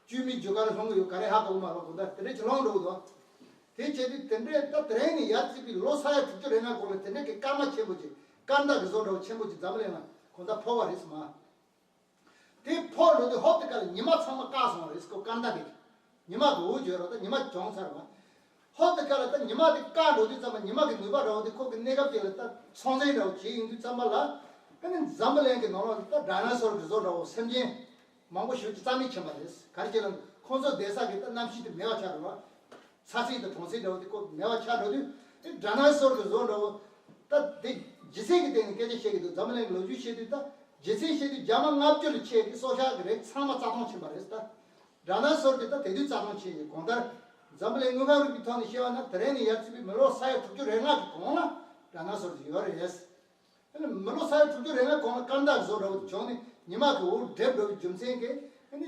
བཅོས་མའི་རྒྱུ་སྐར་ལྷུང་གི་ཡོད་ག་རེ་ཧ་གོ་གི་མ་རེད། གང་ལྟར་དེ་འདྲ་ཅིག་ལྷུང་འགྲོ་གི་འདུག་བ། དེ་བྱེད་དུས་དེ་འདྲས་ད་དེ་རིང་ནས་ཡར་བརྩིས་པའི་ལོ་ས་ཡ་དྲུག་ཅུ་རེ་ལྔ་གོང་ལ་དེ་འདྲས་ཀྱི་སྐར་མ་ཆེན་པོ་ཅིག་སྐར་མདའ་གི་བཟོ་འདྲ་བོ་ཆེན་པོ་ཅིག་འཛམ་བུ་གླིང་ལ་གང་ལྟར་ཕོག་པ་རེད་སྨ། དེ་ཕོག་འགྲོ་དུས་ཧོབ་དེ་ཀ་ལ་ཉི་མ་ཚང་མ་བཀག་སོང་བ་རེད་ཀོ། སྐར་མདའ་དེ་ཉི་མ་གི་འོད་བྱོས་རོགས་ད་ཉི་མ་གྱོང་ཚར་བ། ཧོབ་དེ་ཀ་ལ་ད་ཉི་མ་དེ་བཀག་འགྲོ་དུས་ཙམ་པ་ཉི་མ་གི་ནུས་པ་འདྲ་བོ་དེ་ཁོ་གི་གནས་སྐབས་དེ་ལ་ད་ཚོད་འཛིན་འདྲ་བོ་བྱེད་ཡོང་དུས་ཙམ་པ་ལ་ཨ་ནི་འཛམ་བུ་གླིང་གི་ནང་ལོགས་ལ་ད་ཌའི་ནོ་སོར་གི་བཟོ་འདྲ་བོ་སེམས་ཅན་མང་པོ་ཞིག་གི་རྩ་མེད་ཕྱིན་པ་རེད། ག་རེ་བྱས་ལབ་ན་ཁོང་ཚོ་བསྡད་ས་གི་ད་གནམ་གཤིས་དེ་མེད་པ་ཆགས་འགྲོ་བ། ཚ་ཚིགས་དང་གྲང་ཚིགས་འདྲ་བོ་དེ་ཁོ་མེད་པ་ཆགས་འགྲོ་དུས་དེ་ཌའི་ནོ་སོར་གི་བཟོ་འདྲ་བོ། ད་དེ་ལྗིད་ཚད་ཀྱི་སྟེང་ནས་སྐད་ཆ་བཤད་ཀྱི་འདུག་འཛམ་བུ་གླིང་གི་ལོ་རྒྱུས་བཤད་དུས་ད་ལྗིད་ཚད་བཤད་དུས་རྒྱ་མ་ལྔ་བཅུ་ལས་ཆེ་གི་སྲོག་ཆགས་ཀྱི་རིགས་ཚང་མ་རྩ་སྟོངས་ཕྱིན་པ་རེད། ད་ཌའི་ནོ་སོར་དེ་ད་དེ་དུས་རྩ་སྟོངས་ཕྱིན་ཡོད། གང་ལྟར་འཛམ་བུ་གླིང་དངོས་ཁམས་རིག་པའི་ཐོག་ནས་བཤད་པ་ན་དེ་རིང་ནས་ཡར་བརྩིས་པའི་མི་ལོ་ས་ཡ་དྲུག་ཅུ་རེ་ལྔ་གི་གོང་ལ་ཌའི་ནོ་སོར་དེ་ཡོད་རེད། ཨ་ནི་མི་ལོ་ས་ཡ་དྲུག་ཅུ་རེ་ལྔ་གོང་ལ་སྐར་མདའ་བཟོ་འདྲ་བོ་བྱུང་ནས་ཉི་མ་གི་འོད་འགྲིབ་འགྲོ་བའི་རྒྱུ་མཚན་གྱིས་ཨ་ནི་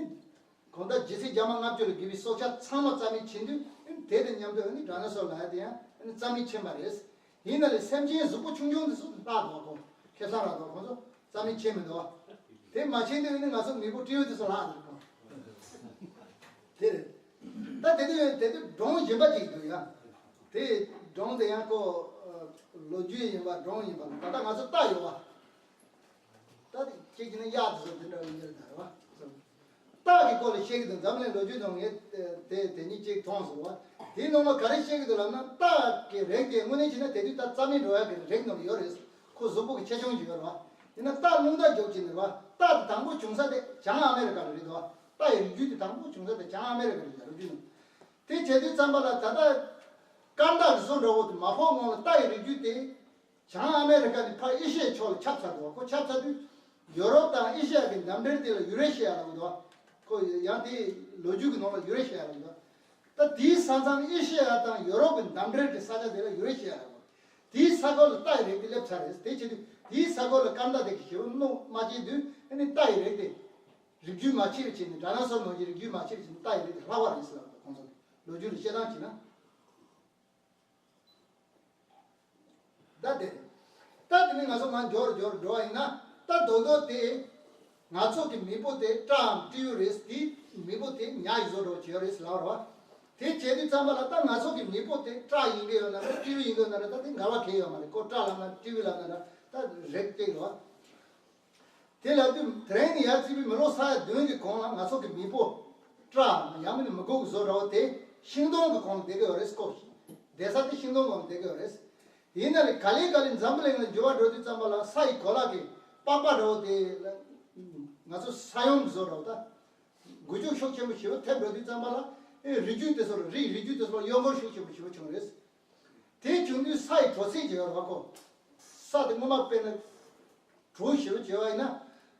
གང་ལྟར་ལྗིད་ཚད་རྒྱ་མ་ལྔ་བཅུ་ལས་བརྒལ་བའི་སྲོག་ཆགས་ཚང་མ་རྩ་མེད་ཕྱིན་དུས་ཨ་ནི་དེ་དང་མཉམ་དུ་ཨ་ནི་ཌའི་ནོ་སོར་ལབ་ཡ་དེ་ཡང་ཨ་ནི་རྩ་མེད་ཕྱིན་པ་རེད། ཡིན་ན་ལས་སེམས་ཅན་གཟུགས་པོ་ཆུང་ཆུང་དེ་ཚོ་ལྷག་འདུག་གོ། ཁེ་བཟང་རག་འདུག་ཁོང་ཚོ་རྩ་མེད་ཕྱིན་མི་འདུག་དེ་མ་ཕྱིན་དུས་ཨ་ནི་ང་ཚོ་མེས་པོ་སྤྲེའུ་དེ་ཚོ་ལྷག་འདུག་གོ། དེ་རེད། ད་དེ་དུས་དེ་དུས་སྒྲུང་གཞན་པ་ཅིག་འདུག་ཡ། དེ་སྒྲུང་དེ་ཡང་ཁོ་ལོ་རྒྱུས་ཡིན་པ་སྒྲུང་ཡིན་པ་ད་ལྟ་ང་ཚོ་རྟ་ཡོད་བ། ད་དེ་ཁྱེད་ཀྱི་ནི་གཡག་དེ་ཚོ་དེ་འདྲ་ཡིན་གྱི་རེད་ད་རེད་བ། རྟ་གི་སྐོར་ལ་བཤད་ཀྱི་འདུག་འཛམ་གླིང་ལོ་རྒྱུས་ནང་ངས་དེ་དེ་ཉིད་ཅིག་མཐོང་སོང་བ། དེའི་ནང་ལ་ག་རེ་བཤད་ཀྱི་འདུག་ལབ་ན་རྟ་གི་རིགས་དེ་དངོས་གནས་བྱས་ན་དེ་དུས་ད་རྩ་མེད་འགྲོ་ཡ་གི་རིགས་ནང་ལ་ཡོད་རེད། ཁོ་གཟུགས་པོ་གི་ཆེ་ཆུང་ཅིག་ཡོད་རེད་བ། ཡིན་ན་རྟ་རླུང་རྟ་རྒྱུག་ཅིག་ནི་རེད་བ། རྟ་དེ་དང་པོ་བྱུང་ས་དེ་བྱང་ཨ་མེ་རི་ཀ་ལ་རེད་འདུག་བ། རྟ་ཡི་རིགས་རྒྱུད་དེ་དང་པོ་བྱུང་ས་དེ་བྱང་ཨ་མེ་རི་ཀ་ལ་རེད་རིགས་རྒྱུད་ནང་། དེ་བྱེད་དུས་ཙམ་པ་ལ་ད་ལྟ་སྐར་མདའ་གི་བཟོ་འདྲ་བོ་དེ་མ་ཕོག་སྔོན་ལ་རྟ་ཡི་རིགས་རྒྱུད་དེ་བྱང་ཨ་མེ་རི་ཀ་ནས་ཕར་ཨེ་ཤི་ཡའི་ཕྱོགས་ལ་ཁྱབ་ཚར་འདུག་ཁོ་ཁྱབ་ཚར་དུས་ཡོ་རོབ་དང་ཨེ་ཤི་ཡ་གི་མཉམ་འབྲེལ་དེ་ལ་ཡུ་རེ་ཤི་ཡ་ལབ་ཀྱི་འདུག་ཁོ་ཡང་དེ་ལོ་རྒྱུས་ཀྱི་ནང་ལ་ཡུ་རེ་ཤི་ཡ་ལབ་ཀྱི་འདུག་ད་དེའི་ས་མཚམས་ཨེ་ཤི་ཡ་དང་ཡོ་རོབ་ཀྱི་མཉམ་འབྲེལ་གྱི་ས་ཆ་དེ་ལ་ཡུ་རེ་ཤི་ཡ་ལབ་ཀྱི་འདུག་དེའི་ས་ཁུལ་ལ་རྟ་ཡི་རིགས་དེ་སླེབས་ཚར་རེད། དེ་བྱེད་དུས་དེའི་ས་ཁུལ་ལ་སྐར་མདའ་དེ་གི་ཞེ་པོ་སྣུམ་མ་སྐྱེས་དུས་ཨ་ནི་རྟ་ཡི་རིགས་དེ་རིགས་རྒྱུད་མ་ཕྱེ་བ་བྱས་ནས་ཌའི་ནོ་སོར་ནང་བཞིན་རིགས་རྒྱུད་མ་ཕྱེ་བ་བྱས་ནས་རྟ་ཡི་རིགས་དེ་ལྷག་པ་རེད་ཟེར་ལབ་འདུག་ཁོང་ཚོ་གི་ལོ་རྒྱུས་ལ་བཤད་སྟངས་བྱས་ན། ད་དེ་རེད། ད་དེ་ནི་ང་ཚོ་མར་འབྱོར་འབྱོར་འགྲོ་བ་ཡིན་ན་ད་རྡོག་རྡོག་དེ་ང་ཚོ་གི་མེས་པོ་དེ་སྤྲའམ་སྤྲེའུ་རེད། དེའི་མེས་པོ་དེ་ཉ་ཡི་བཟོ་འདྲ་བོ་བྱས་རེད་ཟེར་ལབ་རེད་བ། དེ་བྱས་དུས་ཙམ་པ་ལ་ད་ང་ཚོ་གི་མེས་པོ་དེ་སྤྲ་ཡིན་གི་ཡོད་ན་རེད་སྤྲེའུ་ཡིན་གི་ཡོད་ན་རེད་ད་དེ་འགལ་བ་གང་ཡང་ཡོད་མ་རེད། ཁོ་སྤྲ་ལབ་ན་སྤྲེའུ་ལབ་ན་རེད་ད་རིགས་གཅིག་རེད་བ། དེ་ལབ་དུས་དེ་རིང་ནས་ཡར་བརྩིས་པའི་མི་ལོ་ས་ཡ་བདུན་གྱི་གོང་ལ་ང་ཚོ་གི་མེས་པོ་སྤྲ་ཡང་མིན་ན་མི་གུ་གི་བཟོ་འདྲ་བོ་དེ་ཤིང་སྡོང་གི་གོང་ལ་བསྡད་ཀྱི་ཡོད་རེད་ཀོ། བསྡད་ས་དེ་ཤིང་སྡོང་གོང་ལ་བསྡད་ཀྱི་ཡོད་རེད། ཡིན་ན་ལས་ག་ལེ་ག་ལེ་འཛམ་བུ་གླིང་ལ་འགྱུར་བ་འགྲོ་དུས་ཙམ་པ་ལ་ས་ཡི་གོ་ལ་གི་པགས་པ་འདྲ་བོ་དེ་ལ་ང་ཚོ་ས་ཡོམ་གི་བཟོ་འདྲ་བོ་ད་འགུལ་སྐྱོད་ཤུགས་ཆེན་པོ་ཞེ་པོ་ཐེབས་འགྲོ་དུས་ཙམ་པ་ལ་ཨེ་རི་རྒྱུད་དེ་ཚོ་ལ་རི་རི་རྒྱུད་དེ་ཚོ་ལ་གཡོ་འགུལ་ཤུགས་ཆེན་པོ་ཞེ་པོ་བྱུང་རེད། དེ་བྱུང་དུས་ས་ཡི་དྲོད་ཚད་ཇེ་ཡོར་བ་ཁོ། ས་དེ་སྔོན་མ་དཔེར་ན་གྲུ་ཞེ་པོ་བྱས་པ་ཡིན་ན།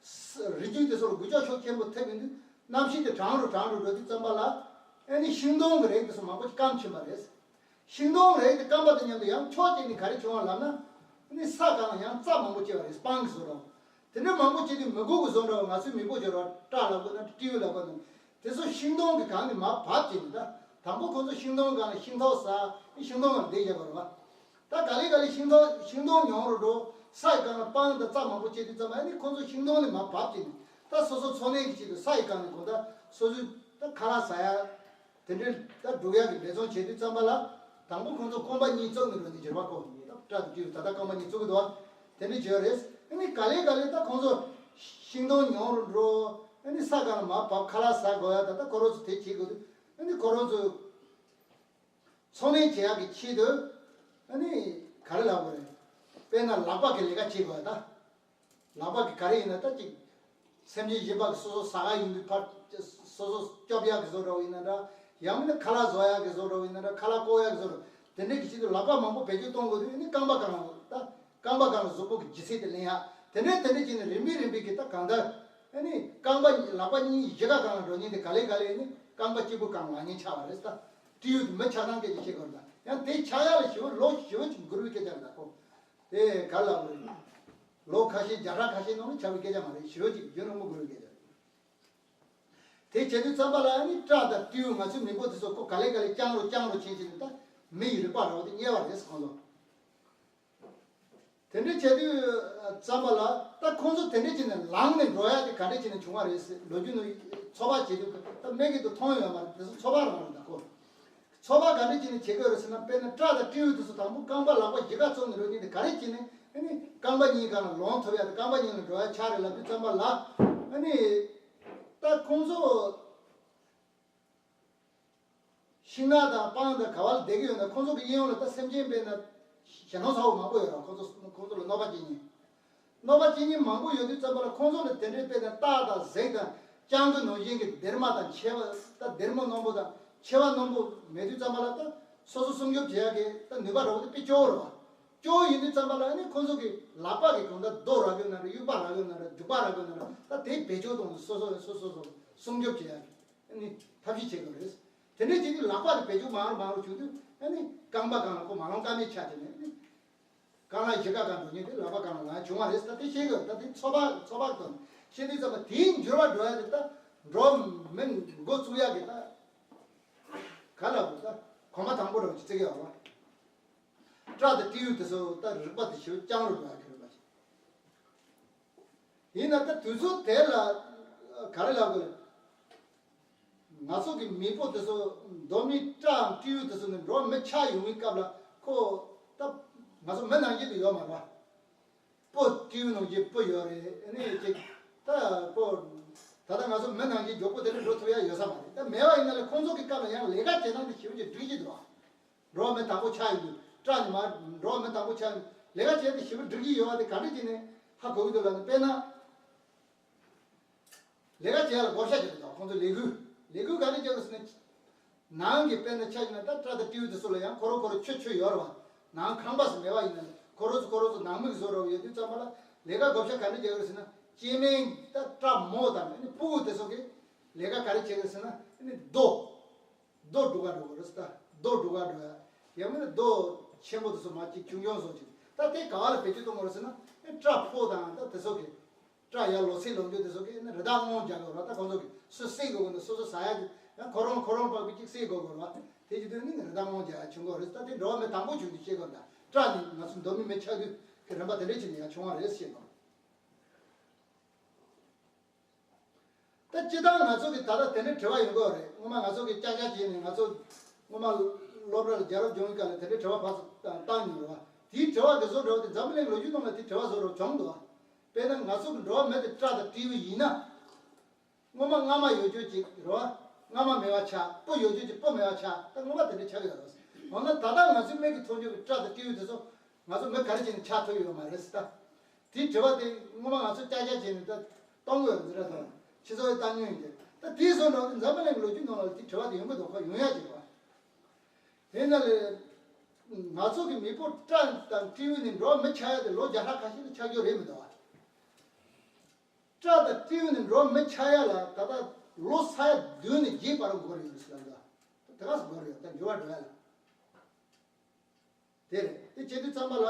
ས་རི་རྒྱུད་དེ་ཚོར་འགུལ་སྐྱོད་ཤུགས་ཆེན་པོ་ཐེབས་ཡོང་དུས་གནམ་གཤིས་དེ་གྲང་རུ་གྲང་རུ་འགྲོ་དུས་ཙམ་པ་ལ། ཨ་ནི་ཤིང་སྡོང་གི་རིགས་དེ་ཚོ་མང་པོ་ཞིག་སྐམ་ཕྱིན་པ་རེད། ཤིང་སྡོང་རིགས་དེ་སྐམ་པ་དང་མཉམ་དུ་ཡང་ཕྱོགས་གཅིག་ནས་ག་རེ་བྱུང་བ་ལབ་ན། ཨ་ནི་ས་སྒང་ལ་ཡང་རྩྭ་མང་པོ་སྐྱེས་པ་རེད་སྤང་གི་བཟོ་འདྲ་བོ། དེ་འདྲ་མང་པོ་སྐྱེས་དུས་མི་གུ་གི་བཟོ་འདྲ་བོ་ང་ཚོའི་མེས་པོ་སྦྱོར་བ་སྤྲ་ལབ་དགོས་ན་སྤྲེའུ་ལབ་དགོས་ན། དེ་ཚོ་ཤིང་སྡོང་གི་སྒང་ནས་མར་བབས་ཀྱི་ནི་ད། དང་པོ་ཁོ་ཚོ་ཤིང་སྡོང་སྒང་ལ་ཤིང་ཐོག་ཟ། ཤིང་སྡོང་སྒང་ལ་བསྡད་བཞག་པ་རེད་བ། ད་ག་ལེ་ག་ལེ་ཤིང་ཐོག་ཤིང་སྡོང་ཉུང་རུ་འགྲོ། ས་ཡི་སྒང་ལ་སྤང་དང་རྩྭ་མང་པོ་སྐྱེས་དུས་ཙམ་པ་ཨ་ནི་ཁོ་ཚོ་ཤིང་སྡོང་ནས་མར་བབས་ཀྱི་ནི། ད་སོ་སོ་འཚོ་གནས་ཀྱི་ཆེད་དུ་ས་ཡི་སྒང་ནས་གང་ལྟར་སོ་སོའི་ད་ཁ་ལག་ཟ་ཡ། དེ་འདྲའི་ད་སྒྲུག་ཡག་གི་འབད་བརྩོན་བྱེད་དུས་ཙམ་པ་ལ། དང་པོ་ཁོང་ཚོ་རྐང་པ་གཉིས་བཙུགས་ནས་འགྲོ་ནས་འགྱུར་བ་ཁོ། ད་སྤྲ་དེ་དུས་ད་ལྟ་རྐང་པ་གཉིས་བཙུགས་ཀྱི་འདུག་བ། དེ་འདྲའི་བྱས་རེད། ཨ་ནི་ག་ལེ་ག་ལེ་ད་ཁོང་ཚོ་ཤིང་སྡོང་ཉུང་རུ་འགྲོ། ཨ་ནི་ས་སྒང་ལ་མར་བབས་ཁ་ལག་ཟ་དགོས་ཡ་ད་ལྟ་ཁོ་རང་ཚོ་དེ་བྱེད་དགོས་དུས། ཨ་ནི་ཁོ་རང་ཚོ་འཚོ་གནས་བྱེད་ཡག་གི་ཆེད་དུ། ཨ་ནི་ག་རེ་ལབ་དགོས་རེད། དཔེར་ན་ལག་པ་གི་ལས་ཀ་བྱེད་དགོས་ཡ་ད། ལག་པ་གི་ག་རེ་ཡིན་ན་ད་ཅིག་སེམས་ཅན་གཞན་པ་གི་སོ་སོ་ཟ་ག་ཡོང་དུས་ཕར་སོ་སོ་སྐྱོབ་ཡག་གི་བཟོ་འདྲ་བོ་ཡིན་ན་འདྲ། ཡང་མིན་ན་ཁ་ལག་བཟོ་ཡག་གི་བཟོ་འདྲ་བོ་ཡིན་ན་འདྲ། ཁ་ལག་བཀོག་ཡག་གི་བཟོ་འདྲ་བོ། དེ་འདྲ་གི་ཆེད་དུ་ལག་པ་མང་པོ་བེད་སྤྱོད་གཏོང་དགོས་དུས་ཨ་ནི་རྐང་པ་སྒང་ལ་ད་རྐང་པ་སྒང་ལ་གཟུགས་པོ་གི་ལྗིད་ཚད་དེ་ལེན་ཡག་དེ་འདྲ་དེ་འདྲ་བྱས་ནས་རིམ་པས་རིམ་པས་ཀྱི་ད་གང་ལྟར་ཨ་ནི་རྐང་པ་ལག་པ་གཉིས་གཞི་ཁ་སྒང་ལ་འགྲོ་མཁན་དེ་ག་ལེ་ག་ལེ་ཨ་ནི་རྐང་པ་གཅིག་པུ་སྒང་ལ་ལངས་མཁན་ཆགས་པ་རེད་ད། སྤྲེའུ་དེ་མི་ཆགས་སྟངས་སྐད་ཆ་བཤད་དགོས་རེད་ད། ཡང་དེ་ཆགས་ཡག་ལ་ཞེ་པོ་ལོ་ཞེ་པོ་ཅིག་འགོར་བའི་སྐད་ཆ་རེད་ད་ཁོ། དེ་ག་ལ་འོ་རེད། ལོ་ཁ་ཤས་བརྒྱ་ཕྲག་ཁ་ཤས་ནང་ལ་ཆགས་པའི་སྐད་ཆ་མ་རེད། ཞེ་པོ་ཅིག་རྒྱུན་རིང་པོ་འགོར་བའི་སྐད་ཆ་རེད། དེ་བྱེད་དུས་ཙམ་པ་ལ་ཨ་ནི་སྐྲ་དང་སྤྲེའུ་ང་ཚོའི་མེས་པོ་དེ་ཚོ་ཁོ་ག་ལེ་ག་ལེ་རྐྱང་རུ་རྐྱང་རུ་ཕྱིན་ཕྱིན་ནས་ད་མི་ཡི་རིག་པ་ར་བ་དེ་རྙེད་པ་རེད་ཁོང་ཚོ། དེ་འདྲ་བྱེད་དུས་ཙམ་པ་ལ་ད་ཁོང་ཚོ་དེ་འདྲ་བྱས་ནས་ལངས་ནས་འགྲོ་ཡ་དེ་ག་འདྲ་བྱས་ནས་བྱུང་བ་རེད་ཟེར་ལོ་རྒྱུས་ནང་ཚོ་པ་བྱེད་དུས་ད་སྨན་གྱི་དུ་མཐོང་ཡོད་མ་རེད། དེ་ཚོ་ཚོ་པ་རང་རེད་ད་ཁོ། ཚོ་པ་ག་འདྲ་བྱས་ནས་བྱེད་དགོས་རེད་ཟེར་ན། དཔེར་ན་སྐྲ་དང་སྤྲེའུ་དེ་ཚོ་དང་པོ་རྐང་པ་ལག་པ་གཞིས་ཀ་བཙུགས་ནས་རོལ་ནས་དེ་ག་རེ་བྱས་ནས་ཨ་ནི་རྐང་པ་གཉིས་སྒང་ལ་ལོང་ཐུབ་ཡ་དེ་རྐང་པ་གཉིས་ལ་འགྲོ་ཡ་ཆགས་རེད་ལབ་དུས་ཙམ་པ་ལ་ཨ་ནི་ད་ཁོང་ཚོ་ཤིང་ནགས་དང་སྤང་དང་ག་བ་ལ་བསྡད་ཀྱི་ཡོད་ན་ཁོང་ཚོ་གི་གཡས་གཡོན་ལ་ད་སེམས་ཅན་དཔེར་ན་ཞེད་སྣང་ཚ་བོ་མང་པོ་ཡོད་ར། ཁོང་ཚོ་ཁོང་ཚོ་ལ་གནོད་པ་སྐྱེལ་མཁན། གནོད་པ་སྐྱེལ་མཁན་མང་པོ་ཡོད་དུས་ཙམ་པ་ལ་ཁོང་ཚོ་ལ་དེ་འདྲའི་དཔེར་ན་སྟག་དང་གཟིག་དང་སྤྱང་ཀི་ནང་བཞིན་གྱི་སྡེར་མ་དང་མཆེ་བ་ད་སྡེར་མོ་རྣོན་པོ་དང་མཆེ་བ་རྣོན་པོ་མེད་དུས་ཙམ་པ་ལ་ད་སོ་སོ་སྲུང་སྐྱོབ་བྱེད་ཡག་གི་ད་ནུས་པ་ར་བ་དེ་དཔེ་སྐྱོ་བོ་རེད་བ། སྐྱོ་བོ་ཡིན་དུས་ཙམ་པ་ལ་ཨ་ནི་ཁོང་ཚོ་གི་ལག་པ་གི་གང་ལྟར་རྡོ་རག་ཡོད་ན་ར་དབྱུག་པ་རག་ཡོད་ན་ར་རྒྱུག་པ་རག་ཡོད་ན་ར་ད་དེ་བེད་སྤྱོད་གཏོང་སོ་སོ་སོ་སོ་སོ་སྲུང་སྐྱོབ་བྱེད་ཡག་གི་ཨ་ནི་ཐབས་ཤེས་བྱེད་དགོས་རེད། དེ་འདྲའི་བྱེད་དུས་ལག་པ་དེ་བེད་སྤྱོད་མང་རུ་མང་རུ་བྱུང་དུས་ཨ་ནི་རྐང་པ་སྒང་ལ་ཁོ་མ་ལོང་ཀ་མེད་ཆགས་བྱས་ནས་ཨ་ནི། རྐང་ལག་གཞིས་ཀ་སྒང་འགྲོ་མཁན་དེ་ལག་པ་སྒང་ལ་ལངས་བྱུང་བ་རེད། ད་དེ་ཤེས་དགོས། ད་དེ་ཚོ་པ་ཚོ་པ་དང་ཤེས་དུས་ཙམ་པ་དེའི་འགྱུར་བ་འགྲོ་ཡ་དེ་ད་འགྲོ་མི་འགོ་བཙུགས་ཡ་གི་ད་ག་ལ་བུ་ད་གོམ་པ་དང་པོ་རང་གི་བརྩི་གི་ཡོད་རེད་བ། སྐྲ་དང་སྤྲེའུ་དེ་ཚོ་ད་རིག་པ་དེ་ཞེ་པོ་རྐྱང་རུ་འགྲོ་ཡ་གི་རེད་པ། ཡིན་ན་ད་དུས་ཚོད་དེ་ལ་ག་རེ་ལབ་དགོས་རེད། ང་ཚོ་གི་མེས་པོ་དེ་ཚོ་མདོ་སྨད་སྐྲའམ་སྤྲེའུ་དེ་ཚོ་ནི་འགྲོ་བ་མི་ཆགས་ཡོང་བའི་སྐབས་ལ་ཁོ་ད་ང་ཚོ་མི་ནང་བཞིན་དུ་ཡོད་མ་རེད་བ། སྤུ་སྤྲེའུ་ནང་བཞིན་སྤུ་ཡོད་རེད། ཨ་ནི་ཅིག་ད་ཁོ་ད་ལྟ་ང་ཚོ་མི་ནང་བཞིན་མགྱོགས་པོ་དེ་འདྲ་འགྲོ་ཐུབ་ཡ་ཡོད་ས་མ་རེད། ད་མེད་པ་ཡིན་ན་ལས་ཁོང་ཚོ་གི་སྐབས་ལ་ཡང་ལས་ཀ་བྱེད་སྟངས་དེ་ཞེ་པོ་ཅིག་འགྲིག་གི་འདུག་བ། འགྲོ་བ་མི་དང་པོ་ཆགས་ཡོང་དུས་སྐྲ་ནི་མ་འགྲོ་བ་མི་དང་པོ་ཆགས་ཡོང་ལས་ཀ་བྱས་ཏེ་ཞེ་པོ་འགྲིག་གི་ཡོད་བ་དེ་ག་འདྲ་བྱས་ནས་ཧ་གོ་གི་འདུག་ལབ་ན། དཔེར་ན། ལས་ཀ་བྱེད་ཡ་ལ་བགོ་བཤའ་རྒྱག་གི་འདུག་ཁོང་ཚོ་ལས་འགུལ་ལས་འགུལ་ག་རེ་རྒྱག་གི་ཟེར་ན། ནང་གི་དཔེར་ན་ཆ་བཞག་ན་ད་སྐྲ་དང་སྤྲེའུ་དེ་ཚོ་ལ་ཡང་ཁོ་རང་ཁོ་རང་ཆོས་ཆོས་ཡོད་རེད་བ། ནང་ཁང་པ་ཟེར་མེད་པ་ཡིན་ན་ཁོ་རང་ཚོ་ཁོ་རང་ཚོ་ནང་མི་གི་བཟོ་འདྲ་བོ་ཡོད་དུས་ཙམ་པ་ལ་ལས་ཀ་བགོ་བཤའ་ག་འདྲ་རྒྱག་གི་རེད་ཟེར་ན། སྐྱེ་དམན་ད་སྐྲ་མོ་དང་ཨ་ནི་སྤུ་གུ་དེ་ཚོ་གི་ལས་ཀ་ག་རེ་བྱེད་གི་རེད་ཟེར་ན་ཨ་ནི་རྡོ། རྡོ་སྒྲུག་ག་འགྲོ་གི་རེད་ཟེར། ད་རྡོ་སྒྲུག་ག་འགྲོ་ཡ། ཡང་མིན་ན་རྡོ་ཆེན་པོ་དེ་ཚོ་མ་གཅིག་ཆུང་ཆུང་བཟོ་གཅིག་ད་དེ་ག་བ་ལ་བེད་སྤྱོད་གཏོང་གི་རེད་ཟེར་ན་ཨ་ནི་སྐྲ་ཕོ་དང་ད་དེ་ཚོ་གི་སྐྲ་ཡར་ལོ་ཚད་ལོངས་སྤྱོད་དེ་ཚོ་གིས་ནི་རི་དྭགས་རྔོན་རྒྱག་གི་རེད་བ། ད་ཁོང་ཚོ་གིས་སུ་བསད་དགོས་དགོས་ན་སོ་སོ་ཟ་ཡ་དེ་ཡང་ཁོ་རང་ཁོ་རང་པགས་པའི་གཅིག་བསད་དགོས་དགོས་རེད་བ། དེ་བྱེད་དུས་ནི་རི་དྭགས་རྔོན་རྒྱག་ཡ་བྱུང་གི་རེད། ད་དེ་འགྲོ་བ་མི་དང་པོ་བྱུང་དུས་བཤད་དགོས། ད་སྐྲ་ནི་ང་ཚོ་མདོ་སྨད་མི་ཆགས་དུས་ཀྱི་རིམ་པ་དེ་འདྲ་བྱས་ནས་ཡང་བྱུང་བ་རེད་ཟེར་བཤད་དགོས། ད་སྤྱིར་བཏང་ང་ཚོ་གི་ད་ལྟ་དེ་འདྲའི་དྲི་བ་ཡོང་གི་ཡོད་རེད། སྔོན་མ་ང་ཚོ་གི་ཅག་ཅག་བྱས་ནས་ང་ཚོ་སྔོན་མ་སློབ་གྲྭ་ལ་རྒྱལ་རབས་སྦྱོང་བའི་སྐབས་ལ་དེ་འདྲའི་དྲི་བ་ཕར་ཚུར་བཏང་མྱོང་རེད་བ། དེའི་དྲི་བ་དེ་ཚོ་འདྲ་བོ་དེ་འཛམ་བུ་གླིང་ལོ་རྒྱུས་ནང་ལ་དེའི་དྲི་བ་བཟོ་འདྲ་བྱུང་འདུག་བ། དཔེར་ན་ང་ཚོ་གི་འགྲོ་བ་མི་དེ་སྐྲ་དང་སྤྲེའུ་ཡིན་ན། སྔོན་མ་རྔ་མ་ཡོད་རྒྱུ་ཅིག་རེད་བ། རྔ་མ་མེད་པ་ཆགས། སྤུ་ཡོད་རྒྱུ་ཅིག་སྤུ་མེད་པ་ཆགས། ད་སྔོན་མ་དེ་འདྲ་ཆགས་ཀྱི་ཡོད་རེད། འོ་ན་ད་ལྟ་ང་ཚོའི་མིག་གིས་མཐོང་རྒྱུ་གི་སྐྲ་དང་སྤྲེའུ་དེ་ཚོ་ང་ཚོ་མི་ག་རེ་བྱས་ནས་ཆགས་ཐུབ་ཡོད་མ་རེད་ཟེར། ད་དེའི་དྲི་བ་དེ་སྔོན་མ་ང་ཚོ་ཅག་ཅག་བྱས་ནས་ད་གཏོང་དགོས་རེད་ཟེར་ར། ད་ཕྱི་ཚོ་བའི་གཏམ་ཉུང་ཡིན་ཏེ། ད་དེའི་བཟོ་འདྲ་བོ་དེ་འཛམ་བུ་གླིང་གི་ལོ་རྒྱུས་ནང་ལ་དེའི་དྲི་བ་དེ་ཡོང་གི་འདུག་ག་ཡོང་ཡ་ཅིག་རེད་བ། དེ་ན་ལས་ང་ཚོ་གི་མེས་པོ་སྐྲ་དང་སྤྲེའུ་ནི་འགྲོ་བ་མི་ཆགས་ཡ་དེ་ལོ་བརྒྱ་ཕྲག་ཁ་ཤས་ལ་ཆགས་རྒྱུ་རེད་མི་འདུག་བ། སྐྲ་དང་སྤྲེའུ་ནི་འགྲོ་མི་ཆགས་ཡ་ལ་ད་ལྟ་ལོ་ས་ཡ་བདུན་ནས་བརྒྱད་བར་འགོར་ཡོད་ཟེར་ལ། ད་ག་སེ་འགོར་ཡོད། ད་འགྱུར་བ་འགྲོ་ཡ་ལ། དེ་རེད། དེ་བྱེད་དུས་ཙམ་པ་ལ་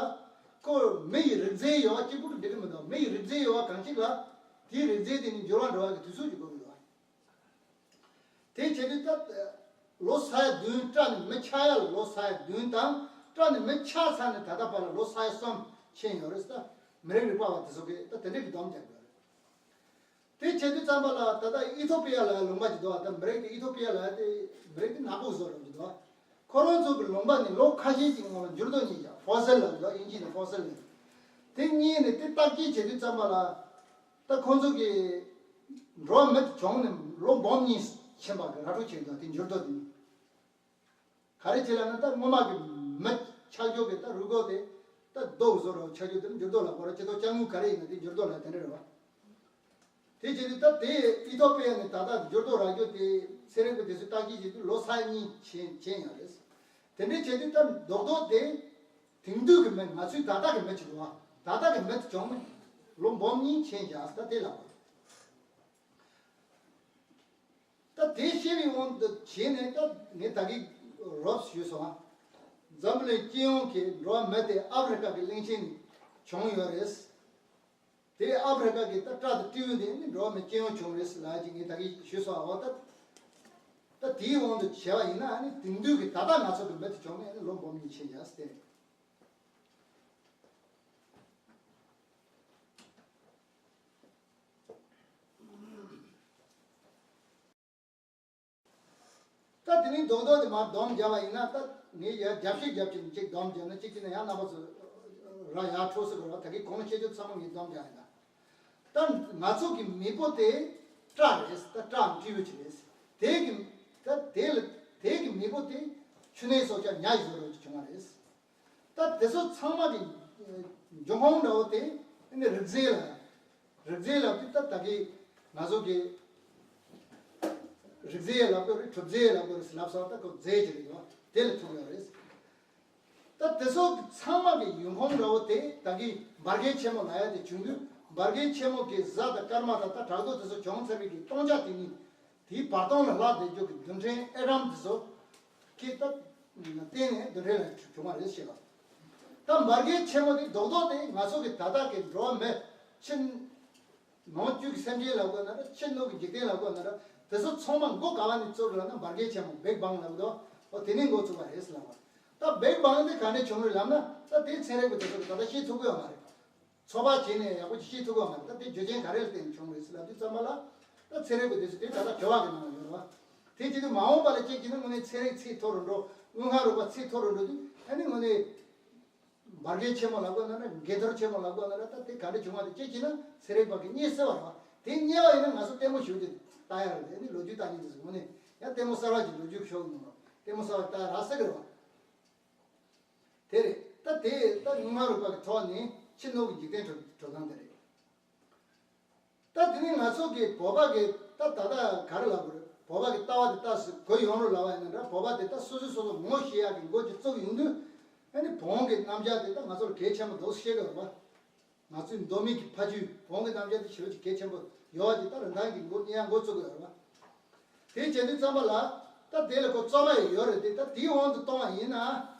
ཁོ་མི་ཡི་རིགས་རྫས་ཡོད་པ་གཅིག་པུ་གི་འགྲིག་གི་མི་འདུག་མི་ཡི་རིགས་རྫས་ཡོད་པ་གང་ཞིག་ལ་དེའི་རིགས་རྫས་དེ་ནི་འགྱུར་བ་འགྲོ་བ་གི་དུས་ཚོད་ཅིག་འགོར་གི་འདུག་དེ་བྱེད་དུས་ད་ལོ་ས་ཡ་བདུན། སྐྲ་ནི་མི་ཆགས་ཡ་ལ་ལོ་ས་ཡ་བདུན་དང་། སྐྲ་ནི་མི་ཆགས་ཚར་ནས་ད་ལྟ་བར་ལ་ལོ་ས་ཡ་གསུམ་ཕྱིན་ཡོད་རེད་ཟེར། མི་རིགས་རིག་པ་བ་དེ་ཚོ་གིས་ད་དེ་འདྲ་གི་སྡོམ་རྒྱག་གི་ཡོད་རེད། དེ་བྱེད་དུས་ཙམ་པ་ལ་ད་ལྟ་ཨི་ཐོ་པི་ཡ་ལ་ལུང་པ་ཅིག་འདུག་ད་མི་རིགས་དེ་ཨི་ཐོ་པི་ཡ་ལ་དེ་མི་རིགས་དེ་ནག་པོ་བཟོ་རོགས་ཅིག་འདུག་ཁོ་རང་ཚོ་གི་ལུང་པ་ནི་ལོ་ཁ་ཤས་ཅིག་སྔོན་ལ་འགྱུར་ལྡོག་རྙེད་ཀྱང་ཕོ་སིལ་ལ་འདུག་དབྱིན་ཇི་ནས་ཕོ་སིལ་ལ། དེ་རྙེད་ནས་དེ་བརྟག་དཔྱད་བྱེད་དུས་ཙམ་པ་ལ། ད་ཁོང་ཚོ་གི་འགྲོ་བ་མི་དེ་བྱུང་ནས་ལོ་འབུམ་གཉིས་ཕྱིན་པ་གི་ར་སྤྲོད་བྱས་འདུག་དེ་འགྱུར་ལྡོག་དེ་ནི། ག་རེ་བྱས་ལབ་ན་ད་སྔོན་མ་གི་མི་ཆགས་རྒྱུ་གི་ད་རུས་ཁོག་དེ་ད་རྡོ་བཟོ་རོགས་ཆགས་རྒྱུ་དེ་འགྱུར་ལྡོག་ལ་གོ་ར་ཅི་ཐོག་ཅང་ངུ་ག་རེ་ཡིན་ན་དེ་འགྱུར་ལྡོག་ལ་དེ་འདྲ་རེད་བ། དེ་བྱས་དུས་ད་དེ་ཨི་ཐོ་པི་ཡ་ནས་ད་ལྟ་འགྱུར་ལྡོག་རག་རྒྱུ་དེ་ཚན་རིག་པ་དེ་ཚོས་བརྟག་དཔྱད་བྱེད་དུས་ལོ་ས་ཡ་གཉིས་ཕྱིན་ཕྱིན་ཡོད་རེད། དེ་འདྲའི་བྱེད་དུས་ད་རྡོག་རྡོག་དེ་དེང་དུས་ཀྱི་མི་ང་ཚོའི་ད་ལྟ་གི་མི་ཅིག་རེད་བ། ད་ལྟ་གི་མི་དེ་བྱུང་ནས་ལོ་འབུམ་གཉིས་ཕྱིན་བཞག་ད་དེ་ལ་གོ། ད་དེ་ཤེས་པའི་དབང་དུ་བྱས་ནས་ད་ངས་ད་གིན་རོབ་ཞུས་སོང་ང་། འཛམ་བུ་གླིང་སྤྱི་ཡོངས་ཀྱི་འགྲོ་བ་མི་དེ་ཨ་ཕི་རི་ཀ་གི་གླིང་ཆེན་ནས་བྱུང་ཡོད་རེད། དེ་ཨ་ཧྥེ་རི་ཀ་གི་ད་སྤྲ་དང་སྤྲེའུ་འདི་ནི་འགྲོ་བ་མི་སྤྱི་ཡོངས་བྱུང་རེད་ཟེར་ལབ་ཀྱི་ངས་ད་གིན་ཞུས་སོང་། འོ་ད་ད་དེའི་དབང་དུ་བྱས་པ་ཡིན་ན་ཨ་ནི་དེང་དུས་ཀྱི་ད་ལྟ་ང་ཚོ་གི་མི་དེ་བྱུང་ནས་ཨ་ནི་ལོ་འབུམ་གཉིས་ཕྱིན་ཡ་ཟེར་ཏེ། ད་དེ་ནས་རྡོག་རྡོག་དེ་མར་སྡོམ་བརྒྱབ་པ་ཡིན་ན། ད་ངས་ཡར་རྒྱབ་བཤིག་རྒྱབ་ཀྱི་གཅིག་སྡོམ་བརྒྱབ་ན་གཅིག་བྱས་ན་ཡང་རྣམ་པ་ཚོ་ར་ཡར་འཕྲོ་སྲིད་དགོས་ར། ད་གིན་གོང་བཤད་རྒྱུ་ཚང་མ་ངས་སྡོམ་བརྒྱབ་ཡིན་ད། ད་ང་ཚོ་གི་མེས་པོ་དེ་སྤྲ་རེད། ད་སྤྲའམ་སྤྲེའུ་ཅིག་རེད། དེ་གི་ད་དེ་ལ་དེ་གི་མེས་པོ་དེ་ཆུ་ནས་སྲོག་ཆགས་ཉ་ཡི་བཟོ་འདྲ་ཅིག་བྱུང་བ་རེད། ད་དེ་ཚོ་ཚང་མ་གི་འབྱུང་ཁུངས་འདྲ་བོ་དེ་ནི་རིགས་རྫས་ལ། རིགས་རྫས་ལབ་དུས་ད་ད་གི་ང་ཚོ་གི་རིགས་རྫས་ལབ་དགོས་རེད། གྲུབ་རྫས་ལབ་དགོས་རེད་ལབ་སོང་། ད་ཁོ་རྫས་ཅིག་རེད་བ། དེ་ལ་ཐུག་ཡོད་རེད། ད་དེ་ཚོ་ཚང་མ་གི་ཡོང་ཁུངས་འདྲ་བོ་དེ་ད་གི་འབར་གས་ཆེན་མོ་ལབ་ཡ་དེ་བྱུང་དུས། འབར་གས་ཆེན་མོ་གི་གཟའ་དང་སྐར་མ་དང་ད་བྲག་རྡོ་དེ་ཚོ་བྱུང་ཚར་བའི་གི་སྟོང་ཆ་དེ་ཉིད་དེའི་བར་སྟོང་ལ་ལྷག་བསྡད་རྒྱུ་གི་རྡུལ་ཕྲན་ཨེ་ཊམ་དེ་ཚོ་གི་ད་བརྟེན་ནས་རྡུལ་ཕྲན་ལ་བྱུང་བ་རེད་ཞེས་པ། ད་འབར་གས་ཆེན་མོ་དེ་རྡོག་རྡོག་དེ་ང་ཚོ་གི་ད་ལྟ་གི་འགྲོ་བ་མི་ཕྱི་ནང་བཅུད་ཀྱི་སེམས་ཅན་ལབ་དགོས་ན་ར། ཕྱི་སྣོད་ཀྱི་འཇིག་རྟེན་ལབ་དགོས་ན་ར། དེ་ཚོ་ཚང་མ་མགོ་ག་བ་ནས་བཙུགས་ལབ་ན་འབར་གས་ཆེན་མོ་བིག་བང་ལབ་དོ། འོ་དེ་ནས་མགོ་བཙུགས་པ་རེད་ལབ་པ། ད་བིག་བང་དེ་ག་འདྲ་བྱུང་རེད་ལབ་ན། ད་དེ་ཚན་རིག་པ་དེ་ཚོ་གི་ད་ལྟ་ཤེས་ཐུབ་ཀྱི་ཡོད་མ་རེད། ཚོད་དཔག་བྱས་ནས་ཡག་པོ་ཅིག་ཤེས་ཐུབ་ཀྱི་ཡོད་མ་རེད། ད་དེ་རྒྱུ་རྐྱེན་ག་རེ་ལ་བརྟེན་ནས་བྱུང་རེད་ལབ་དུས་ཙམ་པ་ལ། ད་ཚན་རིག་པ་དེ་ཚོ་དེ་ད་ལྟ་དྲི་བ་གི་ནང་ལ་ཡོད་རེད་བ། དེ་བྱེད་དུས་མ་འོངས་པ་ལ་ཅིག་བྱས་ན་དངོས་གནས་ཚན་རིག་ཚད་མཐོ་རུ་འགྲོ། དངོས་སྔ་རིག་པ་ཚད་མཐོ་རུ་འགྲོ་དུས་ཨ་ནི་དངོས་གནས། འབར་གས་ཆེན་མོ་ལབ་དགོས་ན་ར། འགས་གཏོར་ཆེན་མོ་ལབ་དགོས་ན་ར། ད་དེ་ག་འདྲ་བྱུང་བ་དེ་ཅིག་བྱས་ན་ཚན་རིག་པ་གིས་རྙེད་སྲིད་པ་རེད་བ། དེ་རྙེད་པ་ཡིན་ན་ང་ཚོ་ལྟད་མོ་ཞེ་པོ་ཅིག་ལྟ་ཡ་རེད། ཨ་ནི་ལོ་རྒྱུས་ལྟ་མཁན་དེ་ཚོ་དངོས་གནས་ཡང་ལྟད་མོ་གསར་བ་ཅིག་ལོ་རྒྱུས་ཤོར་གི་མི་འདུག་ལྟད་མོ་གསར་བ་ལྟ་ཡ་རག་སྲིད་ཀྱི་རེད་བ། དེ་རེད། ད་དེ་ད་དངོས་སྔ་རིག་པ་གི་ཐོག་ནས་ཕྱི་སྣོད་ཀྱི་འཇིག་རྟེན་གྲུབ་གྲུབ་སྟངས་དེ་རེད། ད་དེ་ནས་ང་ཚོ་གི་བོད་པ་གི་ད་ད་ལྟ་ག་རེ་ལབ་དགོས་རེད། བོད་པ་གི་ལྟ་བ་དེ་ད་གོ་ཡོང་རོགས་ལབ་པ་ཡིན་ན་འདྲ། བོད་པ་དེ་ད་སོ་སོས་སོ་སོ་ངོ་ཤེས་ཡག་གི་འགོ་ཅིག་བཙུགས་ཡོང་དུས། ཨ་ནི་བོན་གྱི་རྣམ་གཞག་དེ་ད་ང་ཚོར་གལ་ཆེན་པོ་འདུག་ཤེས་དགོས་རེད་པ། ང་ཚོའི་མདོ་སྨད་ཀྱི་ཕ་རྒྱུད་བོན་གྱི་རྣམ་གཞག་དེ་ཞེ་པོ་ཅིག་གལ་ཆེན་པོ་ཡོད་པ་ཅིག་ད་རིན་ཐང་གི་འགོ་རྙེད་ཡག་འགོ་བཙུགས་དགོས་རེད་པ། དེ་བྱེད་དུས་ཙམ་པ་ལ་ད་དེ་ལ་ཁོ་རྩོད་པ་ཡང་ཡོད་རེད་དེ། ད་དེའི་དབང་དུ་གཏོང་བ་ཡིན་ན།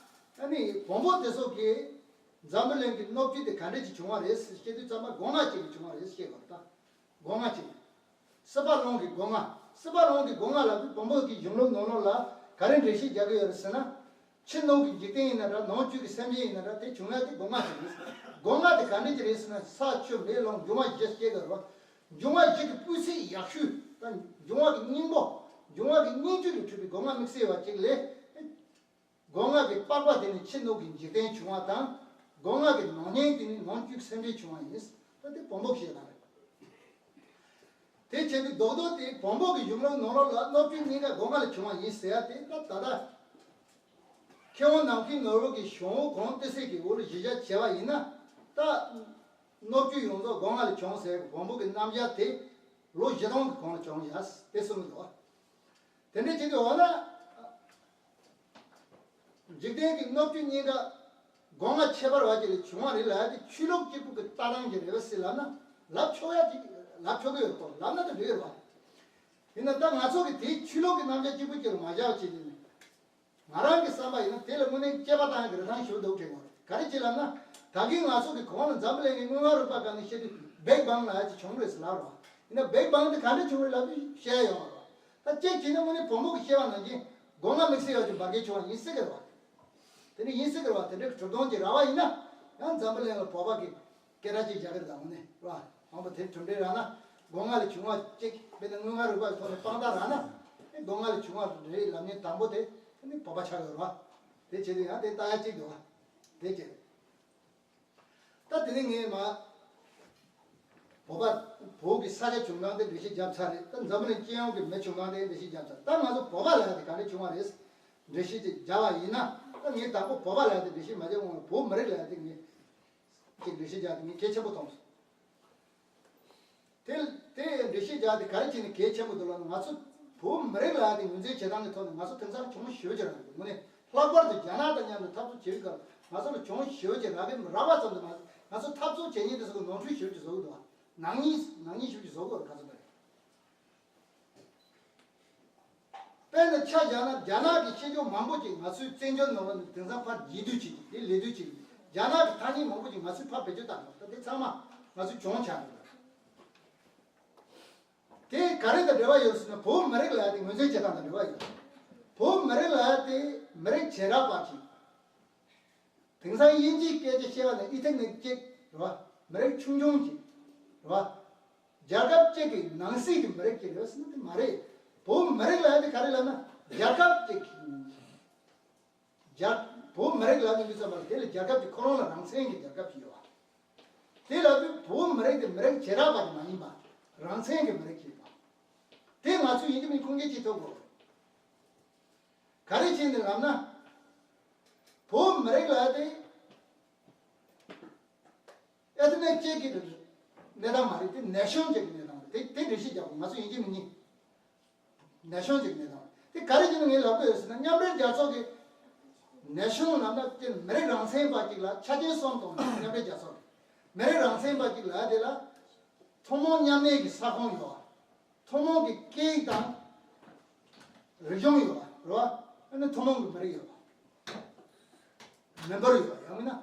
ཨ་ནི་བོན་པོ་དེ་ཚོ་གིས་འཛམ་བུ་གླིང་གི་སྣོད་བཅུད་དེ་ག་འདྲས་ཅིག་བྱུང་བ་རེད་ཟེར་བཤད་དུས་ཙམ་པ་སྒོ་ང་གཅིག་ལས་བྱུང་བ་རེད་ཟེར་བཤད་པ་རེད། ད་སྒོ་ང་གཅིག་སྲིད་པ་ལུང་གི་སྒོ་ང་། སྲིད་པ་ལུང་གི་སྒོ་ང་ལ་བོན་པོ་གི་གཞུང་ལུགས་ནང་ལོགས་ལ་ག་རེ་འགྲེལ་བཤད་རྒྱག་གི་ཡོད་རེད་ཟེར་ན། ཕྱི་སྣོད་ཀྱི་འཇིག་རྟེན་ཡིན་ན་འདྲ། ནང་བཅུད་ཀྱི་སེམས་ཅན་ཡིན་ན་འདྲ། དེ་བྱུང་ཡ་དེ་སྒོ་ང་ཅིག་རེད། སྒོ་ང་དེ་ག་འདྲ་ཅིག་རེད་ཟེར་ན། ས་ཆུ་མེ་རླུང་འབྱུང་བ་བཞི་སྐྱེ་དགོས་རེད་བ། འབྱུང་བ་བཞི་གི་སྤུས་ཚད་ཡག་ཤོས་དང་འབྱུང་བ་གི་སྙིང་པོ། འབྱུང་བ་གི་སྙིང་བཅུད་ལས་གྲུབ་པའི་སྒོ་ང་དམིགས་བསལ་བ་ཅིག་ལས། སྒོ་ང་གི་པགས་པ་དེ་ནི་ཕྱི་སྣོད་ཀྱི་འཇིག་རྟེན་བྱུང་བ་དང་། སྒོ་ང་གི་ནང་བརྙན་དེ་ནི་ནང་བཅུད་སེམས་ཅན་བྱུང་བ་ཡིན། ད་དེ་བོན་པོ་བཤད་སྟངས་རེད། དེ་བྱས་ཏེ་རྡོག་རྡོག་དེ་བོན་པོ་གི་གཞུང་ལུགས་ནང་ལོགས་ལ་སྣོད་བཅུད་གཉིས་ཀ་སྒོ་ང་ལས་བྱུང་བ་ཡིན་ཟེར་ཡ་དེ་ད་ད་ལྟ་མཁས་དབང་ནམ་མཁའི་ནོར་བུ་གི་གཞུང་གོང་ཏི་སེ་གི་འོག་ལ་གཞི་བཞག་བྱས་པ་ཡིན་ན། ད་སྣོད་བཅུད་ཡོངས་རྫོགས་སྒོ་ང་ལས་བྱུང་ཟེར་བའི་བོན་པོ་གི་རྣམ་གཞག་དེ་ལོ་བཞི་སྟོང་གི་གོང་ལ་བྱུང་ཡ་དེ་གསུངས་འདུག་དེ་འདྲ་བྱེད་དུས་འོ་ན། འཇིག་རྟེན་གྱི་སྣོད་བཅུད་གཉིས་ཀ་སྒོ་ང་ཁྱད་པར་བ་ཅིག་ལས་བྱུང་བ་རེད་ལབ་ཡ་དེ་ཆོས་ལུགས་གཅིག་པུ་གི་ལྟ་སྟངས་ཀྱི་རེད་པས་ཟེར་ལབ་ན་ལབ་ཆོག་ཡ་ཅིག་ལབ་ཆོག་གི་ཡོད་སྐོར་ལབ་ན་ད་འགྲིག་ཡོད་རེད་བ། ཡིན་ན་ད་ང་ཚོ་གི་དེ་ཆོས་ལུགས་ཀྱི་རྣམ་གཞག་གཅིག་པུ་ཅིག་ལ་མ་བཞག་བྱས་ཏེ་ནི། ང་རང་གི་བསམ་པ་ཡིན་ན་དེ་ལ་དངོས་གནས་དཔྱད་པ་བཏང་ཡ་གི་རིན་ཐང་ཞེ་པོ་འདུག་དྲན་གྱི་ཡོད་རེད། ག་རེ་བྱས་ལབ་ན། ད་གིན་ང་ཚོ་གི་གོང་ལ་འཛམ་བུ་གླིང་གི་དངོས་སྔ་རིག་པ་སྒང་ནས་བཤད་དུས་བིག་བང་ལབ་ཡ་ཅིག་བྱུང་རེད་ཟེར་ལབ་རེད་བ། ཡིན་ན་བིག་བང་དེ་ག་འདྲ་བྱུང་རེད་ལབ་དུས་བཤད་ཡ་ཡོད་མ་རེད་བ། ད་གཅིག་བྱས་ན་དངོས་གནས་བོན་པོ་གིས་བཤད་པ་ནང་བཞིན་སྒོ་ང་དམིགས་བསལ་ཡོད་ཅིག་འབར་གས་བྱུང་བ་ཡིན་སྲིད་ཀྱི་རེད་བ། དེ་འདྲ་ཡིན་སྲིད་ཀྱི་རེད་བ། དེ་འདྲའི་གྲུབ་དོན་ཅིག་རག་པ་ཡིན་ན་ཡང་འཛམ་བུ་གླིང་ལ་བོད་པ་གི་སྐད་གྲགས་ཅིག་རྒྱག་གི་རེད། ད་དངོས་གནས་རེད་བ། མང་པོ་དེ་གྲུབ་འབྲས་རག་ན། སྒོ་ང་ལས་བྱུང་བ་གཅིག་དཔེར་ན་དངོས་སྔ་རིག་པ་གི་ཐོག་ནས་དཔང་རྟགས་རག་ན། ཨེ་སྒོ་ང་ལས་བྱུང་བ་རེད་ལབ་མཁན་དང་པོ་དེ་ཨ་ནི་བོད་པ་ཆགས་ཡོད་རེད་བ། དེ་བྱེད་དུས་ཡང་དེ་ལྟ་ཡ་གཅིག་འདུག་བ། དེ་བྱེད། ད་དེ་ནས་ངས་མ། བོད་པ། བོད་ཀྱི་ས་ཆ་བྱུང་སྟངས་དེ་འགྲེལ་བཤད་བརྒྱབ་ཚར་རེད། ད་འཛམ་བུ་གླིང་སྤྱི་ཡོངས་ཀྱི་མི་བྱུང་སྟངས་དེ་འགྲེལ་བཤད་བརྒྱབ་ཚར། ད་ང་ཚོ་བོད་པ་ལབ་ཡ་དེ་ག་འདྲ་བྱུང་བ་རེད། འགྲེལ་བཤད་ཅིག་བརྒྱབ་པ་ཡིན་ན། ད་ངས་དང་པོ་བོད་པ་ལབ་ཡ་དེ་འགྲེལ་བཤད་མ་བརྒྱབ་སྔོན་ལ་བོད་མི་རིགས་ལབ་ཡ་དེ་ངས་ཅིག་འགྲེལ་བཤད་བརྒྱབ་དེ་ངས་གལ་ཆེན་པོ་མཐོང་སོང་། དེ་དེ་འགྲེལ་བཤད་བརྒྱབ་དེ་ག་རེ་བྱས་ནས་གལ་ཆེན་པོ་འདུག་ལབ་ན། ང་ཚོ་བོད་མི་རིགས་ལབ་ཡ་དེ་ངོས་འཛིན་བྱེད་སྟངས་ཀྱི་ཐོག་ནས་ང་ཚོ་དེང་སང་གྱོང་ཞེ་པོ་ཅིག་རག་གི་འདུག་དངོས་གནས་ལྷག་པར་དུ་རྒྱ་ནག་དང་མཉམ་དུ་འཐབ་རྩོད་བྱེད་པའི་སྐབས་ང་ཚོ་ལ་གྱོང་ཞེ་པོ་ཅིག་རག་གི་རག་པ་ཙམ་དུ་མ་ཟད། ང་ཚོ་འཐབ་རྩོད་བྱེད་མཁན་དེ་ཚོ་གི་ནོར་འཁྲུལ་ཞེ་པོ་ཅིག་བཟོ་གི་འདུག་བ། ནག་ཉེས་ནག་ཉེས་ཞེ་པོ་ཅིག་བཟོ་གི་ཡོད་རེད། ག་ཚོད་ད་རེད། དཔེར་ན་ཆ་བཞག་ན་རྒྱ་ནག་གི་ཤེས་ཡོན་མང་པོ་ཅིག་ང་ཚོའི་བཙན་བྱོལ་ནང་ལ་ནི་དེང་སང་ཕར་རྒྱས་བསྡུས་བྱེད་ཀྱི་དེ་ལས་དུས་ཅིག་རྒྱ་ནག་གི་ཐ་སྙད་མང་པོ་ཅིག་ང་ཚོས་ཕར་བེད་སྤྱོད་བཏང་ཡོད། ད་དེ་ཚང་མ་ ང་ཚོ་གྱོང་ཆགས་འདུག་དེ་ག་རེ་དང་འབྲེལ་བ་ཡོད་ཟེར་ན། བོད་མི་རིགས་ལབ་ཡ་དེ་ངོས་འཛིན་བྱེད་སྟངས་དང་འབྲེལ་བ་ཡོད། བོད་མི་རིགས་ལབ་ཡ་དེ་མི་རིགས་བྱེ་བྲག་པ་ཅིག་དེང་སང་དབྱིན་ཇིའི་སྐད་ཆ་བཤད་པ་ནི་ཨེ་ཐི་ནིག་གཅིག་རེད་བ། མི་རིགས་ཆུང་ཆུང་ཅིག་རེད་བ། རྒྱལ་ཁབ་གཅིག་གི་ནང་གསེས་ཀྱི་མི་རིགས་ཅིག་རེད་ཟེར་ན་དེ་མ་རེད། བོད་མི་རིགས་ལབ་ཡ་དེ་ག་རེ་ལབ་ན། རྒྱལ་ཁབ་གཅིག་གི་རྒྱལ། བོད་མི་རིགས་ལབ་ཡོང་དུས་ཙམ་པ་ལ་དེ་ལ་རྒྱལ་ཁབ་ཀྱི་ཁོ་རང་ལ་རང་བཙན་གྱི་རྒྱལ་ཁབ་ཅིག་ཡོད་པ། དེ་ལབ་དུས་བོད་མི་རིགས་དེ་མི་རིགས་བྱེ་བྲག་པ་ཅིག་མ་ཡིན་པ། རང་བཙན་གྱི་མི་རིགས་ཅིག་ཡིན་པ། དེ་ང་ཚོས་ཡིན་གཅིག་མིན་གཅིག་ཁུངས་སྐྱེལ་བྱེད་ཐུབ་དགོས། ག་རེ་བྱས་ནས་ལབ་ན། བོད་མི་རིགས་ལབ་ཡ་དེ་ཨེ་ཐི་ནིག་གཅིག་གི་གནས་སྟངས་མ་རེད། དེ་ནེ་ཤོན་གཅིག་གི་གནས་སྟངས་རེད། དེ་དེ་འགྲེལ་བཤད་རྒྱག་དགོས། ང་ཚོ་ཡིན་གཅིག་མིན་གཉིས་ནེ་ཤོན་གཅིག་གི་གནས་སྟངས་རེད། དེ་ག་རེ་བྱས་ནས་ངས་ལབ་དགོས་ཡོད་ཟེར་ན། མཉམ་འབྲེལ་རྒྱལ་ཚོགས་ཀྱི་ནེ་ཤོན་ལབ་ན་དེ་མི་རིགས་རང་བཙན་པ་གཅིག་ལ་ཆ་རྐྱེན་གསུམ་བཏོན་ནས། མཉམ་འབྲེལ་རྒྱལ་ཚོགས་ཀྱི་མི་རིགས་རང་བཙན་པ་གཅིག་ལབ་ཡ་དེ་ལ་ཐུན་མོང་མཉམ་གནས་ཀྱི་ས་ཁོངས་ཡོད་པ། ཐུན་མོང་གི་སྐད་ཡིག་དང་རིག་གཞུང་ཡོད་པ་རེད་བ། ཨ་ནི་ཐུན་མོང་གི་མི་རིགས་ཡོད་པ། མི་འབོར་ཡོད་པ། ཡང་མིན་ན།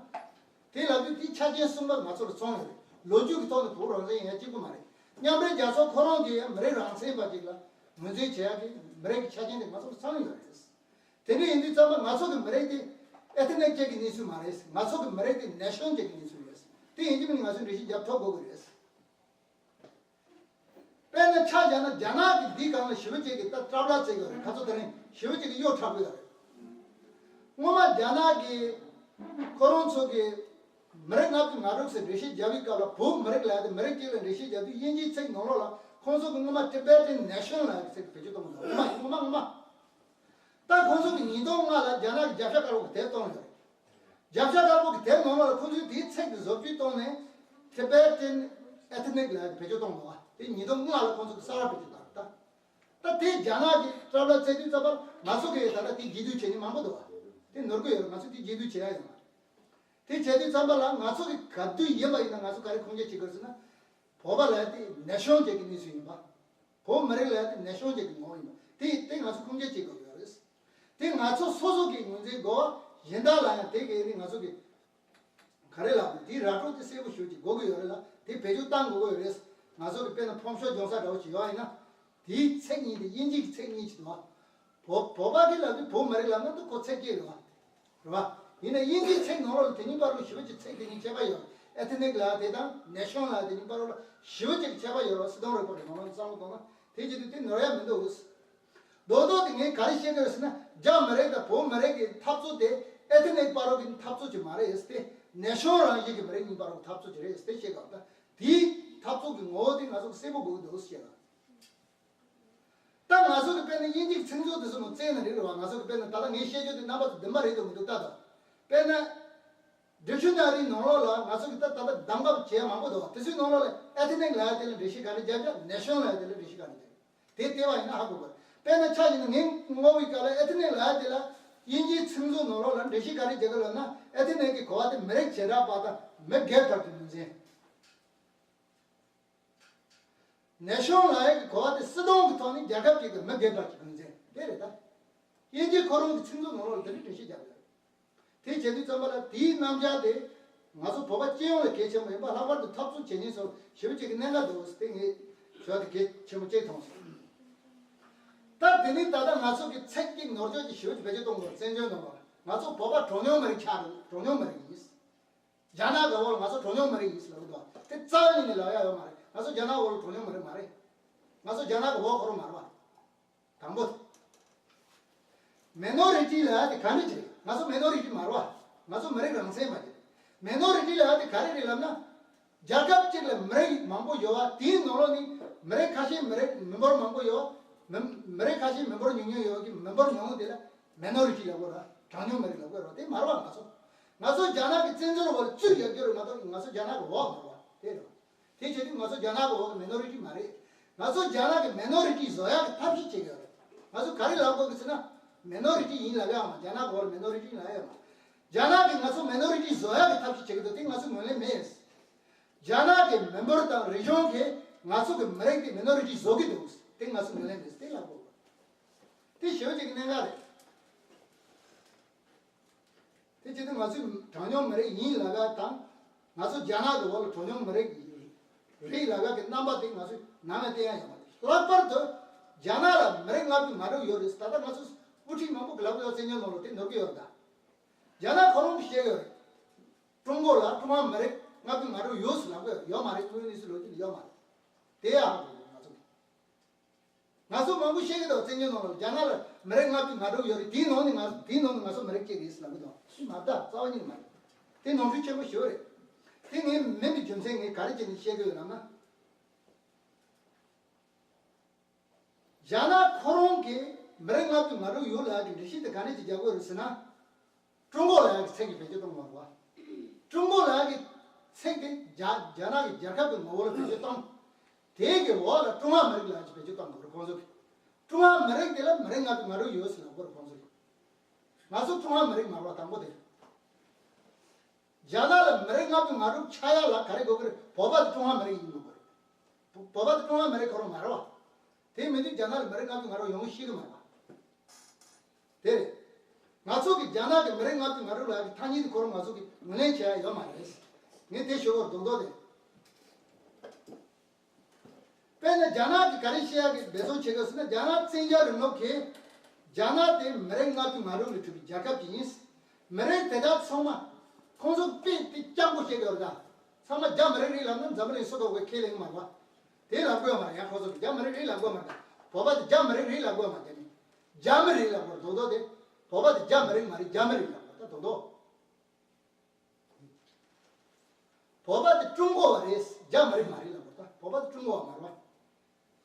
དེ་ལབ་དུས་དེའི་ཆ་རྐྱེན་གསུམ་པ་ང་ཚོ་ལ་ཚང་ཡོད་རེད། ལོ་རྒྱུས་ཀྱི་ཐོག་ནས་བོད་རང་བཙན་ཡིན་ཡ་གཅིག་པུ་མ་རེད། མཉམ་འབྲེལ་རྒྱལ་ཚོགས་ཁོ་རང་གིས་ཡང་མི་རིགས་རང་བཙན་པ་ཅིག་ལ་ངོས་འཛིན་བྱེད་ཡ་གི་མི་རིགས་ཀྱི་ཆ་རྐྱེན་དེ་ང་ཚོ་ལ་ཚང་ཡོད་རེད། དེ་འདྲ་ཡིན་དུས་ཙམ་པ་ང་ཚོ་གི་མི་རིགས་དེ་ཨེ་ཐི་ནིག་གཅིག་གི་གནས་ཚུལ་མ་རེད། ང་ཚོ་གི་མི་རིགས་དེ་ནེ་ཤོན་གཅིག་གི་གནས་ཚུལ་རེད། དེ་ཡིན་གཅིག་མིན་ང་ཚོས་འགྲེལ་བཤད་རྒྱབ་ཐུབ་དགོས་ཀྱི་རེད། དཔེར་ན་ཆ་བཞག་ན་རྒྱ་ནག་གི་འདིའི་སྒང་ལ་ཞེ་པོ་ཅིག་གིས་ད་ཊབ་ལ་རྩེ་གི་ཡོད་རེད། ཁ་ཚོ་དེ་རིང་ཞེ་པོ་ཅིག་གིས་གཡོ་འཁྲབ་གི་ཡོད་རེད། སྔོན་མ་རྒྱ་ནག་གིས་ཁོ་རང་ཚོ་གི་མི་རིགས་ལྔ་བཅུ་ང་དྲུག་ཟེར་འགྲེལ་བཤད་རྒྱག་པའི་སྐབས་ལ། བོད་མི་རིགས་ལབ་ཡ་དེ་མི་རིགས་གཅིག་ལ་འགྲེལ་བཤད་རྒྱག་དུས་དབྱིན་ཇིའི་ཚིག་ནང་ལོགས་ལ་ཁོང་ཚོ་གིས་སྔོན་མ་Tibetan Nation ལབ་ཡ་གི་ཚིག་དེ་བེད་སྤྱོད་གཏོང་གི་འདུག་སྔོན་མ་སྔོན་མ་སྔོན་མ། ད་ཁོང་ཚོ་གིས་ཉིས་སྟོང་ལྔ་ལ་རྒྱ་ནག་གི་རྒྱབ་ཤ་དཀར་པོ་གི་དེབ་བཏོན་ཡོད་རེད། རྒྱབ་ཤ་དཀར་པོ་གི་དེབ་ནང་ལོགས་ལ་ཁོང་ཚོས་དེའི་ཚིག་དེ་བཟོ་བཅོས་བཏང་ནས་Tibetan Ethnic ལབ་ཡ་གི་བེད་སྤྱོད་བཏང་འདུག་བ། དེ་ཉིས་སྟོང་ལྔ་ལ་ཁོང་ཚོ་གིས་གསར་པ་བེད་སྤྱོད་བཏང་རེད་ད། ད་དེ་རྒྱ་ནག་གིས་ཊབ་ལ་རྩེ་དུས་ཙམ་པར་ང་ཚོ་གིས་ད་ལྟ་དེ་རྗེས་མཐུད་བྱེད་མཁན་མང་པོ་འདུག་བ། དེ་ནོར་གི་ཡོད་རེད། ང་ཚོ་དེ་རྗེས་མཐུད་བྱེད་ཡ་ཡོད་མ་རེད། དེ་བྱེད་དུས་ཙམ་པ་ལ་ང་ཚོ་གིས་ག་དུས་ཡིན་པ་ཡིན་ན་ང་ཚོ་ག་རེ་ཁུངས་སྐྱེལ་བྱེད་དགོས་ཟེར་ན། བོད་པ་ལབ་ཡ་དེ་ནེ་ཤོན་གཅིག་གི་གནས་ཚུལ་ཡིན་པ། བོད་མི་རིགས་ལབ་ཡ་དེ་ནེ་ཤོན་གཅིག་གི་ངོ་བོ་ཡིན་པ། དེ་དེ་ང་ཚོ་ཁུངས་སྐྱེལ་བྱེད་དགོས་ཀྱི་ཡོད་རེད། དེ་ང་ཚོ་སོ་སོ་གིས་ངོས་འཛིན་དགོས་པ་གཞན་དག་ལ་ཡང་དེ་གའི་ནི་ང་ཚོ་གི་ག་རེ་ལབ་དགོས། དེའི་ར་སྤྲོད་དེ་གསལ་པོ་ཞེ་པོ་ཅིག་དགོས་ཀྱི་ཡོད་རེད་ལ། དེ་བེད་སྤྱོད་བཏང་དགོས་ཀྱི་ཡོད་རེད། ང་ཚོ་གི་དཔེར་ན་ཕོམ་ཤོག་སྦྱོང་ས་འདྲ་བོ་ཅིག་ཡོད་ཡིན་ན། དེའི་ཚིག་གཉིས་དེ་དབྱིན་ཇིའི་ཚིག་གཉིས་ཅིག་འདུག་བ། བོད་བོད་པ་གིས་ལབ་དུས་བོད་མི་རིགས་ལབ་ན་དེ་ཁོ་ཚིག་གཅིག་རེད་བ། རེད་བ། ཡིན་ན་དབྱིན་ཇིའི་ཚིག་ནང་ལོགས་ལ་དེ་གཉིས་བར་ལ་ཞེ་པོ་ཅིག་ཚིག་དེ་གཉིས་ཁྱད་པར་ཡོད། Ethnic ལབ་དེ་དང་Nation ལབ་དེ་གཉིས་བར་ལ་ཞེ་པོ་ཅིག་ཁྱད་པར་ཡོད་རེད་བ། སྲིད་དོན་རིག་པ་གི་ནང་ལོགས་བསམ་བློ་གཏོང་ན། དེ་བྱེད་དུས་དེ་ནོར་ཡ་མི་འདུག་རྡོག་རྡོག་དེ་ངས་ག་རེ་བཤད་ཀྱི་ཡོད་ཟེར་ན། རྒྱ་མི་རིགས་དང་བོད་མི་རིགས་ཀྱི་འཐབ་རྩོད་དེ་Ethnic བར་ལ་གི་འཐབ་རྩོད་ཅིག་མ་རེད་ཟེར་ཏེ། Nation རང་བཞིན་གྱི་མི་རིགས་གཉིས་བར་ལ་འཐབ་རྩོད་ཅིག་རེད་ཟེར་ཏེ་བཤད་གི་ཡོད། ད་དེའི་འཐབ་རྩོད་ཀྱི་ངོ་བོ་དེ་ང་ཚོ་གསལ་པོ་དགོས་ཀྱི་འདུག་ཟེར་བཤད་གི་ཡོད། ད་ང་ཚོ་གི་དཔེར་ན་དབྱིན་ཇིའི་ཚིག་མཛོད་དེ་ཚོ་ནང་བཙལ་ན་རེད་རེད་བ། ང་ཚོ་གི་དཔེར་ན་ད་ལྟ་ངས་བཤད་རྒྱུ་དེ་རྣམ་པ་ཚོ་བདེན་པ་རེད་འདུག་མི་འདུག་ལྟ་དང་། དཔེར་ན་Dictionary ནང་ལོགས་ལ་ང་ཚོ་གི་ད་ད་ལྟ་གདམ་ག་བྱེད་ཡ་མང་པོ་འདུག་བ། དེ་ཚོའི་ནང་ལོགས་ལ་Ethnic ལབ་ཡ་དེ་ལ་འགྲེལ་བཤད་ག་རེ་རྒྱབ་རྒྱབ། Nation ལབ་ཡ་དེ་ལ་འགྲེལ་བཤད་ག་རེ་རྒྱབ། དེ་བལྟས་པ་ཡིན་ན་ཧ་གོ་དགོས། དཔེར་ན་ཆ་བཞག་ན་ངས་བསྔོ་བའི་སྐབས་ལ་Ethnic ལབ་ཡ་དེ་ལ་དབྱིན་ཇིའི་ཚིག་མཛོད་ནང་ལོགས་ལ་འགྲེལ་བཤད་ག་རེ་རྒྱག་གི་ལབ་ན། Ethnic གི་གོ་བ་དེ་མི་རིགས་བྱེ་བྲག་པ་དང་མི་སྒེར་བར་གྱི་ངོས་འཛིན། Nation ལབ་ཡ་གི་གོ་བ་དེ་སྲིད་དོན་གྱི་ཐོག་ནས་རྒྱལ་ཁབ་ཅིག་དང་མི་སྒེར་བར་གྱི་ངོས་འཛིན་དེ་རེད་ད། དབྱིན་ཇི་ཁོ་རང་གི་ཚིག་མཛོད་ནང་ལོགས་ལ་དེ་འདྲའི་འགྲེལ་བཤད་རྒྱབ་ཡོད། དེ་བྱེད་དུས་ཙམ་པ་ལ་དེའི་རྣམ་གཞག་དེ་ང་ཚོ་བོད་པ་སྤྱི་ཡོངས་ལ་གལ་ཆེན་པོ་ཡིན་པ། ལྷག་པར་དུ་འཐབ་རྩོད་བྱེད་མཁན་ཚོར་ཞེ་པོ་ཅིག་གི་གནད་འགག་འདུག་ཟེར་ཏེ་ངས་ཞུ་བ་དེ་གལ་ཆེན་པོ་གཅིག་མཐོང་སོང་། ད་དེ་ནི་ད་ལྟ་ང་ཚོ་གི་ཚིག་གཅིག་ནོར་བཅོས་ཀྱི་ཞེ་པོ་ཅིག་བེད་སྤྱོད་གཏོང་དགོས། བཙན་བྱོལ་ནང་ལ་ང་ཚོ་བོད་པ་གྲངས་ཉུང་མི་རིགས་ཆགས་འདུག་གྲངས་ཉུང་མི་རིགས་ཡིན། རྒྱ་ནག་གི་འོག་ལ་ང་ཚོ་གྲངས་ཉུང་མི་རིགས་ཡིན་ཟེར་ལབ་ཀྱི་འདུག་དེ་རྩ་བ་ཉིད་ནས་ལབ་ཡ་ཡོད་མ་རེད། ང་ཚོ་རྒྱ་ནག་འོག་ལ་གྲངས་ཉུང་མི་རིགས་མ་རེད། ང་ཚོ་རྒྱ་ནག་གི་འོག་ཁོ་རང་མ་རེད་པ། དང་པོ། Minority ལབ་ཡ་དེ་ག་འདྲ་ཅིག་རེད། ང་ཚོ་Minority མ་རེད་པ། ང་ཚོ་མི་རིགས་རང་བཙན་པ་ཅིག་རེད། Minority ལབ་ཡ་དེ་ག་རེ་རེད་ལབ་ན། རྒྱལ་ཁབ་ཅིག་ལ་མི་རིགས་མང་པོ་ཡོད་པ། དེའི་ནང་ལོགས་ནས་མི་རིགས་ཁ་ཤས་མི་རིགས་མི་འབོར་མང་པོ་ཡོད་པ། མི་མི་རིགས་ཁ་ཤས་མི་འབོར་ཉུང་ཉུང་ཡོད་པ་གི་མི་འབོར་ཉུང་ངུ་དེ་ལ་Minority ལབ་དགོས་རེད། གྲངས་ཉུང་མི་རིགས་ལབ་དགོས་རེད། དེ་མ་རེད་པ། ང་ཚོ་ང་ཚོ་རྒྱ་ནག་གི་བཙན་འཛུལ་འོག་ལ་བཙུགས་ཡོད་རྒྱུ་རེད་མ་གཏོགས། ང་ཚོ་རྒྱ་ནག་གི་འོག་མ་རེད་པ། དེ་རེད་པ། དེ་བྱེད་དུས་ང་ཚོ་རྒྱ་ནག་གི་འོག་གི་Minority མ་རེད། ང་ཚོ་རྒྱ་ནག་གི་Minority བཟོ་ཡག་གི་ཐབས་ཤེས་བྱེད་ཀྱི་ཡོད་རེད། ང་ཚོ་ག་རེ་ལབ་དགོས་ཀྱི་ཟེར་ན། Minority ཡིན་ལབ་ཡག་མ། རྒྱ་ནག་གི་འོག་ལ་Minority ལབ་ཡག་མ། རྒྱ་ནག་གིས་ང་ཚོ་Minority བཟོ་ཡག་གི་ཐབས་ཤེས་བྱེད་ཀྱི་འདུག་དེ་ང་ཚོ་ངོས་ལེན་མེད། རྒྱ་ནག་གི་མི་འབོར་དང་རིག་གཞུང་གིས་ང་ཚོ་གི་མི་རིགས་དེ་Minority བཟོ་གི་འདུག་དེ་ང་ཚོ་ངོས་ལེན་མེད། དེ་ལབ་དགོས། དེ་ཞེ་པོ་ཅིག་གི་གནད་འགག་རེད། དེ་བྱས་ཏེ་ང་ཚོས་གྲངས་ཉུང་མི་རིགས་ཡིན་ལབ་ཡ་དང་། ང་ཚོ་རྒྱ་ནག་གི་འོག་ལ་གྲངས་ཉུང་མི་རིགས་ རིགས་ལབ་ཡག་གི་རྣམ་པ་དེ་ང་ཚོས་ནམ་ཡང་བསྟན་ཡག་ཡོད་མ་རེད། ལྷག་པར་དུ་རྒྱ་ནག་ལ་མི་རིགས་ལྔ་བཅུ་ང་དྲུག་ཡོད་རེད། ད་ལྟ་ང་ཚོ་དབུ་ཁྲིད་མང་པོ་གིས་ལབ་ཀྱི་ཡོད། བཙན་བྱོལ་ནང་ལ་དེ་ནོར་གྱི་ཡོད་རེད་ད། རྒྱ་ནག་ཁོ་རང་གིས་བཤད་ཀྱི་ཡོད་རེད། ཀྲུང་གོ་ལ་ཀྲུང་ཧྭ་མི་རིགས་ལྔ་བཅུ་ང་དྲུག་ཡོད་ཟེར་ལབ་ཀྱི་ཡོད་མ་རེད། དངོས་ཡོད་གནས་ཚུལ་ལོ་རྒྱུས་ལ་ཡོད་མ་རེད། དེ་ཡང་ཧ་གོ་དགོས་ང་ཚོ་གིས། ང་ཚོ་མང་པོ་བཤད་ཀྱི་འདུག་བཙན་བྱོལ་ནང་ལ་རྒྱ་ནག་ལ་མི་རིགས་ལྔ་བཅུ་ང་དྲུག་ཡོད་རེད། དེའི་ནང་ནས་ང་དེའི་ནང་ནས་ང་ཚོ་མི་རིགས་གཅིག་རེད་ཟེར་ལབ་ཀྱི་འདུག་དེ་མ་རེད་ད། རྩ་བ་ཉིད་ནས་མ་རེད། དེ་ནོར་འཁྲུལ་ཆེན་པོ་ཞེ་པོ་རེད། དེ་ངས་མིན་པའི་རྒྱུ་མཚན་ངས་ག་རེ་བྱས་ནས་བཤད་ཀྱི་ཡོད་ལབ་ན། རྒྱ་ནག་ཁོ་རང་གིས་མི་རིགས་ལྔ་བཅུ་ང་དྲུག་ཡོད་ལབ་ཡག་གི་འགྲེལ་བཤད་དེ་ག་ནས་ཅིག་རྒྱག་གི་ཡོད་རེད་ཟེར་ན། ཀྲུང་གོ་ལབ་ཡག་གི་ཚིག་གིས་བེད་སྤྱོད་གཏོང་གི་མ་རེད་པ། ཀྲུང་གོ་ལབ་ཡག་གི་ཚིག་དེ་རྒྱ་རྒྱ་ནག་གི་རྒྱལ་ཁབ་ཀྱི་ངོ་བོ་ལ་བེད་སྤྱོད་བཏང་། དེའི་གི་འོག་ལ་ཀྲུང་ཧྭ་མི་རིགས་ལབ་ཡག་ཅིག་བེད་སྤྱོད་བཏང་གི་རེད་ཁོང་ཚོ་གིས། ཀྲུང་ཧྭ་མི་རིགས་དེ་ལ་མི་རིགས་ལྔ་བཅུ་ང་དྲུག་ཡོད་ཟེར་ལབ་གི་རེད་ཁོང་ཚོ་གིས། ང་ཚོ་ཀྲུང་ཧྭ་མི་རིགས་མ་རེད་པ་དང་པོ་དེ། རྒྱ་ནག་ལ་མི་རིགས་ལྔ་བཅུ་ང་དྲུག་ཆགས་ཡག་ལ་ག་རེ་དགོས་ཀྱི་རེད། བོད་པ་དེ་ཀྲུང་ཧྭ་མི་རིགས་ཡིན་དགོས་ཀྱི་རེད། བོད་པ་དེ་ཀྲུང་ཧྭ་མི་རིགས་ཁོ་རང་མ་རེད་པ། དེ་མིན་དུས་རྒྱ་ནག་ལ་མི་རིགས་ལྔ་བཅུ་ང་དྲུག་ཡོང་ཤེས་ཀྱི་མ་རེད་པ། དེ་རེད། ང་ཚོ་གིས་རྒྱ་ནག་གི་མི་རིགས་ལྔ་བཅུ་ང་དྲུག་ལབ་ཡག་གི་ཐ་སྙད་དེ་ཁོ་རང་ང་ཚོ་གིས་ངོས་ལེན་བྱེད་ཡག་ཡོད་མ་རེད། ངས་དེ་ཞུ་དགོས་རྡོག་རྡོག་དེ། དཔེར་ན་རྒྱ་ནག་གིས་ག་རེ་བཤད་ཡག་གི་འབད་བརྩོན་བྱེད་ཀྱི་ཡོད་ཟེར་ན། རྒྱ་ནག་བཙན་བྱོལ་རིང་ལུགས་ཀྱིས་རྒྱ་ནག་དེ་མི་རིགས་ལྔ་བཅུ་ང་དྲུག་ལས་གྲུབ་པའི་རྒྱལ་ཁབ་ཅིག་ཡིན། མི་རིགས་དེ་དག་ཚང་མ་ཁོང་ཚོ་དཔེ་དེ་སྤྱང་པོ་བཤད་ཀྱི་ཡོད་རེད་ད། ཚང་མ་རྒྱ་མི་རིགས་རེད་ལབ་ན་འཛམ་བུ་གླིང་སུ་དང་གོ་ཁས་ལེན་གྱི་མ་རེད་པ། དེ་ལབ་དགོས་ཡོད་མ་རེད། ཡང་ཁོ་ཚོ་གིས་རྒྱ་མི་རིགས་རེད་ལབ་དགོས་མ་རེད། བོད་པ་དེ་རྒྱ་མི་རིགས་རེད་ལབ་དགོས་མ་རེད། རྒྱ་མི་རེད་ལབ་དགོས་རྡོག་རྡོག་དེ། བོད་པ་དེ་རྒྱ་མི་རིགས་མ་རེད། རྒྱ་མི་རེད་ལབ་དགོས་ད་རྡོག་རྡོག་བོད་པ་དེ་ཀྲུང་གོ་བ་རེད། རྒྱ་མི་རིགས་མ་རེད་ལབ་དགོས་ད། བོད་པ་དེ་ཀྲུང་གོ་བ་མ་རེད་པ།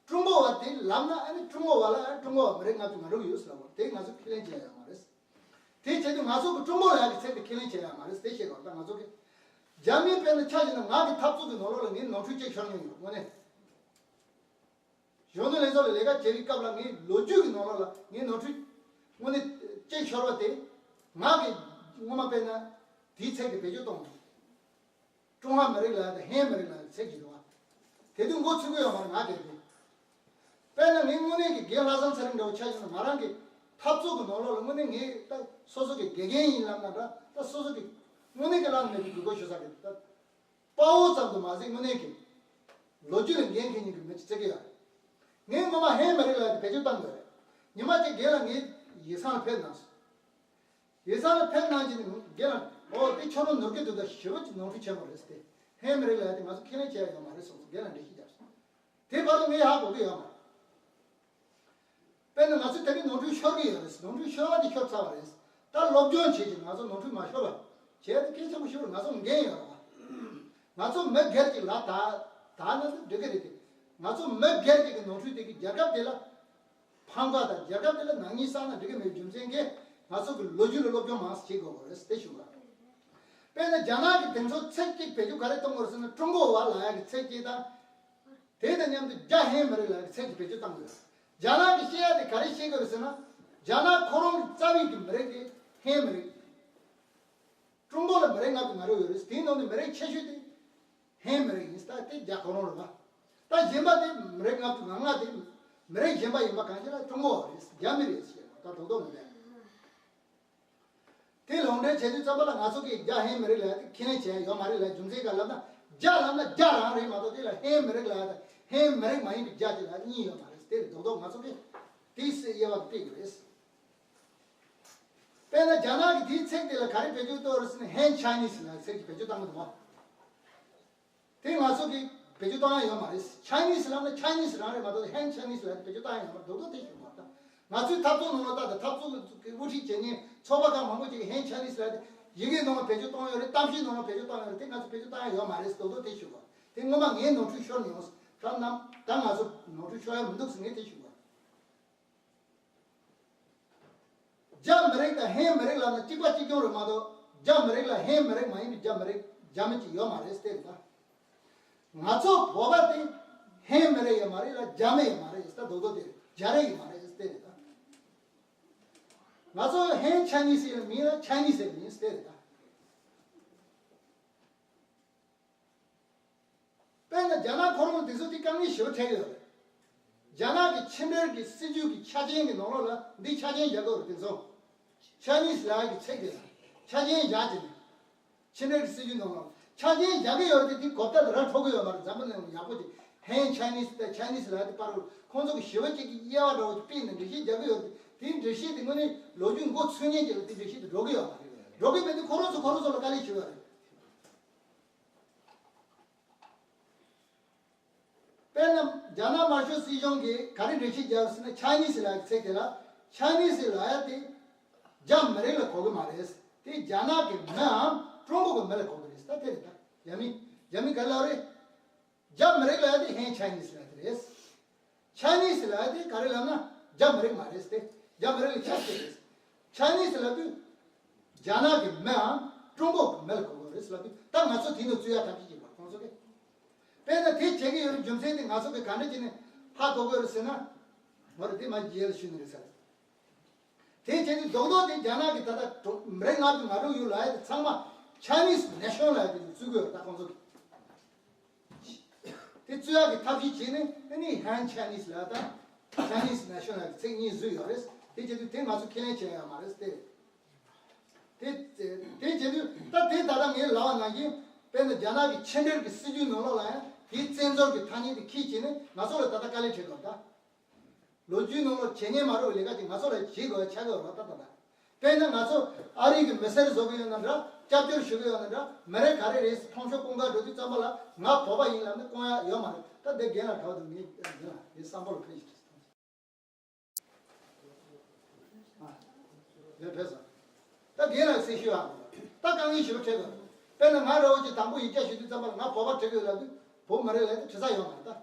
ཀྲུང་གོ་བ་དེ་ལབ་ན་ཨ་ནི་ཀྲུང་གོ་བ་ལ་ཨ་ཀྲུང་གོ་བ་མི་རིགས་ལྔ་བཅུ་ང་དྲུག་ཡོད་ཟེར་ལབ་དགོས། དེ་ང་ཚོ་ཁས་ལེན་བྱེད་ཡག་མ་རེད། དེ་བྱེད་དུས་ང་ཚོ་གིས་ཀྲུང་གོ་ལབ་ཡག་གི་ཚིག་དེ་ཁས་ལེན་བྱེད་ཡག་མ་རེད། དེ་ཤེས་དགོས་ད་ང་ཚོ་གིས། རྒྱ་མིའི་དཔེར་ན་ཆ་བཞག་ན་ང་གི་འཐབ་རྩོད་ཀྱི་ནང་ལོགས་ལ་ངས་ནོར་འཁྲུལ་ཅིག་ཤོར་མྱོང་ཡོད་དངོས་གནས། གཞོན་ནུ་ལྷན་ཚོགས་ལ་ལས་ཀ་བྱེད་པའི་སྐབས་ལ་ངའི་ལོ་རྒྱུས་ཀྱི་ནང་ལོགས་ལ་ངའི་ནོར་འཁྲུལ་དངོས་གནས་ཅིག་ཤོར་བ་དེ། ང་གིས་སྔོན་མ་དཔེར་ན་དེའི་ཚིག་དེ་བེད་སྤྱོད་གཏོང་། ཀྲུང་ཧྭ་མི་རིགས་ལབ་ཡག་དང་ཧན་མི་རིགས་ལབ་ཡག་ཚིག་གཅིག་འདུག་བ། དེ་དུས་མགོ་ཚོས་ཀྱི་ཡོད་མ་རེད་ང་གིས་དེ། དཔེར་ན་ངའི་དངོས་གནས་ཀྱི་རྒན་ལྷག་བསམ་ཚེ་རིང་འདྲ་བོ་ཆ་བཞག་ན་ང་རང་གི་འཐབ་རྩོད་ཀྱི་ནང་ལོགས་ལ་དངོས་གནས་ངས་ད་སོ་སོ་གི་དགེ་རྒན་ཡིན་ལབ་ན་འདྲ། ད་སོ་སོ་གི་དངོས་གནས་ཀྱི་བླ་ན་མེད་པའི་དགོས་མཁོ་ཞུ་ས་གི་ད། དཔའ་བོ་ཙམ་དུ་མ་ཟད་དངོས་གནས་ཀྱི་ལོ་རྒྱུས་ལ་འགན་འཁྱེར་མཁན་གྱི་མི་ཅིག་བརྩི་གི་ཡོད་རེད། ངས་སྔོན་མ་ཧན་མི་རིགས་ལབ་ཡག་དེ་བེད་སྤྱོད་བཏང་དགོས་རེད། ཉི་མ་གཅིག་རྒན་ལགས་ངའི་ཡིག་ཚང་ལ་ཕེབས་གནང་སོང་། ཡིག་ཚང་ལ་ཕེབས་གནང་རྗེས་ནས་རྒན་ལགས་ཨོ་དེ་ཁྱོད་རང་ནོར་གྱི་འདུག་ད་ཞེ་པོ་ཅིག་ནོར་འཁྲུལ་ཆེན་པོ་རེད་ཟེར་ཏེ། ཧན་མི་རིགས་ལབ་ཡག་དེ་ང་ཚོ་ཁས་ལེན་བྱས་ཡོད་མ་རེད་གསུངས་སོང་། རྒན་ལགས་འགྲེལ་བཤད་བརྒྱབ་སོང་། དེ་བར་དུ་ངས་ཧ་གོ་གི་ཡོད་མ་རེད། དཔེར་ན་ང་ཚོས་དེ་གའི་ནོར་འཁྲུལ་ཤོར་གྱི་ཡོད་རེད། ནོར་འཁྲུལ་ཤོར་བ་དེ་ཤོར་ཚར་བ་རེད། ད་སློབ་སྦྱོང་བྱེད་ཀྱི་ང་ཚོ་ནོར་འཁྲུལ་མ་ཤོར་བ་བྱས་ཏེ་སྐད་ཆེན་པོ་ཞུ་བར་ང་ཚོ་འགན་ཡོད་རེད་བ། ང་ཚོ་མི་སྒེར་གྱི་ལ་ད་ད་ན་འགྲིག་གི་རེད་དེ། ང་ཚོ་མི་སྒེར་གྱི་གི་ནོར་འཁྲུལ་དེ་གི་རྒྱལ་ཁབ་དེ་ལ་ཕམ་ཁ་དང་རྒྱལ་ཁབ་དེ་ལ་ནག་ཉེས་བསགས་ན་འགྲིག་གི་མེད་རྒྱུ་མཚན་གྱིས་ང་ཚོ་གི་ལོ་རྒྱུས་ལ་སློབ་སྦྱོང་མང་ཙམ་བྱེད་དགོས་པ་རེད་དེ་ཞུ་བ། དཔེར་ན་རྒྱ་ནག་གི་དེ་ཚོ་ཚིག་གཅིག་བེད་སྤྱོད་ག་རེ་གཏོང་དགོས་རེད་ཟེར་ན་ཀྲུང་གོ་བ་ལབ་ཡག་གི་ཚིག་གཅིག་དང་། དེ་དང་མཉམ་དུ་རྒྱ་ཧན་མི་རིགས་ལབ་ཡག་གི་ཚིག་གཅིག་བེད་སྤྱོད་བཏང་དགོས། རྒྱ་ནག་གི་བཤད་ཡག་དེ་ག་རེ་བཤད་དགོས་རེད་ཟེར་ན། རྒྱ་ནག་ཁོ་རང་གི་རྩ་བའི་གི་མི་རིགས་དེ་ཧན་མི་རིགས། ཀྲུང་གོ་ལ་མི་རིགས་ལྔ་བཅུ་ང་དྲུག་ཡོད་རེད། དེའི་ནང་ནས་མི་རིགས་ཆེ་ཤོས་དེ་ཧན་མི་རིགས་ཡིན། ད་དེ་རྒྱ་ཁོ་རང་རེད་པ། ད་གཞན་པ་དེ་མི་རིགས་ལྔ་བཅུ་ང་ལྔ་དེ་མི་རིགས་གཞན་པ་ཡིན་པ་གང་ཞིག་ལ་ཀྲུང་གོ་བ་རེད། རྒྱ་མི་རེད་ཟེར་བ་ད་རྡོག་རྡོག་མི་འདུག་དེ་ལུང་འདྲེན་བྱེད་དུས་ཙམ་པ་ལ་ང་ཚོ་གིས་རྒྱ་ཧན་མི་རིགས་ལབ་ཡག་དེ་ཁས་ལེན་བྱས་ཡོད་མ་རེད་ལབ། རྒྱུ་མཚན་ག་ལབ་ན་རྒྱ་ལབ་ན་རྒྱ་རང་རེད་མ་གཏོགས་དེ་ལ་ཧན་མི་རིགས་ལབ་ཡག་དང་ཧན་མི་རིགས་མ་ཡིན་པའི་རྒྱ་ཅིག་ལབ་གཉིས་ཡོད་མ་རེད། དེ་རེད་རྡོག་རྡོག་ང་ཚོ་གིས་དེའི་སྲིད་དབྱེ་བ་སྤྲད་ཀྱི་རེད། དཔེར་ན་རྒྱ་ནག་གིས་དེའི་ཚིག་དེ་ལ་ག་རེ་བེད་སྤྱོད་གཏོང་རེད་ཟེར་ན་ཧན་ཆའི་ནིས་ལབ་ཚིག་ཅིག་བེད་སྤྱོད་བཏང་གི་འདུག་བ། དེ་ང་ཚོ་གིས་བེད་སྤྱོད་བཏང་ཡ་ཡོད་མ་རེད། ཆའི་ནིས་ལབ་ན་ཆའི་ནིས་རང་རེད་མ་གཏོགས་ཧན་ཆའི་ནིས་ལབ་བེད་སྤྱོད་བཏང་ཡ་ཡོད་མ་རེད། རྡོག་རྡོག་དེ་ཞུ་མ་ད། ང་ཚོའི་འཐབ་རྩོད་ནང་ལ་ད་ལྟ་འཐབ་རྩོད་ཀྱི་དབུ་ཁྲིད་བྱེད་མཁན་ཚོགས་པ་ཁག་མང་པོ་ཅིག་གིས་ཧན་ཆའི་ནིས་ལབ་དེ་ཡི་གེའི་ནང་ལ་བེད་སྤྱོད་བཏང་ཡོད་རེད། གཏམ་བཤད་ནང་ལ་བེད་སྤྱོད་བཏང་ཡོད་རེད། དེ་ང་ཚོ་བེད་སྤྱོད་བཏང་ཡ་ཡོད་མ་རེད། རྡོག་རྡོག་དེ་ཞུ་བ། དེ་སྔོན་མ་ངས་ནོར་འཁྲུལ་ཤོར་མྱོང་། ད་ནམ་ད་ང་ཚོ་ནོར་འཁྲུལ་ཤོར་ཡ་མི་འདུག་ཟེར་ངས་དེ་ཞུ་བ། རྒྱ་མི་རིགས་དང་ཧན་མི་རིགས་ལབ་ན་གཅིག་པ་གཅིག་རྐྱང་རེད་མ་གཏོགས་རྒྱ་མི་རིགས་ལ་ཧན་མི་རིགས་མ་ཡིན་པའི་རྒྱ་མི་རིགས་རྒྱ་མི་གཅིག་ཡོད་མ་རེད་ཟེར་ད། ང་ཚོ་བོད་པ་དེ་ཧན་མི་རིགས་ཡོད་མ་རེད་ལ་རྒྱ་མི་ཡོད་མ་རེད་ཟེར་ད། རྡོག་རྡོག་དེ་རེད། རྒྱ་རིགས་ཡོད་མ་རེད་ཟེར་དེ་རེད་ད། ང་ཚོ་ཧན་ཆའི་ནིས་ཡིན་མིན་ལ་ཆའི་ནིས་ཡིན་ཟེར་རེད་ད། དཔེར་ན་རྒྱ་ནག་ཁོ་རང་དེ་ཚོ་དེ་དཀའ་ངལ་ཞེ་པོ་འཕྲད་ཡོད་རེད། རྒྱ་ནག་གི་ཕྱི་འབྲེལ་གྱི་སྲིད་ཇུས་ཀྱི་ཆ་རྐྱེན་གྱི་ནང་ལོགས་ལ་འདི་ཆ་རྐྱེན་བཞག་དགོས་རེད། དེ་ཚོ་ཆའི་ནིས་ལབ་ཡག་གི་ཚིག་དེ་ལ་ཆ་རྐྱེན་བཞག་བྱས་ནས་ཕྱི་འབྲེལ་གྱི་སྲིད་ཇུས་ནང་ལོགས་ ཆ་རྐྱེན་བཞག་གི་ཡོད་རེད་དེ། དེ་གོ་བརྡ་དེ་རང་འཕྲོད་གི་ཡོད་མ་རེད། འཛམ་བུ་གླིང་ཡག་པོ་ཅིག་Han Chinese དང་Chinese ལབ་དེ་པར་རུ་ཁོང་ཚོ་གི་ཞི་བ་གཅིག་གི་དབྱེ་བ་འདྲ་བོ་ཅིག་སྤེལ་ནས་འགྲེལ་བཤད་རྒྱག་གི་ཡོད་རེད། དེའི་འགྲེལ་བཤད་དེ་དངོས་གནས་ལོ་རྒྱུས་མགོ་ཚོས་མཁན་ཅིག་ལ་དེ་འགྲེལ་བཤད་དེ་འགྲོ་གི་ཡོད་མ་རེད། འགྲོ་གི་མེད་དུས་ཁོ་རང་ཚོ་ཁོ་རང་ཚོ་ལ་དཀའ་ལས་ཞིག་ཡོད་རེད། དཔེར་ན་རྒྱ་ནག་དམར་ཤོག་སྲིད་གཞུང་གིས་ག་རེ་འགྲེལ་བཤད་རྒྱག་ཟེར་ན། Chinese ལབ་ཡག་གི་ཚིག་དེ་ལ། Chinese ལབ་ཡག་དེ་རྒྱ་མི་རིགས་ལ་གོ་གི་མ་རེད། དེ་རྒྱ་ནག་གི་མིའམ་ཀྲུང་གོ་གི་མི་ལ་གོ་གི་རེད། ད་དེ་རེད། ད་རྒྱ་མི་རྒྱ་མི་ག་རེ་ལབ་རེད། རྒྱ་མི་རིགས་ལབ་ཡག་དེ་Han Chinese ལབ་ཡག་དེ་རེད། Chinese ལབ་ཡག་དེ་ག་རེ་ལབ་ན་རྒྱ་མི་རིགས་མ་རེད་དེ། རྒྱ་མི་རིགས་ལ་ཁྱབ་ཤེས་རེད། Chinese ལབ་དུས་རྒྱ་ནག་གི་མིའམ་ཀྲུང་གོ་གི་མི་ལ་གོ་གི་རེད་ལབ་དུས། ད་ང་ཚོ་དེ་ནང་བཙུད་ཡག་ཐབས་ཤེས་བྱེད་དགོས་ཁོང་ཚོ་གིས། དཔེར་ན་དེ་བྱེད་ཀྱི་ཡོད་པའི་རྒྱུ་མཚན་དེ་ང་ཚོ་གིས་ག་འདྲ་བྱས་ནས་ཧ་གོ་གི་ཡོད་རེད་ཟེར་ན། མོ་རེ་དེ་མ་རྗེས་ལ་ཞུ་ནི་རེད་ཟེར། དེ་བྱས་དུས་རྡོག་རྡོག་དེ་རྒྱ་ནག་གི་ད་ལྟ་གྲོ་མི་རིགས་ལྔ་བཅུ་ང་དྲུག་ཡོད་ལབ་ཡག་དེ་ཚང་མ་Chinese nation ལབ་ཡག་དེ་བཙུད་གི་ཡོད་རེད། ད་ཁོང་ཚོ་གིས་དེ་བཙུད་ཡག་གི་ཐབས་ཤེས་བྱས་ནས། ཨ་ནི་Han Chinese ལབ་ཡག་དང་Chinese nation ལབ་ཡག་གི་ཚིག་གཉིས་བཟོས་ཡོད་རེད། དེ་བྱས་དུས་དེ་ང་ཚོ་ཁས་ལེན་བྱས་ཡོད་མ་རེད་དེ། དེ་དེ་བྱས་དུས་ད་དེ་ད་ལྟ་ངས་ལབ་པ་ནང་བཞིན། དཔེར་ན་རྒྱ་ནག་གི་ཕྱི་འབྲེལ་གྱི་སྲིད་ཇུས་ནང་ལོགས་ལ་ཡང་དེའི་བཙན་འཛུལ་གྱི་ཐ་སྙད་དེ་ཁྱེར་བྱས་ནས་ང་ཚོ་ལ་ད་ལྟ་དཀའ་ལས་འཕྲད་འདུག་ད་ལོ་རྒྱུས་ནང་ལོགས་བྱེད་ཉན་མ་རུང་བའི་ལས་ཀ་ཅིག་ང་ཚོ་ལ་བྱེད་དགོས་པ་ཆགས་ཀྱི་ཡོད་རེད་པ། ད་ད་ད་དཔེར་ན་ང་ཚོ་ཨ་རི་གི་མི་སེར་བཟོ་གི་ཡོད་ན་འདྲ། སྐྱབས་བཅོལ་ཞུ་གི་ཡོད་ན་འདྲ། མི་རིགས་ག་རེ་རེད། ཕོམ་ཤོག་སྐོང་ག་འགྲོ་དུས་ཙམ་པ་ལ་ང་བོད་པ་ཡིན་ལབ་ནས་སྐོང་ཡག་ཡོད་མ་རེད། ད་འདི་རྒན་ལགས་གྲོགས་དང་ངའི་རྒན་ལགས་ངའི་བསམ་བློ་ཕེབས་ཤིག་ལས་ཕེབས་སོང་། ད་རྒན་ལགས་སེ་ཤོད་ཨ། ད་དཀའ་ངལ་ཞེ་པོ་འཕྲད་དགོས། དཔེར་ན་ང་ར་བོ་ཅིག་དང་པོ་ཡིག་ཆ་ཞུ་དུས་ཙམ་པ་ལ་ང་བོད་པ་འགྲིག་གི་ཡོད་ལབ་དུས་བོད་མི་རིགས་ལབ་དེ་འགྲིག་ས་ཡོད་མ་རེད་ད།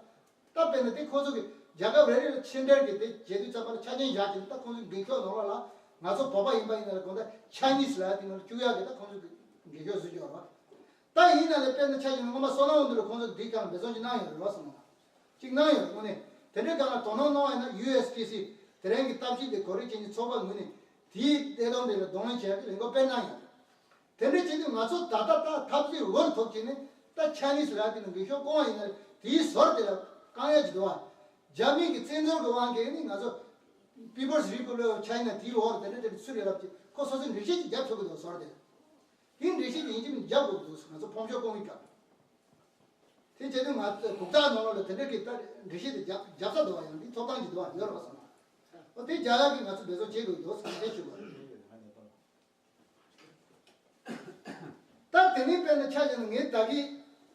ད་དཔེར་ན་དེ་ཁོང་ཚོ་གི་རྒྱལ་ཁབ་རེ་རེ་ལ་ཕྱི་འབྲེལ་གྱི་དེ་བྱེད་དུས་ཙམ་པ་ལ་ཆ་རྐྱེན་བཞག་གི་ད་ཁོང་ཚོའི་འགན་ཁུར་ནང་ལོགས་ལ་ང་ཚོ་བོད་པ་ཡིན་པ་ཡིན་ན་ལ་དགོངས་དག Chinese ལབ་དེ་ནང་བཅུག་ཡག་གི་ད་ཁོང་ཚོ་གི་འགན་ཁུར་བཟོས་ཡོད་རེད་པ། ད་ཡིན་ན་ལས་དཔེར་ན་ཆ་བཞག་ན་སྔོན་མ་བསོད་ནམས་དབང་འདུས་ལ་ཁོང་ཚོ་འདིའི་སྒང་ལ་འབད་བརྩོན་ཅིག་གནང་ཡོད་རེད་པ་སོང་ན། ཅིག་གནང་ཡོད་རེད། དངོས་གནས་དེ་འདྲའི་སྒང་ལ་དོ་སྣང་གནང་བ་ཡིན་ན་ཡུ་ཨེས་པི་སི་དེ་རིང་གི་གཏམ་བཤད་དེ་གོ་སྒྲིག་བྱེད་མཁན་ཚོགས་པའི་ངོས་ནས་དེའི་བརྡ་དོན་དེ་ལ་གདོང་ལེན་བྱེད་ཡག་གི་ལས་འགུལ་སྤེལ་གནང་ཡོད་རེད། དེ་འདྲ་བྱེད་དུས་ང་ཚོ་ད་ལྟ་ད་ཐབས་ཤེས་འོར་ཐོབ་བྱས་ནས་ད་Chinese ལབ་དེ་ནི་འགྲེལ་བཤད་སྐོང་བ་ཡིན་ན་དེའི་ཟུར་དེ་ལ་བཀང་ཡག་ཅིག་འདུག་པ། རྒྱ་མི་གི་བཙན་འཛུལ་གྱི་དབང་གིས་ནི་ང་ཚོ་People's Republic of China དེའི་འོག་དེ་འདྲ་དེ་འདྲ་ཚུད་རེད་ལབ་ཀྱི་ཁོ་སོ་སོས་འགྲེལ་བཤད་ཅིག་རྒྱབ་ཐུབ་ཀྱི་འདུག་ཟུར་དེ། དེའི་འགྲེལ་བཤད་དེ་ཡིན་གཅིག་མིན་གཅིག་རྒྱབ་དགོས་ཀྱི་འདུག་ང་ཚོ་ཕོམ་ཤོག་སྐོང་བའི་སྐབས། དེ་བྱས་དུས་ང་ཚོས་གུག་རྟགས་ནང་ལོགས་ལ་དེ་འདྲ་གི་ད་འགྲེལ་བཤད་དེ་རྒྱབ་རྒྱབ་ས་འདུག་པ། ཡང་འདི་ཐོབ་ཐང་གི་འདུག་པ་ཡོད་རེད་པ་སོང་ན། ཨོ་དེ་རྒྱག་ཡག་གི་ང་ཚོ་འབད་བརྩོན་བྱེད་དགོས་འདུག་ཟེར་ནས་ཞུ་དགོས་རེད། ད་དེ་ནས་དཔེར་ན་ཆ་བཞག་ན་ངས་ད་གིན་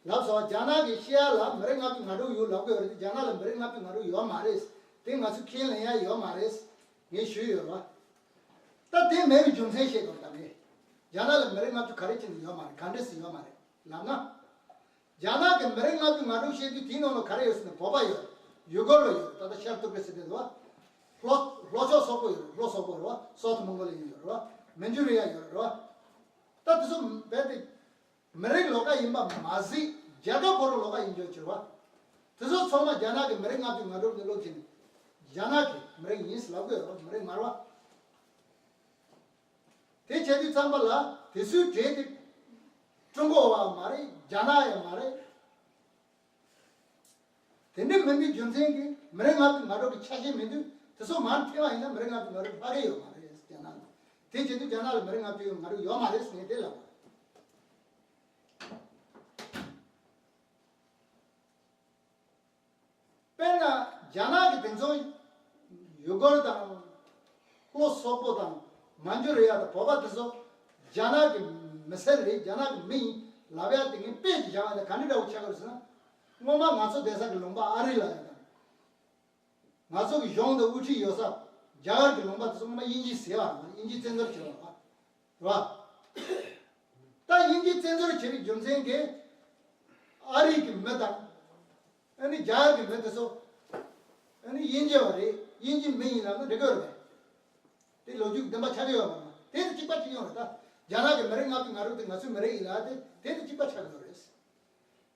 ལབ་སོང་། རྒྱ་ནག་གི་ཤེས་ཡ་ལ་མི་རིགས་ལྔ་བཅུ་ང་དྲུག་ཡོད་ལབ་དགོས་རེད་དེ། རྒྱ་ནག་ལ་མི་རིགས་ལྔ་བཅུ་ང་དྲུག་ཡོད་མ་རེད། དེ་ང་ཚོས་ཁས་ལེན་ཡ་ཡོད་མ་རེད། ངས་ཞུས་ཡོད་རེད་པ། ད་དེ་མེད་པའི་རྒྱུ་མཚན་བཤད་དགོས་ད་ངས། རྒྱ་ནག་ལ་མི་རིགས་ལྔ་བཅུ་ག་རེ་བྱས་ནས་ཡོད་མ་རེད། ག་འདྲ་སེ་ཡོད་མ་རེད་ལབ་ན། རྒྱ་ནག་གི་མི་རིགས་ལྔ་བཅུ་ང་དྲུག་བཤད་དུས་དེའི་ནང་ལ་ག་རེ་ཡོད་ཟེར་ན་བོད་པ་ཡོད། ཡུ་གུར་ཡོད། ད་ལྟ་ཤར་ཏུར་ཀི་སི་ཐན་རེད་པ། ལྷོ་ལྷོ་ཕྱོགས་སོག་པོ་ཡོད། ལྷོ་སོག་པོ་རེད་པ། སོག་མོང་གོ་ལི་ཡ་ཡོད་རེད་པ། མན་ཇུ་རི་ཡ་ཡོད་རེད་པ། ད་དེ་ཚོ་རྦད་དེ་མི་རིགས་ལོགས་ཀ་ཡིན་པ་མ་ཟད་རྒྱལ་ཁབ་ཁོ་རང་ལོགས་ཀ་ཡིན་ཆོག་ཅིག་རེད་པ། དེ་ཚོ་ཚང་མ་རྒྱ་ནག་གི་མི་རིགས་ལྔ་བཅུ་ང་དྲུག་དེ་ལོག་ཕྱིན་ནས་རྒྱ་ནག་གི་མི་རིགས་ཡིན་ཟེར་ལབ་དགོས་རེད་པ། མི་རིགས་མ་རེད་པ། དེ་བྱས་དུས་ཙམ་པ་ལ་དེ་ཚོའི་གྲས་དེ་ཀྲུང་གོ་བ་མ་རེད། རྒྱ་ནག་ཡང་མ་རེད། དེ་འདྲ་མིན་པའི་རྒྱུ་མཚན་གྱིས་མི་རིགས་ལྔ་བཅུ་ང་དྲུག་གི་ཆ་ཤས་མེད་དུས་དེ་ཚོ་མར་འཐེན་པ་ཡིན་ན་མི་རིགས་ལྔ་བཅུ་ང་དྲུག་ལྷག་གི་ཡོད་མ་རེད། རྒྱ་ནག་ལ། དེ་བྱེད་དུས་རྒྱ་ནག་ལ་མི་རིགས་ལྔ་བཅུ་ང་དྲུག་ཡོད་མ་རེད་ཟེར་ནས་དེ་ལབ་པ། དཔེར་ན་རྒྱ་ནག་གི་དེ་ཚོ་ཡུ་གུར་དང་། ལྷོ་སོག་པོ་དང་། མན་ཇུ་རི་ཡ་དང་བོད་པ་དེ་ཚོ་རྒྱ་ནག་གི་མི་སེར་རེད། རྒྱ་ནག་གི་མི་ཡིན་ལབ་ཡ་དེ་ངས་དཔེ་ཅིག་བཞག་པ་ན་ག་འདྲ་འདྲ་བོ་ཆགས་ཀྱི་རེད་ཟེར་ན། སྔོན་མ་ང་ཚོ་བསྡད་ས་གི་ལུང་པ་ཨ་རི་ལབ་ཡ་དང་། ང་ཚོ་གི་གཞུང་དང་དབུ་ཁྲིད་ཡོད་ས་རྒྱ་གར་གི་ལུང་པ་དེ་ཚོ་སྔོན་མ་དབྱིན་ཇི་ཟེར་བ་རེད། དབྱིན་ཇིས་བཙན་འཛུལ་བྱས་པ་རེད། རེད་པ། ད་དབྱིན་ཇིས་བཙན་འཛུལ་བྱས་པའི་རྒྱུ་མཚན་གྱིས་ཨ་རི་གི་མི་དང་། ཨ་ནི་རྒྱ་གར་གི་མི་དེ་ཚོ་ཨ་ནི་དབྱིན་ཇི་བ་རེད། དབྱིན་ཇི་མི་ཡིན་ལབ་ན་འགྲིག་གི་རེད་པས། དེ་ལོ་རྒྱུས་བདེན་པ་ཆགས་ཀྱི་ཡོད་མ་རེད། དེ་དང་གཅིག་པ་གཅིག་རྐྱང་རེད། ད་རྒྱ་ནག་གི་མི་རིགས་ལྔ་བཅུ་ང་དྲུག་དེ་ང་ཚོའི་མི་རིགས་ཡིན་ལབ་དེ་དེ་དང་གཅིག་པ་ཆགས་ཀྱི་ཡོད་རེད།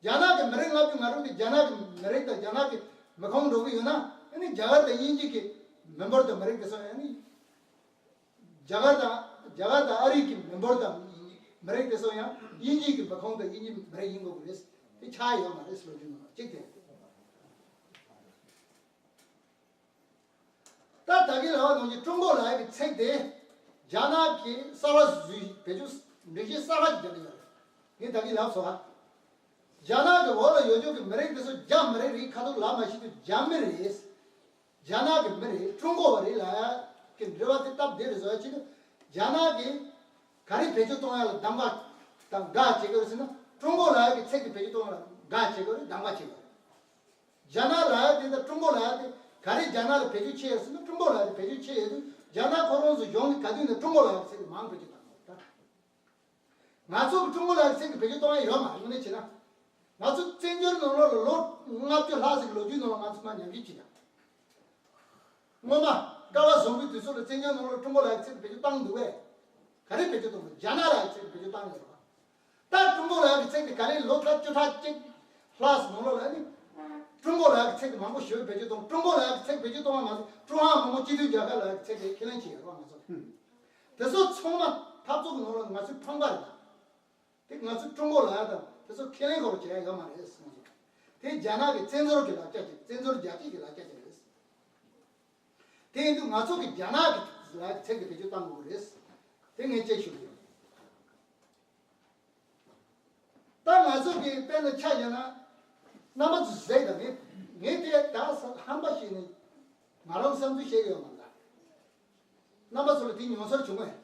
རྒྱ་ནག་གི་མི་རིགས་ལྔ་བཅུ་ང་དྲུག་དེ་རྒྱ་ནག་གི་མི་རིགས་དང་རྒྱ་ནག་གི་མི་ཁོངས་འགྲོ་གི་ཡོད་ན། ཨ་ནི་རྒྱ་གར་དང་དབྱིན་ཇི་གི་མི་འབོར་དང་མི་རིགས་དེ་ཚོ་ཡང་ཨ་ནི་རྒྱ་གར་དང་རྒྱ་གར་དང་ཨ་རི་གི་མི་འབོར་དང་མི་རིགས་དེ་ཚོ་ཡང་དབྱིན་ཇི་གི་མི་ཁོངས་དང་དབྱིན་ཇི་མི་རིགས་ཡིན་དགོས་ཀྱི་རེད། དེ་ཆགས་ཡོད་མ་རེད། ལོ་རྒྱུས་ནང་ལ་གཅིག་དེ། ད་ད་གིན་ལབ་པ་ནང་བཞིན་ཀྲུང་གོ་ལབ་ཡག་གི་ཚིག་དེ་རྒྱ་ནག་གིས་གསར་བ་བཟོས། བེད་སྤྱོད་འགྲེལ་བཤད་གསར་བ་ཅིག་བརྒྱབ་ཡོད་རེད། ངས་ད་གིན་ལབ་སོང་ཨ། རྒྱ་ནག་གི་འོག་ལ་ཡོད་ཆོག་གི་མི་རིགས་དེ་ཚོ་རྒྱ་མི་རིགས་རེད། ཁ་ཐུག་ལབ་མ་ཤེས་དུས་རྒྱ་མི་རེད། རྒྱ་ནག་གི་མི་རེད། ཀྲུང་གོ་བ་རེད་ལབ་ཡ་གི་འབྲེལ་བ་དེ་སྟབས་བདེ་རེད་བཟོ་ཡ་ཆེད་དུ། རྒྱ་ནག་གིས་ག་རེ་བེད་སྤྱོད་གཏོང་ཡ་ལ་གདམ་ག་དང་དགའ་བྱེད་ཀྱི་རེད་ཟེར་ན། ཀྲུང་གོ་ལབ་ཡ་གི་ཚིག་དེ་བེད་སྤྱོད་གཏོང་ཡ་ལ་དགའ་བྱེད་ཀྱི་རེད། གདམ་ག་བྱེད་ཀྱི་རེད། རྒྱ་ནག་ལབ་ཡ་དེ་དང་ཀྲུང་གོ་ལབ་ཡ་དེ་ག་རེ་རྒྱ་ནག་ལ་བེད་སྤྱོད་བྱེད་ཡོད་ཟེར་ན། ཀྲུང་གོ་ལབ་ཡ་དེ་བེད་སྤྱོད་བྱེད་ཡོད་དུས། རྒྱ་ནག་ཁོ་རང་ཚོ་གཞུང་གིས་ག་དུས་ནས་ཀྲུང་གོ་ལབ་ཡ་གི་ཚིག་དེ་མང་བེད་སྤྱོད་བཏང་ཡོད་ད། ང་ཚོ་གི་ཀྲུང་གོ་ལབ་ཡ་གི་ཚིག་གི་བེད་སྤྱོད་གཏོང་ཡ་ཡོད་མ་རེད། དངོས་གནས་བྱས་ན། ང་ཚོ་བཙན་བྱོལ་ནང་ལོགས་ལ་ལོ་ལྔ་བཅུ་ལྷག་ཙམ་གྱི་ལོ་རྒྱུས་ནང་ལ་ང་ཚོ་མར་ཉམས་ཞིབ་བྱས་ཡ། སྔོན་མ་སྐལ་བ་བཟང་པོའི་དུས་ཚོད་ལ་བཙན་བྱོལ་ནང་ལོགས་ཀྲུང་གོ་ལབ་ཡ་གི་ཚིག་གི་བེད་སྤྱོད་བཏང་འདུག་གས། ག་རེ་བེད་སྤྱོད་བཏང་འདུག་རྒྱ་ནག་ལབ་ཡ་གི་ཚིག་གི་བེད་སྤྱོད་བཏང་ཡོད་རེད་པ། ད་ཀྲུང་གོ་ལབ་ཡ་གི་ཚིག་དེ་ག་རེ་ལོ་ལྔ་བཅུ་ཕྲག་གཅིག་ལྷག་ཙམ་ནང་ལོགས་ལ་ནི། ཀྲུང་གོ་ལབ་ཡ་གི་ཚིག་དེ་མང་པོ་ཞེ་པོ་བེད་སྤྱོད་བཏང་། ཀྲུང་གོ་ལབ་ཡ་གི་ཚིག་བེད་སྤྱོད་གཏོང་བ་མ་ཟད། ཀྲུང་ཧྭ་མི་དམངས་སྤྱི་མཐུན་རྒྱལ་ཁབ་ལབ་ཡ་གི་ཚིག་དེ་ཁས་ལེན་བྱས་ཡོད་རེད་པ། ང་ཚོ་དེ་ཚོ་ཚང་མ་འཐབ་རྩོད་ཀྱི་ནང་ལ་ང་ཚོའི་ཕམ་ཁ་རེད་ད། དེ་ང་ཚོས་ཀྲུང་གོ་ལབ་ཡ་དང་དེ་ཚོ་ཁས་ལེན་ཁོ་རང་བྱེད་ཡ་ཡོད་མ་རེད་ཟེར། ང་ཚོ་དེ་རྒྱ་ནག་གི་བཙན་འཛུལ་གྱི་ལག་ཆ་ཅིག་བཙན་འཛུལ་རྒྱ་སྐྱེད་ཀྱི་ལག་ཆ་ཅིག་རེད། དེ་ཡིན་དུས་ང་ཚོ་གི་རྒྱ་ནག་གི་ལབ་ཡ་གི་ཚིག་དེ་བེད་སྤྱོད་བཏང་དགོས་ཀྱི་རེད། དེ་ངས་དཔྱད་ཞུ་གི་ཡོད། ད་ང་ཚོ་གི་དཔེར་ན་ཆ་བཞག་ན། རྣམ་པ་ཚོས་ཟེར་དང་། ངས་ངས་དེ་ད་ཧམ་པ་ཞིག་ནི་ང་རང་བསམ་ཚུལ་བཤད་ཀྱི་ཡོད་མ་རེད། རྣམ་པ་ཚོ་ལ་དེ་མྱོང་ཚོར་བྱུང་ངས།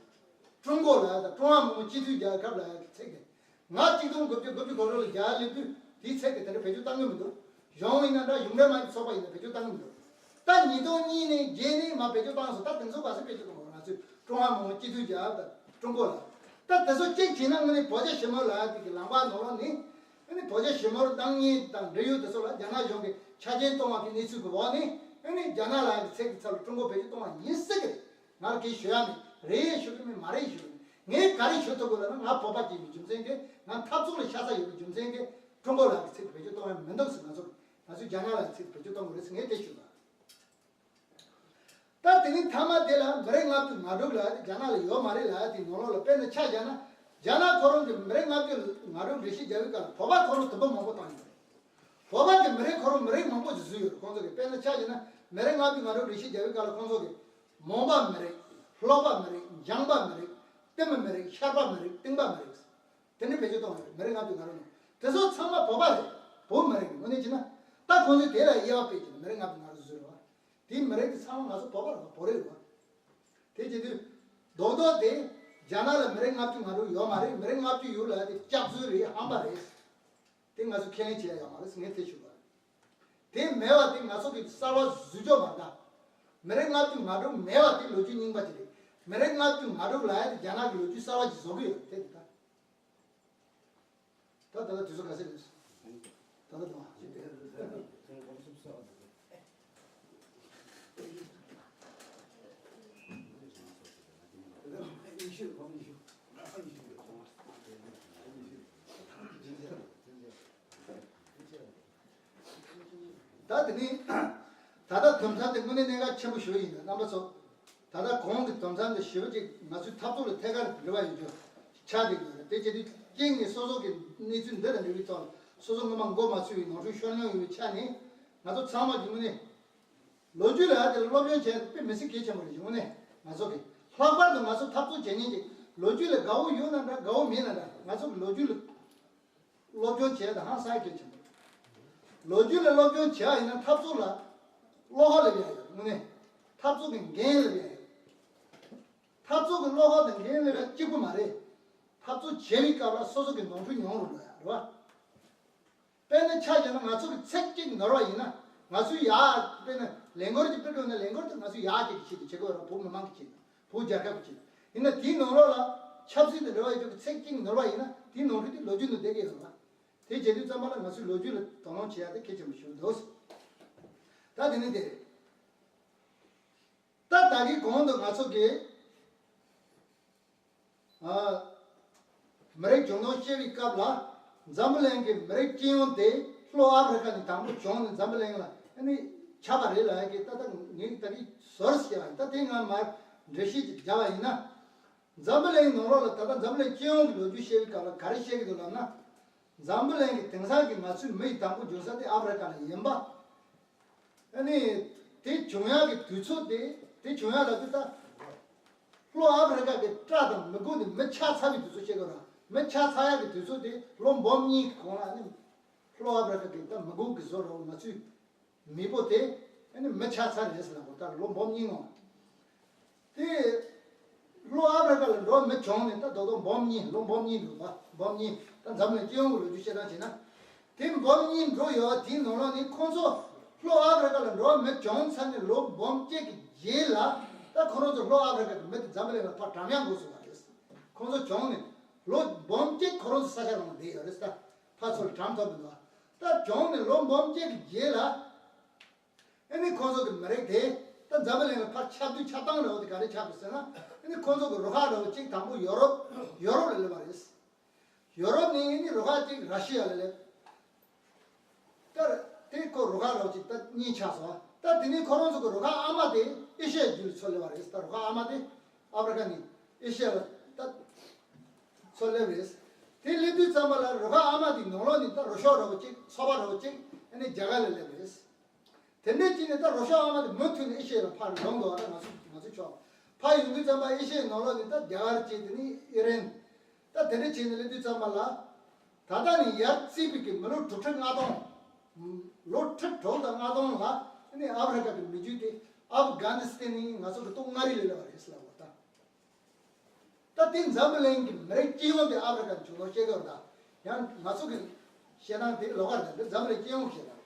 ཀྲུང་གོ་ལབ་ཡ་དང་ཀྲུང་ཧྭ་མི་དམངས་སྤྱི་མཐུན་རྒྱལ་ཁབ་ལབ་ཡ་གི་ཚིག་དེ། ང་གཅིག་སྟོང་དགུ་བརྒྱ་དགུ་བཅུ་གོ་དྲུག་ལ་རྒྱ་གར་སླེབས་དུས་དེའི་ཚིག་དེ་དེ་འདྲ་བེད་སྤྱོད་བཏང་གི་མི་འདུག་གཞུང་ཡིན་ན་འདྲ། གཞུང་འབྲེལ་མ་ཡིན་པའི་ཚོགས་པ་ཡིན་ན་བེད་སྤྱོད་བཏང་གི་མི་འདུག་ད་ཉིས་སྟོང་གཉིས་ནས་བརྒྱད་ནས་མར་བེད་སྤྱོད་བཏང་སོང་། ད་དེ་ཚོ་ག་ཚོད་བེད་སྤྱོད་གཏོང་དགོས། ང་ཚོས་ཀྲུང་ཧྭ་མི་དམངས་སྤྱི་མཐུན་རྒྱལ་ཁབ་དང་ཀྲུང་གོ་ལ། ད་དེ་ཚོ་གཅིག་བྱས་ན་དངོས་གནས་བོད་རྒྱ་ཞི་མོལ་ལབ་ཡ་དེ་གི་ལམ་ཁ་ནང་ལོགས་ནས། ཨ་ནི་བོད་རྒྱ་ཞི་མོལ་གནང་མཁན་དང་འབྲེལ་ཡོད་དེ་ཚོ་ལ་རྒྱ་ནག་གཞུང་གིས་ཆ་རྐྱེན་གཏོང་བ་གི་གནས་ཚུལ་གྱི་འོག་ནས། ཨ་ནི་རྒྱ་ནག་ལབ་ཡ་གི་ཚིག་གི་ཚབ་ལ་ཀྲུང་གོ་བེད་སྤྱོད་གཏོང་བ་ཡིན་སྲིད་ཀྱི་རེད། ང་ལ་གང་ཡང་ཞུ་ཡ་མེད། རེད་ཞུ་གི་མེད། མ་རེད་ཞུ་གི་མེད། ངས་ག་རེ་ཞུ་ཐུབ་དགོས་ལབ་ན། ང་བོད་པ་ཅིག་ཡིན་པའི་རྒྱུ་མཚན་གྱིས། ང་འཐབ་རྩོད་ལ་ཤ་ཚ་ཡོད་པའི་རྒྱུ་མཚན་གྱིས། ཀྲུང་གོ་ལབ་ཡ་གི་ཚིག་དེ་བེད་སྤྱོད་གཏོང་ཡ་མི་འདུག་ཟེར། ང་ཚོ་ང་ཚོས་རྒྱ་ནག་ལབ་ཡ་གི་ཚིག་དེ་བེད་སྤྱོད་གཏོང་དགོས་རེད་ཟེར་ངས་དེ་ཞུས་པ། ད་དེ་ནས་མཐའ་མ་དེ་ལ་མི་རིགས་ལྔ་བཅུ་ང་དྲུག་ལབ་ཡ་དེ་རྒྱ་ནག་ལ་ཡོད་མ་རེད་ལབ་ཡ་དེ་ནང་ལོགས་ལ། དཔེར་ན་ཆ་བཞག་ན། རྒྱ་ནག་ཁོ་རང་གིས་མི་རིགས་ལྔ་བཅུ་ང་དྲུག་འགྲེལ་བཤད་རྒྱག་པའི་སྐབས་ལ་བོད་པ་ཁོ་རང་དུམ་བུ་མང་པོ་བཏང་ཡོད་རེད། བོད་པ་གི་མི་རིགས་ཁོ་རང་མི་རིགས་མང་པོ་ཅིག་བཟོས་ཡོད་རེད་ཁོང་ཚོ་གིས། དཔེར་ན་ཆ་བཞག་ན། མི་རིགས་ལྔ་བཅུ་ང་དྲུག་འགྲེལ་བཤད་རྒྱག་པའི་སྐབས་ལ་ཁོང་ཚོ་གིས། མོང་པ་མི་རིགས། ལྷོ་པ་མི་རིགས། ལྗང་པ་མི་རིགས། ཏི་མི་མི་རིགས། ཤར་པ་མི་རིགས། ཏིང་པ་མི་རིགས། དེ་འདྲ་བེད་སྤྱོད་གཏོང་བ་རེད། མི་རིགས་ལྔ་བཅུ་ང་དྲུག་ནང་དེ་ཚོ་ཚང་མ་བོད་པ་རེད། བོད་མི་རིགས་རེད། དངོས་གནས་བྱས་ན། ད་ཁོང་ཚོས་དེ་ལ་དབྱེ་བ་དཔྱད་བྱས་ནས་མི་རིགས་ལྔ་བཅུ་ང་དྲུག་བཟོས་རེད་བ། དེའི་མི་རིགས་དེ་ཚང་མ་ང་ཚོ་བོད་པ་རེད་བ། བོད་རིགས་རེད་བ། དེ་བྱེད་དུས། རྡོག་རྡོག་དེ་རྒྱ་ནག་ལ་མི་རིགས་ལྔ་བཅུ་ང་དྲུག་ཡོད་མ་རེད། མི་རིགས་ལྔ་བཅུ་ཡོད་ལབ་ཡ་དེ་སྐྱག་རྫུན་རེད། ཧམ་པ་རེད། དེ་ང་ཚོས་ཁས་ལེན་བྱེད་ཡ་ཡོད་མ་རེད་ཟེར་ངས་དེ་ཞུས་པ་རེད། དེ་མེད་པ་དེ་ང་ཚོ་གིས་གསར་པ་བཟོས་ཆོག་མ་རེད་ད། མི་རིགས་ལྔ་བཅུ་ང་དྲུག་མེད་པ་དེ་ལོ་རྒྱུས་རྙིང་པ་ཅིག་རེད། མི་རིགས་ལྔ་བཅུ་ང་དྲུག་ལབ་ཡ་དེ་རྒྱ་ནག་གི་ལོ་རྒྱུས་གསར་པ་ཅིག་བཟོ་གི་ཡོད་རེད། དེ་རེད་ད། ད་ད་ལྟ་དུས་ཚོད་ག་ཚོད་རེད། ད་ལྟ་དང་། ད་དེ་ནི། ད་ལྟ་དུམ་མཚམས་དེ་དངོས་གནས་གནད་འགག་ཆེན་པོ་ཞིག་ཡིན། རྣམ་པ་ཚོ། ད་ལྟ་གོང་གི་དུམ་མཚམས་དེ་ཞེ་པོ་ཅིག་ང་ཚོའི་འཐབ་རྩོད་ལ་ཐད་ཀར་འབྲེལ་བ་ཡོད་རྒྱུ་ཆགས་བསྡད་ཡོད་རེད། དེ་བྱེད་དུས་གཅིག་ནས་སོ་སོ་གི་གནས་ཚུལ་འདི་དང་འབྲེལ་བའི་ཐོག་ལ་སོ་སོ་སྔོན་མ་མགོ་མ་ཚོས་པའི་ནོར་འཁྲུལ་ཤོར་མྱོང་ཡོད་པའི་ཆ་ནས། ང་ཚོ་ཚང་མ་གི་ངོས་ནས་ལོ་རྒྱུས་ལ་དེ་ལ་སློབ་སྦྱོང་བྱས་དཔེ་མི་སྲིད་གལ་ཆེན་པོ་རེད། གཞུང་ནས་ང་ཚོ་གི་ལྷག་པར་དུ་ང་ཚོ་འཐབ་རྩོད་བྱེད་མཁན་གྱི་ལོ་རྒྱུས་ལ་དགའ་བོ་ཡོད་ན་འདྲ། དགའ་བོ་མེད་ན་འདྲ། ང་ཚོ་གི་ལོ་རྒྱུས་ལ་སློབ་སྦྱོང་བྱས་དང་ཧང་སང་གལ་ཆེན་པོ། ལོ་རྒྱུས་ལ་སློབ་སྦྱོང་བྱས་པ་ཡིན་ན་འཐབ་རྩོད་ལ་བློ་ཁོག་སླེབས་ཡ་ཡོད། དངོས་གནས་འཐབ་རྩོད་ཀྱི་འགན་སླེབས་ཡ་ཡོད། འཐབ་རྩོད་ཀྱི་བློ་ཁོག་དང་འགན་སླེབས་ཡ་གཅིག་པུ་མ་རེད། འཐབ་རྩོད་བྱེད་པའི་སྐབས་ལ་སོ་སོ་གི་ནོར་འཁྲུལ་མྱོང་རུང་འགྲོ་ཡ་རེད་བ། དཔེར་ན་ཆ་བཞག་ན་ང་ཚོ་གི་ཚིག་གཅིག་ནོར་བ་ཡིན་ན། ང་ཚོའི་ཡ། དཔེར་ན་ལས་འགུལ་གཅིག་སྤེལ་འགྲོ་ན་ལས་འགུལ་དེ་ང་ཚོའི་ཡ་གཅིག་གི་ཆེད་དུ་བྱེད་དགོས་རེད། བོད་མི་མང་གི་ཆེད་དུ། བོད་རྒྱལ་ཁབ་ཀྱི་ཆེད་དུ། ཡིན་ན་དེའི་ནང་ལོགས་ལ་ཆབ་སྲིད་དང་འབྲེལ་བ་ཡོད་པའི་ཚིག་གཅིག་ནོར་བ་ཡིན་ན། དེའི་ནོར་འཁྲུལ་དེ་ལོ་རྒྱུས་ནང་བསྡད་ཀྱི་ཡོད་རེད་བ། དེ་བྱེད་དུས་ཙམ་པ་ལ་ང་ཚོས་ལོ་རྒྱུས་ལ་དོ་སྣང་བྱེད་ཡ་དེ་གལ་ཆེན་པོ་ཞིག་འདུག་ད་དེ་ནི་དེ་རེད། ད་ད་གིན་གོང་དུ་ང་ཚོ་གིས། ཨ། མི་རིགས་བྱུང་སྟངས་བཤད་པའི་སྐབས་ལ། འཛམ་བུ་གླིང་གི་མི་རིགས་སྤྱི་ཡོངས་དེ་ལྷོ་ཨ་ཧྥི་རི་ཀ་ནས་དང་པོ་བྱུང་ནས་འཛམ་བུ་གླིང་ལ་ཨ་ནི་ཁྱབ་པ་རེད་ལབ་ཡ་གི། ད་ལྟ་ངས་ད་གིན་ཟུར་བཤད་པ་ཡིན། ད་དེ་ང་མར་འགྲེལ་བཤད་ཅིག་བརྒྱབ་པ་ཡིན་ན། འཛམ་བུ་གླིང་ནང་ལོགས་ལ་ད་ལྟ་འཛམ་བུ་གླིང་སྤྱི་ཡོངས་ཀྱི་ལོ་རྒྱུས་བཤད་པའི་སྐབས་ལ་ག་རེ་བཤད་ཀྱི་འདུག་ལབ་ན། འཛམ་བུ་གླིང་གི་དེང་སང་གི་ང་ཚོའི་མི་ཡི་དང་པོ་འབྱུང་ས་དེ་ཨ་ཧྥི་རི་ཀ་ལ་ཡིན་པ། ཨ་ནི་དེ་བྱུང་ཡག་གི་དུས་ཚོད་དེ། དེ་བྱུང་ཡག་ལ་དེ་ད་ལྷོ་ཨ་ཧྥི་རི་ཀ་གི་སྤྲ་དང་མི་དགུ་དེ་མི་ཆགས་ཚར་བའི་དུས་ཚོད་བཤད་དགོས་ར། མི་ཆགས་ཚར་ཡག་གི་དུས་ཚོད་དེ་ལོ་འབུམ་གཉིས་ཀྱི་གོང་ལ་ཨ་ནི། ལྷོ་ཨ་ཕི་རི་ཀ་གི་ད་མི་གུང་གི་བཟོ་འདྲ་བོ་ང་ཚོའི་མི་པོ་དེ་ཨ་ནི་མི་ཆགས་ཚར་རེད་ཟེར་ལབ་པ། ད་ལོ་འབུམ་གཉིས་སྔོན། དེ་ལྷོ་ཨ་ཕི་རི་ཀ་ལ་འགྲོ་མི་བྱུང་ནས་ད་དོ་དོ་འབུམ་གཉིས། ལོ་འབུམ་གཉིས་འདུག་བ། འབུམ་གཉིས། ད་འཛམ་གླིང་སྤྱི་ཡོངས་ཀྱི་ལོ་རྒྱུས་བཤད་སྟངས་བྱས་ན། དེ་འབུམ་གཉིས་འགྲོ་ཡོད་དེའི་ནང་ལོགས་ནས་ཁོང་ཚོ་ལྷོ་ཨ་ཕི་རི་ཀ་ལ་འགྲོ་མི་བྱུང་ཚར་ནས་ལོ་འབུམ་གཅིག་གི་རྗེས་ལ་ད་ཁོ་རང་ཚོ་ལྷོ་ཨ་ཕི་རི་ཀ་གི་མི་དེ་འཛམ་བུ་གླིང་ལ་ཕར་གྲམ་ཡག་འགོ་ཚུགས་པ་རེད། ཁོང་ཚོ་བྱུང་ནས་ལོ་འབུམ་གཅིག་ཁོ་རང་ཚོ་ས་ཆ་རང་བསྡད་ཡོད་རེད། ད་ཕར་ཚུར་གྲམ་ཐུབ་མི་འདུག་ད་བྱུང་ནས་ལོ་འབུམ་གཅིག་གི་རྗེས་ལ། ཨ་ནི་ཁོང་ཚོ་གི་མི་རིགས་དེ་ད་འཛམ་བུ་གླིང་ལ་ཕར་ཁྱབ་དུས་ཁྱབ་སྟངས་འདྲ་བོ་དེ་ག་རེ་ཁྱབ་འདུག་ཟེར་ན། ཨ་ནི་ཁོང་ཚོ་གི་རུ་ཁག་འདྲ་བོ་གཅིག་དང་པོ་ཡོ་རོབ། ཡོ་རོབ་ལ་སླེབས་པ་རེད། ཡོ་རོབ་ནས་ཨ་ནི་རུ་ཁག་གཅིག་ར་ཤི་ཡ་ལ་སླེབས། ད་དེ་ཁོ་རུ་ཁག་འདྲ་བོ་གཅིག་ད་གཉིས་ཆགས་སོང་། ད་དེ་ནས་ཁོ་རང་ཚོ་གི་རུ་ཁག་ཨ་མ་དེ་ཨེ་ཤི་ཡའི་རྒྱུད་ལ་ཚུར་སླེབས་པ་རེད། ད་རུ་ཁག་ཨ་མ་དེ་ཨ་ཕི་རི་ཀ་ནས་ཨེ་ཤི་ཡ་ལ་ད་ཚུར་སླེབས་རེད། དེ་སླེབས་དུས་ཙམ་པ་ལ་རུ་ཁག་ཨ་མ་དེའི་ནང་ལོགས་ནས་ད་རུ་ཤོག་འདྲ་བོ་གཅིག་ཚོ་པ་འདྲ་བོ་གཅིག་ཨ་ནི་རྒྱ་གར་ལ་སླེབས་རེད། དེ་འདྲས་བྱས་ནས་ད་རུ་ཤོག་ཨ་མ་དེ་མུ་མཐུད་ནས་ཨེ་ཤི་ཡ་ལ་ཕར་ཡོང་འདུག་ད་ང་ཚོ་ང་ཚོ་ཕྱོགས་ཕར་ཡོང་དུས་ཙམ་པ་ཨེ་ཤི་ཡའི་ནང་ལོགས་ནས་ད་རྒྱ་གར་བྱས། དེ་ནས་ཨི་རན། ད་དེ་འདྲས་བྱས་ནས་སླེབས་དུས་ཙམ་པ་ལ། ད་ལྟ་ནས་ཡར་བརྩིས་པའི་གི་མི་ལོ་དྲུག་ཁྲི་ལྔ་སྟོང་། ལོ་ཁྲི་དྲུག་དང་ལྔ་སྟོང་ལ་ཨ་ནི་ཨ་ཕི་རི་ཀ་གི་མི་རྒྱུད་དེ་ཨབ་གྷ་ནི་སི་ཐན་ནས་ང་ཚོ་གི་སྟོང་ལྔ་རེ་ལས་སླེབས་པ་རེད་ཟེར་ལབ་པ་ད། ད་དེ་འཛམ་བུ་གླིང་གི་མི་རིགས་སྤྱི་ཡོངས་དེ་ཨ་ཕི་རི་ཀ་ནས་བྱུང་ལོ་བཤད་ཀྱི་ཡོད་ད། ཡང་ང་ཚོ་གི་བཤད་སྟངས་དེ་ལོགས་ཀ་རེད། འདི་འཛམ་བུ་གླིང་སྤྱི་ཡོངས་བཤད་སྟངས་རེད།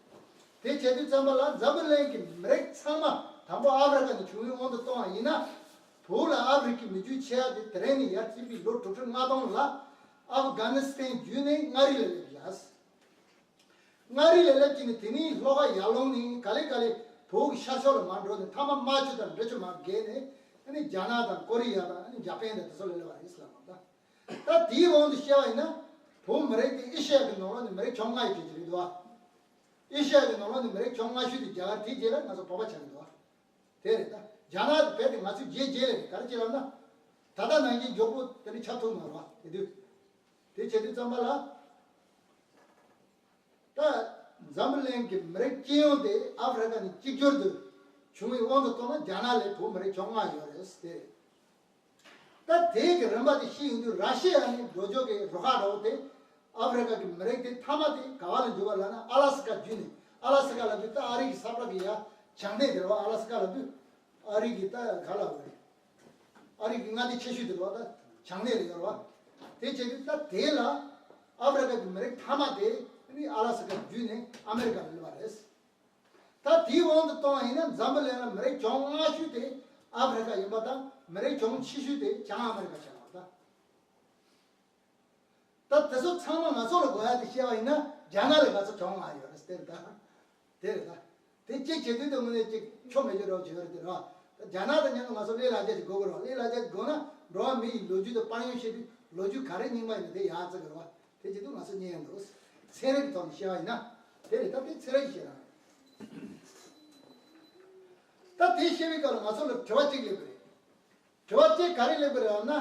དེ་བྱེད་དུས་ཙམ་པ་ལ་འཛམ་བུ་གླིང་གི་མི་རིགས་ཚང་མ་དང་པོ་ཨ་ཕི་རི་ཀ་ནས་བྱུང་བའི་དབང་དུ་གཏོང་བ་ཡིན་ན། བོད་ལ་ཨ་ཕི་རི་ཀའི་མི་རྒྱུད་ཆེ་ཡ་དེ་དེ་རིང་ནས་ཡར་བརྩིས་པའི་ལོ་དྲུག་ཁྲི་ལྔ་སྟོང་ལ་ཨབ་གྷ་ནི་སི་ཐན་བརྒྱུད་ནས་མངའ་རིས་ལ་སླེབས་ཡ། མངའ་རིས་ལ་སླེབས་ཀྱི་ནི་དེ་ནས་ལྷོ་ཁ་ཡར་ལུང་ནས་ག་ལེ་ག་ལེ་བོད་ཀྱི་ཤར་ཕྱོགས་ལ་མར་འགྲོ་ནས་མཐའ་མ་རྨ་ཆུ་དང་འབྲི་ཆུ་མར་བརྒལ་ནས་ཨ་ནི་རྒྱ་ནག་དང་ཀོ་རི་ཡ་དང་ཨ་ནི་འཇར་པན་དང་དེ་ཚོ་ལ་སླེབས་པ་རེད་ཟེར་ལབ་པ་ད། ད་དེའི་དབང་དུ་བཤད་པ་ཡིན་ན། བོད་མི་རིགས་དེ་ཨེ་ཤི་ཡ་གི་ནང་ལོགས་ནས་མི་རིགས་བྱང་ལྔ་ཡི་གྲས་ཅིག་རེད་འདུག་ཨ། ཨེ་ཤི་ཡ་གི་ནང་ལོགས་ནས་མི་རིགས་བྱང་ལྔ་ཤོས་དེ་རྒྱ་གར། དེའི་རྗེས་ལ་ང་ཚོ་བོད་པ་ཆགས་ཀྱི་འདུག་ཨ། དེ་རེད་ད། རྒྱ་ནག་དེ་རྦད་དེ་ང་ཚོའི་རྗེས་རྗེས་ལ་རེད། ག་རེ་བྱས་ལབ་ན། ད་ལྟ་ནང་བཞིན་མགྱོགས་པོ་དེ་འདྲ་ཁྱབ་ཐུབ་མ་རེད་བ། དེ་དུས། དེ་བྱེད་དུས་ཙམ་པ་ལ། ད་འཛམ་བུ་གླིང་གི་མི་རིགས་སྤྱི་ཡོངས་དེ་ཨ་ཕི་རི་ཀ་ནས་གཅིག་གྱུར་དུ་བྱུང་བའི་དབང་དུ་གཏོང་ན་རྒྱ་ནག་ལ་བོད་མི་རིགས་བྱང་ལྔ་ཡོད་རེད་དེ། ད་དེའི་གི་རིམ་པ་དེ་ཤེས་ཡོང་དུས་ར་ཤི་ཡ་ནས་འགྲོ་ཕྱོགས་ཀྱི་རུ་ཁག་འདྲ་བོ་དེ། ཨ་ཕི་རི་ཀ་གི་མི་རིགས་དེ་མཐའ་མ་དེ་ག་བ་ལ་འཇུག་པ་ལབ་ན་ཨ་ལ་སི་ཀ་བརྒྱུད་ནས། ཨ་ལ་སི་ཀ་ལབ་དུས་ད་ཨ་རི་གི་ས་བབ་ཀྱི་ཡ་བྱང་སྣེ་དེ་རེད་བ། ཨ་ལ་སི་ཀ་ལབ་དུས་ཨ་རི་གི་ད་ག་ལབ་དགོས་རེད། ཨ་རི་གི་མངའ་སྡེ་ཆེ་ཤོས་དེ་རེད་བ། ད་བྱང་སྣེ་ལ་ཡོད་རེད་བ། དེ་བྱས་དུས་ད་དེ་ལ་ཨ་ཕི་རི་ཀ་གི་མི་རིགས་མཐའ་མ་དེ་ནི་ཨ་ལ་སི་ཀ་བརྒྱུད་ནས་ཨ་མེ་རི་ཀ་ལ་སླེབས་པ་རེད། ད་དེའི་དབང་དུ་བཏང་བ་ཡིན་ན་འཛམ་བུ་གླིང་ལ་མི་རིགས་བྱང་ལྔ་ཤོས་དེ་ཨ་ཕི་རི་ཀ་ཡིན་པ་དང་། མི་རིགས་བྱང་ཆེ་ཤོས་དེ་བྱང་ཨ་མེ་རི་ཀ་ཆགས་པ་རེད་ད། ད་དེ་ཚོ་ཚང་མ་ང་ཚོ་ལ་དགོས་ཡ་དེ་བཤད་པ་ཡིན་ན་རྒྱ་ནག་ལ་ང་ཚོ་བྱང་ལྔ་ཡོད་རེད་དེ་རེད་ད། དེ་རེད་ད། དེ་གཅིག་བྱེད་དུས་དེ་དངོས་གནས་གཅིག་ཆོ་མེད་རྒྱུ་འདྲ་བོ་བྱེད་ཀྱི་རེད་དེ་རེད་བ། ད་རྒྱ་ནག་དང་མཉམ་དུ་ང་ཚོ་གླེང་ལ་རྒྱ་ཅིག་དགོས་ཀྱི་རེད་བ། གླེང་ལ་རྒྱ་ཅིག་དགོས་ན་འགྲོ་བ་མི་ཡི་ལོ་རྒྱུས་དང་དཔལ་ཡོན་ཤེས་དུས་ལོ་རྒྱུས་ག་རེ་རྙིང་པ་ཡིན་ན་དེ་ཡག་ཙི་གི་རེད་བ། དེ་བྱེད་དུས་ང་ཚོ་རྙེད་ཡོང་འདུག་ཚན་རིག་གི་ཐོག་ནས་བཤད་པ་ཡིན་ན། དེ་རེད་ད། དེ་ཚན་རིག་གི་བཤད་སྟངས་རེད། ད་དེ་བཤད་པའི་སྐབས་ལ་ང་ཚོ་ལ་དྲི་བ་གཅིག་སླེབས་པ་རེད། དྲི་བ་དེ་ག་རེ་སླེབས་པ་རེད་ལབ་ན།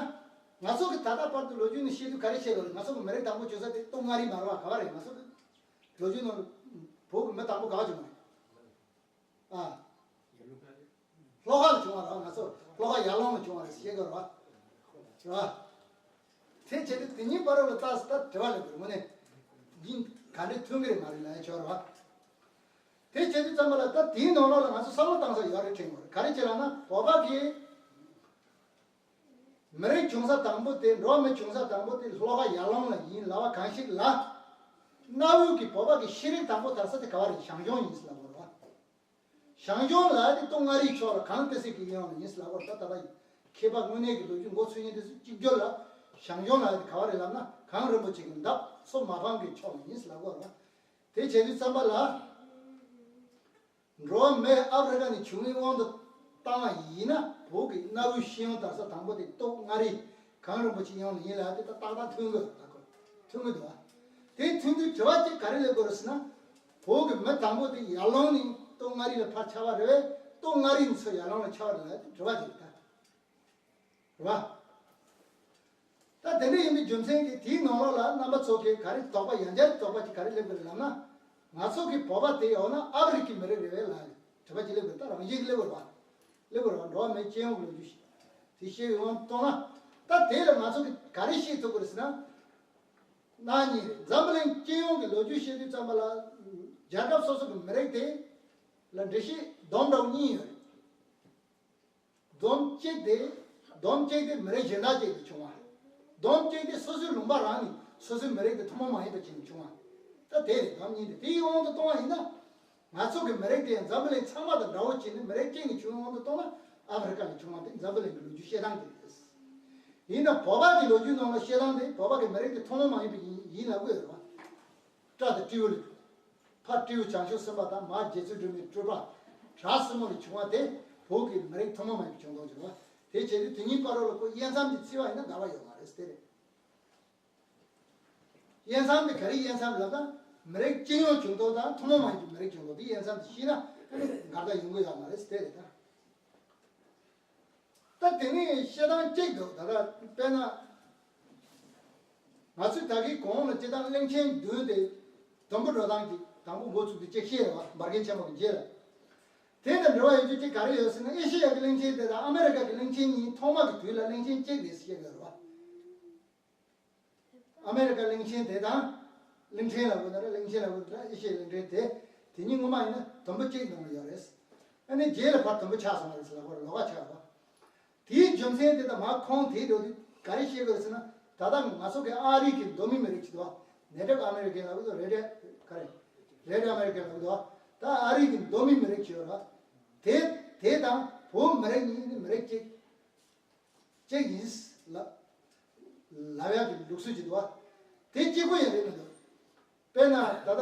ང་ཚོ་གི་ད་ལྟ་བར་དུ་ལོ་རྒྱུས་ནས་བཤད་དུས་ག་རེ་བཤད་པ་རེད། ང་ཚོ་གི་མི་རིགས་དང་པོ་བྱུང་ས་དེ་སྟོང་ལྔ་རེ་མ་རེད་བ། ག་བ་རེད། ང་ཚོ་གི་ལོ་རྒྱུས་ནང་བོད་ཀྱི་མི་དང་པོ་ག་བ་བྱུང་བ་རེད། ཨ། ལྷོ་ཁ་ལ་བྱུང་བ་རེད་བ། ང་ཚོ་ལྷོ་ཁ་ཡར་ལུང་ལ་བྱུང་བ་རེད་བཤད་ཀྱི་རེད་བ། རེད་བ། དེ་བྱས་ཏེ་དེ་གཉིས་བར་ལ་ལྟ་ས་ད་དྲི་བ་སླེབས་པ་རེད། དངོས་གནས་འདི་ག་འདྲས་མཐུན་གྱི་རེད་མ་རེད་ལབ་ཡ་ཆོག་རེད་བ། དེ་བྱེད་དུས་ཙམ་པ་ལ་ད་དེའི་ནང་ལོགས་ལ་ང་ཚོ་བསམ་བློ་བཏང་ས་ཡོད་རེད་དྲན་དགོས་རེད། ག་རེ་བྱས་ལབ་ན་བོད་པ་གི་མི་རིགས་བྱུང་ས་དང་པོ་དེ། འགྲོ་བ་མི་བྱུང་ས་དང་པོ་དེ་ལྷོ་ཁ་ཡར་ལུང་ལ་ཡིན་ལབ་པ་གང་ཞིག་ལ། གནའ་བོའི་གི་བོད་པ་གི་ཤེས་རིག་དང་པོ་དར་ས་དེ་ག་བ་རེད། ཞང་ཞུང་ཡིན་ཟེར་ལབ་དགོས་རེད་བ། ཞང་ཞུང་ལབ་དེ་སྟོང་ལྔ་རེའི་ཕྱོགས་ལ་གངས་ཏི་སེ་གི་གཡས་གཡོན་ལ་ཡིན་ཟེར་ལབ་དགོས་རེད། ད་ད་ལྟ་མཁས་པ་དངོས་གནས་ཀྱི་ལོ་རྒྱུས་མགོ་ཚོས་མཁན་དེ་ཚོས་གཅིག་གྱུར་ལ་ཞང་ཞུང་ལབ་དེ་ག་བ་རེད་ལབ་ན་གངས་རིན་པོ་ཆེ་གི་འདབས་མཚོ་མ་ཕམ་གྱི་ཕྱོགས་ལ་ཡིན་ཟེར་ལབ་དགོས་རེད་བ། དེ་བྱེད་དུས་ཙམ་པ་ལ། འགྲོ་བ་མི་ཨ་ཕི་རི་ཀ་ནས་བྱུང་བའི་དབང་དུ་བཏང་བ་ཡིན་ན། བོད་ཀྱི་གནའ་བོའི་ཤེས་ཡོན་དར་ས་དང་པོ་དེ་སྟོང་ལྔ་རེ་གངས་རིན་པོ་ཆེ་གཡས་གཡོན་ལ་ཡིན་ལབ་དེ་ད་ཏག་ཏག་མཐུན་གྱི་རེད། ད་ཁོ་མཐུན་གྱི་འདུག་བ། དེ་མཐུན་དུས་དྲི་བ་གཅིག་ག་རེ་སླེབས་དགོས་རེད་ཟེར་ན། བོད་ཀྱི་མི་དང་པོ་དེ་ཡར་ལུང་ནས་སྟོང་ལྔ་རེ་ལ་ཕར་ཆགས་པ་རེད་པས། སྟོང་ལྔ་རེ་ནས་ཚུར་ཡར་ལུང་ལ་ཆགས་པ་རེད་ལབ་དེ་དྲི་བ་གཅིག་ད། རེད་བ། ད་དེ་འདྲ་ཡིན་པའི་རྒྱུ་མཚན་གྱིས་དེའི་ནང་ལོགས་ལ་རྣམ་པ་ཚོ་གིས་ག་རེ་དོགས་པ། ཡང་བསྐྱར་དོགས་པ་ཅིག་ག་རེ་སླེབས་ཀྱི་རེད་ལབ་ན། ང་ཚོ་གི་བོད་པ་དེ་འོ་ན་ཨ་ཕི་རི་ཀའི་མི་རིགས་རེད་པས་ལབ་ནས་དྲི་བ་ཅིག་སླེབས་ཀྱི་རེད། ད་རང་བཞིན་གྱིས་སླེབས་ཀྱི་རེད་བ། སླེབས་ཀྱི་རེད་བ། འགྲོ་བ་མིའི་སྤྱི་ཡོངས་ཀྱི་ལོ་རྒྱུས་ཤིག་དེ་ཤེས་པའི་དབང་དུ་བཏང་ན། ད་དེ་ལ་ང་ཚོ་གིས་ག་རེ་ཤེས་ཐུབ་ཀྱི་རེད་ཟེར་ན། གནང་མཁན་རེད། འཛམ་བུ་གླིང་སྤྱི་ཡོངས་ཀྱི་ལོ་རྒྱུས་བཤད་དུས་ཙམ་པ་ལ། རྒྱལ་ཁབ་སོ་སོ་གི་མི་རིགས་དེ་ལ་འགྲེལ་བཤད་སྡོམ་འདྲ་བོ་གཉིས་ཡོད་རེད། སྡོམ་གཅིག་དེ། སྡོམ་གཅིག་དེ་མི་རིགས་གཞན་དག་ཅིག་ཏུ་བྱུང་བ། སྡོམ་གཅིག་དེ་སོ་སོའི་ལུང་པ་རང་ནས་སོ་སོའི་མི་རིགས་དེ་ཐུན་མོང་མ་ཡིན་པ་ཅིག་ནས་བྱུང་བ། ད་དེ་རེད། སྡོམ་གཉིས་དེ། དེའི་དབང་དུ་གཏོང་བ་ཡིན་ན། ང་ཚོ་གི་མི་རིགས་དེ་ཡང་འཛམ་བུ་གླིང་ཚང་མ་དང་འདྲ་བོ་བྱས་ནས་མི་རིགས་གཅིག་ནས་བྱུང་བའི་དབང་དུ་གཏོང་ན། ཨ་ཧྥེ་རི་ཀ་ནས་བྱུང་བ་དེ་འཛམ་བུ་གླིང་གི་ལོ་རྒྱུས་བཤད་སྟངས་དེ་རེད། ཡིན་ན་བོད་པ་གི་ལོ་རྒྱུས་ནང་ལ་བཤད་སྟངས་དེ། བོད་པ་གི་མི་རིགས་དེ་ཐུན་མོང་མ་ཡིན་པ་ཡིན་ཡིན་ལབ་ཀྱི་ཡོད་རེད་བ། སྤྲ་དང་སྤྲེའུ་ལས། ཕ་སྤྲེའུ་བྱང་ཆུབ་སེམས་དཔའ་དང་མ་རྗེ་བཙུན་སྒྲོལ་མའི་སྤྲུལ་པ་བྲག་སྲིན་མོ་ལས་བྱུང་བ་དེ་བོད་ཀྱི་མི་རིགས་ཐུན་མོང་མ་ཡིན་པའི་བྱུང་དོན་བྱུང་བ། དེ་བྱས་དུས་དེ་གཉིས་བར་ལ་ཁོ་དབྱེ་མཚམས་དེ་བརྩི་བ་ཡིན་ན་འགལ་བ་ཡོད་མ་རེད་ཟེར་དེ་རེད། དབྱེ་མཚམས་དེ་ག་རེ་དབྱེ་མཚམས་ལབ་ན། མི་རིགས་སྤྱི་ཡོངས་བྱུང་དོན་དང་ཐུན་མོང་མ་ཡིན་པའི་མི་རིགས་བྱུང་དོན་དེ་དབྱེ་མཚམས་དེ་ཤེས་ན་འགལ་ཟླ་ཡོང་གི་ཡོད་མ་རེད་ཟེར་དེ་རེད་ད། ད་དེ་ནས་བཤད་སྟངས་གཅིག་འདུག་ད་ལྟ་དཔེར་ན། ང་ཚོས་ད་གིན་གོང་ལ་སྤྱིར་བཏང་གླིང་ཆེན་བདུན་དེ་དུམ་བུ་འགྲོ་སྟངས་ཀྱི་དང་པོ་འགོ་བཙུགས་ཏེ་གཅིག་བཤད་རེད་བ། འབར་གས་ཆེན་པོ་གི་རྗེས་ལ། དེ་དང་འབྲེལ་བ་ཡོད་རྒྱུ་གཅིག་ག་རེ་ཡོད་ཟེར་ན། ཨེ་ཤེ་ཡ་གི་གླིང་ཆེན་དེ་དང་ཨ་མེ་རི་ཀ་གི་གླིང་ཆེན་གཉིས་ཐོག་མ་གི་དུས་ལ་གླིང་ཆེན་གཅིག་རེད་ཟེར་བཤད་ཀྱི་ཡོད་རེད་བ། ཨ་མེ་རི་ཀ་གླིང་ཆེན་དེ་དང་། གླིང་ཕྲན་ལབ་དགོས་ན་རེད། གླིང་ཆེན་ལབ་དགོས་ན་ཨེ་ཤེ་ཡའི་གླིང་ཕྲན་དེ། དེ་གཉིས་སྔོན་མ་ཡིན་ན་དུམ་བུ་གཅིག་ནང་ལ་ཡོད་རེད། ཨ་ནི་རྗེས་ལ་ཕར་དུམ་བུ་ཆག་སོང་བ་རེད་ཟེར་ལབ་དགོས་རེད། ལོགས་ཀ་ཆག་པ། དེའི་རྒྱུ་མཚན་དེ་དང་མར་ཁོང་དེའི་འགྲོ་དུས་ག་རེ་བཤད་དགོས་རེད་ཟེར་ན། ད་ལྟ་ང་ཚོ་གི་ཨ་རི་གི་མདོ་སྨད་མི་རིགས་ཅིག་འདུག་བ། Native American ལབ་ཀྱི་འདུག Red American ལབ་ཀྱི་འདུག་ད་ཨ་རི་གི་མདོ་སྨད་མི་རིགས་ཅིག་ཡོད་རེད་བ། དེ་དེ་དང་བོད་མི་རིགས་གཉིས་ནི་མི་རིགས་གཅིག་ཅིག་ཡིན་ལབ་ལབ་ཡག་གི་ལུགས་སྲོལ་ཅིག་འདུག་བ། དེ་གཅིག་པོ་ཡང་རེད་མི་འདུག་དཔེར་ན་ད་ལྟ་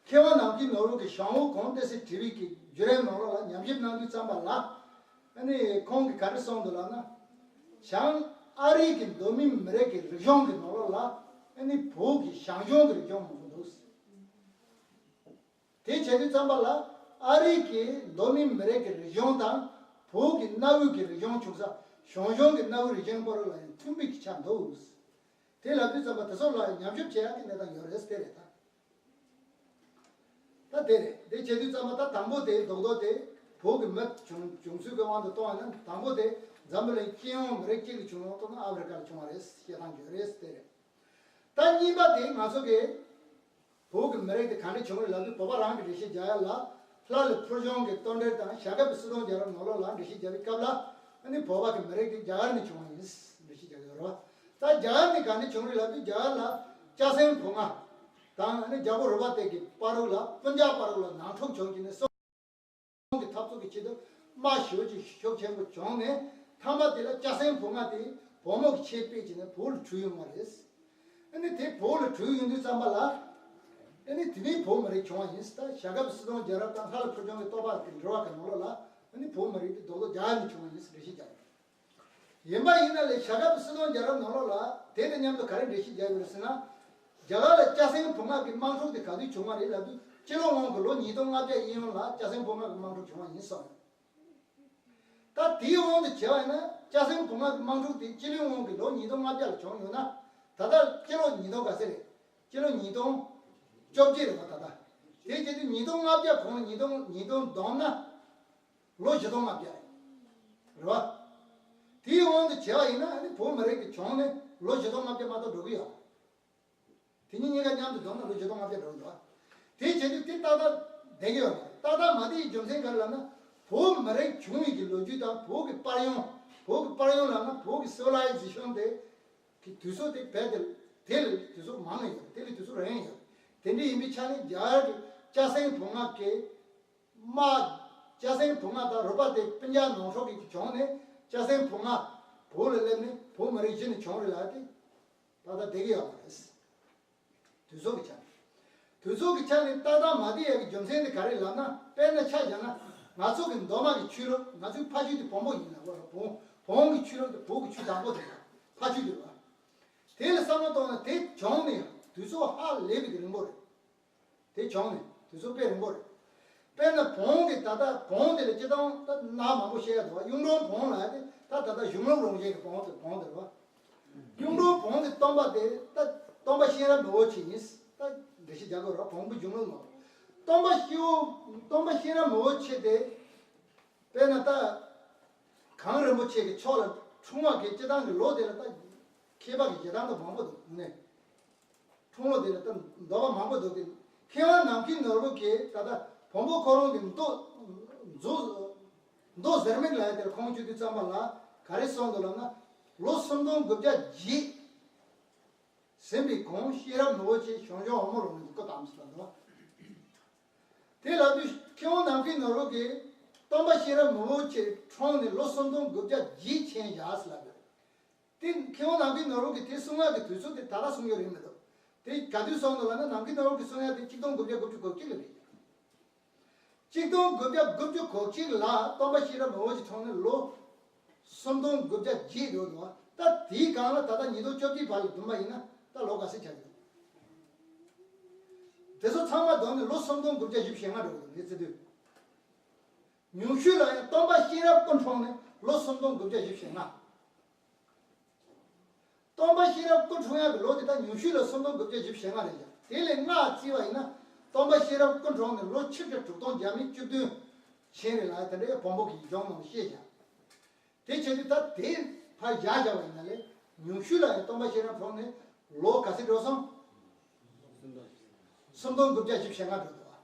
མཁས་དབང་ནམ་མཁའི་ནོར་བུ་གིས་ཞང་བོ་གོང་ཏི་སེ་དྲི་བའི་གི་བརྒྱུད་རིམ་ནང་ལོགས་ལ་ཉམས་ཞིབ་གནང་དུས་ཙམ་པ་ལ། ཨ་ནི་ཁོང་གིས་ག་རེ་གསུངས་འདུག་ལབ་ན། བྱང་ཨ་རི་གི་མདོ་སྨད་མི་རིགས་ཀྱི་རིག་གཞུང་གི་ནང་ལོགས་ལ་ཨ་ནི་བོད་ཀྱི་ཞང་ཞུང་གི་རིག་གཞུང་མང་པོ་འདུག་དེ་བྱེད་དུས་ཙམ་པ་ལ་ཨ་རི་གི་མདོ་སྨད་མི་རིགས་ཀྱི་རིག་གཞུང་དང་བོད་ཀྱི་གནའ་བོའི་གི་རིག་གཞུང་བྱུང་ས་ཞང་ཞུང་གི་གནའ་བོའི་རིག་གཞུང་བར་ལ་ཡང་མཐུན་པའི་གི་ཆ་འདུག་དེ་ལབ་དུས་ཙམ་པ་དེ་ཚོ་ལ་ཉམས་ཞིབ་བྱེད་ཡག་གི་གནས་སྟངས་ཡོད་རེད་ཟེར་དེ་རེད་ད། ད་དེ་རེད། དེ་བྱེད་དུས་ཙམ་པ་ད་དང་པོ་དེ་རྡོག་རྡོག་དེ་བོད་ཀྱི་མི་བྱུང་བྱུང་ཚུལ་གྱི་དབང་དུ་གཏོང་བ་ན། དང་པོ་དེ་འཛམ་བུ་གླིང་སྤྱི་ཡོངས་མི་རིགས་གཅིག་གི་བྱུང་ལུགས་ཐོག་ན་ཨ་ཧྥེ་རི་ཀ་ལ་བྱུང་བ་རེད་བཤད་སྟངས་ཡོད་རེད་ཟེར་དེ་རེད། ད་གཉིས་པ་དེ་ང་ཚོ་གི་བོད་ཀྱི་མི་རིགས་དེ་ག་འདྲ་བྱུང་རེད་ལབ་དུས། བོད་པ་རང་གི་འགྲེལ་བཤད་རྒྱག་ཡ་ལ་ལྷ་ལས་ཕུར་བྱུང་གི་ལྟོ་འགྲེལ་དང་ཞྭ་སྒབ་པའི་སིལ་སྡོང་རྒྱལ་རབས་ནང་ལོགས་ལ་འགྲེལ་བཤད་རྒྱག་པའི་སྐབས་ལ། ཨ་ནི་བོད་པ་གི་མི་རིགས་དེ་རྒྱ་གར་ནས་བྱུང་བ་ཡིན་འགྲེལ་བཤད་རྒྱག་གི་ཡོད་རེད་བ། ད་རྒྱ་གར་ནས་ག་འདྲ་བྱུང་རེད་ལབ་དུས། རྒྱ་གར་ལ་སྐྱ་སེང་བོང་ང་དང་། ཨ་ནི་རྒྱལ་པོ་རོ་པ་ཏེ་གི་བར་དུ་ལ། སྤུན་ཀྱག་བར་དུ་ལ་ནང་འཁྲུག་བྱུང་གི་ནས་སོ། གི་འཐབ་རྩོད་ཀྱི་ཆེད་དུ་དམག་ཞེ་པོ་ཅིག་ཤུགས་ཆེན་པོ་བྱུང་ནས། མཐའ་མ་དེ་ལ་སྐྱ་སེང་བོང་ང་དེ་བོད་མོ་གི་ཆས་སྤེལ་བྱས་ནས་བོད་ལ་བྲོས་ཡོང་བ་རེད། ཨ་ནི་དེ་བོད་ལ་བྲོས་ཡོང་དུས་ཙམ་པ་ལ། ཨ་ནི་དེ་ནས་བོད་མི་རིགས་བྱུང་བ་ཡིན་ཟེར། ད་ཞྭ་སྒབ་པའི་སིལ་སྡོང་རྒྱལ་རབས་དང་ལྷ་ལས་ཕུར་བྱུང་གི་ལྟོ་འགྲེལ་གྱི་འགྲེལ་པ་གི་ནང་ལོགས་ལ། ཨ་ནི་བོད་མི་རིགས་དེ་རྡོག་རྡོག་རྒྱ་གར་ནས་བྱུང་བ་ཡིན་ཟེར་འགྲེལ་བཤད་རྒྱག་ཡོད། ཡིན་པ་ཡིན་ན་ལས་ཞྭ་སྒབ་པའི་སིལ་སྡོང་རྒྱལ་རབས་ནང་ལོགས་ལ་དེ་དང་མཉམ་དུ་ག་རེ་འགྲེལ་བཤད་རྒྱག་ཡོད་རེད་ཟེར་ན། རྒྱ་གར་ལ་སྐྱ་སེང་བོང་ང་གི་དམག་འཁྲུག་དེ་ག་དུས་བྱུང་བ་རེད་ལབ་དུས། སྤྱི་ལོ་སྔོན་གྱི་ལོ་ཉིས་སྟོང་ལྔ་བརྒྱ་གཡས་གཡོན་ལ་སྐྱ་སེང་བོང་ང་གི་དམག་འཁྲུག་བྱུང་བ་ཡིན་གསུངས་ཡོད། ད་དེའི་དབང་དུ་བྱས་པ་ཡིན་ན། སྐྱ་སེང་བོང་ང་གི་དམག་འཁྲུག་དེ་སྤྱི་ལོའི་སྔོན་གྱི་ལོ་ཉིས་སྟོང་ལྔ་བརྒྱ་ལ་བྱུང་ཡོད་ན། ད་ལྟ་སྤྱི་ལོ་ཉིས་སྟོང་ག་ཚོད་རེད། སྤྱི་ལོ་ཉིས་སྟོང་བཅོ་བརྒྱད་རེད་བ། ད་ལྟ་དེ་བྱས་དུས་ཉིས་སྟོང་ལྔ་བརྒྱ་གོང་ལ་ཉིས་སྟོང་ཉིས་སྟོང་བསྡོམས་ན་ལོ་བཞི་སྟོང་ལྔ་བརྒྱ་རེད་བ། དེའི་དབང་དུ་བྱས་པ་ཡིན་ན། ཨ་ནི་བོད་མི་རིགས་ཀྱི་བྱུང་ནས་ལོ་བཞི་སྟོང་ལྔ་བརྒྱ་མ་གཏོགས་འགྲོ་གི་ཡོད། དེ་གཉིས་གཉིས་ཀ་མཉམ་དུ་བསྡོམས་ན་ལོ་བཞི་སྟོང་ལྔ་བརྒྱ་འགྲོ་གི་འདུག་བ། དེ་བྱེད་དུས་དེ་ཏག་ཏག་བསྡད་ཀྱི་ཡོད་རེད། ཏག་ཏག་མ་བསྡད་ཡའི་རྒྱུ་མཚན་ག་རེ་ལབ་ན། བོད་མི་རིགས་བྱུང་བའི་གི་ལོ་རྒྱུས་དང་། བོད་ཀྱི་དཔལ་ཡོན། བོད་ཀྱི་དཔལ་ཡོན་ལབ་ན་བོད་ཀྱི་སི་ཝི་ལའི་ཟེ་ཤོན་དེ་གི་དུས་ཚོད་དེ་རྦད་དེ་དེ་ལས་དུས་ཚོད་མང་ཡོད། དེ་ལས་དུས་ཚོད་རིང་ཡོད། དེ་འདྲ་ཡིན་པའི་ཆ་ནས་རྒྱ་གར་གྱི་སྐྱ་སེང་བོང་ང་གི་དམག་སྐྱ་སེང་བོང་ང་དང་རོ་པ་དེ་སྤུན་ཀྱག་ནང་འཁྲུག་གི་བྱུང་ནས། སྐྱ་སེང་བོང་ང་བོད་ལ་སླེབས་ནས་བོད་མི་རིགས་གཞི་ནས་བྱུང་རེད་ལབ་དེ་ཏག་ཏག་བསྡད་ཀྱི་ཡོད་མ་རེད། དུས་ཚོད་ཀྱི་ཆ་ནས། དུས་ཚོད་ཀྱི་ཆ་ནས་ཏག་ཏག་མ་བསྡད་ཡག་གི་རྒྱུ་མཚན་དེ་ག་རེ་ལབ་ན། དཔེར་ན་ཆ་བཞག་ན། ང་ཚོ་གི་མདོ་སྨད་ཀྱི་ཆོས་ལུགས། ང་ཚོའི་ཕ་ཆོས་དེ་བོན་པོ་ཡིན་ལབ་དགོས་རེད། བོན། བོན་གྱི་ཆོས་ལུགས་དེ་བོད་ཀྱི་ཆོས་དང་པོ་དེ་རེད། ཕ་ཆོས་དེ་རེད་བ། དེ་ལ་བསམ་བློ་གཏོང་ན་དེ་བྱུང་ནས་དུས་ཚོད་ཧ་ལས་པའི་རིང་པོ་རེད། དེ་བྱུང་ནས་དུས་ཚོད་དཔེ་རིང་པོ་རེད། དཔེར་ན་བོན་དེ། ད་ལྟ་བོན་དེ་ལ་སྤྱིར་བཏང་ད་གནའ་མང་པོ་བཤད་ཡ་འདུག་བ། གཡུང་དྲུང་བོན་ལབ་ཡ་དེ་ད་ད་ལྟ་གཞུང་ལུགས་རང་བཞིན་གྱི་བོན་དེ། བོན་དེ་རེད་བ། གཡུང་དྲུང་བོན་གྱི་སྟོན་པ་དེ་ད་སྟོན་པ་གཤེན་རབ་མི་བོ་ཆེ་ཡིན། ད་འགྲེལ་བཤད་རྒྱག་དགོས་རེད་བ། བོན་པོའི་གཞུང་ལུགས་ནང་སྟོན་པ་ཤི་བོ། སྟོན་པ་གཤེན་རབ་མི་བོ་ཆེ་དེ། དཔེར་ན་ད་གངས་རིན་པོ་ཆེ་གི་ཕྱོགས་ལ་འཁྲུངས་པ་གི་སྤྱིར་བཏང་གི་ལོ་དེ་ལ་ད་མཁས་པ་གི་བཞེད་སྟངས་ད་མང་པོ་འདུག་ནས། ཁུངས་ལུང་དེ་ལ་ད་འདོད་པ་མང་པོ་འདུག་གི། མཁས་དབང་ནམ་མཁའི་ནོར་བུ་གིས་ད་ལྟ་བོན་པོ་ཁོ་རང་གི་མདོ་མདོ་མདོ་ཟེར་མིག་ལ་ཡ་དེར་ཁུངས་བཅོལ་དུས་ཙམ་པ་ལ་ག་རེ་གསུངས་འདུག་ལབ་ན། ལོ་སུམ་སྟོང་དགུ་བརྒྱ་བརྒྱད་ཟིན་པའི་གོང་ཤེས་རབ་མི་བོ་ཆེ་ཞང་ཞུང་འོལ་མོ་རང་ལ་སྐུ་བལྟམས་ཟེར་ལབ་འདུག། དེ་ལབ་དུས་མཁས་དབང་ནམ་མཁའི་ནོར་བུ་གིས་སྟོན་པ་ཤེས་རབ་མི་བོ་ཆེ་འཁྲུངས་ནས་ལོ་སུམ་སྟོང་དགུ་བརྒྱ་བརྒྱད་ཕྱིན་བཞག་ཟེར་ལབ་ཡོད། དེ་མཁས་དབང་ནམ་མཁའི་ནོར་བུ་གིས་དེ་གསུང་ཡག་གི་དུས་ཚོད་དེ་ད་ལྟ་གསུང་རྒྱུ་རེད་མི་འདུག། དེ་ག་དུས་གསུངས་འདུག་ལབ་ན། ནམ་མཁའི་ནོར་བུ་གིས་གསུང་ཡག་དེ་ཆིག་སྟོང་དགུ་བརྒྱ་དགུ་བཅུ་གོ་གཅིག་ལ་རེད། ཆིག་སྟོང་དགུ་བརྒྱ་དགུ་བཅུ་གོ་གཅིག་ལ་སྟོན་པ་ཤེས་རབ་མི་བོ་ཆེ་འཁྲུངས་ནས་ལོ་སུམ་སྟོང་དགུ་བརྒྱ་བརྒྱད་འགྲོ་འདུག། ད་དེའི་སྒང་ལ་ད་ལྟ་ཉིས་སྟོང་བཅོ་བརྒྱད་བར་ལ་བསྡོམས་པ་ཡིན་ན་ད་ལོ་ག་ཚོད་ཆགས་ཀྱི་འདུག། དེ་ཚོ་ཚང་མ་བསྡོམས་ནས་ལོ་སུམ་སྟོང་དགུ་བརྒྱ་བཞི་བཅུ་ཞེ་ལྔ་འགྲོ་གི་འདུག་ངས་བརྩི་དུས། ཉུང་ཤོས་ལ་ཡང་སྟོན་པ་ཤེས་རབ་སྐུ་འཁྲུངས་ནས་ལོ་སུམ་སྟོང་དགུ་བརྒྱ་བཞི་བཅུ་ཞེ་ལྔ། སྟོན་པ་ཤེས་རབ་སྐུ་འཁྲུངས་ཡག་གི་ལོ་དེ་དག་ཉུང་ཤོས་ལ་སུམ་སྟོང་དགུ་བརྒྱ་བཞི་བཅུ་ཞེ་ལྔ་རེད་ཀྱང་། དེ་ལས་སྔ་བརྩིས་པ་ཡིན་ན་སྟོན་པ་ཤེས་རབ་སྐུ་འཁྲུངས་ནས་ལོ་ཆིག་ཁྲི་དྲུག་སྟོང་བརྒྱ་མེད་བཅུ་བདུན་ཕྱིན་རེད་ལབ་ཡ་དེ་འདྲ་བོན་པོ་གི་ཡིག་ཆུང་ནང་བཤད་ཀྱང་། དེ་བྱས་དུས་ད་དེ་ཕར་བཞག་བཞག་པ་ཡིན་ན་ལས་ཉུང་ཤོས་ལ་ཡང་སྟོན་པ་ཤེས་རབ་འཁྲུངས་ནས་ལོ་ག་ཚོད་འགྲོ་སོང་། སུམ་སྟོང་དགུ་བརྒྱ་བཞི་བཅུ་ཞེ་ལྔ་འགྲོ་འདུག་བ།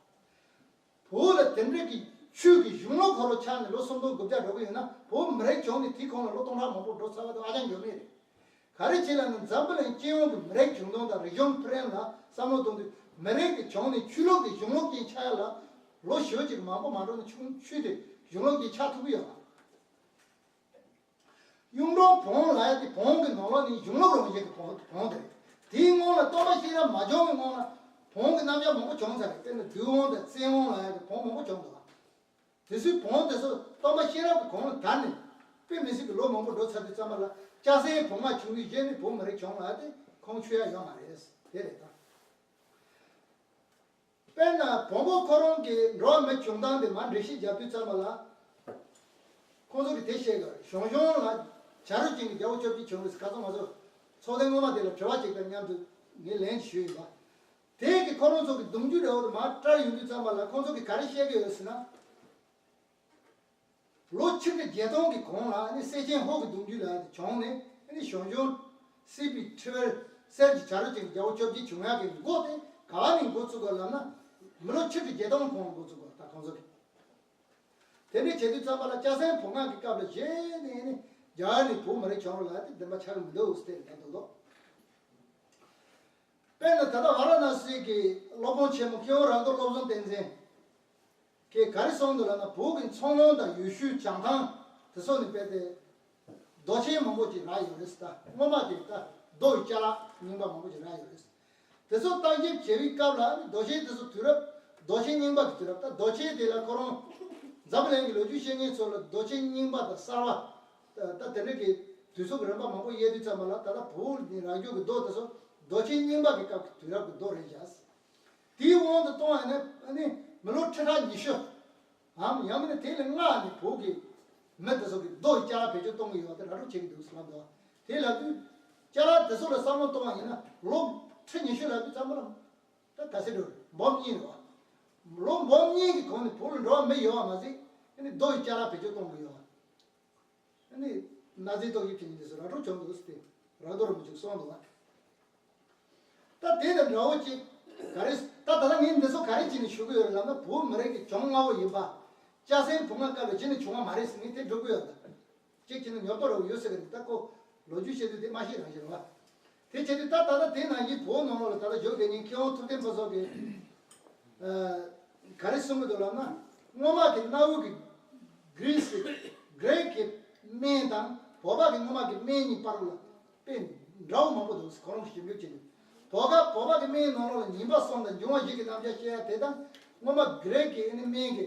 བོད་ལ་དེ་འདྲ་གི་ཆོས་ཀྱི་གཞུང་ལུགས་ཁོ་རང་ཆགས་ནས་ལོ་སུམ་སྟོང་དགུ་བརྒྱ་འགྲོ་གི་ཡོད་ན། བོད་མི་རིགས་བྱུང་ནས་དེའི་གོང་ལ་ལོ་སྟོང་ཕྲག་མང་པོ་འགྲོ་ཚར་བ་དང་ཨ་ཅང་འགྱོ་མེད་རེད། ག་རེ་བྱས་ལབ་ན། འཛམ་བུ་གླིང་སྤྱི་ཡོངས་ཀྱི་མི་རིགས་བྱུང་སྟངས་དང་རིག་གཞུང་ཕུགས་རིང་ལ་བསམ་བློ་གཏོང་དུས། མི་རིགས་ཀྱི་བྱུང་ནས་ཆོས་ལུགས་ཀྱི་གཞུང་ལུགས་ཀྱི་ཆགས་ཡ་ལ་ལོ་ཞེ་པོ་ཅིག་མང་པོ་མ་འགྲོ་ན་ཆུང་ཆོས་དེ་གཞུང་ལུགས་ཀྱི་ཆགས་ཐུབ་ཀྱི་ཡོད་ལ། གཡུང་དྲུང་བོན་ལབ་ཡ་དེ་བོན་གྱི་ནང་ལོགས་ནས་གཞུང་ལུགས་རང་བཞིན་གྱི་བོན་བོན་དེ་རེད། དེའི་སྔོན་ལ་སྟོན་པ་ཤེས་རབ་མ་བྱུང་བའི་སྔོན་ལ་བོན་གྱི་རྣམ་གཞག་མང་པོ་བྱུང་ཚར་རེད། དཔེར་ན་བདུད་དབང་དང་བཙན་དབང་ལབ་ཡ་དེ་བོན་མང་པོ་བྱུང་འདུག། དེ་ཚོའི་བོན་དེ་ཚོ་སྟོན་པ་ཤེས་རབ་ཀྱི་གོང་ལ་དར་ནས་དཔེ་མི་སྲིད་པའི་ལོ་མང་པོ་འགྲོ་ཚར་དུས་ཙམ་པ་ལ། སྐྱ་སེང་བོན་ལྔ་བྱུང་དུས་རྗེས་ནས་བོད་མི་རིགས་བྱུང་ལབ་ཡ་དེ་ཁུངས་འཁྱོལ་ཡ་ཡོད་མ་རེད། དེ་རེད་ད། དཔེར་ན་བོན་པོ་ཁོ་རང་གི་འགྲོ་བ་མི་བྱུང་སྟངས་དེ་མར་འགྲེལ་བཤད་རྒྱབ་དུས་ཙམ་པ་ལ། ཁོང་ཚོ་གིས་དེ་བཤད་གི། ཞང་ཞུང་ལ་བྱ་རོག་ཅན་གྱི་རྒྱལ་པོ་བཅོ་བརྒྱད་བྱུང་བས། ཁ་སང་ང་ཚོ་ཚོགས་ཐེངས་སྔོན་མ་དེ་ལ་དྲི་བ་ཅིག་དང་མཉམ་དུ་ངས་ལན་ཞུས་ཡིན་པ། དེ་གི་ཁོ་རང་ཚོ་གི་གདུང་རྒྱུད་འདྲ་བོ་དེ་མར་བཀྲལ་ཡོང་དུས་ཙམ་པ་ལ་ཁོང་ཚོ་གིས་ག་རེ་བཤད་ཀྱི་ཡོད་ཟེར་ན། ལོ་ཆིག་ཁྲི་བརྒྱད་སྟོང་གི་གོང་ལ་ནི་སེ་ཆེན་ཧོར་གྱི་གདུང་རྒྱུད་ལ་བྱུང་ནས། ནི་ཞང་ཞུང་སྲིད་པའི་ཁྲི་བར་གསེར་གྱི་བྱ་རོག་ཅན་གྱི་རྒྱལ་པོ་བཅོ་བརྒྱད་བྱུང་ཡག་གི་འགོ་དེ་ག་བ་ནས་འགོ་བཙུགས་པ་ལབ་ན། མི་ལོ་ཆིག་ཁྲི་བརྒྱད་སྟོང་གོང་འགོ་བཙུགས་པ་ད་ཁོང་ཚོ་གིས། དེ་འདྲ་བྱེད་དུས་ཙམ་པ་ལ་སྐྱ་སེང་བོན་ལྔ་གི་སྐབས་ལ་བྱས་ནས་ནི་རྒྱ་གར་ནས་བོད་མི་རིགས་བྱུང་རོགས་ལབ་ཡ་དེ་བདེན་པ་ཆགས་ཀྱི་མི་འདུག་ཟེར་ཏེ་ད་དུང་ལོ། དཔེར་ན་ད་ལྟ་ཝཱ་ར་ཎ་སི་གི་སློབ་དཔོན་ཆེན་མོ་མཁས་དབང་རབ་རྟོག་བློ་བཟང་བསྟན་འཛིན་གྱིས་ག་རེ་གསུངས་འདུག་ལབ་ན། བོད་ཀྱི་མཚོ་སྔོན་དང་ཡུལ་ཤུལ་བྱང་ཐང་དེ་སོགས་ནས་དཔེ་དེ་རྡོ་ཆས་མང་པོ་ཅིག་རག་ཡོད་རེད་ཟེར། ད་སྔོན་མ་དེ་ད་རྡོ་ཡི་ཅ་ལག་རྙིང་པ་མང་པོ་ཅིག་རག་ཡོད་རེད་ཟེར། དེ་ཚོ་བརྟག་ཞིབ་བྱེད་པའི་སྐབས་ལ་རྡོ་ཆས་དེ་ཚོ་དུས་རབས་རྡོ་ཆས་རྙིང་པ་གི་དུས་རབས། ད་རྡོ་ཆས་དེ་ལ་ཁོ་རང་འཛམ་བུ་གླིང་གི་ལོ་རྒྱུས་ཤེས་མཁན་ཚོ་ལ་རྡོ་ཆས་རྙིང་པ་དང་གསར་བ་ད་ད་དེ་འདྲ་གི་དུས་ཚོད་ཀྱི་རིམ་པ་མང་པོ་དབྱེ་དུས་ཙམ་པ་ལ། ད་ལྟ་བོད་ནས་རག་རྒྱུ་གི་རྡོ་དེ་ཚོ་རྡོ་ཆས་རྙིང་པ་གི་སྐབས་ཀྱི་དུས་རབས་ཀྱི་རྡོ་རེད་བཞག། དེའི་དབང་དུ་གཏོང་བ་ནི་ནི་མི་ལོ་ཁྲི་ཕྲག་ཉི་ཤུ། འམ་ཡང་མིན་ན་དེ་ལས་སྔ་ནས་བོད་ཀྱི་མི་དེ་ཚོ་གིས་རྡོ་ཡི་ཅ་ལག་བེད་སྤྱོད་གཏོང་གི་ཡོད་པ་དེ་ར་སྤྲོད་བྱེད་ཀྱི་འདུག་ཟེར་ལབ་འདུག། དེ་ལབ་དུས་ཅ་ལག་དེ་ཚོ་ལ་བསམ་བློ་གཏོང་བ་ཡིན་ན་ལོ་ཁྲི་ཉི་ཤུ་ལབ་དུས་ཙམ་པ་ལ་ད་ག་ཚོད་འགྲོ་རེད། འབུམ་གཉིས་རེད་བ། ལོ་འབུམ་གཉིས་ཀྱི་གོང་ནས་བོད་ལ་འགྲོ་བ་མི་ཡོད་པ་མ་ཟད། ཨ་ནི་རྡོ་ཡི་ཅ་ལག་བེད་སྤྱོད་གཏོང་གི་ཡོད་པ། ཨ་ནི་གནའ་རྫས་རྟོག་ཞིབ་བྱེད་མཁན་དེ་ཚོ་ར་སྤྲོད་བྱུང་འདུག་ཟེར་ཏེ་རབ་རྟོག་རིན་པོ་ཆེས་གསུངས་འདུག་བ། ད་དེ་དང་འདྲ་བོ་ཅིག་ག་རེ། ད་ད་ལྟ་ངས་འདི་ཚོ་ག་རེ་བྱས་ནས་ཞུ་གི་ཡོད་རེད་ལབ་ན། བོད་མི་རིགས་ཀྱི་བྱུང་སྔ་བོ་ཡིན་པ། སྐྱ་སེང་བུ་ང་སྐབས་ལ་གཞི་ནས་བྱུང་བ་མ་རེད་ཟེར་ནས་དེ་སྒྲུབ་གི་ཡོད་ད། གཅིག་བྱས་ན་ཉོབ་ཏོ་ར་བོ་ཡོད་ཟེར་གི་རེད། ད་ཁོ་ལོ་རྒྱུས་བཤད་དུས་དེ་མ་ཤེས་རང་ཤེས་རེད་བ། དེ་བྱས་དུས་ད་ད་ལྟ་དེ་ནང་བཞིན་བོད་ནང་ལོགས་ལ་ད་ལྟ་བཞུགས་བསྡད་མཁན་མཁས་དབང་ཐུབ་བསྟན་ཕུན་ཚོགས་ཀྱིས། ཨ། ག་རེ་གསུང་གི་འདུག་ལབ་ན། སྔོན་མ་གི་གནའ་བོའི་གི་གྷི་རི་སི། གྷི་རེག་གི་སྨན་དང་བོད་པ་གི་སྔོན་མ་གི་སྨན་གཉིས་བར་ལ་དཔེ་འདྲ་བོ་མང་པོ་འདུག་ཟེར། ཁོ་རང་གིས་ཞིབ་འཇུག་བྱས་ནས། བོད་པ་བོད་པ་གི་སྨན་ནང་ལོགས་ལ་ཉིས་པ་གསུམ་དང་འབྱུང་བ་བཞི་གི་རྣམ་གཞག་བཤད་ཡ་དེ་དང་། སྔོན་མ་གྷི་རེག་གི་ཨ་ནི་སྨན་གི་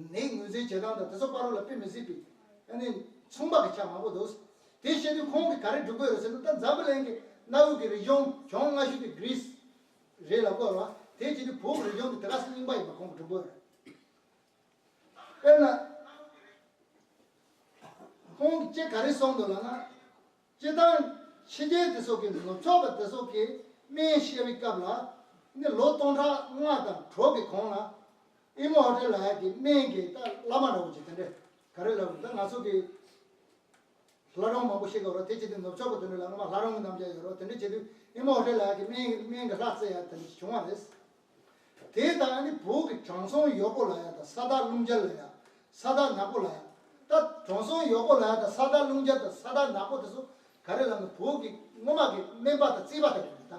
ནད་ངོས་འཛིན་བྱེད་སྟངས་དང་དེ་ཚོ་བར་ལ་དཔེ་མི་སྲིད་པའི་ཨ་ནི་མཚུངས་པ་གི་ཆ་མང་པོ་འདུག། དེ་བཤད་དུས་ཁོང་གིས་ག་རེ་སྒྲུབ་དགོས་རེད་ཟེར་ན། ད་འཛམ་བུ་གླིང་གི་གནའ་བོའི་གི་རིག་གཞུང་བྱུང་སྔ་ཤོས་དེ་གྷི་རི་སི་རེད་ལབ་དགོས་རེད་བ། དེ་བྱེད་དུས་བོད་ཀྱི་རིག་གཞུང་དེ་དེ་ག་ཚོད་རྙིང་པ་ཡིན་པ་ཁོང་གིས་སྒྲུབ་དགོས་རེད། དཔེར་ན། ཁོང་གིས་ཅི་ག་རེ་གསུངས་འདུག་ལབ་ན། སྤྱིར་བཏང་ཕྱི་རྒྱལ་དེ་ཚོ་གིས་ནུབ་ཕྱོགས་པ་དེ་ཚོ་གིས་སྨན་བཤད་པའི་སྐབས་ལ་ནི་ལོ་སྟོང་ཕྲག་ལྔ་དང་དྲུག་གི་གོང་ལ་ཨི་མོ་ཧོ་ཊེལ་ལབ་ཡ་གི་སྨན་གྱི་ད་བླ་མ་འདྲ་བོ་ཅིག་དེ་འདྲས་ག་རེ་ལབ་དགོས། ད་ང་ཚོ་གི་ ལྷ་རོང་མང་པོ་ཤེས་དགོས་རོགས། དེ་བྱེད་དུས་ནུབ་ཕྱོགས་ཀྱི་དོན་དུ་ལ་ངོ་མ་ལྷ་རོང་གི་རྣམ་གཞག་ཡོད་རོགས། དེ་འདྲ་བྱེད་དུས་ཨེ་མ་ཧོ་ཊེལ་ལ་ཡ་གི་སྨན་སྨན་གྱི་ལྷ་རྩེ་ཡ་དེ་འདྲ་བྱུང་བ་རེད། དེ་དང་ཨ་ནི་བོད་ཀྱི་དྲང་སྲོང་ཡོལ་པོ་ལ་ཡ་དང་ས་བདག་རླུང་རྒྱལ་ལ་ཡ། ས་བདག་ནག་པོ་ལ་ཡ། ད་དྲང་སྲོང་ཡོལ་པོ་ལ་ཡ་དང་ས་བདག་རླུང་རྒྱལ་དང་ས་བདག་ནག་པོ་དེ་ཚོ་ག་རེ་ལབ་ན་བོད་ཀྱི་སྔོན་མ་གི་སྨན་པ་དང་རྩིས་པ་དེ་རེད་ད།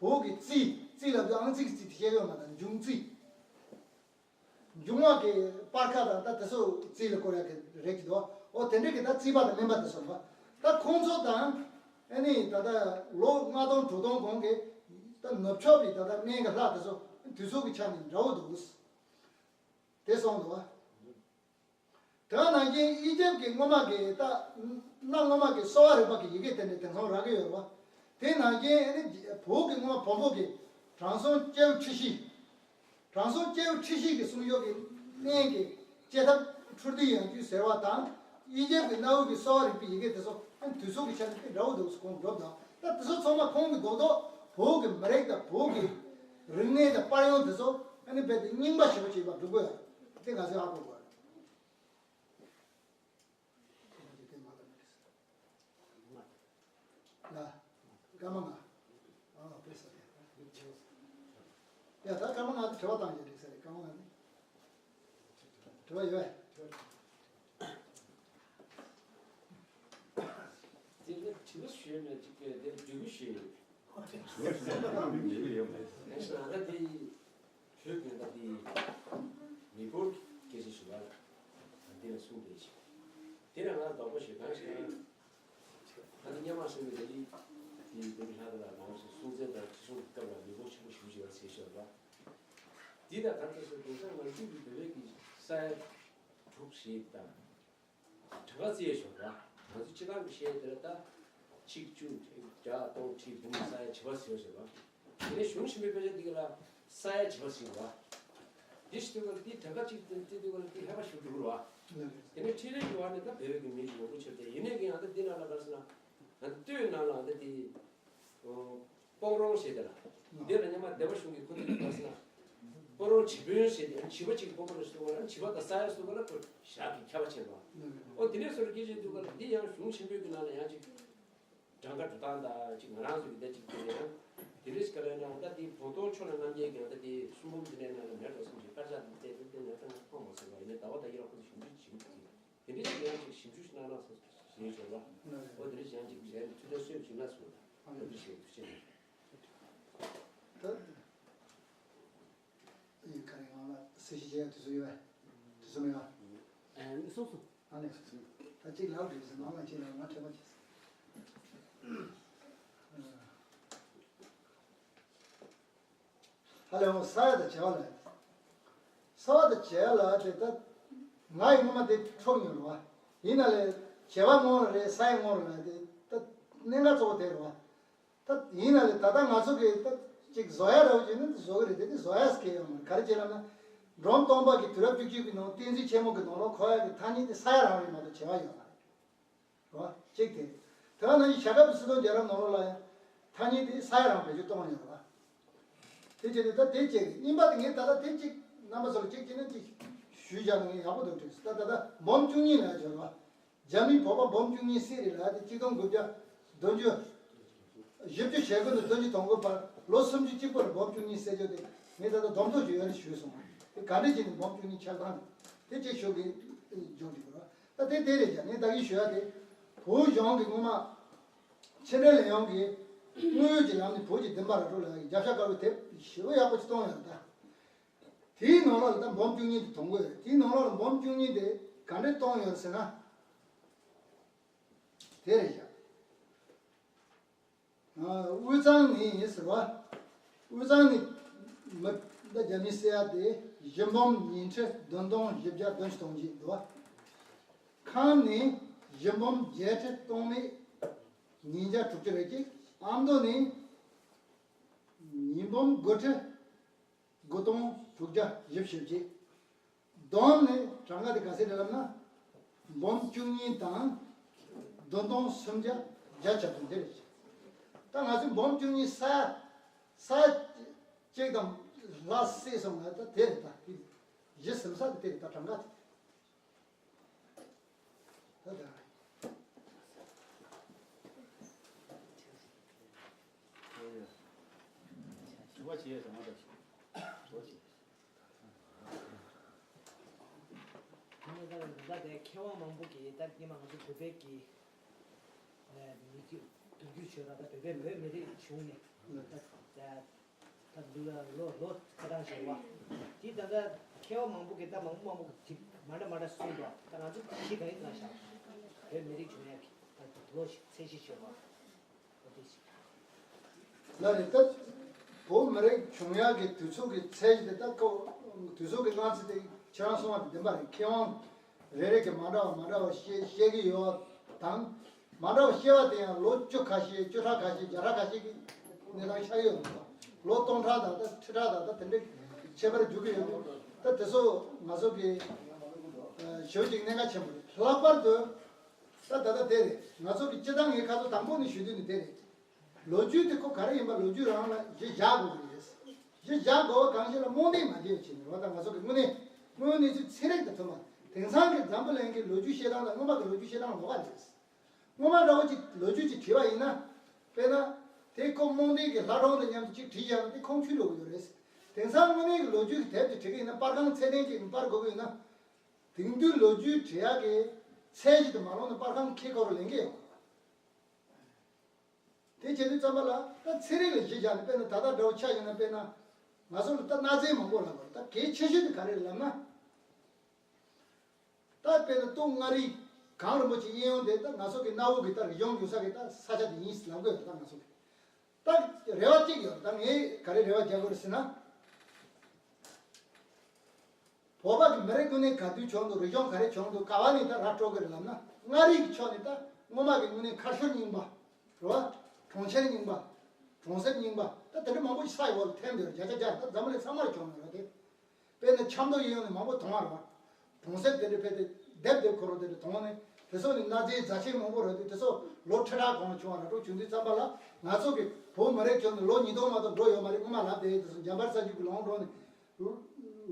བོད་ཀྱི་རྩིས་རྩིས་ལབ་དུས་ཨང་རྩིས་ཀྱི་རྩིས་དེ་བཤད་ཡོད་མ་ད་འབྱུང་རྩིས། འབྱུང་བ་གི་སྤར་ཁ་དང་ད་དེ་ཚོ་རྩིས་ལ་བཀོད་ཡ་གི་རེད་ཀྱི་འདུག་འོ་དེ་འདྲ་གི་ད་རྩིས་པ་དང་སྨན་པ་དེ་ཚོ་རེད་པ། ད་ཁོང་ཚོ་དང་ཨ་ནི་ད་ལྟ་ལོ་ལྔ་སྟོང་དྲུག་སྟོང་གོང་གི་ད་ནུབ་ཕྱོགས་པའི་ད་ལྟ་སྨན་གྱི་ལྷ་དེ་ཚོ་དུས་ཚོད་ཀྱི་ཆ་ནས་འདྲ་བོ་འདུག་དེ་སོང་འདུག་བ། དེ་ནང་བཞིན་ཨི་ཇེབ་ཀྱི་སྔོན་མ་གི་ད་གནའ་སྔོན་མ་གི་གསོ་བ་རིག་པ་གི་ཡི་གེ་དེ་འདྲ་དེང་སང་རག་གི་ཡོད་རེད་བ། དེ་ནང་བཞིན་ཨ་ནི་བོད་ཀྱི་སྔོན་མ་བོན་པོ་གི་དྲང་སྲོང་སྐྱེས་བུ་ཁྲི་བཞི། དྲང་སྲོང་སྐྱེས་བུ་ཁྲི་བཞི་གི་གསུང་ཆོས་ཀྱི་སྨན་གྱི་བཅད་ཐབས་འཕྲོ་འདུས་ཡང་རྒྱུད་ཟེར་བ་དང་། ཨི་ཇེབ་ཀྱི་གནའ་བོ་གི་གསོ་བ་རིག་པའི་ཡི་གེ་དེ་ཚོ་ཨ་ནི་དུས་ཚོད་ཀྱི་ཆ་ནས་དེ་འདྲ་བོ་འདུག་ཟེར་ཁོང་སྒྲོབ་དང་། ད་དེ་ཚོ་ཚང་མ་ཁོང་གི་མདོག་མདོག་བོད་ཀྱི་མི་རིགས་དང་བོད་ཀྱི་རིག་གནས་དང་དཔལ་ཡོན་དེ་ཚོ་ཨ་ནི་རྦད་དེ་རྙིང་པ་ཞེ་པོ་ཅིག་ལ་འགྲོ་དགོས་ཡ། དེ་ག་ཚོད་ཧ་གོ་དགོས། ལ། སྐར་མ་ལྔ། ཨ་དཔེ་ས་རེད། ཡ་ད་སྐར་མ་ལྔ་དེ་དྲི་བ་བཏང་རྒྱུ་འགྲིག་ས་རེད། སྐར་མ་ལྔ་ནི། དྲི་བ་ཡོད་པས། དེ་ནི་དྲི་བ་ཞུས་ནས་ཅིག་གི་དེ་འབྲི་གུ་ཞུས་ཡོད། ཡོད་མེད། ཡང་ཞིག་ཨ་ད་དེ། བོད་ཀྱི་ད་དེ་མི་འབོར་སྐད་ཆ་ཞུ་བ་ལ་འདི་ལ་གསུངས་བསྡད་ཤིང་། དེ་ལ་ང་དོགས་པ་ཞིག་གང་ཞིག་ན། ད་ལྟ་སྙན་མ་སེང་གེ་ད་ཅི་དེ་དེ་ལྷ་དེ་ལ་ནང་སོ་སྲུང་བརྩི་དང་ཁྲི་སྲོང་གི་སྐབས་ལ་མི་འབོར་ཆེན་པོ་ཞེ་པོ་ཅིག་ཡོད་ཟེར་ཤག་ལ། འདི་ད་ག་ཚོད་སོ་དེང་སང་ང་ཚོའི་གི་བོད་པའི་གི་ས་ཡ་དྲུག་ཞིག་དང་། གྲངས་ཀ་བརྩི་ཡས་ཞོག་ར། ང་ཚོ་སྤྱི་བཏང་གི་བཤད་དེ་ལ་ད། ཆིག་བཅུ་བརྒྱ་སྟོང་ཁྲི་འབུམ་ས་ཡ་བྱེ་བ་ཟེར་ཞོག་ར། དེ་ནས་གཞུང་ཆེན་པོའི་དཔེ་ཆ་འདི་ག་ལ་ས་ཡ་བྱེ་བ་ཟེར་བ། འདི་ཞིག་དུས་ག་ལ་འདི་གྲངས་ཀ་གཅིག་དེ་དུས་ག་ལ་འདི་ཧེ་བ་ཞུ་འགྲོ་ར། དེ་ནས་འཕྲིན་ལས་ཀྱི་བར་ནས་ད་བོད་ཀྱི་མི་ཞིག་ངོ་སྤྲོད་བྱེད་དེ་ཡིན་ནས་ཀྱི་ང་ད་འདི་ནང་ལ་ག་ཟེར་ན། ང་ད་ལྟོས་ནང་ལ་ང་ད་འདི། སྤོང་རོང་ཞེས་དེ་ལ། འདི་ལ་སྔོན་མ་སྡེ་པ་གཞུང་གི་ཁོ་ཚོས་ག་ཟེར་ན། སྤོང་རོང་བྱེད་དཔོན་ཞེས་དེ་བྱིས་པ་གཅིག་སྤོང་རོང་ཞེས་སུ་ག་ལ་བྱིས་པ་དང་ས་ཡ་སུ་ག་ལ་ཁོ་ཞག་གི་ཁྱབ་པ་བྱེད་པ། ཨོ་དེ་ནས་སོར་སྐད་ཆ་འདུག་ག་ལ་འདི་ཡང་གཞུང་ཆེན་པོའི་གི་ནང་ལ་ཡང་ཅིག་གྲངས་ཀ་འགྲོ་སྟངས་དང་ཅིག་ང་རང་ཚོ་གི་དེ་ཅིག་དེ་ཡང་དེ་རེས་ག་ལ་ཡིན་ན་ད་དེ་བོང་སྟོང་ཕྱོགས་ལ་རྣམ་རྒྱལ་གྱི་ད་དེ་གསུང་འབུམ་དེ་ནས་ནང་ལ་མེད་འགྲོ་བསམ་ཞིག་དཀར་ཆག་དེ་བལྟས་དེ་བལྟས་ནས་ད་ང་ཕོ་མ་སོང་བ་ཡིན་ན་ཟླ་བ་ད་ཡིན་ལ་ཁོ་ཚོ་ཞིབ་འཇུག་བྱེད་ཀྱི། དེ་འདྲ་ཞིག་ཡང་ཅིག་ཞིབ་འཇུག་ཞིག་གནང་ན་ཟེར་ཞེས་བརྗོད་ལ། ཨོ་དེ་འདྲ་ཞིག་ཡང་ཅིག་གཞན་ཐུགས་རྗེ་གསོལ་ཞིག་གནང་སོང་ད། ཨོ་དེ་འདྲ་ཞིག་ཐུགས་རྗེ་གནང་། ད། ཡིན་ག་རེ་ང་ལ་གསལ་བཤད་བྱེད་ཡ་དུས་ཚོད་ཡོད་པས། དུས་ཚོད་མེད་པ། ཨ་ནི་སོ་སོ། ཨ་ནི་སོ་སོ། ད་ཅིག་ལབ་དུས་ཚོད་ནང་ལ་ཅིག་ལབ་ང་དྲན་པ་བྱེད། ཧ་ལས་འོང་ས་ཡ་དང་བྱེ་བ་ལ། ས་བ་དང་བྱེ་བ་ལ་དེ་ད་ང་ཡི་སྔོན་མ་དེ་འཕྲོག་མྱོང་རེད་བ། ཡིན་ན་ལས་བྱེ་བ་སྔོན་རེད་ས་ཡ་སྔོན་རེད་ལ་དེ་ད་གནད་འགག་གཙོ་བོ་དེ་རེད་བ། ད་ཡིན་ན་ལས་ད་ལྟ་ང་ཚོ་གི་ད་ཅིག་བཟོ་ཡ་རེད་བ་བྱས་ན་བཟོ་གི་རེད་དེ་དེ་བཟོ་ཡ་སྐད་ཡོད་མ་རེད། ག་རེ་བྱས་ལབ་ན། འབྲོམ་སྟོང་པ་གི་དུས་རབས་བཅུ་གཅིག་པའི་ནང་བསྟན་འཛིན་ཆེན་མོ་གི་ནང་ལོགས་འཁོད་ཡ་གི་ཐ་སྙད་དེ་ས་ཡ་རང་རེད་མ་གཏོགས་བྱེ་བ་ཡོད་མ་རེད། རེད་བ། གཅིག་དེ། དེ་ག་ནང་བཞིན་བྱ་སྐབས་ཀྱི་སྲིད་དོན་རྒྱལ་རབས་ནང་ལོགས་ལ་ཡང་ཐ་སྙད་དེ་ས་ཡ་རང་བེད་སྤྱོད་གཏོང་ཡོད་རེད་བ། དེ་བྱས་ཏེ་ད་དེ་གཅིག་རེད། གཉིས་པ་དེ་ངས་ད་ལྟ་དེ་གཅིག་རྣམ་པ་ཚོ་ལ་གཅིག་བྱས་ན་གཅིག་ཞུས་བཞག་ན་ངས་ཡག་པོ་འདུག་དྲན་སོང་། ད་ད་ལྟ་འབུམ་བཅུ་གཉིས་ལ་ཡང་བྱས་རེད་བ། རྒྱ་མིའི་བོད་པ་འབུམ་བཅུ་གཉིས་བསད་རེད་ལ་དེ་གཅིག་སྟོང་དགུ་བརྒྱ་བདུན་ཅུ། བཞི་བཅུ་ཞེ་དགུ་ནས་བདུན་ཅུ་དོན་དགུ་བར་ལོ་སུམ་ཅུ་གཅིག་པོར་འབུམ་བཅུ་གཉིས་བསད་རྒྱུ་དེ་ངས་ད་ལྟ་སྡོམ་ཚོགས་ཀྱི་ཡོད་རེད་ཞུས་སོང་། དེ་ག་འདྲ་བྱས་ནས་འབུམ་བཅུ་གཉིས་ཆགས་སྟངས་དེ་གཅིག་ཞུ་གི་འཇོག་འགྲིག་གི་རེད། ད་དེ་དེ་རེད་ཀྱང་ངས་ད་གིན་ཞུ་ཡ་དེ་བོད་གཞུང་གི་སྔོན་མ་ཕྱི་འབྲེལ་ལས་ཁུངས་ཀྱིས་དངོས་ཡོད་ཀྱི་ལམ་ནས་བོད་ཀྱི་བདེན་པ་ར་སྤྲོད་ལ་ཡ་གི་རྒྱབ་ཤ་དཀར་པོའི་དེབ་ཞེ་པོ་ཡག་པོ་ཅིག་བཏོན་ཡོད་རེད་ད། དེའི་ནང་ལོགས་ལ་ད་འབུམ་བཅུ་གཉིས་དེ་དོན་དགོས་རེད། དེའི་ནང་ལོགས་ལ་འབུམ་བཅུ་གཉིས་དེ་ག་འདྲས་བཏོན་ཡོད་རེད་ཟེར་ན། དེ་རེད་ཤག་དབུས་གཙང་ནས་ཟེར་བ། དབུས་གཙང་ནས་མི་ད་རྒྱ་མི་བསད་ཡ་དེ་བཞི་འབུམ་ཉིས་ཁྲི་བདུན་སྟོང་བཞི་བརྒྱ་བདུན་ཅུ་དོན་གཅིག་འདུག་བ། ཁམས་ནས་བཞི་འབུམ་བརྒྱད་ཁྲི་སྟོང་མེད་ཉིས་བརྒྱ་དྲུག་ཅུ་རེ་གཅིག་ཨ་མདོ་ནས་ཉིས་འབུམ་དགུ་ཁྲི་དགུ་སྟོང་དྲུག་བརྒྱ་བཞི་བཅུ་ཞེ་གཅིག་བསྡོམས་ནས་གྲངས་ཀ་དེ་ག་ཚད་རེད་ལབ་ན། འབུམ་བཅུ་གཉིས་དང་བདུན་སྟོང་སུམ་བརྒྱ་བརྒྱད་ཅུ་གྱ་བདུན་དེ་རེད། ད་ང་ཚོས་འབུམ་བཅུ་གཉིས་ས་ས་གཅིག་དང་ལྷག་བསད་སོང་ན་ད་དེ་རེད་ད། བཞི་ཟིན་ས་དེ་དེ་རེད་ད་གྲངས་ཀ་དེ། ད་ད། ཡོད་ཟེར་མ་ཐག་ཞིག་འོ་ཞིག་ད་ལྟ་དེ་མཁས་དབང་མང་པོ་གིས་ད་སྔོན་མ་ང་ཚོ་བོད་པའི་གི་མི་རྒྱུད་མདོ་རྒྱུད་ཆོས་ར་ད་བོད་པའི་བོད་མི་རིགས་བྱུང་ནས་ད་ད་ད་འདི་ལ་ལོ་ལོ་ཁ་གྲངས་བྱས་པ་དེ་ད་ལྟ་མཁས་དབང་མང་པོ་གིས་ད་མང་པོ་མང་པོ་གིས་དེ་མ་འདྲ་མ་འདྲ་གསུངས་པ་ད་ང་ཚོ་གཞི་ག་ཡིན་ན་ཤག་བོད་མི་རིགས་བྱུང་ཡ་གི་ད་ལོ་ཞིག་ཚད་གཞི་ཆོད་པ། ལ་རེ་ད་བོད་མི་རིགས་བྱུང་ཡག་གི་དུས་ཚོད་ཀྱི་ཚད་གཞི་དེ་ད་ཁོ་དུས་ཚོད་ཀྱི་སྔ་ཚེ་དེ་ཁྱེད་རང་གསུངས་པ་དེ་བདེན་པ་རེད། མཁས་དབང་རེ་རེ་གིས་མ་འདྲ་བ་མ་འདྲ་བ་བཤད་བཤད་ཀྱི་ཡོད་དང་། མ་འདྲ་བ་བཤད་པ་དེ་ཡང་ལོ་བཅུ་ཁ་ཤས་བཅུ་ཕྲག་ཁ་ཤས་བརྒྱ་ཕྲག་ཁ་ཤས་ཀྱི་གནས་སྟངས་ཆགས་ཀྱི་ཡོད་མ་རེད། ལོ་སྟོང་ཕྲག་དང་ད་ཁྲི་ཕྲག་དང་ད་དེ་འདྲའི་ཁྱད་པར་འགྱུར་གྱི་ཡོད་འདུག་ད་དེ་ཚོ་ང་ཚོ་གི་ཞེ་པོ་ཅིག་གནད་འགག་ཆེན་པོ་རེད། ལྷག་པར་དུ། ད་ད་ལྟ་དེ་རེད། ང་ཚོ་གི་སྤྱིར་བཏང་ངས་ཁ་ཚོ་དང་པོ་ནས་ཞུ་དུས་ནི་དེ་རེད། ལོ་རྒྱུས་དེ་ཁོ་ག་རེ་ཡིན་པ་ལོ་རྒྱུས་རང་ལ་གཞི་བཞག་དགོས་ཀྱི་རེད། གཞི་བཞག་དགོས་པ་གང་ཞིག་ལ་རྨོངས་དད་མ་བྱེད་ཅེས་ནི་རོ། ད་ང་ཚོ་གི་དངོས་གནས་དངོས་གནས་ཚུལ་ཚན་རིག་དང་མཐུན་པ། དེང་སང་གི་འཛམ་བུ་གླིང་གི་ལོ་རྒྱུས་བཤད་སྟངས་དང་སྔོན་མ་གི་ལོ་རྒྱུས་བཤད་སྟངས་ལོགས་ཀ་རེད། སྔོན་མ་འདྲ་བོ་ཅིག་ལོ་རྒྱུས་ཅིག་བྲིས་པ་ཡིན་ན། དཔེར་ན། དེ་ཁོ་རྨོངས་དད་ཀྱི་ལྷ་སྒྲུང་དང་མཉམ་དུ་ཅིག་བྲིས་བཞག་ན་དེ་ཁོང་ཆུད་འགྲོ་གི་ཡོད་རེད། དེང་སང་དངོས་གནས་ཀྱི་ལོ་རྒྱུས་ཀྱི་དེབ་ཅིག་བྲི་གི་ཡིན་ན་པར་ཁང་ཚད་ལྡན་ཅིག་ནས་པར་དགོས་ཀྱི་ཡོད་ན། དེང་དུས་ལོ་རྒྱུས་བྲི་ཡག་གི་ཚད་གཞི་དེ་མ་ལོངས་ན་པར་ཁང་ཁེ་ཁོ་རུ་ལེན་གི་ཡོད། དེ་བྱེད་དུས་ཙམ་པ་ལ་ད་ཚན་རིག་ལ་གཞི་བཞག་ནས་དཔེར་ན་ད་ལྟ་འདྲ་བོ་ཆ་བཞག་ན་དཔེར་ན་ང་ཚོ་ལ་ད་གནའ་རྫས་མང་པོ་རག་པ་རེད། ད་གལ་ཆེ་ཤོས་དེ་ག་རེ་རེད་ལབ་ན། ད་དཔེར་ན་སྟོད་མངའ་རིས་གངས་རིན་པོ་ཆེ་གཡས་གཡོན་དེ་ད་ང་ཚོ་གི་གནའ་བོ་གི་ད་རི་ལྗོངས་ཡོད་ས་གི་ད་ས་ཆ་དེ་ཡིན་ལབ་དགོས་རེད། ད་ང་ཚོ་གི་ད་རེ་བ་གཅིག་ཡོད་རེད། ད་ངས་ག་རེ་རེ་བ་རྒྱག་དགོས་རེད་ཟེར་ན། བོད་པ་གི་མི་རིགས་དངོས་གནས་ག་དུས་བྱུང་འདུག་རི་ལྗོངས་ག་རེ་བྱུང་འདུག་ག་བ་ནས་ད་ར་སྤྲོད་གི་རེད་ལབ་ན། མངའ་རིས་ཀྱི་ཕྱོགས་ནས་ད་སྔོན་མ་གི་དངོས་གནས་མཁར་ཤུལ་རྙིང་པ་རེད་བ། གྲོང་ཁྱེར་རྙིང་པ། གྲོང་གསེབ་རྙིང་པ་ད་དེ་འདྲ་མང་པོ་ཞིག་ས་ཡི་འོག་ལ་ཐིམ་བསྡད་རེད། བརྒྱ་ཆ་བརྒྱ་ད་འཛམ་བུ་གླིང་ཚང་མར་བྱུང་ཡོད་རེད་དེ། དཔེར་ན་ཆབ་མདོ་གཡས་གཡོན་ནས་མང་པོ་དོང་བ་རེད་བ། གྲོང་གསེབ་དེ་འདྲ་ཕེབས་ཏེ་རྡེབ་རྡེབ་ཁོ་རང་དེ་འདྲ་དོང་ནས་དེ་སོགས་ནས་གནའ་རྫས་རྫ་ཆེན་མང་པོ་རེད་དེ། དེ་ཚོ་ལོ་ཁྲི་ཕྲག་གོང་ལ་བྱུང་བ་ར་སྤྲོད་བྱུང་དུས་ཙམ་པ་ལ་ང་ཚོ་གི་བོད་མི་རིགས་ཁྱོན་ནས་ལོ་ཉིས་སྟོང་མ་གཏོགས་འགྲོ་ཡོད་མ་རེད། སྔོན་མ་ལབ་བསྡད་ཡོད། དེ་ཚོ་འཇམ་དཔལ་རྩ་རྒྱུད་ཀྱི་ལུང་འགྲོ་ནས་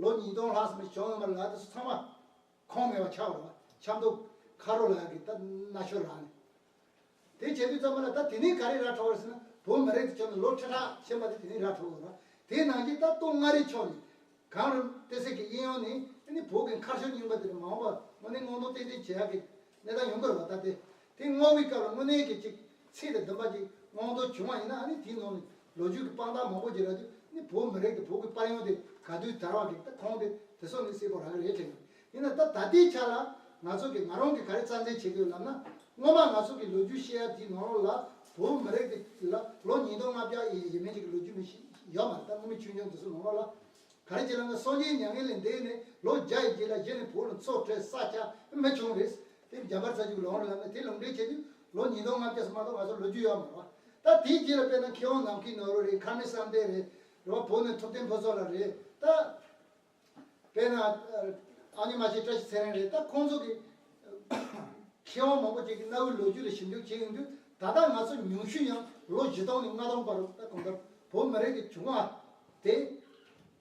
ལོ་ཉིས་སྟོང་ལྷག་ཙམ་བྱུང་ཡོད་མ་རེད་ལབ། དེ་ཚོ་ཚང་མ་ཁུངས་མེད་པ་ཆགས་པ་རེད་བ། ཆབ་མདོ་ཁ་རོ་ལ་ཡ་གི་ད་གནའ་ཤུལ་རག་ནས། དེ་བྱེད་དུས་ཙམ་པ་ལ་ད་དེ་ནས་ག་རེ་ར་འཕྲོ་བ་རེད་ཟེར་ན། བོད་མི་རིགས་དེ་ཁྱོན་ནས་ལོ་ཁྲི་ཕྲག་ཕྱིན་པ་དེ་དེ་ནས་ར་འཕྲོ་བ་རེད། དེ་ནང་བཞིན་ད་སྟོད་མངའ་རིས་ཕྱོགས་ནས་གངས་རི་ཏི་སེ་གི་གཡས་གཡོན་ནས་ཨ་ནི་བོད་ཀྱི་མཁར་ཤུལ་རྙིང་པ་དེ་མ་འོངས་པ་དངོས་གནས་སྔོག་འདོན་ཏན་ཏན་བྱེད་ཡག་གི་གནས་སྟངས་ཡོང་གི་རེད་བ། ད་དེ་དེ་སྔོག་པའི་སྐབས་ལ་དངོས་གནས་ཀྱི་ཅིག་ཚིག་དང་བདུན་པ་ཅིག་སྔོག་འདོན་བྱུང་བ་ཡིན་ན། ཨ་ནི་དེའི་ནང་ནས་ལོ་རྒྱུས་ཀྱི་དཔང་རྟགས་མང་པོ་ཅིག་རག་དུས་ཨ་ནི་བོད་མི་རིགས་དེ་བོད་ཀྱི་དཔལ་ཡོན་དེ་ག་དུས་དར་བ་གི་ད་ཁུངས་དེ་དེ་སོགས་ནས་གསལ་པོ་རག་གི་རེད་དྲན། ཡིན་ན་ད་ད་ལྟའི་ཆ་ལ་ང་ཚོ་གི་ང་རང་གི་ག་རེ་རྩ་འཛིན་བྱེད་དགོས་ལབ་ན། སྔོན་མ་ང་ཚོ་གི་ལོ་རྒྱུས་བཤད་ཡ་དེའི་ནང་ལོགས་ལ་བོད་མི་རིགས་དེ་ལ་ལོ་ཉིས་སྟོང་ལྔ་བརྒྱ་ཡས་མས་ཅིག་གི་ལོ་རྒྱུས་མི་ཤེས་ཡོད་མ་རེད། ད་སྔོན་མའི་ཆོས་འབྱུང་དེ་ཚོ་ནང་ལོགས་ལ་ག་རེ་བྱས་ལབ་ན། སངས་རྒྱས་མྱ་ངན་ལས་འདས་ནས་ལོ་བརྒྱ་ཡི་རྗེས་ལ་གཞི་ནས་བོད་ལ་མཚོ་བྲོས་ས་ཆ་མི་བྱུང་རེད། དེ་འཇམ་དཔལ་རྩ་རྒྱུད་ལུང་རེད་ལབ་ནས་དེ་ལུང་འདྲེན་བྱེད་དུས་ལོ་ཉིས་སྟོང་ལྔ་བརྒྱ་ཙམ་མ་གཏོགས་ང་ཚོ་ལོ་རྒྱུས་ཡོད་མ་རེད་བ། ད་དེའི་རྗེས་ལ་དཔེར་ན་མཁས་དབང་ནམ་མཁའི་ནོར་བུ་རེད། མཁར་རྨེའུ་བསམ་གཏན་རེད། རེད་བ། བོད་ནས་ཐུབ་བསྟན་ཕུན་ཚོགས་ལགས་རེད། ད། དཔེར་ན། ཨ་ནི་མ་གཞི་བཀྲ་ཤིས་ཚེ་རིང་རེད། ད་ཁོང་ཚོ་གི་མཁས་དབང་མང་པོ་ཅིག་གིས་གནའ་བོའི་ལོ་རྒྱུས་ལ་ཞིབ་འཇུག་བྱེད་ཡོང་དུས། ད་ལྟ་ང་ཚོ་ཉུང་ཤོས་ཡང་ལོ་བཞི་སྟོང་ནས་ལྔ་སྟོང་བར་དུ། ད་གང་ལྟར་བོད་མི་རིགས་ཀྱི་བྱུང་བ་དེ།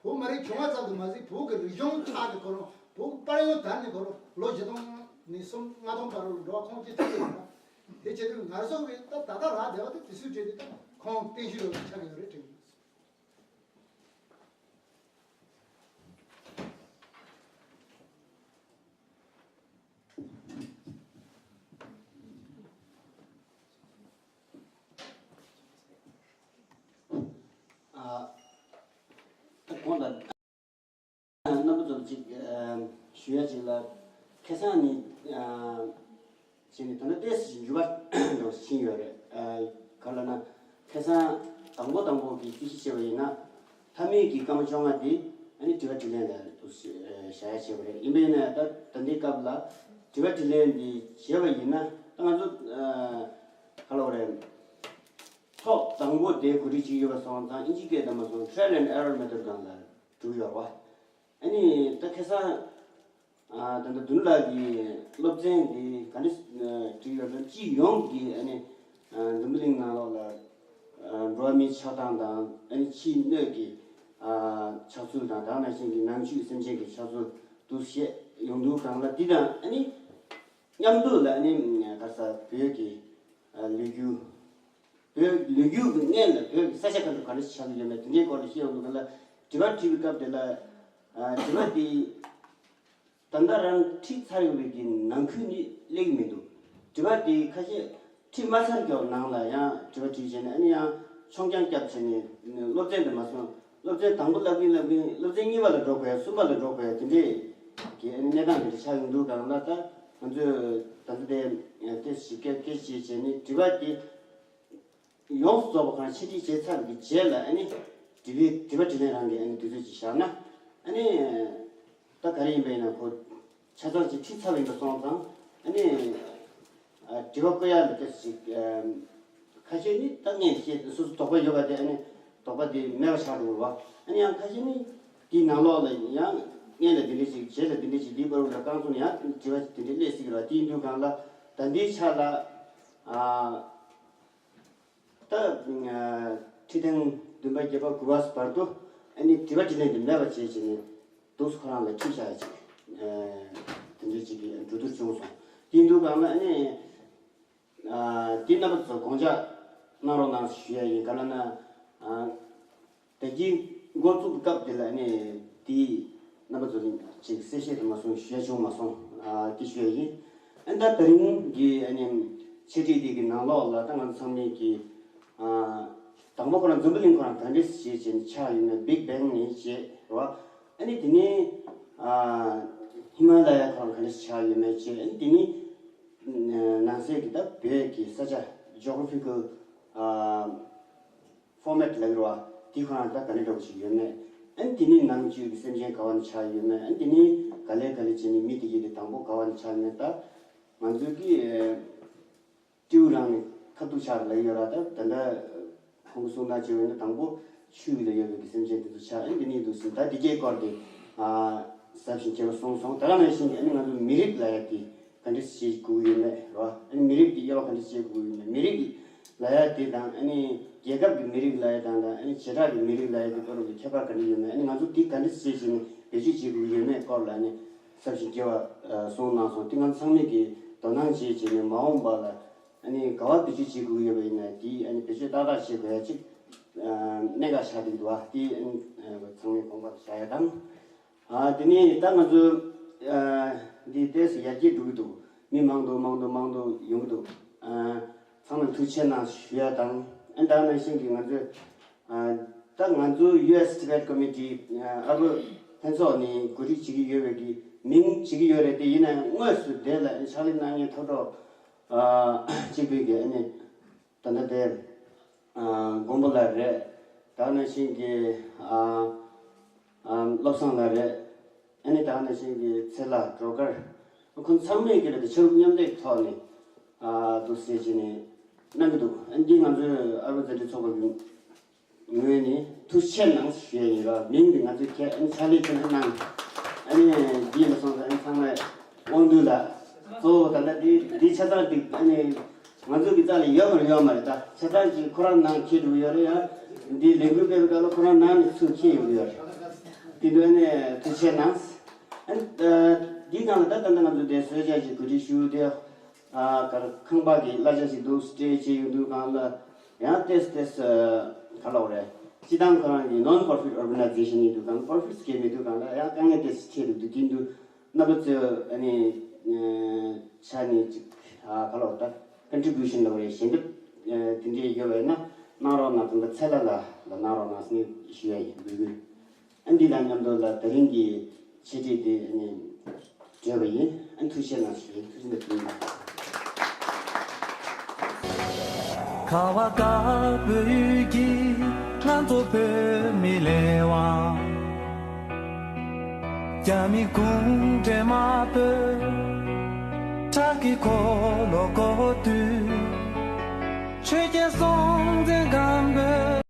བོད་མི་རིགས་བྱུང་བ་ཙམ་དུ་མ་ཟད། བོད་ཀྱི་རིག་གཞུང་ཆགས་ནས་ཁོ་རང་། བོད་ཀྱི་དཔལ་ཡོན་དར་ནས་ཁོ་རང་ལོ་བཞི་སྟོང་ནས་གསུམ་ལྔ་སྟོང་བར་དུ་འགྲོ་བ་ཁོང་ཚོས་ཐུག་ཡོད་རེད། དེ་བྱེད་དུས་ང་ཚོ་གི་ད་ད་ལྟ་རག་བསྡད་པ་དེ་དེ་ཚོའི་གྲས་དེ་ད་ཁོང་བརྟན་བཞུགས་ལོ་ཆགས་ཀྱི་ཡོད་རེད་དྲན་གྱི་ཡོད། ད་གོང་ལ་རྣམ་པ་ཚོར་ཅིག་ཞུ་ཡ་ཅིག་ལ། ཁ་སང་ནས་བྱས་ནས་ད་ལྟ་ཏོག་ཙམ་འགྱུར་བ་འགྲོ་ཕྱིན་ཡོད་རེད། ག་ལ་ན། ཁ་སང་དང་པོ་དང་པོ་གི་རྩིས་གཞི་བྱས་པ་ཡིན་ན། མཐའ་མའི་གི་སྐར་མ་བཅོ་ལྔ་དེ་ཨ་ནི་དྲི་བ་དྲིས་ལན་ལ་འདུག་བཞག་ཡ་བྱས་པ་རེད། ཡིན་པས་ན་ད་ད་ལྟའི་སྐབས་ལ་དྲི་བ་དྲིས་ལན་འདི་བྱས་པ་ཡིན་ན། ད་ང་ཚོ་ག་ལ་བ་རེད། ཐོག་དང་པོ་དེ་གོ་སྒྲིག་བྱེད་ཀྱི་ཡོད་པ་སོང་ཙང་། ཨིན་ཇི་སྐད་དང་མ་སོང་། trial and error method སྒང་ལ་འགྲོ་གི་ཡོད་རེད་བ། ཨ་ནི་ད་ཁ་སང་ཨ་ད་ལྟ་དུན་ལགས་ཀྱི་སློབ་ཚན་འདི་ག་འདྲ་བྲིས་ཡོད་ན། སྤྱི་ཡོངས་ཀྱི་ཨ་ནི་འཛམ་བུ་གླིང་ནང་ལོགས་ལ་འགྲོ་བ་མིའི་ཆགས་སྟངས་དང་། ཨ་ནི་ཕྱིའི་སྣོད་ཀྱི་ཆགས་ཚུལ་དང་། ད་ག་ནང་བཞིན་གྱི་ནང་ཆོས་སེམས་ཅན་གྱི་ཆགས་ཚུལ་འདུ་ཤེས་ཡོང་དུས་སྒང་ལ། འདི་དང་ཨ་ནི་མཉམ་དུ་ལ་ཨ་ནི་ག་ས་བོད་ཀྱི་ལོ་རྒྱུས། བོད་ལོ་རྒྱུས་ཀྱི་སྔོན་ལ་བོད་ཀྱི་ས་ཆ་ག་ཚོད་ག་འདྲ་ཞིག་ཆགས་ཀྱི་ཡོད་མེད་དེ་འདྲའི་སྐོར་ལ་བཤད་ཡོང་དུས་ག་ལ། དྲི་བ་དྲིས་པའི་སྐབས་དེ་ལ། ཨ། དྲི་བ་དེ་ད་ལྟ་རང་ཁྲིད་ཚར་ཡོང་བའི་གི་ནང་ཁུལ་ནི་སླེབས་ཀྱི་མི་འདུག་དྲི་བ་དེ་ཁ་ཤས་ཁྲིད་མ་ཚར་གྱི་ནང་ལ་ཡང་དྲི་བ་དྲིས་བྱས་ནས། ཨ་ནི་ཡང་ཆོག་རྐྱང་བརྒྱབ་བྱས་ནས་སློབ་ཚན་དུ་མ་སོང་། སློབ་ཚན་དང་པོ་བསླབ་གིན་བསླབ་གིན་སློབ་ཚན་གཉིས་པ་ལ་འགྲོ་དགོས་ཡ། གསུམ་པ་ལ་འགྲོ་དགོས་ཡ་དེ་འདྲས་ཀྱི་ཨ་ནི་གནས་སྟངས་དེ་འདྲ་ཆགས་ཡོང་དུས་ག་ལ། ད་ང་ཚོས་ད་ལྟ་དེ་ཏོག་ཙམ་ཞིག་སྐད་སྐད་ཆ་བྱས་བྱས་ནས་དྲི་བ་དེ་ཡོངས་སུ་རྫོགས་པ་གང་འཆད་ཁྲིད་བྱས་ཚར་བའི་རྗེས་ལ། ཨ་ནི་དྲི་བའི་དྲི་བ་དྲིས་ལན་རང་གི་ཨ་ནི་དུས་ཚོད་ཅིག་བཞག་ན། ཨ་ནི་ད་ག་རེ་ཡིན་པ་ཡིན་ན་ཁོ་ཆ་ཚང་ཅིག་ཁྲིད་ཚར་བ་ཡིན་པ་སོང་ཙང་། ཨ་ནི་ཨ་དྲི་བ་བཀོད་ཡ་ལ་ཏོག་ཙམ་ཅིག་ཨ་ཁ་ཤས་ནི་ད་ངས་བཤད། སོ་སོ་དོགས་པ་ཡོད་པ་དེ་ཨ་ནི་དོགས་པ་དེ་མེད་པ་ཆགས་འགྲོ་བ། ཨ་ནི་ཡང་ཁ་ཤས་ནི་དེའི་ནང་ལོགས་ལ་ཡང་སྔོན་ལ་འདི་འདྲ་ཞིག་རྗེས་ལ་འདི་འདྲ་ཞིག་འདིའི་བར་ལ་རྐང་ཚུགས་ནས་ཡང་དྲི་བ་དེ་འདྲ་སླེབས་སྲིད་ཀྱི་རེད་བ། དེ་ཡིན་དུས་གང་ལ་ད་འདིའི་ཆ་ལ། ཨ། ད་ཁྲི་སྟེང་བདུན་པ་བརྒྱད་པ་དགུ་པ་བར་དུ་ཨ་ནི་དྲི་བ་དྲིས་ལན་དེ་མེད་པ་བྱས་བྱས་ནས་འདུག་སེ་ཁོ་རང་ལ་ཁྲིད་བཞག་ཅིག་དེ་འདྲ་ཅིག་གི་གྲོས་བསྡུར་བྱུང་སོང་། དེ་འདུག་གང་ལ་ཨ་ནི་དེ་རྣམ་པ་ཚོ་དགོངས་འཇགས་གནང་རོགས་གནང་ཞུ་ཡ་ཡིན། ག་ལ་ན། ད་གིན་འགོ་བཙུགས་པའི་སྐབས་དེ་ལ་ཨ་ནི་དེའི་རྣམ་པ་ཚོ་ལ་ཅིག་གསལ་བཤད་དུ་མ་སོང་ཞུ་ཡ་བྱུང་མ་སོང་། ཨ། དེ་ཞུ་ཡ་ཡིན། ཨ་ནི་ད་དེ་རིང་གི་ཨ་ནི་འཆད་ཁྲིད་དེ་གི་ནང་ལོགས་ལ་ད་ང་ཚོ་ཚང་མས་ཀྱི། ཨ། དང་པོ་ཁོ་རང་འཛམ་བུ་གླིང་ཁོ་རང་ག་འདྲས་བྱས་བྱས་ནས་ཆགས་ཡོད་མེད། བིག་བེང་ནས་བྱས་རོ། ཨ་ནི་དེ་ནས། ཨ། ཧི་མ་ལ་ཡ་ཁོ་རང་ག་འདྲས་ཆགས་ཡོད་མེད་བྱས། ཨ་ནི་དེ་ནས་ནང་གསེས་ཀྱི་ད་བོད་ཀྱི་ས་ཆ་ཇོ་གྷ་ར་ཕི་ཀལ། ཨ། ཕོར་མེཊ་ལབ་ཀྱི་རེད་བ། དེ་ཁོ་རང་ད་ག་འདྲ་འདྲ་པོ་ཞིག་ཡོད་མེད། ཨ་ནི་དེ་ནས་ནང་བཅུད་ཀྱི་སེམས་ཅན་ག་བ་ནས་ཆགས་ཡོད་མེད། ཨ་ནི་དེ་ནས་ག་ལེ་ག་ལེ་བྱས་ནས་མི་དེ་གྱད་དེ་དང་པོ་ག་བ་ནས་ཆགས་མེད། ད་ང་ཚོའི་གི་སྤྲེའུ་རང་ནས་ཁ་ཐུག་ཆགས་ལབ་ཀྱི་ཡོད་ར། ད་ད་ལྟ་ཁོང་གིས་གསུང་སྟངས་བྱས་པ་ཡིན་ན་དང་པོ་ཆུའི་ལ་ཡོད་པའི་གི་སེམས་ཅན་དེ་ཚོ་ཆགས། ཨ་ནི་དེ་ནས་འདུག་སེ་ད་དེ་གྱད་སྐོར་དེ། ཨ། ཟབ་ཞིང་རྒྱས་པ་གསུངས་སོང་། ད་ག་ནང་བཞིན་གྱི་ཨ་ནི་ང་ཚོ་མི་རིགས་ལབ་ཡ་དེ་ག་འདྲ་བྱེད་དགོས་ཀྱི་ཡོད་མེད་རེད་བ། ཨ་ནི་མི་རིགས་ཀྱི་དབྱེ་བ་ག་འདྲ་བྱེད་དགོས་ཀྱི་ཡོད་མེད། མི་རིགས་ལབ་ཡ་དེ་དང་། ཨ་ནི་རྒྱལ་ཁབ་ཀྱི་མི་རིགས་ལབ་ཡ་དང་། དང་། ཨ་ནི་བྱེ་བྲག་གི་མི་རིགས་ལབ་ཡ་དེ་བར་གྱི་ཁྱད་པར་ག་འདྲ་ཡོད་མེད། ཨ་ནི་ང་ཚོ་དེ་ག་འདྲ་བྱེད་བྱས་ནས་བེད་སྤྱོད་བྱེད་དགོས་ཀྱི་ཡོད་མེད་སྐོར་ལ་ཨ་ནི་ཟབ་ཞིང་རྒྱས་པ་གསུངས་གནང་སོང་། དེ་ང་ཚང་མས་ཀྱིས་དོ་སྣང་བྱས་བྱས་ནས་མ་འོངས་པ་ལ་ཨ་ནི་ག་བ་བེད་སྤྱོད་བྱེད་དགོས་ཀྱི་ཡོད་པ་ཡིན་ན། དེ་ཨ་ནི་བེད་སྤྱོད་ཏག་ཏག་བྱེད་དགོས་ཡ་ཅིག་ཨ། གནད་འགག་ཆགས་བསྡད་འདུག་བ། དེ་ཨ་ནི་ཚང་མས་དགོངས་པ་བཞག་ཡ་དང་། ཨ། དེ་ནས་ད་ང་ཚོ། ཨ། འདི་ཏོག་ཙམ་ཡར་རྒྱས་འགྲོ་གི་འདུག་མི་མང་དུ་མང་དུ་མང་དུ་ཡོང་གི་འདུག་ཨ། ཚང་མར་ཐུགས་རྗེ་གནང་ཞུ་ཡ་དང་། ཨ། ད་ནང་བཞིན་གྱི་ང་ཚོས། ཨ། ད་ང་ཚོ་ཡུ་ཨེས་ཊི་བེཊ་ཀོ་མི་ཊི། ཨ། ཨ་རུ་ལྷན་ཚོགས་ནས་གོ་སྒྲིག་བྱེད་ཀྱི་ཡོད་པའི་གི་མིང་བྱེད་ཀྱི་ཡོད་རེད། དེ་ཡིན་ན་དངོས་སུ་དེ་ལ་ཕྱག་ལས་གནང་མཁན་མཐོ་གྲོགས། ཨ། གཅིག་པུའི་གི་ཨ་ནི། ད་ལྟ་དེ། ཨ། མགོན་པོ་ལགས་རེད། ད་ནང་བཞིན་གྱི། ཨ། ཨ། བློ་བཟང་ལགས་རེད། ཨ་ནི་ད་ནང་བཞིན་གྱི་ཚེ་ལགས། སྒྲོལ་དཀར། ཁོང་ཚང་མས་ཀྱི་རེད། ཕྱི་རུ་མཉམ་འདེགས་ཐོག་ནས། ཨ། འདུག་སེ་བྱས་ནས་གནང་གི་འདུག་ཨ། འདི་ང་ཚོའི་ཨ་རུ་མཛའ་འབྲེལ་ཚོགས་པ་གི་ངོས་ནས་ཐུགས་རྗེ་གནང་ཞུ་ཡ་ཡིན་ར། མིང་འདི་ང་ཚོས་ཁྱེད་ཨ་ནི་ཕྱག་ལས་ཁྱེད་ལ་གནང་། ཨ་ནི་འདི་མ་སོང་ཙང་ཨ་ནི་ཚང་མས་དབང་འདུས་ལ་གཙོ་བོ་ད་ལྟ་འདི་འདི་ཆ་ཚང་འདི་ཨ་ནི་ང་ཚོ་གི་རྩ་ལ་ཡོད་མ་རེད། ཡོད་མ་རེད། ད་ཆ་ཚང་ཅིག་ཁོ་རང་ནང་འཁྱེར་འགྲོ་གི་ཡོད་རེད། ཡང་འདི་ལས་འགུལ་སྤེལ་བའི་སྐབས་ལ་ཁོ་རང་ནང་ནས་ཚུར་འཁྱེར་ཡོང་གི་ཡོད་རེད། དེ་འདྲ་ཨ་ནི་ཐུགས་རྗེ་གནང་། ཨ་ནི་འདི་སྒང་ལ་ད་ད་ལྟ་ང་ཚོ་འདི་གསོལ་ཇ་ཅིག་གོ་སྒྲིག་ཞུ། དེ། ཨ། ག་རེ་ཁང་པ་གི་གླ་ཆ་ཞིག་འདུག་སྤྲད་བྱས་ཡོང་དུས་སྒང་ལ་ཡང་ཏོག་ཙམ་ཏོག་ཙམ་ག་ལབ་དགོས་རེད། སྤྱིར་བཏང་ཁོ་རང་གི་ནོན་པོར་ཕི་ཊི་ཨོར་ག་ནའི་ཛེ་ཤན་ཡིན་དུས་སྒང་ལ། པོར་ཕིཊ་གང་ཡང་མེད་དུས་སྒང་ལ་ཡང་དཀའ་ངལ་ཏོག་ཙམ་འཕྲད་འདུག་དུས། དེ་དུས་རྣམ་པ་ཚོའི་ཨ་ནི་ཆ་ནས་ཅིག་ཨ། ག་ལབ་དགོས་རེད། ད་ཀོན་ཊི་བུ་ཤན་ལབ་དགོས་རེད། ཞལ་འདེབས་དེ་འདྲས་ཡོད་པ་ཡིན་ན་གནང་རོགས་གནང་། དེ་འདྲ་ཚེ་ལགས་ལ་ལ་གནང་རོགས་གནང་ཟེར་ནས་ཞུ་ཡ་ཡིན། འབོད་སྐུལ། ཨ། འདི་དང་མཉམ་དུ་ལ་དེ་རིང་གི་འཆད་ཁྲིད་དེ་ཨ་ནི་གྲོལ་བ་ཡིན། ཨ། ཐུགས་རྗེ་གནང་ཞུ་ཡིན། ཐུགས་རྗེ་གནང་། ཁ་བ་དཀར་པོའི་གི་ང་ཚོ་བོད་མི་ལས་དབང་རྒྱ་མི་གུང་ཁྲན་དམར་པོའི་ཁྲག་གི་འཁོར་ལོ་བསྐོར་དུས། ཆོས་རྒྱལ་སྲོང་བཙན་སྒམ་པོའི།